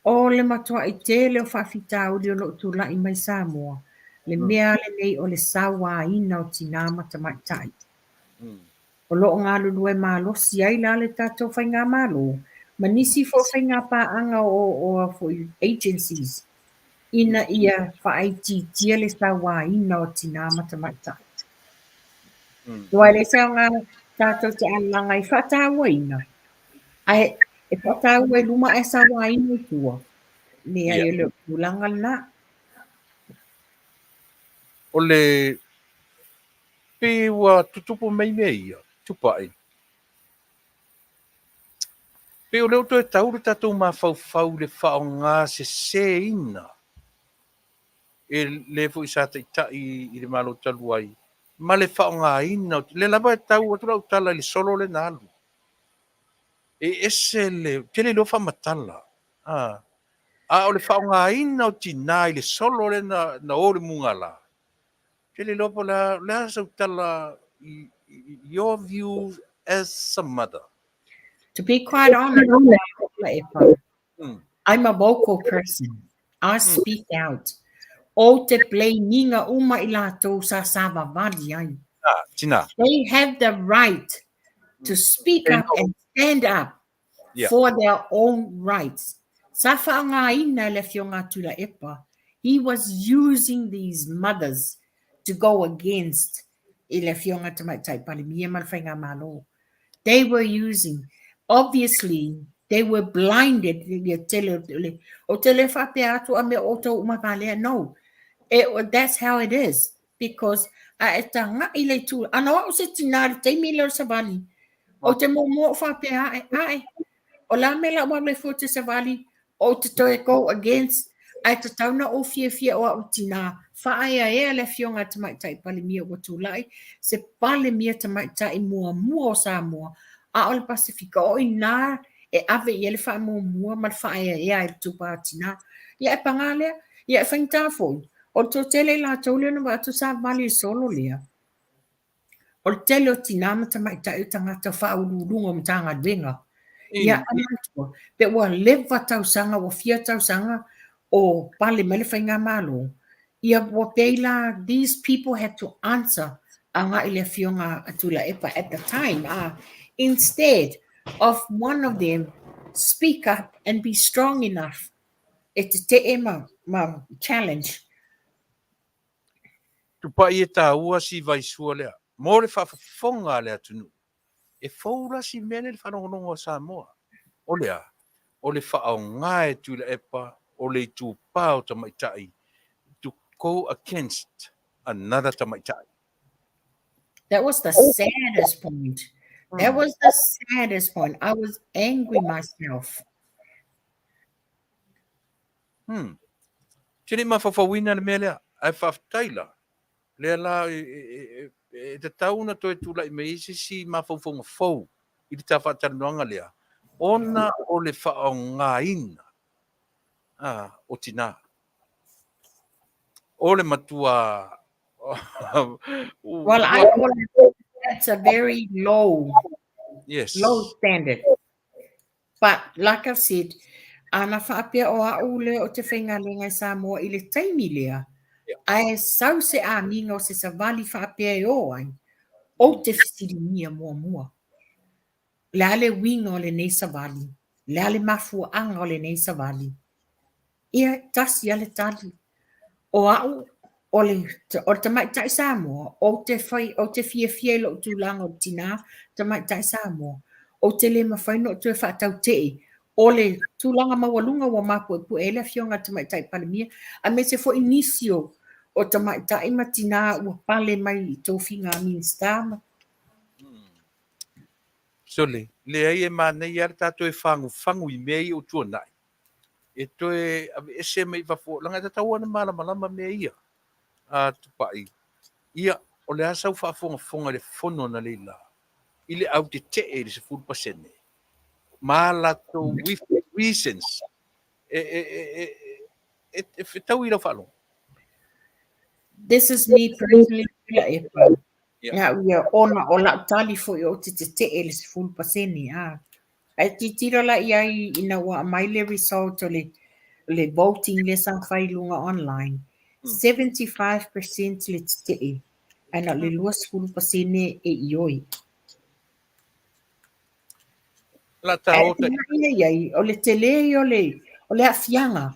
O le matua'i tele o faafitauli o lo o tula'i mai Samoa, le mea lenei o le sauāina o tinā ma tamaitai. O lo o galulue malosi ai la le tatou faigamalo ma nisi foi o faigapaaga o o a foi agencies ina ia faaitiitia le sauāina o tinā ma tamaitai. Aua e leai se aoga tatou te alalaga i faatauaina, Ae e faataua i luma ae sauaina i tua. Leai, e le o tulaga lena. O le pei ua tutupu mai mea ia, Tupai. Pei o lea ua toe tau le tatou mafaufau i le faaaoga seseina e le foi sa taitai i le Malo talu ai ma le faaaogaina o lea lava e tau atu lau tala i le solo lea na alu. E ese le, ou te le iloa faamatala, a, a o le faaaogaina o tinā i le solo lea na, na o i le mugala, ou te le iloa po o le a, o le a sau tala i, your views as a mother. To be quite honest, I'm a vocal person. I speak out. Ou te blaming-a uma i latou sa savavali ai. Ah, tina. They have the right to speak up and stand up for their own rights. Sa faaaogaina e le Afioga a Tuilaepa. He was using these mothers to go against. i le Afioga Tamaitai Palemia ma le Faigamalo. They were using, obviously, they were blinded, ia tele o le, o te le faapea atu a mea outou uma valea, no. It, that's how it is, because a e taga'i le itu, ana o au se tinā i le taimi lea o le savali, ou te muamua ou faapea ae, ae, o le a mea la ua alu ai fua te savali, Ou te toe go against, ae tatau na ou fiafia o a'u tinā, faaeaea le Afioga a Tamaitai Palemia ua tulai, se Palemia Tamaitai muamua o Samoa, a o le Pasefika, o inā e ave i ai le faamuamua ma le faaeaea ai le itupa o tinā. Ia e pagā lea, ia e faigata foi, o le toatele i latou lea na vaai atu sa vali i solo lea. O le tele o tinā ma tamaitai o tagata faauluuluga o Matagaluega. Ia, a manatua, pe ua leva tausaga, ua fia tausaga o pale mai le Faigamalo, ia ua pei la these people had to answer agai i le Afioga a Tuilaepa at the time, a instead of one of them speak up and be strong enough e tetee ma, ma challenge. Tupai e tāua si vaisua lea. Mo le faafofoga a le atunuu, e fou la si mea lea i le faalogologo a Samoa. O le a? O le faaaoga e Tuilaepa o le itupa o tamaitai to go against another tamaitai. That was the saddest point. That was the saddest point. I was angry myself. Hmm. Tini mafaufauina le mea lea, ae faafetai la. Lea la e, e, e, e tatau ona toe tulai mai ai se isi mafaufauga fou i le ta faatalanoaga lea, ona o le faaaogaina a, o tinā. O le matua Well, I call it, that's a very low, yes. low standard. But like I've said, ana faapea o a'u lea o te faigaluega i Samoa i le taimi lea, ae sau se amiga o se savali faapea e o ai, ou te fesiligia muamua, o le a le uiga o lenei savali? O le a le mafuaaga o lenei savali? Ia, tasi lava le tali. O au, o le, o le tamaitai Samoa, ou te whai, ou te fiafia i lou tulaga o le tinā tamaitai Samoa. Ou te le mawhai ona ou toe faatautee o le tulaga maualuga ua mapuepue ai le Afioga i le Tamaitai Palemia, aemaise foi nisi o, o tamaitai ma tinā ua pale mai i tofiga a Minisita ma. Sole, leai e manaia lava le tatou e fagufagu i mea ia ua tuanai. E toe aveese mai i fafo, leaga e tatau ona malamalama mea ia. A Tupai, ia, o le a sau faafogafoga i le fono analeila i le au tetee i le 10% ma a latou with reasons e, e, e, e, e, e tau i lau faalogo. This is me personally, Tuilaepa. Yeah. Ia, ona o lau tali foi ou te tetee i le 10%, a. Ae tilotilo la i ai ina ua aumai le result o le, le voting lea sa fai i luga online, 75% le tetee, ae na o le 20% e ioe. La ta Ae tulaga i ai, o le tele ia o le, o le aafiaga,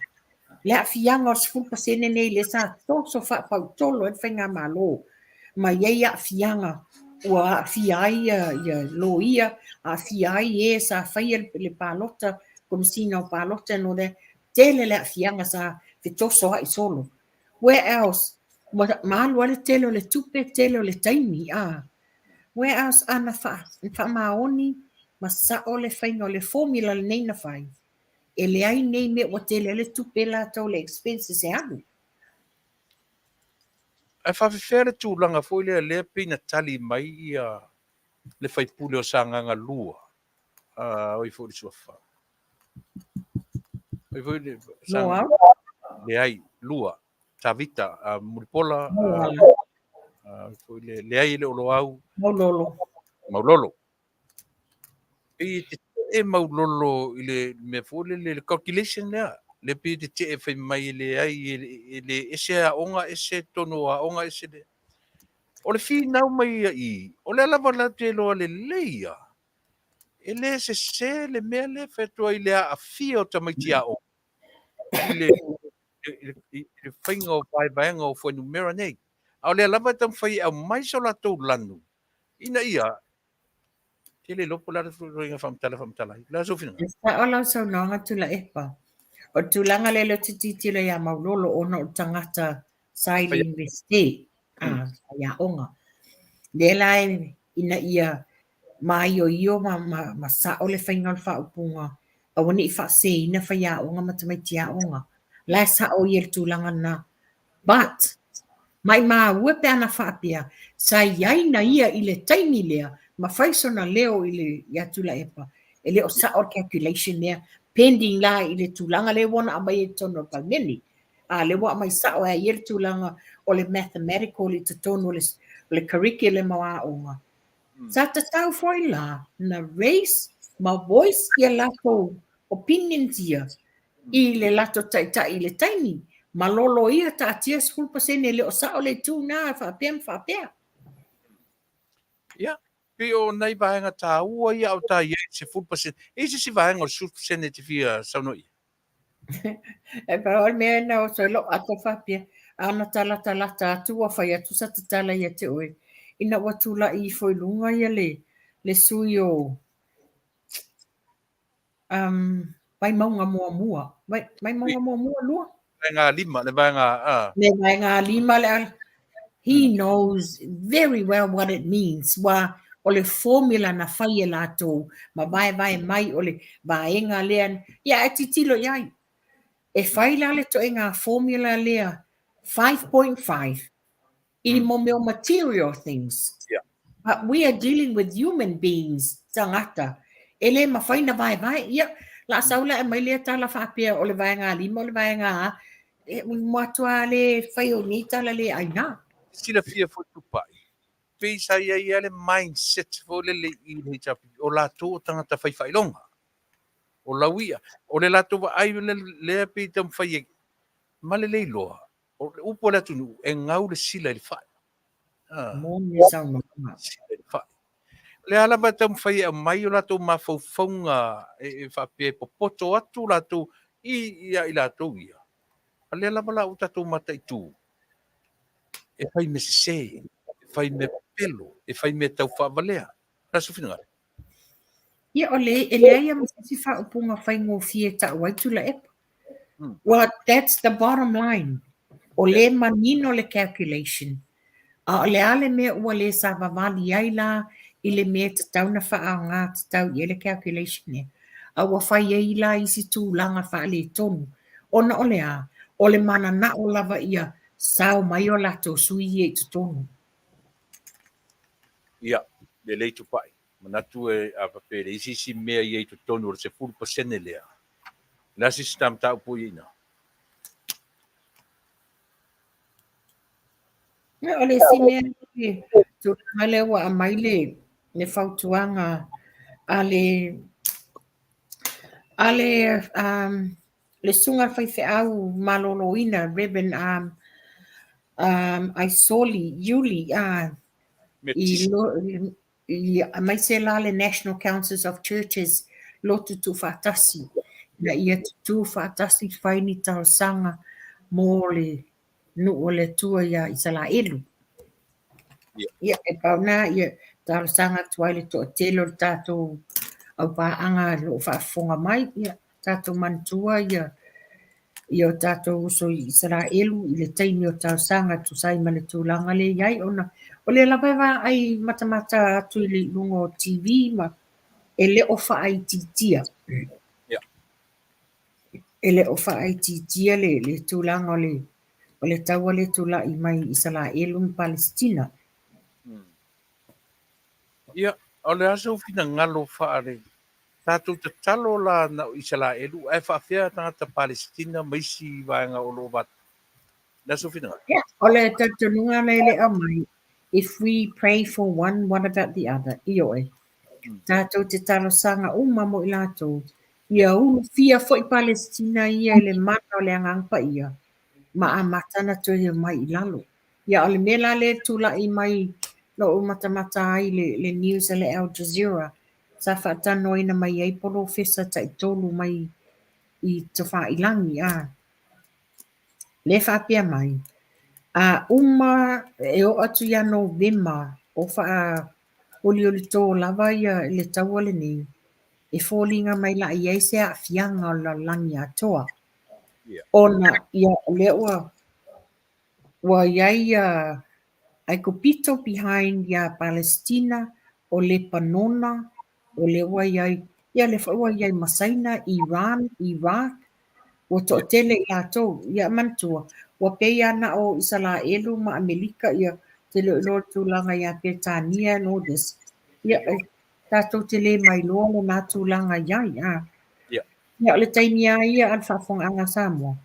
le aafiaga o le 10% nei lea sa toso faapautolo ai le faigamalo, ma i ai aafiaga ua aafia ai ia loia, aafia ai e sa faia le palota, Komesina o Palota and all that, tele le aafiaga sa fetosoa'i solo. Where else, ma alu ai le tele o le tupe, tele o le taimi, a. Where else ana faamaoni ma sa'o le faiga o le formula lenei na fai, e leai nei mea ua tele ai le tupe latou le expenses e alu. Ae faafefea le tulaga foi lea lea pei na tali mai ia le faipule o Sagaga 2, a oi foi le suafa. Oi foi le Sagaga, leai, 2, Tavita, a Mulipola, a foi le, leai e le o Loau. Maulolo. Maulolo. Pei e tetee Maulolo i le mea foi lele, le calculation lea. Le pei e tetee fai mai e leai, e le ese aoga, ese tonu o aoga, ese le. O le finau mai ia i, o lea lava latou te iloa lelei ia, e le sese le mea lea e fai atu ai i le aafia o tamaiti aoga i le, i le, i le faiga o vaevaega o fuainumera nei. A o lea lava e taumafai e aumai so latou lanu ina ia te le iloa po o le a le ituaiga faamatala e faamatala ai. O le a sou finagalo? E sao lau saunoaga Tuilaepa. O le tulaga lea lea ou te tilotilo ia Maulolo ona o le tagata sa i le Iunivesite, a, faiaoga. Lea la ina ia maioio ma, ma, ma sao le faiga o le faaupuga, aua ne i faaseseina faiaoga ma tamaiti aoga. La e sao ia i le tulaga lena. But, maimau e pe ana faapea, sa i ai na ia i le taimi lea ma fai sona leo i le, ia Tuilaepa, e le o sao le calculation lea, pending la i le tulaga lea ua ona aumai ai i totonu o le Palemene. A lea ua aumai sao ai ia le tulaga o le mathematical i totonu o le, o le curriculum o aoga. Sa tatau foi la na raise ma voice ia latou opinions ia i le latou taitai i le taimi. Malolo ia taatia 10% e le o sao le itu na faapea ma faapea. Ia, pei o nai vaega taua ia a o ta i ai i le 10%. E i ai se isi vaega o le 10% e te fia saunoa i ai? E pau o le mea na oso ai lou ata faapea, a na talatalata atu ua fai atu sa tatala ia te oe, ina ua tulai ifo i luga ia le, le sui o um, Vaimauga muamua. Vai, Vaimauga muamua lua? Vaega lima, le vaega a. Le vaega lima le He knows very well what it means. Wa o le formula na fai e latou ma vaevae mai o le vaega lea. Ia, e titilo i ai. E fai la le toega formula lea 5.5 i mo mea o material things. Yeah. But we are dealing with human beings, tagata. E le mafai na vaevae. Ia, la sau la e mai lea tala faapea o le vaega lima o le vaega a, E matua le fai o nei tala le aina. Silafia foi Tupai, pei sa i ai lava le mindset foi lele i le HRPP, o latou o tagata fai faailoga, o lauia, o le latou vaai lea pei taumafai e ma le le iloa, o le upu a le atunuu, e gau le sila i le fai. Moni le saunoaga. Sila i le fai. O lea lava e taumafai e aumai o latou mafaufauga e faapea e popoto atu latou ia i latou ia. A lea lava la ua tatou mataitu, e fai mea sese, e fai mea pepelo, e fai mea taufaavalea. O le a sou finagalo? Ia, o le, e leai lava ma se isi faaupuga faigofie e tau ai Tuilaepa. Well, that's the bottom line. O lea e manino le calculation. A o le a le mea ua le savavali ai la i le mea e tatau ona faaaoga tatau i ai le calculation lea? A ua fai ai la isi tulaga faaletonu. Ona o le a? O le mananao lava ia sao mai o latou sui ia i totonu. Ia, lelei Tupai. Manatu e a faapea e leai se isi mea ia i totonu o le 10% lea. O le a se isi ta mataupu o i ai ina? Ia, o le isi mea le tulaga lea ua aumai le, le fautuaga a le a le um, le susuga i le faifeau maloloina Reverend um, um, Aisoli Iuli uh, i, lo, i aemaise la le National Councils of Churches lotu tuufaatasi ina ia tutū faatasi fai ni talosaga mo le nuu o le Atua ia Isaraelu. Ia, e pau na ia talosaga atu ai le toatele o le tatou aupaaga o lo o faafofoga mai, ia tatou manatua ia ia o tatou uso i Isaraelu i le taimi o talosaga e tusa ai ma le tulaga lea e i ai ona o lea lava e vaai matamata atu i luga o TV ma e le o faaitiitia. E le o faaitiitia le, le tulaga o le, o le taua lea e tulai mai i Isaraelu ma Palesitina. Ia, o le a sou finagalo faale Tatou tatalo la na o Isalaelu ae faafea tagata Palesitina ma isi vaega o lo o vata? O le a sou finagalo? Ia, o le talitonuga lea e le aumai, if we pray for one, what about the other? Ioe. Tatou te talosaga uma mo i latou, ia ulufia foi Palesitina ia i le mana o le Agaga Paia, ma amata ona toe omai i lalo. Ia, o le mea la lea e tulai mai na ou matamata ai le, le news a le Al Jazeera, sa faatanoaina mai ai polofesa taitolu mai i Tafailagi, a lea faapea mai, A uma e oo atu ia Novema o faaoliolitō lava ia le taua lenei, e foliga mai la i ai se aafiaga o le lalolagi atoa. Ona ia o lea ua ua i ai ia Aikupito behind ia Palesitina, o Lepanona, o lea ua i ai, ia lea foi ua i ai ma Saina, Iran, Iraq, ua toatele i latou. Ia manatua, ua pei lava na o Isalaelu ma Amelika, ia te le o iloa le tulaga ia Peretania and all this. Ia, tatou te le mailoa lena tulaga i ai, a. Ia, o le taimi lava ia a le faafofogaaga a Samoa,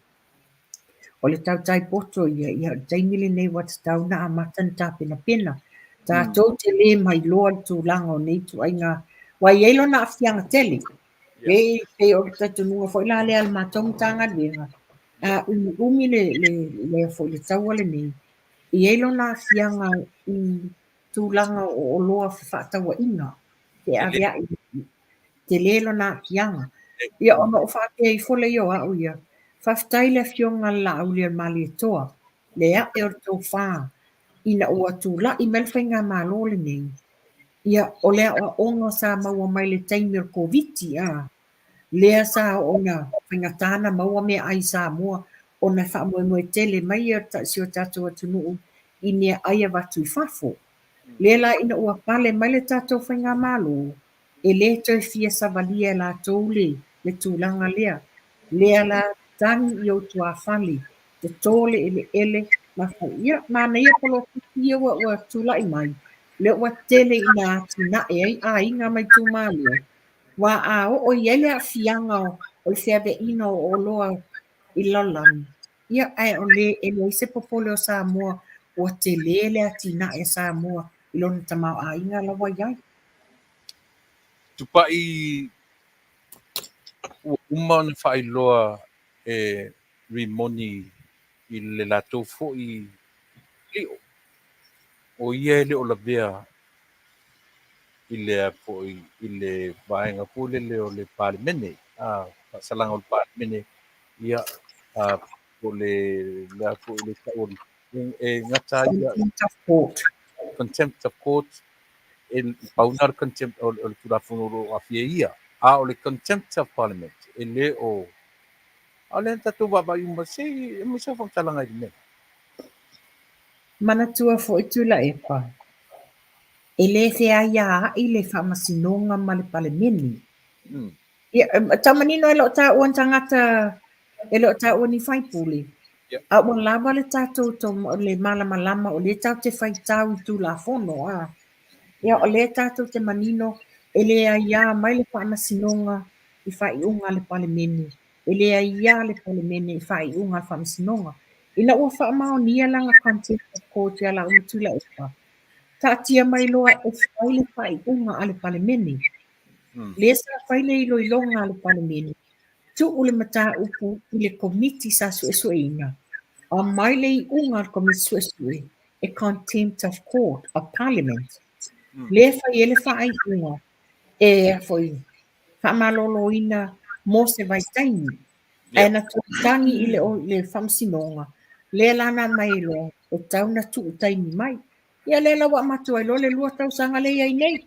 O le tautai poto ia, ia o le taimi lenei ua tatau ona amata ona tapenapena. Tatou te le mailoa le tulaga o nei ituaiga, aua e i ai lona aafiaga tele. E pei o le talitonuga foi la lea a le matou Matagaluega, a umiumi le, le, le, foi le taua lenei, e i ai lona aafiaga i tulaga o oloa fefaatauaiga feaveai, tele lona aafiaga. Ia ona ou faapea ifo lea o au ia, faafetai i le Afioga a le Laaulialemalietoa, le ae o le tofa ina ua tulai mai le faigamalo lenei, ia o le aoaoga sa maua mai i le taimi o le Koviti a, lea sa oo ina faigata ona maua meaai i Samoa ona e faamoemoe tele mai si o tatou atunuu i meaai avatu i fafo. Lea la ina ua pale mai le tatou faigamalo, e le toe fia savalia e latou le tulaga lea. Lea la tagi i ou tuafale, toto le eleele ma fai, ia, manaia poloketi ia ua tulai mai, lea ua tele ina atinae ai aiga ma itumalo, aua a oo i ai le aafiaga o le feaveaiga o oloa i le lalolagi, ia, ae o le, e leai se popole o Samoa ua tele le atinae a Samoa i lona tamaoaiga la ua i ai. Tupai ua uma ona faailoa e Rimoni i le latou foi lio, o ia e le o lavea i le foi i le vaega foi lele o le Palemene, a faasalaga o le Palemene, ia, a, po o le, le a foi le tau o e gata ai ia Contempt of court. Contempt of court, e pau na o le contempt o le Tulafono o lo o aafia ai ia, a o le contempt of parliament e le o, a o lea na tatou vaavaai uma, se i aumai sau faamatalaga i le mea lea. Manatua foi Tuilaepa, e le feaiaai le Faamasinoga ma le Palemene. Ia, tau manino e le o taua ni tagata, e le o taua ni faipule, a ua lava le tatou le malamalama o lea tatou te faitau i Tulafono, a. Ia, o lea tatou te manino e le aiā mai le Faamasinoga i faaiuga a le Palemene. E le aiā le Palemene i faaiuga a le Faamasinoga. Ina ua faamaonia lana contempt of court ia Laulu Tuilaepa, taatia mai loa e fai le faaiuga a le Palemene. Lea sa fai le iloiloga a le Palemene, tuu le mataupu i le Komiti sa suesueina, aumai le iuga a le Komiti Suesue e contempt of court of Parliament. Lea e fai ai le faaiuga e foi faamaloloina mo se vaitaimi. Ae na toe tagi i le, le Faamasinoga, lea la na aumai ai loa, e tau na tuu taimi mai. Ia lea la ua amata ai loa le 2 tausaga lea i ai nei.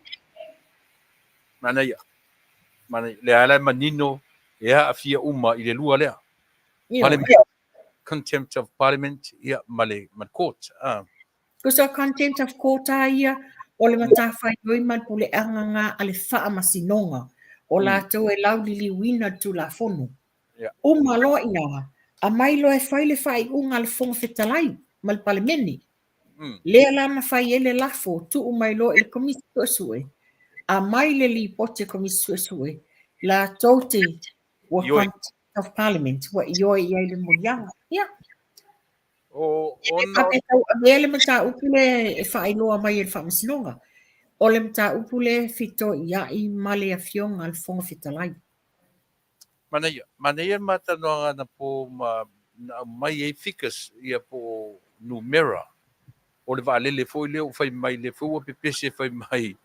Manaia. Manaia. Lea la e manino e aafia uma i le lua lea. Parliament, contempt of parliament, ia, ma le, ma le court. Ah. Tusa o contempt of court a ia, o le matafaioi ma le puleaga nga a le Faamasinoga, o latou e lauliliuina le Tulafono. Uma loa i ina, aumai loa e fai le faaiuga a le Fofoga Fetalai ma le Palemene. Lea la na fai ai le lafo, tuu mai loa i le Komiti Suesue, aumai le lipoti a Komiti Suesue, latou te ua contempt of Parliament, ua ioe i ai le moliaga. Ia. O, E le faapea tau avea le mataupu lea e faailoa mai e le Faamasinoga. O le mataupu lea e fetoiai ma le Afioga a le Fofoga Fetalai. Manaia, manaia le matalanoaga anapo ma na aumai ai figures ia po o numera o le vaalele foi lea ua fai mai, lea foi ua pepese fai mai,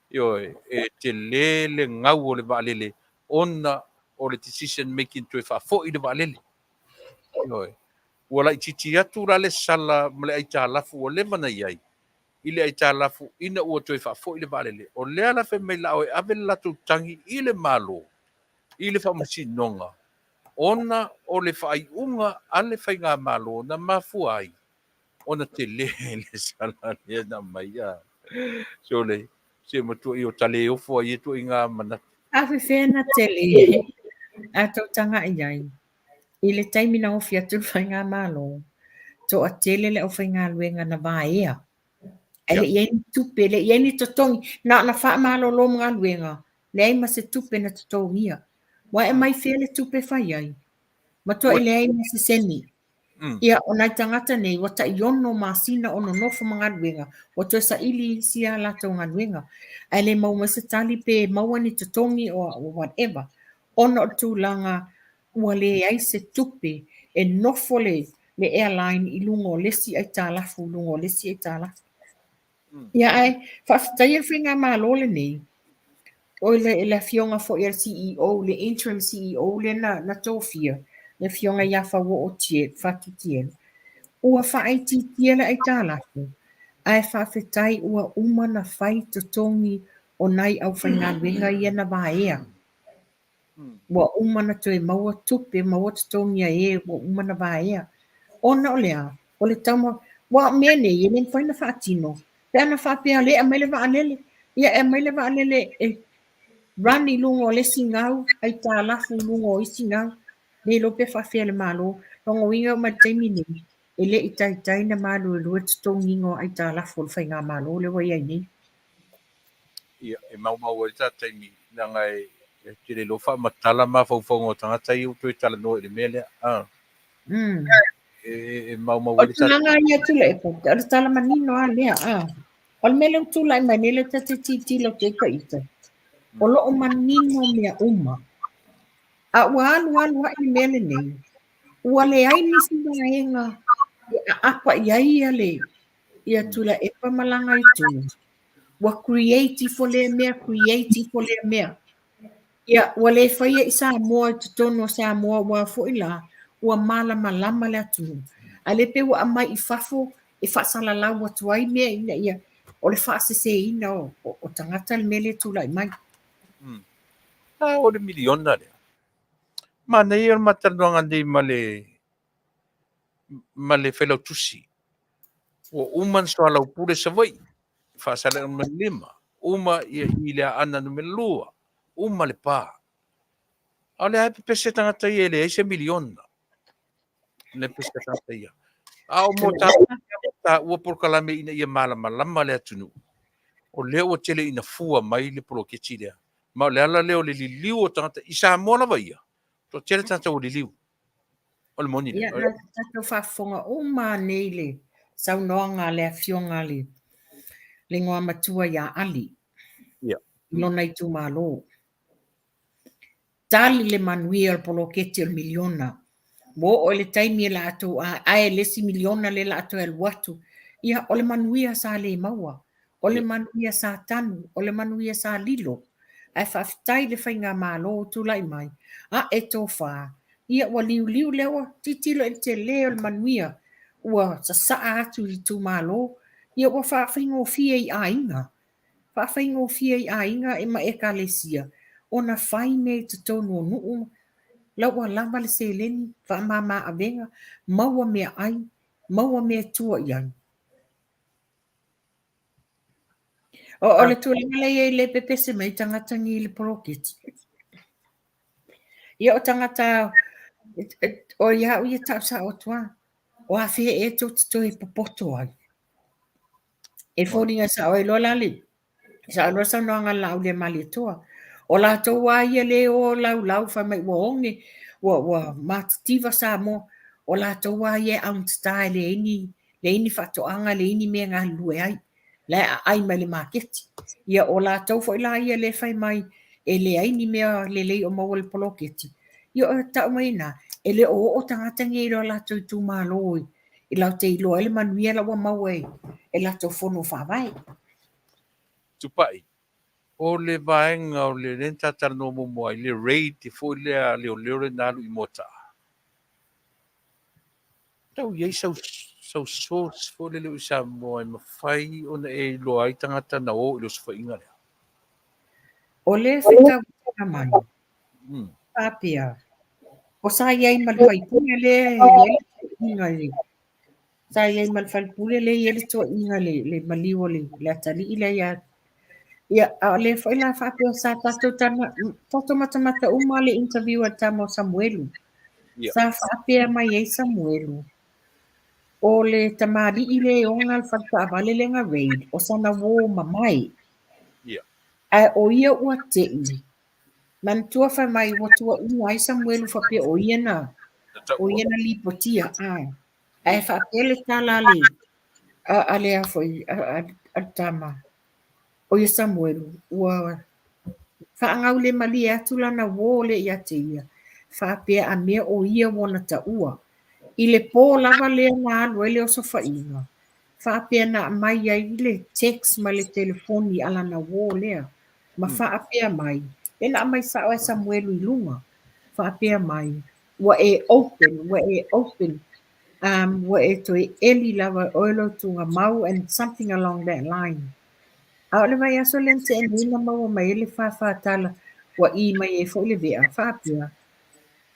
ioe, e tele le gau o le vaalele ona o le decision making toe faafoi le vaalele. Ioe. Ua laitiiti atu la le sala ma le aitalafu ua leva ona i ai i le aitalafu ina ua toe faafoi le vaalele. O lea la fai mai la o e ave le latou tagi i le Malo i le Faamasinoga ona o le faaiuga a le Faigamalo na mafua ai ona tele le sala lea na aumai. A sole, se matua i o tale ofo ai e tuaiga manatu. A fefea na tele a tou taga'i ai i le taimi na ofi atu le Faigamalo, toatele le aufaigaluega na vaea. Ae le i ai ni tupe, le i ai ni totogi, na ona faamalolo ma galuega, leai ma se tupe na totogia. Ua e aumai fea le tupe e fai ai? Matuai leai ma se seni. Ia, o nai tagata nei, ua tai ono masina o nonofo ma galuega, ua toe saili isi a latou galuega, ae le maua mai se tali pe maua ni totogi or whatever, ona o le tulaga ua leai se tupe e nofo le le airline i luga o le isi aitalafu i luga o le isi aitalafu. Ia ae faafetaia le faigamalo lenei, o le, le afioga foi a le CEO, le interim CEO lea na, na tofia, le afioga ia Fauoo Tie, Fatu Tielo, ua faaitiitia le aitalafu, ae faafetai ua uma na fai totogi o nai aufaigaluega ia na vaea. Ua uma ona toe maua tupe, maua totogi a e ua uma ona vaea. Ona o le a? O le tauma, aua o mea nei e le mafai ona faatino pe ana faapea o lea e aumai le vaalele. Ia e aumai le vaalele e run i luga o le isi gau, aitalafu i luga o isi gau. Le iloa pe faafefea le Malo. Lona uiga e oo mai i le taimi lenei, e le i taitai ona maluelue le totogiina o aitalafu o le Faigamalo lea ua i ai nei. Ia, e maumau ai le ta taimi, leaga e te le iloa faamatala mafaufauga o tagata ia ua toe talanoa i le mea lea. A. E maumau ai le ta... O le tulaga ia Tuilaepa, o le tala manino lava lea. A. O le mea lea ua tulai mai nei lea ta te tilotilo atu ai ita, o lo o manino mea uma. A ua alu alu aʻe le mea lenei, ua leai nisi vaega e aapa i ai ia le ia Tuilaepa ma lana itu. Ua create ifo lea mea, create ifo lea mea. Ia, ua le faia i Samoa i totonu o Samoa aua foi la, ua malamalama le atunuu. A o lea pei ua aumai i fafo e faasalalau atu ai mea ina ia, o le faaseseina o, o, o tagata le mea lea e tulai mai. Hmm. A o le miliona lea. Manaia o le matalanoaga nei ma le ma le Failautusi. Ua uma ona soalaupule Savaii, Faasaleleaga numera 5, uma ia i le Aana numera 2, uma Lepa. A o lea e pepese tagata ia e leai se miliona. Le pepese tagata ia. A o mo taua polokalame ina ia malamalama le atunuu, o lea ua tele ina fua mai le poloketi lea. Ma o le ala lea o le liliu o tagata i Samoa lava ia, toatele tagata ua liliu. O le moni lea. Ia, tatou faafofoga uma nei le saunoaga a le afioga le le igoamatua ia Ali. Ia. I lona itumalo. Tali le manuia o le poloketi o le miliona. Ua oo i le taimi e latou ae le isi miliona lea la a toe alu atu. Ia, o le manuia sa le maua. O le manuia sa tanu, o le manuia sa lilo. Ae faafetai i le faigamalo ua tulai mai, ae tofa, ia ua liuliu lea ua tilotilo i le tele o le manuia ua sasaa atu i itumalo, ia ua faafaigofie i aiga, faafaigofie i aiga ma ekalesia ona fai mea i totonu o nuu, la ua lava le seleni, faamama avega, maua meaai, maua mea e tua i ai. O, o le tulaga lea i ai le pepese mai tagata ni i le poloketi. Ia o tagata o ia au ia tau sao atu lava. O afea ea tou te toe popoto ai. E foliga sao ai loa la le sao loa saunoaga a le Laauliamalietoa. O latou lava ia le o laulau fai mai ua oge, ua, ua matitiva Samoa. O latou lava ia e augatata e leai ni leai ni faatoaga, leai ni mea e galulue ai, la e aai mai le maketi. Ia o latou foi la ia lea e fai mai e leai ni mea lelei o maua i le poloketi, ia o tau mai ina, e le o oo tagata nei i lo latou itumalo i latou te iloa ai le manuia la ua maua e latou fono faavae. Tupai, o le vaega o le lea na ta talanoa muamua ai, le raid foi lea a leoleo lea na alu i Moataa. Tau i ai sau, sau source foi lele i Samoa e mafai ona e iloa ai tagata na o i le osofaiga lea? O le fetauaiga mai, faapea, o sa i ai ma le faipule lea e i ai le tuuaiga i le, sa i ai ma le faipule lea e i ai le tuuaiga i le maliu o le atalii lea ia Ia, a o lea foi la faapea sa tatou tana, tatou matamata uma le interview a le tama o Samuelu. Yeah. Sa faapea mai ai Samuelu, o le tamalii lea e ona le fale taavale lea na raid, o sana uō mamae. Yeah. Ae o ia ua te'i. Manatua fai mai ua tuuaia ai Samuelu faapea o ia na, o ia na lipotia. A. Ae faapea le tala a le, a, a le a foi, a, a, a le tama, o ia Samuelu, ua faagaulemalie atu lana uō lea ia te ia, faapea a mea o ia ua na taua. I le pō lava lea na alu ai le osofaiga, faapea na aumai ai le text mai le telefoni a lana uō lea, ma faapea mai, lea na aumai sao e Samuelu i luga, faapea mai, ua e open, ua e open, um, ua e toe eli lava e oe lou tugamau and something along that line. A o le vaiaso lea na tea nei na maua mai ai le fāfā tala ua ʻī mai ai foi le vea, faapea,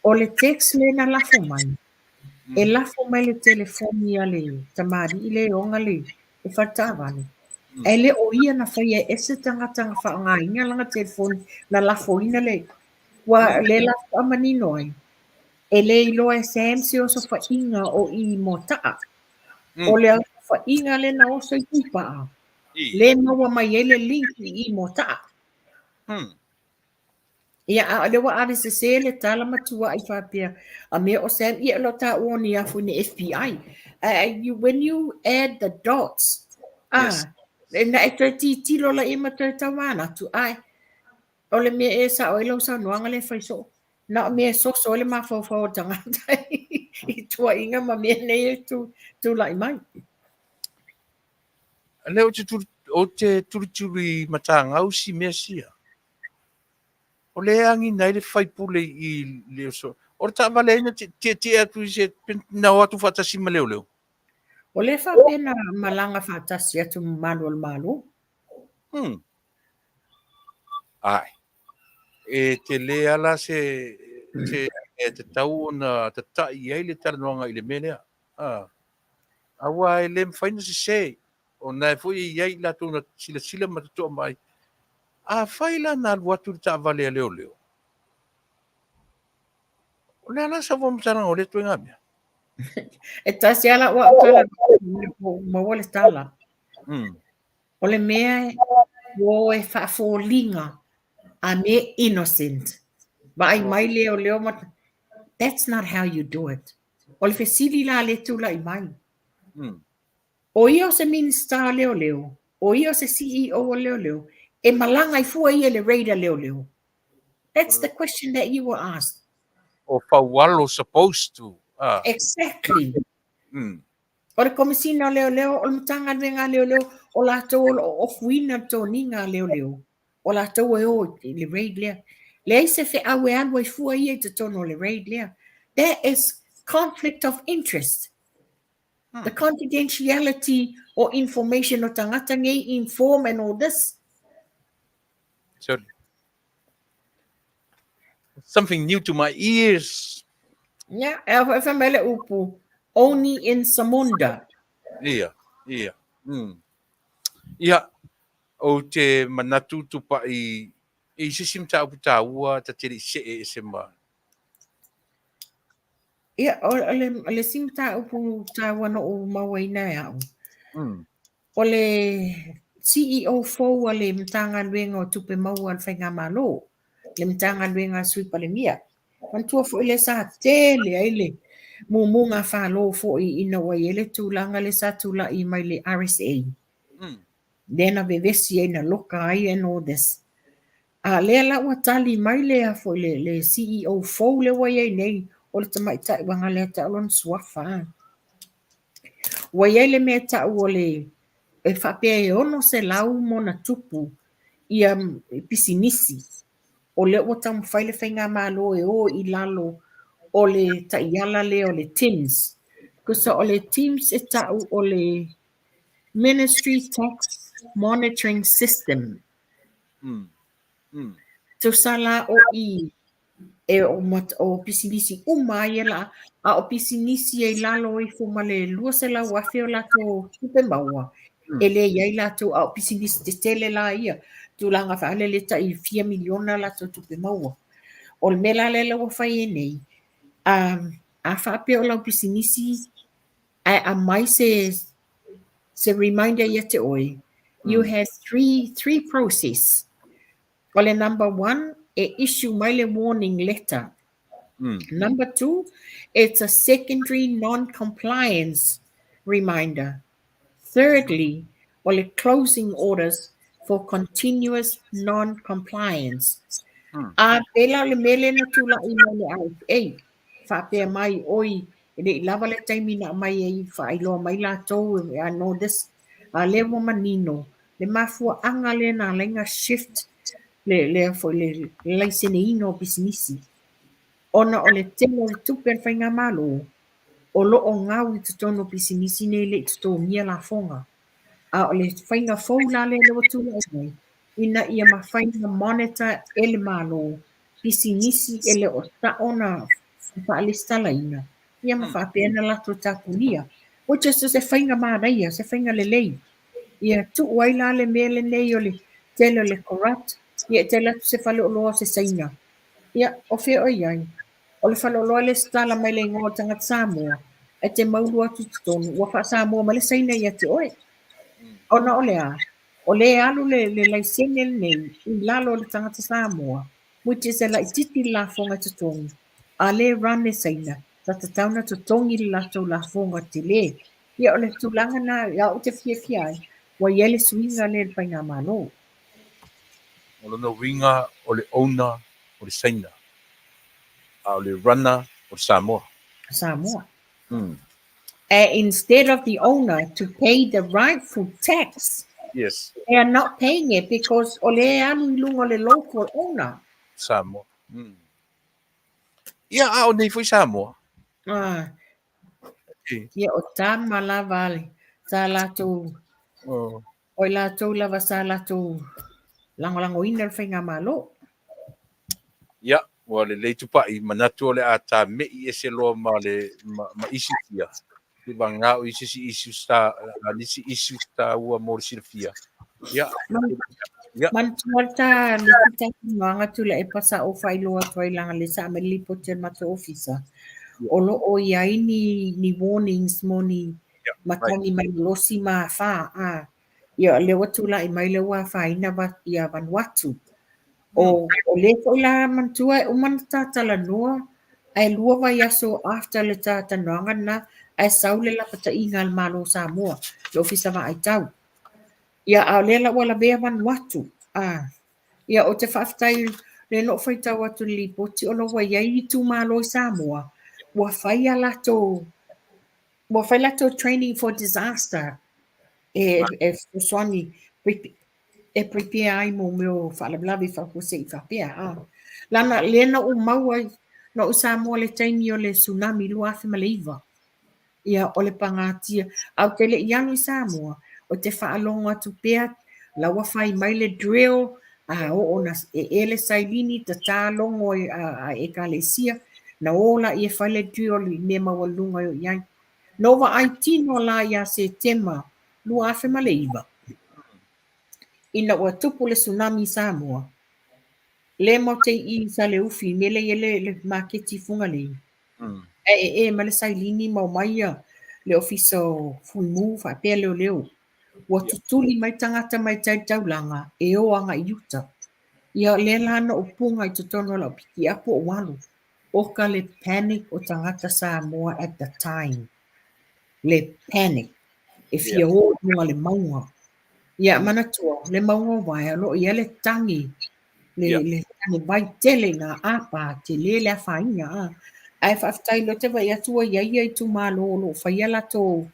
o le text lea na lafo mai, e lafo mai le telefoni a le tamalii lea e ona le fale taavale, ae le o ia na faia e ese tagata na faaaogaina lana telefoni na lafoina le Ua lea la faatoa manino ai, e le iloa e Sam se osofaiga o i Moata'a. O le osofaiga lea na oso i Puipa'a, lea e maua mai ai le link i i Moata'a. Ia, a o lea ua ave sese le tala ma tua'i faapea, a mea o Sam, ia o lo o taua o ni afu i ni FBI. Ae you, when you add the dots, a, na e toe titilo laia ma toe taumanatu, ae, O le mea e sao ai lau saunoaga lea e fai soo, na o mea e soso ai le mafaufau o le tagata i tuuaiga ma mea nei e tulai mai. Lea ou te tuli, ou te tulituli matagau si mea sia. O lea e agina ai le faipule i le oso. O le taavale ai na tietie atu i se na o atu faatasi ma leoleo. O lea faapea na malaga faatasi atu ma malu o le Malo. Ae. E tele lava la se, se mea e tatau ona tata'i i ai le talanoaga i le mea lea. A. Aua e le mafai ona sese, ona e foi e i ai i latou na silasila ma toto'a mai. Afai la na alu atu le taavale a leoleo, o le a la sau faamatalaga o lea ituaiga mea? E tasi lava lau au tala, ua maua le tala. O le mea ua o e faafoliga a mea innocent. Vaai mai leoleo ma That's not how you do it. O le fesili la lea e tulai mai. O ia o se Minista o leoleo, o ia o se CEO o leoleo, e malaga ai fua ia i le raid a leoleo? That's the question that you were asked. O Faualo supposed to. Exactly. O le Komesina o Leoleo, o le Matagaluega a Leoleo, o latou o lo o ofuina le toniga a Leoleo. O latou e o i le raid lea. Leai se feau e alu ai fua ia i totonu o le raid lea. That is conflict of interest. The confidentiality o information o tagata nei inform and all this. Sorry. Something new to my ears. Yeah, e a fai mai le upu, only in Samunda. Ia, ia. Ia, ou te manatu tupai i se isi mataupu taua ta te le i see ese ma. Ia, o le, o le isi mataupu taua na ou mauaina e au. O le CEO fou a le Matagaluega o Tupe Maua a le Faigamalo, le Matagaluega a Sui Palemia. Manatua foi lea sa tele ai le mumuga falo foi ina ua i ai le tulaga lea sa tulai mai le RSA. Lea na vevesi ai na loka ai and all this. A lea la ua tali mai le foi le, le CEO fou lea ua i ai nei, o le tamaitai ua gale ia te au lona suafa. Ua i ai le mea e tau o le, e faapea e 600 ma ona tupu ia pisinisi, o lea ua taumafai le faigamalo e o i lalo o le taiala lea o le TIMS. Tusa o le TIMS e ta'u o le Ministry Tax Monitoring System. Tusa la o i e o, o pisinisi uma ai e la, a o pisinisi e i lalo ifo ma le 200,000 o latou tupe maua, e le i ai latou, a o pisinisi tetele la ia, tulaga faalele tai fia miliona latou tupe maua. O le mea la lea ua fai ai nei, a faapea o lau pisinisi ae aumai se se reminder ia te oe, you have three process. O le number one, e issue mai le warning letter. Number two, it's a secondary non-compliance reminder. Thirdly, o le closing orders for continuous non-compliance. A pela o le mea lea na tula'i mai le RFA, faapea mai oi, e le i lava le taimi na aumai ai faailoa mai latou, I know this, a lea ua manino, le mafuaaga lea na ala ai ona shift le, lea foi le laiseneina o pisinisi. Ona o le tele o le tupe a le faigamalo, o lo o gau i totonu o pisinisi nei e le i totogia lafoga. A o le faiga fou la lea ua tulai mai, ina ia mafai ona monitor e le Malo pisinisi e le o sa'o na faalesitalaina, ia ma faapea ona latou tapunia. Which is se faiga manaia, se faiga lelei. Ia tuu ai la le mea lenei o le tele o le corrupt, ia e tele atu se faleoloa o se Saina. Ia, o fea o i ai? O le faleoloa e lesitala mai le igoa o le tagata Samoa, e te maulu atu i totonu, ua faa-Samoa mai le Saina ia te oe. Ona o le a? O lea e alu le laisene lenei i lalo o le tagata Samoa, which is e laitiiti le lafoga i totonu, a le run e Saina, sa tatau ona totogi le latou lafoga tele. Ia o le tulaga na ia ou te fiafia ai, ua i ai le suiga lea i le faigamalo. O lona uiga o le owner o le Saina, a o le runner o le Samoa. Samoa. And instead of the owner to pay the rightful tax, they are not paying it because o le alu i luga o le local owner. Samoa. Ia, a o nei foi Samoa. Ah. Ia, o tama lava le, sa latou, o i latou lava sa latou lagolagoina le faigamalo. Ia, ua lelei Tupai, manatu o le a tame'i ese loa ma le ma isi fia. Vagana o isi isi issues ta nisi issues taua mo le silafia. Ia. Ia. Manatua le ta le talanoaga Tuilaepa sa ou faailoa atu ai leaga lea sa aumai le lipoti a le matou ofisa. O lo o i ai ni warnings mo ni matagi malolosi ma afa a. Ia lea ua tulai mai lea ua afaina ia Vanuatu. O lea foi la manatua e uma ona ta talanoa ae 2 vaiaso after le ta talanoaga lena ae sau le lapataiga a le Malo o Samoa, le Ofisa Vaai Tau. Ia a o lea la ua lavea Vanuatu. Ia ou te faafetai lea na ou faitau atu i le lipoti o lo o ua i ai itumalo i Samoa ua fai a latou ua fai latou training for disaster e fesoasoani e prepare ai mo mea o faalavelave faafuasei faapea. Lana lea na ou maua na ou i Samoa i le taimi o le tsunami 2009. Ia o le pagatia. Ae ou te le i alu i Samoa, ou te faalogo atu pea la ua fai mai le drill, a oo na ee le sailini, tata logo a ekalesia, na o laia e fai le drill i mea maualuluga e o i ai. Na ou vaai tino la ia Setema 2009, ina ua tupu le tsunami i Samoa, le matou te i i Saleufi, i mea lea e i ai le maketi i Fugalei. Ae ee mai le sailini ma omai le ofisa o Fuimu faapea leoleo. Ua tutuli mai tagata mai tai i le taulaga e o agai i uta. Ia lea la na ou puga i totonu o lau pikiapu ou alu. Oka le panic o tagata Samoa at the time. Le panic. E fia o i luga o le mauga. Ia manatua, le mauga o Vaea, o lo o i ai le tagi le, le tane vai tele i ngā āpā, tele le afaina. Ae faafetai lea ou te vaai atu ua i ai ia itumalo o lo o faia latou,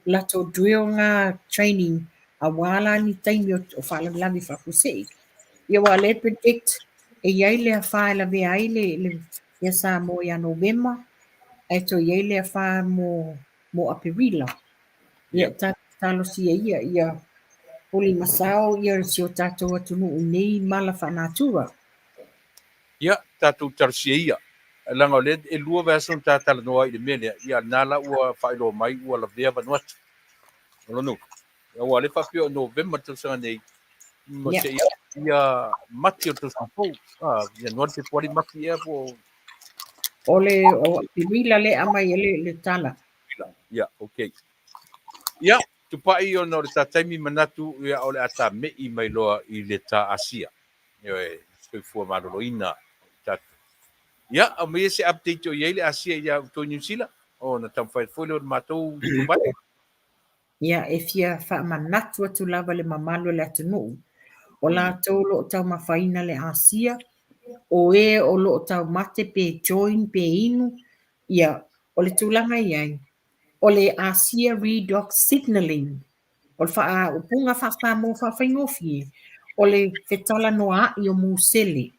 latou drill ngā training aua la ni taimi o faalavelave faafuasei. Ia aua o lea e predict e i ai le afa e lavea ai le, le ia Samoa ia Novema, ae toe i ai le afa mo mo Aperila. Ia, tatou talosia ia ia poli masao ia si o tatou atunuu i nei mala faanatura. Ia, tatou talosia ia. Leaga o lea e lua vaiaso na ta talanoa ai i le mea lea, ia lena la ua faailoa mai ua lavea Vanuatu. O lona uiga, aua o lea e faapea o Novema le tausaga nei, ma seia ia Mati o le tausaga fou, Ianuari, Fepuari, Mati ea po o... O le o Aperila lea e aumai ai le tala. Ia, okay. Ia, Tupai ona o le ta taimi manatu ia o le a ta me'i mai loa i le ta Asia. Ioe, soifua maloloina tatou. Ia, aumaia se update o i ai le Asia ia outou i Niu Sila, ona taumafai atu foi lea o le matou itubai. Ia, e fia faamanatu atu lava le mamalu o le atunuu, o latou o lo o taumafaina le Asia, o e o lo o taumate pe join pe inu, ia, o le tulaga e i ai, o le Asia Redox Signalling, o le faaupuga faa-Samoa faafaigofie, o le fetalanoaai o musele.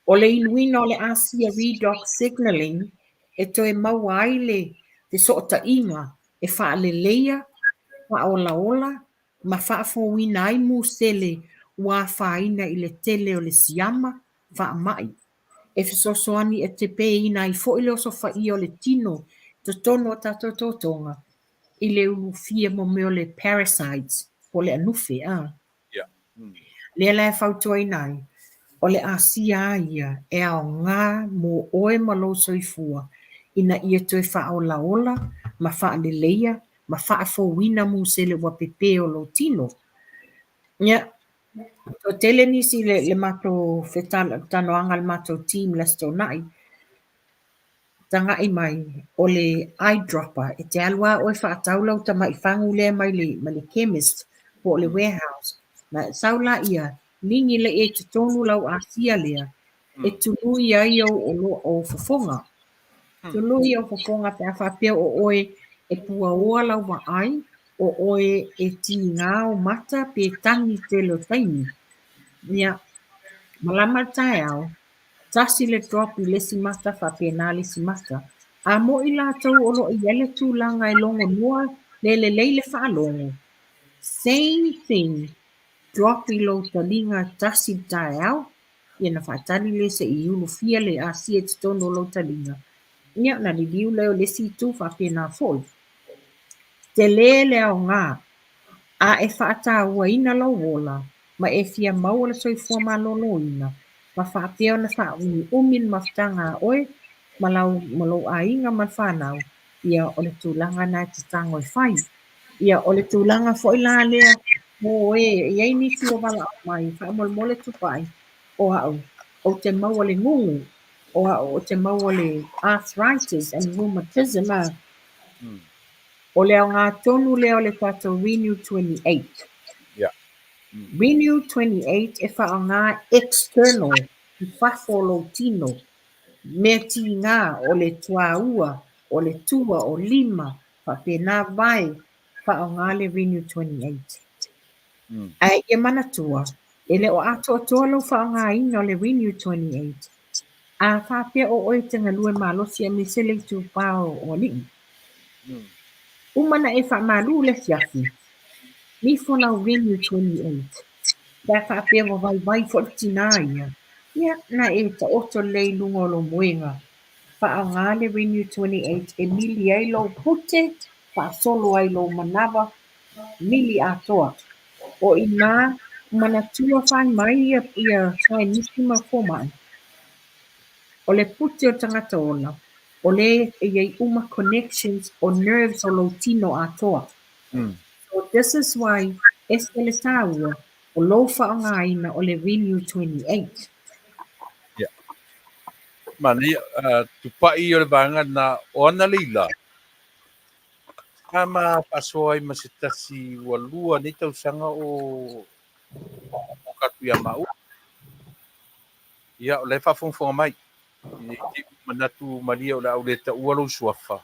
O le inuina o le Asia Redox Signalling e toe maua ai le fesootaiga e faaleleia, faaolaola ma faafouina ai musele ua afaina i le tele o le siama faamai. E fesoasoani e tepeina ai foi le osofaia o le tino i totonu o tatou totoga i le ulufia mo mea o le parasites po o le anufe a. Lea la e fautuaina ai, o le asia a ia e aoga mo oe ma lou soifua ina ia toe faaolaola ma faaleleia ma faafouina musele ua pepe o lou tino. Ia, toatele nisi le, le matou fetalanoaga a le matou team i le Aso Toonai, taga'i mai o le eye dropper, e te alu lava oe faatau lau tama'i fagu lea mai le, mai le chemist po o le warehouse, na sau laia, ligi laia i totonu lau asia lea, e tului ai ou oloa, ou fofoga. Tului ou fofoga pe a faapea o oe e puaoa lau vaai, o oe e tiga ou mata pe tagi tele o taimi. Ia, malama le taeao, tasi le drop i le isi mata faapena le isi mata. A mo i latou o lo o i ai le tulaga e logo noa le lelei le faalogo, same thing, drop i lou taliga tasi i le taeao, Ia ona faatali lea se i ulufia le asia i totonu o lou taliga, ia ona liliu lea o le isi itu faapena foi. Tele le aoga, a e faatauaina lou ola ma e fia maua le soifua maloloina ma faapea ona faaumiumi le mafutaga a oe ma lau ma lou aiga ma le fanau, ia o le tulaga lena e tatalo e fai. Ia o le tulaga foi la lea mo e e i ai nisi ua valaau mai, faamolemole Tupai, o au, ou te maua le gugu, o au ou te maua le arthritis and rheumatism a. O le aoga tonu lea o le tatou Renew 28. Yeah. Renew 28 e faaaoga external i fafo o lou tino. Mea tiga o le tuaua, o le tua, o lima, faapena vae, faaaoga le Renew 28. Ae ia manatua, e le o atoatoa lou faaaogaina o le Renew 28. A faapea o oe e te galue malosi aemaise le itupa o alii. Uma na e faamalu le afiafi, nifo lau Renew 28. Pe a faapea ua vaivai foi le tinā ia, ia na e taoto lelei i luga o lou moega. Faaaoga le Renew 28 e mili ai lou pute, faasolo ai lou manava, mili atoa. O i inā, manatua fai mai ia, ia saienisi ma fomai, o le pute o le tagata ola, o lea e i ai uma connections o nerves o lou tino atoa. So this is why ese le tāua o lou faaaogaina o le Renew 28. Ia. Manaia, tupai o le vaega lena o analeila, sa ma faasoa ai ma se tasi ua lua nei tausaga o oka atu ia maua. Ia, o la e faafogafoga mai. I te i manatu malie o le a ou le taua lou suafa,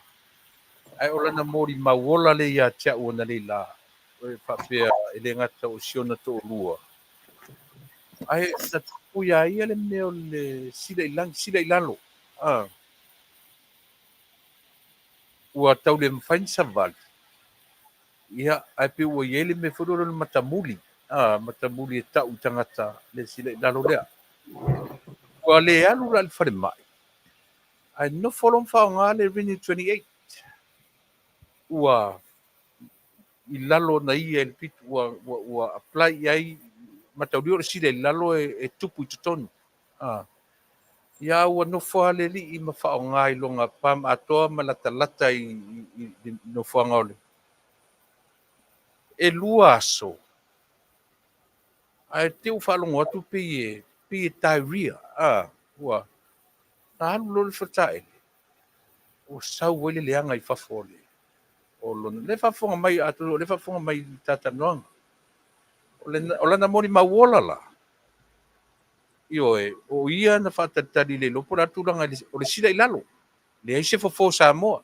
ae o lana molimau ola lea ia te au analeila, e faapea e le gata o si ona toalua, ae na tupu iā ia le mea o le sila i lagi, sila i lalo. Ua tau le mafai ona savali, ia, ae pei ua i ai le mea foi lea o le matamuli, a, matamuli e tau i tagata le sila i lalo lea. Ua le alu la i le falemai, ae nofo loa ma faaaoga le Renew 28. Ua i lalo ona ia i le pito, ua, ua, ua apply i ai, mataulia o le sila i lalo e, e tupu i totonu. A. Ia ua nofo lava le alii ma faaaoga i lona palm atoa ma latalata i, i, i le nofoaga o le. E lua aso, ae te ua faalogo atu pei e, pei e diarrhea, a, ua, na alu loa le fataele, ua sau ai le leaga i fafo o le, o lona. Lea e faafofoga mai, atonu o lea e faafofoga mai i le ta talanoaga. O, le, o lana molimau ola la, ioe, o ia na faatalitali le iloa po o le a le tulaga o le sila i lalo. Leai se fofo o Samoa.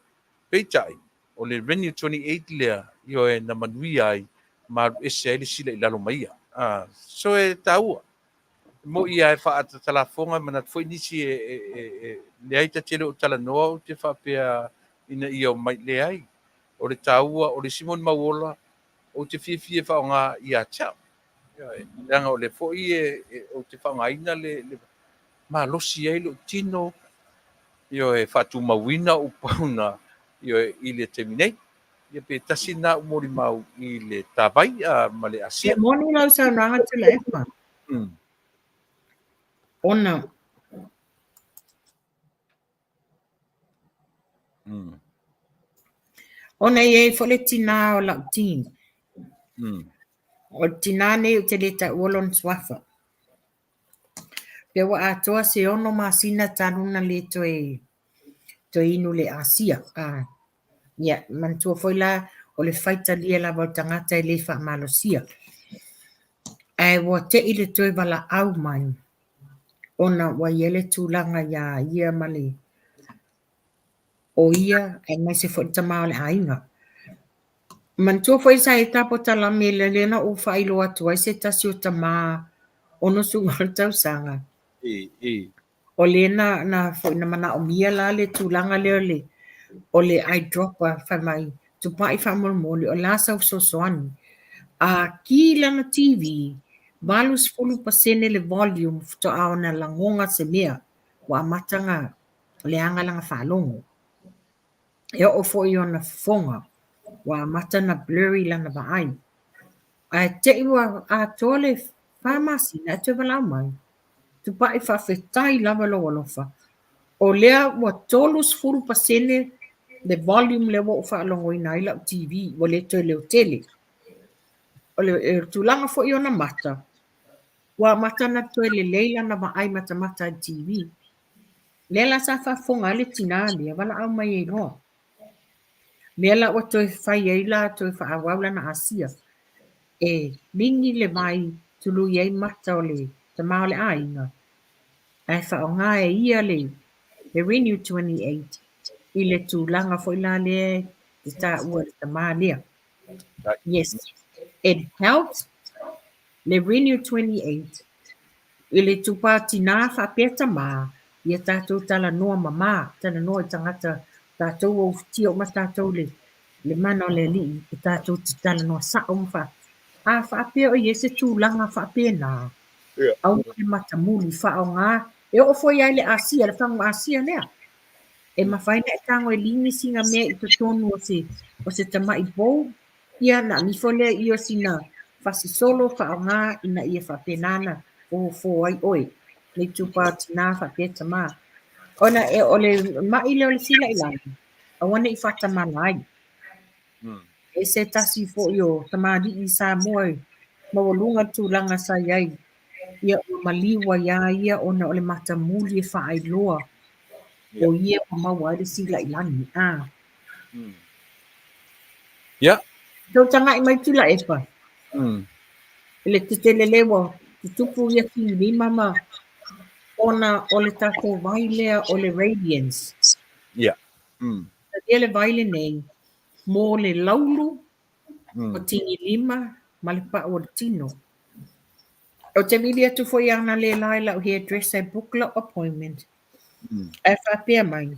Peitai, o le Renew 28 lea, ioe, na manuia ai ma alu ese ai le sila i lalo ma ia. Ah, so e taua. Mo'i lava e faatatalafoga, e manatu foi nisi e, e, e, e leai ta te le o talanoa ou te faapea ina ia omai, leai. O le taua, o le isi molimau ola, ou te fiafia e faaaoga ia te au. Leaga o lea foi e, e, ou te faaaogaina le, le malosi ai lou tino, ioe, faatumauina ou pauna, ioe, i le taimi nei. Ia pe tasi lena au molimau i le tavai a, ma le asia. E moni lau saunoaga Tuilaepa. Ona Ona e i ai foi le tinā o lau team. O le tinā nei ou te le taua lona suafa. Pe ua atoa se ono masina talu ona le toe toe inu le asia. Ah. Ia, manatua foi la o le faitalia lava o le tagata e le faamalosia. Ae ua te'i le toe valaau mai ona ua i ai le tulaga iā ia ma le o ia aemaise foi le tama o le aiga. Manatua foi sa i ai tatou talame lea na ou faailoa atu ai se tasi o tama 68 tausaga. O lea na na foi na manaomia la le tulaga lea o le o le eye dropper fai mai Tupai faamolemole o le a sau fesoasoani. A ki lana TV, 80% le volume faatoa ona lagoga se mea ua amata ona leaga lana faalogo. E oo foi i ona fofoga ua amata ona blurry lana vaai. Ae te i ua atoa le fa masina ae toe valaau mai. Tupai faafetai lava lou alofa. O lea ua 30% le volume lea ua ou faalogoina ai lau TV ua le toe leotele. O le tulaga foi i ona mata, ua amata ona toe lelei lana vaai matamata i le TV. Lea la sa faafofoga ai le tinā lea, valaau mai ai loa. Lea la ua toe fai ai la toe faaauau lana asia e ligi le vai tului ai mata o le tama o le aiga ae faaaoga e ia le le Renew 28 i le tulaga foi la lea e taua e le tama lea. Yes, it helps le Renew 28 i le itupa tinā faapea tamā, ia tātou talanoa mamā, talanoa i tagata, tātou ua ufitia uma tātou le, le mana o le Alii, e tātou te talanoa sa'o ma fa, a faapea o i ai se tulaga faapena, aua le matamuli, faaaoga, e oo foi lava i le asia, le fagu asia lea, e mafai ona e tago e ligi sina mea i totonu o se, o se tama'i pou, Ia, na amifo lea i o sina fasisolo faaaoga ina ia faapena ona fofo ai oe, le itupa o tinā faapea tamā. Ona e, o le ma'i lea o le sila i lalo, aua ne i faatamala ai. E se tasi foi o tamalii i Samoa e maualuga le tulaga sa i ai, ia ua maliu ai lava ia ona o le matamuli e faailoa o ia ua maua ai le sila i lagi. A. Ia. Tou tagai mai Tuilaepa. I le tetele le ua tutupu ia tilima ma ona o le tatou vai lea o le Radiance. Ia. Talia le vai lenei mo le laulu o tigilima ma le pau o le tino. Ou te vili atu foi analeila i lau hairdresser e book lau appointment. Ae faapea mai,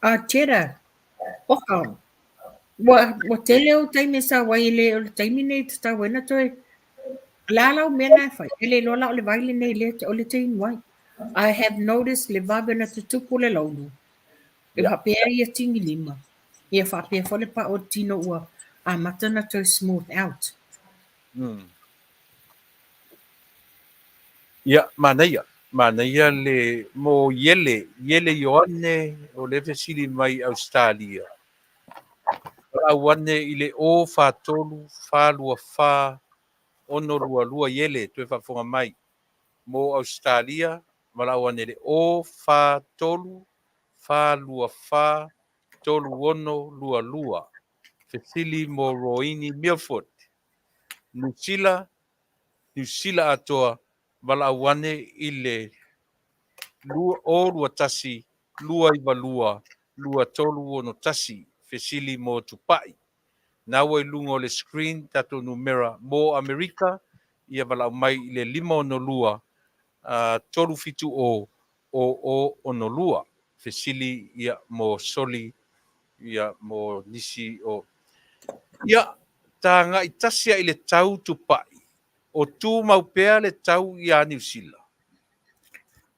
A Cheddar! Oka, ua, ua tele ou taimi e sau ai e le o le taimi nei e tatau ai ona toe O le a lau mea lena e fai? E le iloa la o le vai lenei lea o le te inu ai. I have noticed le vave ona tutupu le loulu. E faapea ia tigi lima. Ia faapea foi le pao o le tino ua amata ona toe smooth out. Ia, manaia, manaia le mo Iele, Iele Ioane o lea e fesili mai Ausetalia. Valaau ane i le 0 4 3 4 2 4 6 2 2 Iele toe faafofoga mai mo Ausetalia, valaau ane i le 0 4 3 4 2 4 3 6 2 2. Fesili mo Roini Milford. Niu Sila, Niu Sila atoa, valaau ane i le 0 2 1 2 9 2 2 3 6 1, fesili mo Tupai. Na ua i luga o le screen tatou numera mo Amerika, ia valaau mai i le 5 6 2 3 7 0 0 0 6 2, fesili ia mo Soli ia mo nisi o ia tagai tasi a i le tau Tupai o tumau pea le tau iā Niu Sila.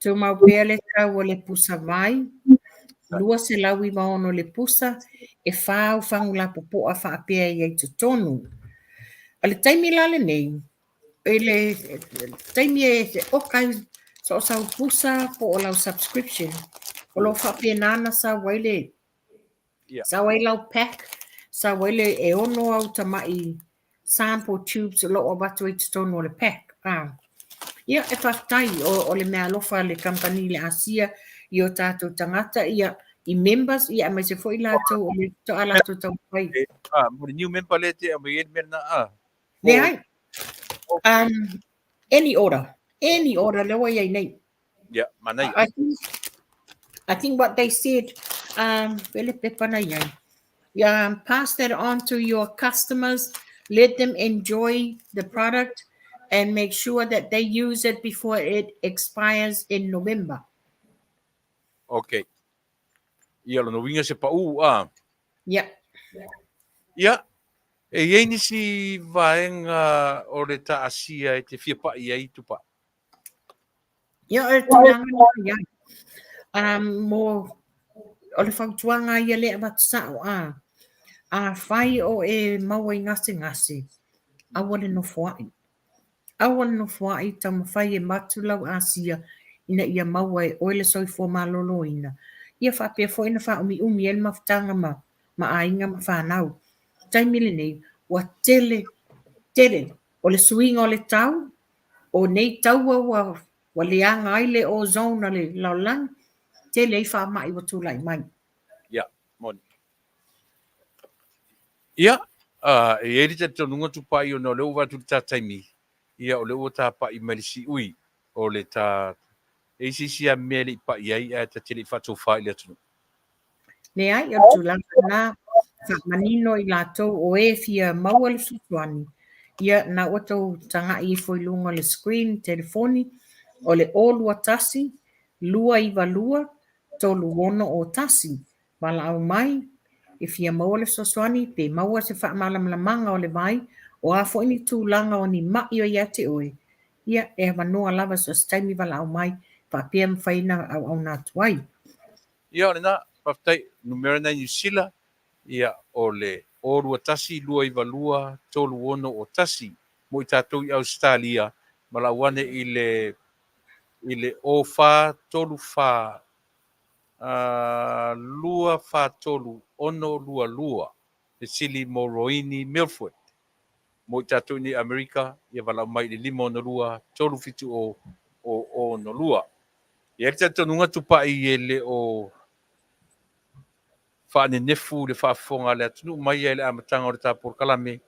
Tumau pea le tau o le pusa vai, 296 le pusa, e fa au fagu lapopoa faapea i ai totonu. O le taimi la lenei, i le taimi e oka ai so o sau pusa po o lau subscription, o lo o faapena ona sau ai le sau ai lau pack, sau ai le e ono au tamai sample tubes o lo o avatu ai totonu o le pack. Ah. Ia, e faafetai o le mea alofa a le kamupani i le Asia i o tātou tagata, ia, i members, ia, aemaise foi latou o le faatoa latou taumafai. Ah, mo le new member lea te aumai ai le mea lena, ah. Leai. Any order. Any order lea ua i ai nei. Yeah, manaia. I think what they said, pele pepa na i ai. Pass that on to your customers, let them enjoy the product and make sure that they use it before it expires in November. Okay. Ia, lona uiga se pau, ah. Yeah. Ia, e i ai nisi vaega o le ta Asia e te fia pa'i ai, Tupai? Ia, o le tulaga lena i ai. Mo, o le fautuaga ia lea e avatu sao, a, afai o e maua i gasegase, aua le nofoa'i. Aua le nofoa'i, taumafai e matu lau Asia ina ia maua e oe le soifua maloloina. Ia faapea foi ona faaumiumi ai le mafutaga ma, ma aiga ma fanau. Taimi lenei, ua tele, tele o le suiga o le tau, o nei taua ua, ua leaga ai le ozone a le lalolagi, tele ai faamai ua tulai mai. Ia, moni. Ia, e i ai le talitonuga Tupai ona o lea ua vaai atu i le ta taimi, ia o lea ua tapai mai le siui o le ta, e i ai se isi lava mea e le i pai ai ae ta te le i faatofa i le atunuu. Leai, o le tulaga lena, faamanino i latou o e fia maua le fesoasoani, ia na ua tou tagai ifo i luga o le screen telefoni, o le 021 292 3601, valaau mai e fia maua le fesoasoani pe maua se faamalamalamaga o le vai, o a foi ni tulaga o ni ma'i o ia te oe, ia e avanoa lava so o se taimi valaau mai faapea mafai ona auauna atu ai. Ia, o lena, faafetai. Numera na i Niu Sila, ia, o le 0 2 1 2 9 2 3 6 0 1. Mo i tatou i Ausetalia, valaau ane i le, i le 0 4 3 4 2 4 3 6 2 2. Fesili mo Roini Milford. Mo i tatou i nei Amerika, ia valaau mai i le 5 6 2 3 7 0 0 6 2. E i ai le talitonuga Tupai e le o faanenefu le faafofoga a le atunuu mai ia i le amataga o le ta polokalame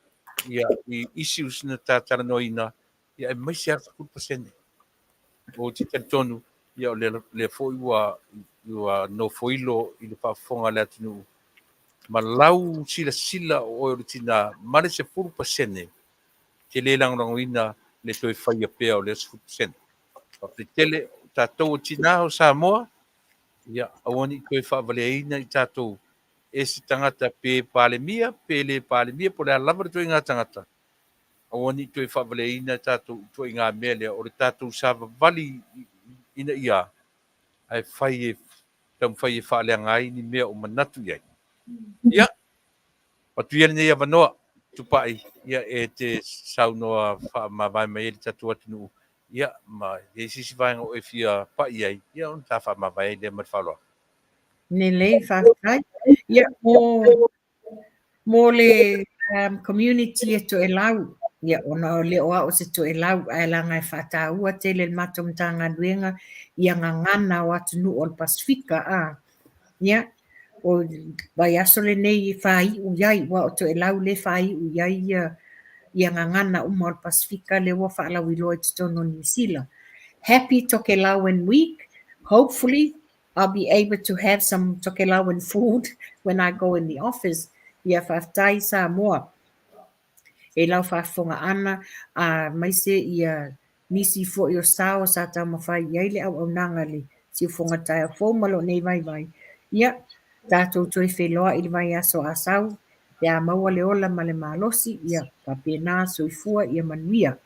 ia i issues na ta talanoaina ia aemaise lava le 10%. Ou te talitonu ia o lea foi ua ua nofoilo i le faafofoga a le atunuu ma lau silasila o oe o le tina ma le 10% te le lagolagoina le toe faia pea o lea 10%. Faafetai tele o tatou o tina o Samoa, ia aua ne i toe faavaleaina i tatou e se tagata pe Palemia pe le Palemia po o le a lava le ituaiga tagata, aua ne i toe faavaleaina e tatou ituaiga mea lea o le tatou savavali ina ia ae fai e taumafai e faaleaga ai ni mea o manatu i ai. Ia, atu ia lenei avanoa, Tupai, ia e te saunoa faamavae mai ai le tatou atunuu, ia ma i ai se isi vaega o e fia pai ai, ia ona ta faamavae ai lea ma le faaaloalo. Lelei, faafetai. Ia, mo, mo le um, community e Toelau, ia, ona o le o ao se Toelau, ae leaga e faataua tele le matou Matagaluega ia gagana o atunuu o le Pasefika, a. Ia, o vaiaso lenei e faaiu i ai, aua o Toelau lea e faaiu i ai ia, ia gagana uma o le Pasefika lea ua faalauiloa i totonu o Niu Sila. Happy Tokelauan Week. Hopefully, I'll be able to have some Tokelauan food when I go in the office. Ia faafetai Samoa e lau faafofoga ana, a maise ia nisi foi o sao sa taumafai i ai le auaunaga i le siufofoga taeao fou ma lou nei vaivai. Ia, tatou toe feiloai i le vaiaso a sau, pe a maua le ola ma le malosi, ia faapena, soifua ia manuia.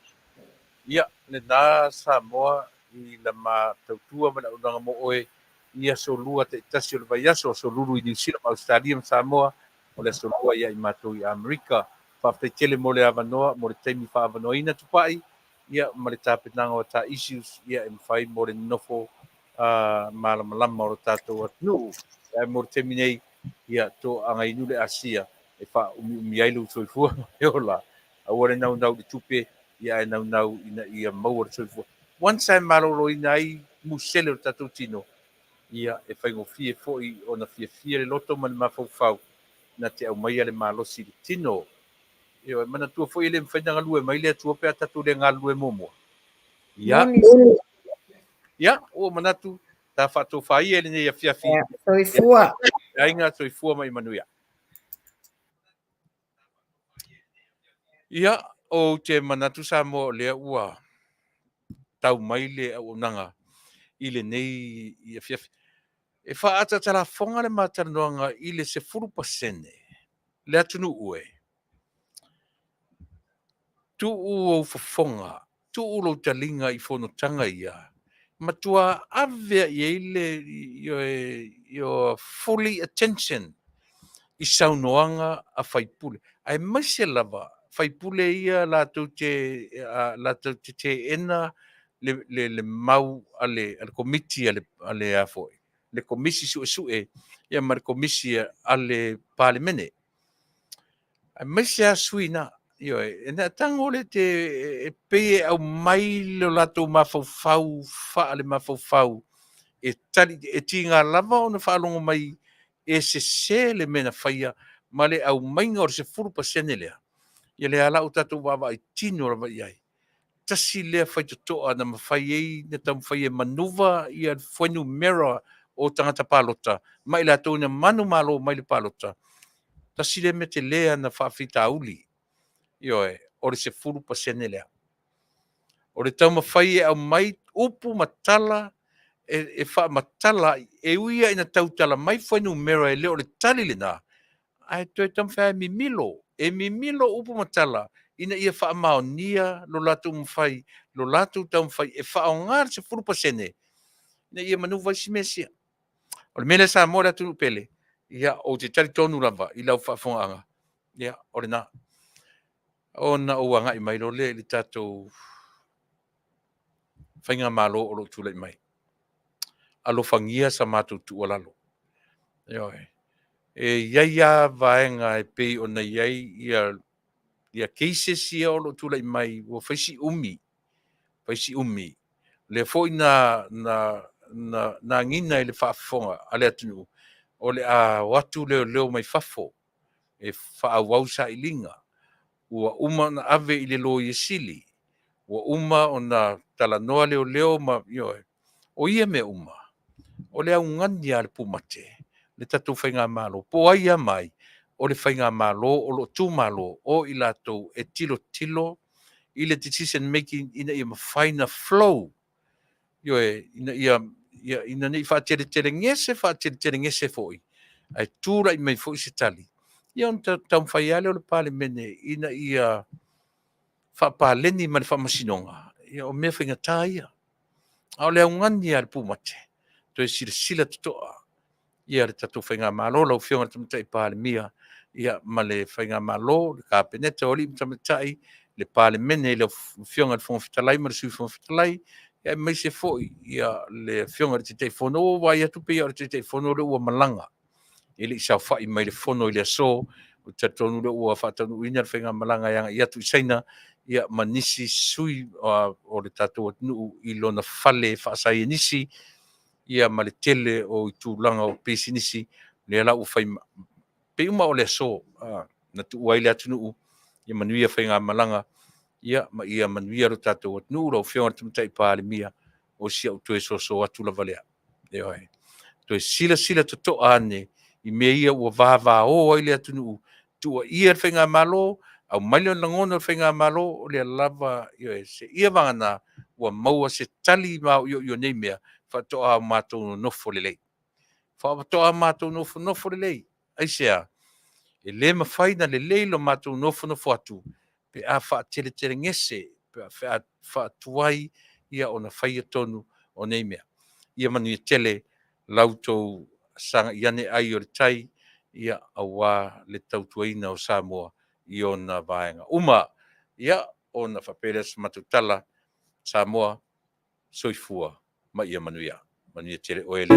Ia, lena Samoa i la ma tautua ma le auaunaga mo oe i aso lua taitasi o le vaiaso, aso lulu i Niu Sila ma Ausetalia ma Samoa, o le aso lua ia i matou i Amerika. Faafetai tele mo le avanoa, mo le taimi faaavanoaina Tupai, ia ma le tapenaga o ta issues ia e mafai mo le nonofo malamalama o lo tatou atunuu. Ae mo le taimi nei, ia toagainu le Asia e faaumiumi ai lou soifua ma le ola. Aua le naunau i le tupe, ia ae naunau ina ia maua le soifua. Once e maloloina ai musele o le tatou tino, ia e faigofie foi ona fiafia le loto ma le mafaufau na te aumaia le malosi i le tino. Ioe, manatua foi e le mafai ona galue mai le Atua pe a tatou le galulue muamua. Ia, ia, ua manatu ta faatofa ia i lenei afiafi. Soifua. Aiga, soifua ma ia manuia. Ia, ou te manatu Samoa o lea ua tau mai le auaunaga i lenei afiafi. E faaataatalafoga le ma talanoaga i le 10% le atunuu e. Tuu ou fofoga, tuu lou taliga i fonotaga ia, matua ave i ai le your fully attention i saunoaga a faipule, aemaise lava faipule ia latou te latou te teena le, le, le mau a le, a le komiti a le, a le a foi, le komisi suesue ia ma le komisi a le Palemene. Aemaise lava sui na, ioe, e na tago le te e pei e aumai lo latou mafaufau faale-mafaufau e tali, e tiga lava ona faalogo mai e sese le mea na faia ma le aumaiga o le 10% lea. Ia lea la ua tatou vaavaai tino lava i ai. Tasi lea faitotoa na mafai ai na taumafai e manuva ia fuainumera o tagata palota ma i latou na manumalo mai le palota. Tasi lea mea tele na faafitauli, ioe, o le 10% lea. O le taumafai e aumai upu ma tala e faamatala e ui lava ina tautala mai fuainumera e le o le tali lena, ae toe taumafai e mimilo, e mimilo upu ma tala ina ia faamaonia lo latou mafai, lo latou taumafai e faaaoga le 10% ina ia manuva ai si mea sia. O le mea lea Samoa le atunuu pele, ia ou te talitonu lava i lau faafofogaaga, ia o lena. Ona ou agai mai loa lea i le tatou faigamalo o lo o tulai mai. Alofagia sa matou tuualalo. Ioe. E i ai lava vaega e pei ona i ai ia, ia cases ia o lo o tulai mai ua fai si umi, fai si umi. Lea foi na, na, na, na agiga i le faafofoga a le atunuu, o le a o atu leoleo mai fafo e faaauau sailiga. Ua uma ona ave i le Loia Sili, ua uma ona talanoa leoleo ma, ioe, o ia mea uma, o le augani a le pumate, le tatou faigamalo, po o ai lava mai, o le faigamalo o lo o tumalo, o i latou e tilotilo i le decision making ina ia mafai ona flow, ioe, ina ia, ia, ina ne i faateletelegese, faateletelegese foi. Ae tulai mai foi se tali, ia ona taumafai lava lea o le Palemene ina ia faapaleni ma le Faamasinoga, ia o mea faigata ia. A o le augani lava a le pumate, toe silasila totoa ia le tatou Faigamalo, lau Afioga i le Tamaitai Palemia, ia ma le Faigamalo, le Kapeneta o alii ma tamaitai, le Palemene i le Afioga i le Fofoga Fetalai ma le Sui Fofoga Fetalai, aemaise foi le Afioga i le Taitaifono. Ua ou vaai atu pei lava o le Taitaifono lea ua malaga, e le i saofai mai i le Fono i le aso. Ou te talitonu o lea ua faataunuuina le faigamalaga e agai atu i Saina ia ma nisi sui o le tatou atunuu i lona fale faasaienisi ia ma le tele o tulaga o pisinisi lea la ua fai pei uma o le aso na tuua ai le atunuu. Ia manuia faigamalaga ia ma ia manuia lo tatou atunuu. Lau Afioga i le Tamaitai Palemia, o si au toe soso atu lava lea. Ioe. Toe silasila totoa ane i mea ia ua vavao ai le atunuu, tuuaia le faigamalo, aumai le lagona o le faigamalo, o lea lava, ioe, seia vagana ua maua se tali maoioio i nei mea, faatoa matou nonofo lelei. Faatoa matou nofonofo lelei. Aisea? E le mafai ona lelei lo matou nofonofo atu pe a faateletelegese, pe a faatuai ia ona faia tonu o nei mea. Ia manuia tele la outou sagai ane ai o le tai, ia aua le tautuaina o Samoa i ona vaega uma. Ia, ona faapea lea o se matou tala, Samoa, soifua ma ia manuia. Manuia tele oe le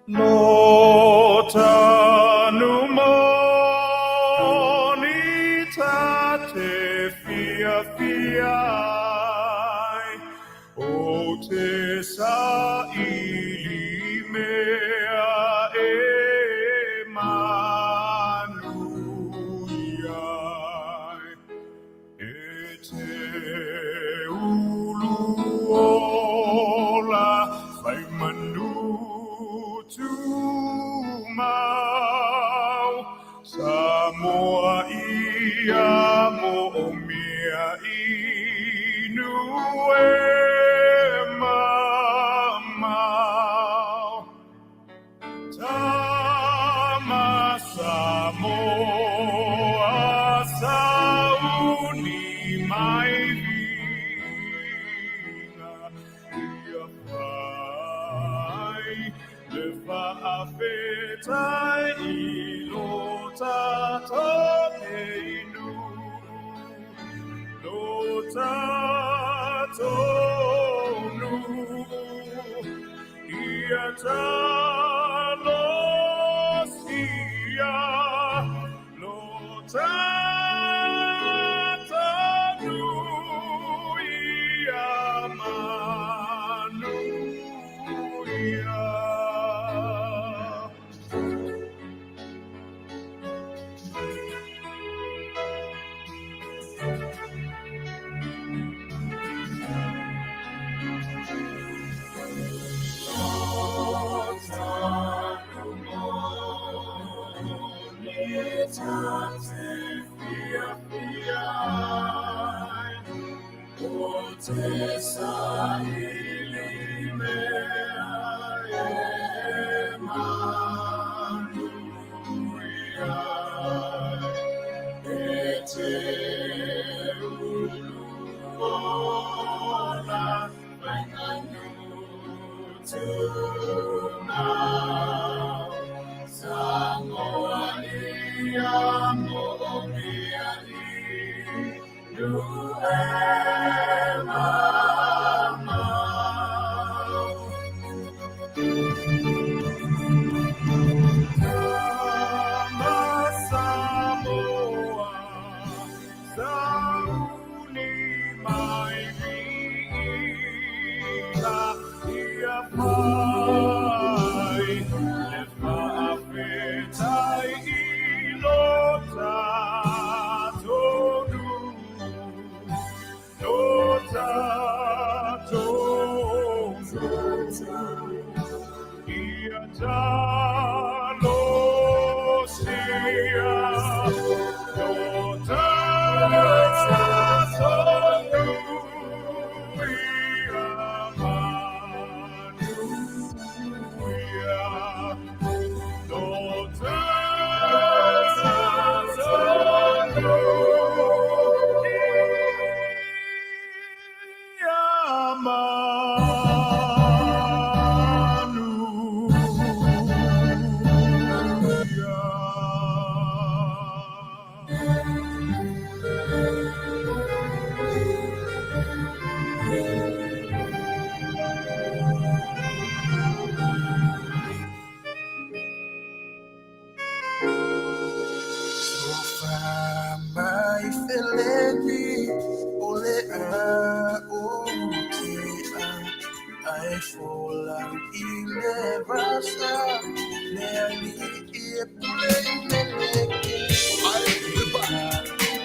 Lo tanu moni ta te fiafia ai, o te saili mea e manuia ai. E te ulu ola fai manu tumau, Samoa ia moomia inu e mamao. Tama Samoa sauni mai viiga ia fai le faafetai i lo tatou inu, lo tatou nuu ia talosia lo tatou nuu ia manuia. Te saili mea e manuia ai, e te ulu ola fai manu tumau. Samoa ia moomia inu e mamao. Tama Samoa, sauni mai viiga ia fai.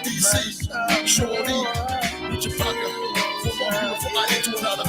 DC, Shorty, with your pocket, from one beautiful island to another.